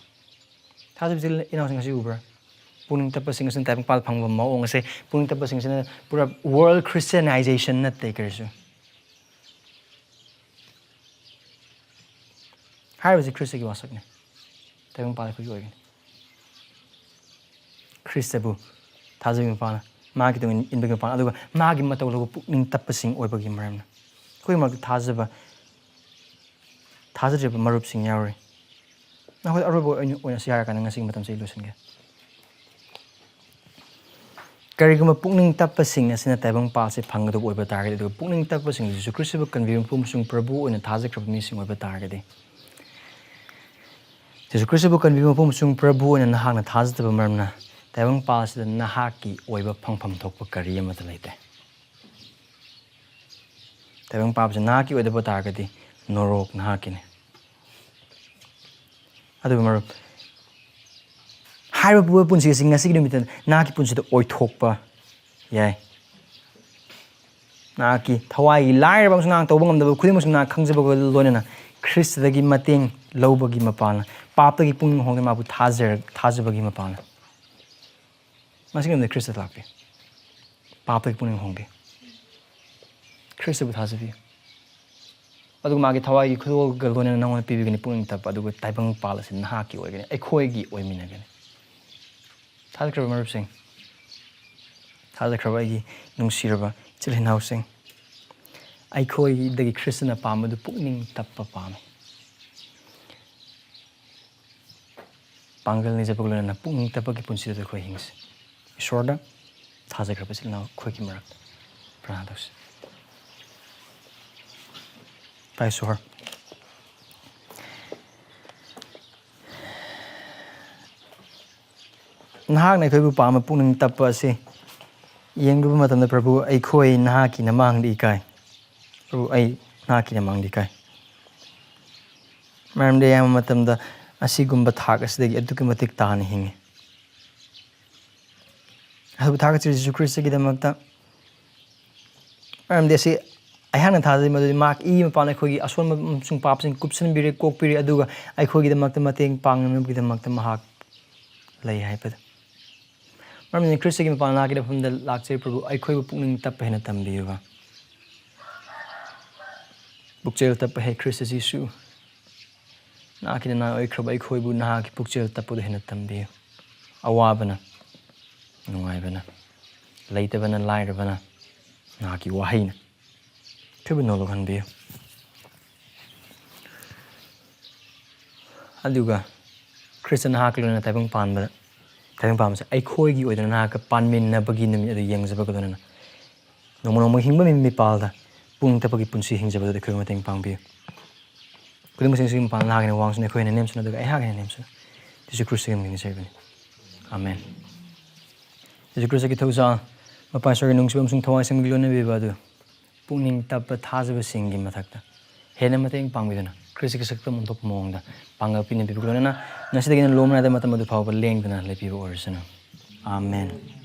ꯊꯥꯖꯕ ꯏꯆꯤꯜ ꯏꯅꯥꯎꯁꯤꯡ ꯑꯁꯤ ꯎꯕ꯭ꯔꯥ? ꯄꯨꯛꯅꯤꯡ ꯇꯞꯄꯁꯤꯡ ꯑꯁꯤꯅ ꯇꯥꯏꯕꯪꯄꯥꯜ ꯐꯪꯕ ꯃꯑꯣꯡ ꯑꯁꯦ, ꯄꯨꯛꯅꯤꯡ ꯇꯞꯄꯁꯤꯡ ꯑꯁꯤꯅ ꯄꯨꯔꯥ world Christianization ꯅꯠꯇꯦ ꯀꯔꯤꯁꯨ꯫ ꯍꯥꯏꯔꯤꯕꯁꯤ ꯈ꯭ꯔꯤꯁꯇꯒꯤ ꯋꯥꯁꯛꯅꯤ꯫ ꯇꯥꯏꯕꯪꯄꯥꯜ ꯑꯩꯈꯣꯏꯒꯤ ꯑꯣꯏꯒꯅꯤ꯫ ꯈ꯭ꯔꯤꯁꯇꯕꯨ ꯊꯥꯖꯕꯒꯤ ꯃꯄꯥꯅ, ꯃꯥꯒꯤ ꯇꯨꯡ ꯏꯟꯕꯒꯤ ꯃꯄꯥꯅ, ꯑꯗꯨꯒ ꯃꯥꯒꯤ ꯃꯇꯧ ꯂꯧꯕ ꯄꯨꯛꯅꯤꯡ ꯇꯞꯄꯁꯤꯡ ꯑꯣꯏꯕꯒꯤ ꯃꯔꯝꯅ꯫ ꯑꯩꯈꯣꯏ ꯃꯔꯛꯇ ꯊꯥꯖꯕ, ꯊꯥꯖꯗ꯭ꯔꯤꯕ ꯃꯔꯨꯞꯁꯤꯡ ꯌꯥꯎꯔꯤ꯫ ꯅꯈꯣꯏ ꯑꯔꯣꯏꯕ ꯑꯣꯏꯅ, ꯑꯣꯏꯅ ꯁꯤ ꯍꯥꯏꯔꯀꯥꯟꯗ ꯉꯁꯤꯒꯤ ꯃꯇꯝꯁꯦ ꯑꯩ ꯂꯣꯏꯁꯤꯟꯒꯦ꯫ ꯀꯔꯤꯒꯨꯝꯕ ꯄꯨꯛꯅꯤꯡ ꯇꯞꯄꯁꯤꯡ ꯑꯁꯤꯅ ꯇꯥꯏꯕꯪꯄꯥꯜꯁꯦ ꯐꯪꯒꯗꯕ ꯑꯣꯏꯕ ꯇꯥꯔꯒꯗꯤ, ꯑꯗꯨꯒ ꯄꯨꯛꯅꯤꯡ ꯇꯞꯄꯁꯤꯡ ꯖꯤꯁꯨ ꯈ꯭ꯔꯤꯁꯇꯕꯨ ꯀꯟꯕꯤꯕ ꯃꯄꯨ ꯑꯃꯁꯨꯡ ꯄ꯭ꯔꯚꯨ ꯑꯣꯏꯅ ꯊꯥꯖꯈ꯭ꯔꯕ ꯃꯤꯁꯤꯡ ꯑꯣꯏꯕ ꯇꯥꯔꯒꯗꯤ, ꯖꯤꯁꯨ ꯈ꯭ꯔꯤꯁꯇꯕꯨ ꯀꯟꯕꯤꯕ ꯃꯄꯨ ꯑꯃꯁꯨꯡ ꯄ꯭ꯔꯚꯨ ꯑꯣꯏꯅ ꯅꯍꯥꯛꯅ ꯊꯥꯖꯗꯕ ꯃꯔꯝꯅ ꯇꯥꯏꯕꯪꯄꯥꯜ ꯑꯁꯤꯗ ꯅꯍꯥꯛꯀꯤ ꯑꯣꯏꯕ ꯐꯪꯐꯝ ꯊꯣꯛꯄ ꯀꯔꯤ ꯑꯃꯠꯇ ꯂꯩꯇꯦ꯫ ꯇꯥꯏꯕꯪꯄꯥꯜꯁꯤ ꯅꯍꯥꯛꯀꯤ ꯑꯣꯏꯗꯕ ꯇꯥꯔꯒꯗꯤ ꯅꯣꯔꯣꯛ ꯅꯍꯥꯛꯀꯤꯅꯤ꯫ ꯑꯗꯨꯒ ꯃꯔꯨꯞ, ꯍꯥꯏꯔꯤꯕ ꯄꯨꯟꯁꯤ ꯑꯁꯤ ꯉꯁꯤꯒꯤ ꯅꯨꯃꯤꯠꯇ ꯅꯍꯥꯛꯀꯤ ꯄꯨꯟꯁꯤꯗ ꯑꯣꯏꯊꯣꯛꯄ ꯌꯥꯏ꯫ ꯅꯍꯥꯛꯀꯤ ꯊꯋꯥꯏꯒꯤ ꯂꯥꯏꯔꯕ ꯑꯃꯁꯨꯡ ꯅꯍꯥꯛ ꯇꯧꯕ ꯉꯝꯗꯕ ꯈꯨꯗꯤꯡꯃꯛꯁꯨ ꯅꯍꯥꯛ ꯈꯪꯖꯕꯒ ꯂꯣꯏꯅꯅ ꯈ꯭ꯔꯤꯁꯇꯗꯒꯤ ꯃꯇꯦꯡ ꯂꯧꯕꯒꯤ ꯃꯄꯥꯜꯅ, ꯄꯥꯞꯇꯒꯤ ꯄꯨꯛꯅꯤꯡ ꯍꯣꯡꯗꯨꯅ ꯃꯥꯕꯨ ꯊꯥꯖꯔ-, ꯊꯥꯖꯕꯒꯤ ꯃꯄꯥꯜꯅ꯫ ꯉꯁꯤꯒꯤ ꯅꯨꯃꯤꯠ ꯈ꯭ꯔꯤꯁꯇ ꯂꯥꯛꯄꯤꯌꯨ꯫ ꯄꯥꯞꯇꯒꯤ ꯄꯨꯛꯅꯤꯡ ꯍꯣꯡꯕꯤꯌꯨ꯫ ꯈ꯭ꯔꯤꯁꯇꯕꯨ ꯊꯥꯖꯕꯤꯌꯨ꯫ ꯑꯗꯨꯒ ꯃꯥꯒꯤ ꯊꯋꯥꯏꯒꯤ ꯈꯨꯗꯣꯜꯒ ꯂꯣꯏꯅꯅ ꯅꯉꯣꯟꯗ ꯄꯤꯕꯤꯒꯅꯤ ꯄꯨꯛꯅꯤꯡ ꯇꯞꯄ, ꯑꯗꯨꯒ ꯇꯥꯏꯕꯪ ꯄꯥꯜ ꯑꯁꯤ ꯅꯍꯥꯛꯀꯤ ꯑꯣꯏꯒꯅꯤ, ꯑꯩꯈꯣꯏꯒꯤ ꯑꯣꯏꯃꯤꯟꯅꯒꯅꯤ꯫ ꯊꯥꯖꯈ꯭ꯔꯕ ꯃꯔꯨꯞꯁꯤꯡ, ꯊꯥꯖꯈ꯭ꯔꯕ ꯑꯩꯒꯤ ꯅꯨꯡꯁꯤꯔꯕ ꯏꯆꯤꯜ ꯏꯅꯥꯎꯁꯤꯡ, ꯑꯩꯈꯣꯏꯗꯒꯤ ꯈ꯭ꯔꯤꯁꯇꯅ ꯄꯥꯝꯕꯗꯨ ꯄꯨꯛꯅꯤꯡ ꯇꯞꯄ ꯄꯥꯝꯃꯤ꯫ ꯄꯥꯡꯒꯜ ꯅꯤꯖꯕꯒ ꯂꯣꯏꯅꯅ ꯄꯨꯛꯅꯤꯡ ꯇꯞꯄꯒꯤ ꯄꯨꯟꯁꯤꯗ ꯑꯩꯈꯣꯏ ꯍꯤꯡꯁꯤ꯫ ꯏꯁꯣꯔꯗ ꯊꯥꯖꯈ꯭ꯔꯕ ꯏꯆꯤꯜ ꯏꯅꯥꯎ ꯑꯩꯈꯣꯏꯒꯤ ꯃꯔꯛꯇ ꯄ꯭ꯔꯥꯔꯊꯅꯥ ꯇꯧꯁꯤ꯫ ꯇꯥꯏ ꯏꯁꯣꯔ, ꯅꯍꯥꯛꯅ ꯑꯩꯈꯣꯏꯕꯨ ꯄꯥꯝꯕ ꯄꯨꯛꯅꯤꯡ ꯇꯞꯄ ꯑꯁꯤ ꯌꯦꯡꯂꯨꯕ ꯃꯇꯝꯗ, ꯄ꯭ꯔꯚꯨ, ꯑꯩꯈꯣꯏ ꯅꯍꯥꯛꯀꯤ ꯅꯃꯥꯡꯗ ꯏꯀꯥꯏ꯫ ꯄ꯭ꯔꯚꯨ, ꯑꯩ ꯅꯍꯥꯛꯀꯤ ꯅꯃꯥꯡꯗ ꯏꯀꯥꯏ꯫ ꯃꯔꯝꯗꯤ ꯑꯌꯥꯝꯕ ꯃꯇꯝꯗ ꯑꯁꯤꯒꯨꯝꯕ ꯊꯥꯛ ꯑꯁꯤꯗꯒꯤ ꯑꯗꯨꯛꯀꯤ ꯃꯇꯤꯛ ꯇꯥꯅ ꯍꯤꯡꯉꯤ꯫ ꯑꯗꯨꯕꯨ ꯊꯥꯒꯠꯆꯔꯤ ꯖꯤꯁꯨ ꯈ꯭ꯔꯤꯁꯇꯒꯤꯗꯃꯛꯇ꯫ ꯃꯔꯝꯗꯤ ꯑꯁꯤ ꯑꯩꯍꯥꯛꯅ ꯊꯥꯖꯩ, ꯃꯗꯨꯗꯤ ꯃꯍꯥꯛ ꯏ ꯃꯄꯥꯟ ꯑꯩꯈꯣꯏꯒꯤ ꯑꯁꯣꯟꯕ ꯑꯃꯁꯨꯡ ꯄꯥꯞꯁꯤꯡ ꯀꯨꯞꯁꯤꯟꯕꯤꯔꯦ, ꯀꯣꯛꯄꯤꯔꯦ, ꯑꯗꯨꯒ ꯑꯩꯈꯣꯏꯒꯤꯗꯃꯛꯇ ꯃꯇꯦꯡ ꯄꯥꯡꯅꯅꯕꯒꯤꯗꯃꯛꯇ ꯃꯍꯥꯛ ꯂꯩ ꯍꯥꯏꯕꯗꯨ꯫ ꯃꯔꯝꯗꯤ ꯈ꯭ꯔꯤꯁꯇꯒꯤ ꯃꯄꯥꯟ ꯅꯍꯥꯛꯀꯤ ꯂꯩꯐꯝꯗ ꯂꯥꯛꯆꯩ ꯄ꯭ꯔꯚꯨ, ꯑꯩꯈꯣꯏꯕꯨ ꯄꯨꯛꯅꯤꯡ ꯇꯞꯄ ꯍꯦꯟꯅ ꯇꯝꯕꯤꯌꯨꯕ꯫ ꯄꯨꯛꯆꯦꯜ ꯇꯞꯄ ꯍꯦ ꯈ꯭ꯔꯤꯁꯇ ꯖꯤꯁꯨ, ꯅꯍꯥꯛꯀꯤ ꯅꯅꯥꯏ ꯑꯣꯏꯈ꯭ꯔꯕ ꯑꯩꯈꯣꯏꯕꯨ ꯅꯍꯥꯛꯀꯤ ꯄꯨꯛꯆꯦꯜ ꯇꯞꯄꯗꯨ ꯍꯦꯟꯅ ꯇꯝꯕꯤꯌꯨ꯫ ꯑꯋꯥꯕꯅ, ꯅꯨꯡꯉꯥꯏꯕꯅ, ꯂꯩꯇꯕꯅ, ꯂꯥꯏꯔꯕꯅ, ꯅꯍꯥꯛꯀꯤ ꯋꯥꯍꯩꯅ ꯑꯩꯈꯣꯏꯕꯨ ꯅꯣꯂꯨꯛꯍꯟꯕꯤꯌꯨ꯫ ꯑꯗꯨꯒ ꯈ꯭ꯔꯤꯁꯇ ꯅꯍꯥꯛꯀ ꯂꯣꯏꯅꯅ ꯇꯥꯏꯕꯪ ꯄꯥꯟꯕꯗ, ꯇꯥꯏꯕꯪ ꯄꯥꯟꯕꯁꯦ ꯑꯩꯈꯣꯏꯒꯤ ꯑꯣꯏꯗꯅ ꯅꯍꯥꯛꯀ ꯄꯥꯟꯃꯤꯟꯅꯕꯒꯤ ꯅꯨꯃꯤꯠ ꯑꯗꯨ ꯌꯦꯡꯖꯕꯒ ꯂꯣꯏꯅꯅ ꯅꯣꯡꯃ ꯅꯣꯡꯃꯒꯤ ꯍꯤꯡꯕ ꯃꯤ-, ꯃꯤꯄꯥꯜꯗ ꯄꯨꯛꯅꯤꯡ ꯇꯞꯄꯒꯤ ꯄꯨꯟꯁꯤ ꯍꯤꯡꯖꯕꯗꯨꯗ ꯑꯩꯈꯣꯏꯕꯨ ꯃꯇꯦꯡ ꯄꯥꯡꯕꯤꯌꯨ꯫ ꯈꯨꯗꯤꯡꯃꯛꯁꯤꯡꯁꯤ ꯃꯄꯥꯟ ꯅꯍꯥꯛꯅ ꯋꯥꯡꯁꯅ ꯑꯩꯈꯣꯏ ꯍꯦꯟꯅ ꯅꯦꯝꯁꯅ, ꯑꯗꯨꯒ ꯑꯩꯍꯥꯛ ꯍꯦꯟꯅ ꯅꯦꯝꯁꯅ꯫ ꯖꯤꯁꯨ ꯈ꯭ꯔꯤꯁꯇꯒꯤ ꯃꯤꯡꯗ ꯅꯤꯖꯕꯅꯤ꯫ ꯑꯥꯃꯦꯟ꯫ ꯖꯤꯁꯨ ꯈ꯭ꯔꯤꯁꯇꯒꯤ ꯊꯧꯖꯥꯜ, ꯃꯄꯥ ꯏꯁꯣꯔꯒꯤ ꯅꯨꯡꯁꯤꯕ ꯑꯃꯁꯨꯡ ꯊꯋꯥꯏ ꯁꯦꯡꯕꯒꯤ ꯂꯣꯏꯅꯕꯤꯕ ꯑꯗꯨ ꯄꯨꯛꯅꯤꯡ ꯇꯞꯄ ꯊꯥꯖꯕꯁꯤꯡꯒꯤ ꯃꯊꯛꯇ ꯍꯦꯟꯅ ꯃꯇꯦꯡ ꯄꯥꯡꯕꯤꯗꯨꯅ, ꯈ꯭ꯔꯤꯁꯇꯒꯤ ꯁꯛꯇꯝ ꯑꯣꯟꯊꯣꯛꯄ ꯃꯑꯣꯡꯗ ꯄꯥꯡꯒꯜ ꯄꯤꯅꯕꯤꯕꯒ ꯂꯣꯏꯅꯅ ꯉꯁꯤꯗꯒꯤꯅ ꯂꯣꯝ ꯅꯥꯏꯗꯕ ꯃꯇꯝ ꯑꯗꯨ ꯐꯥꯎꯕ ꯂꯦꯡꯗꯅ ꯂꯩꯕꯤꯕ ꯑꯣꯏꯔꯁꯅꯨ꯫ ꯑꯥꯃꯦꯟ꯫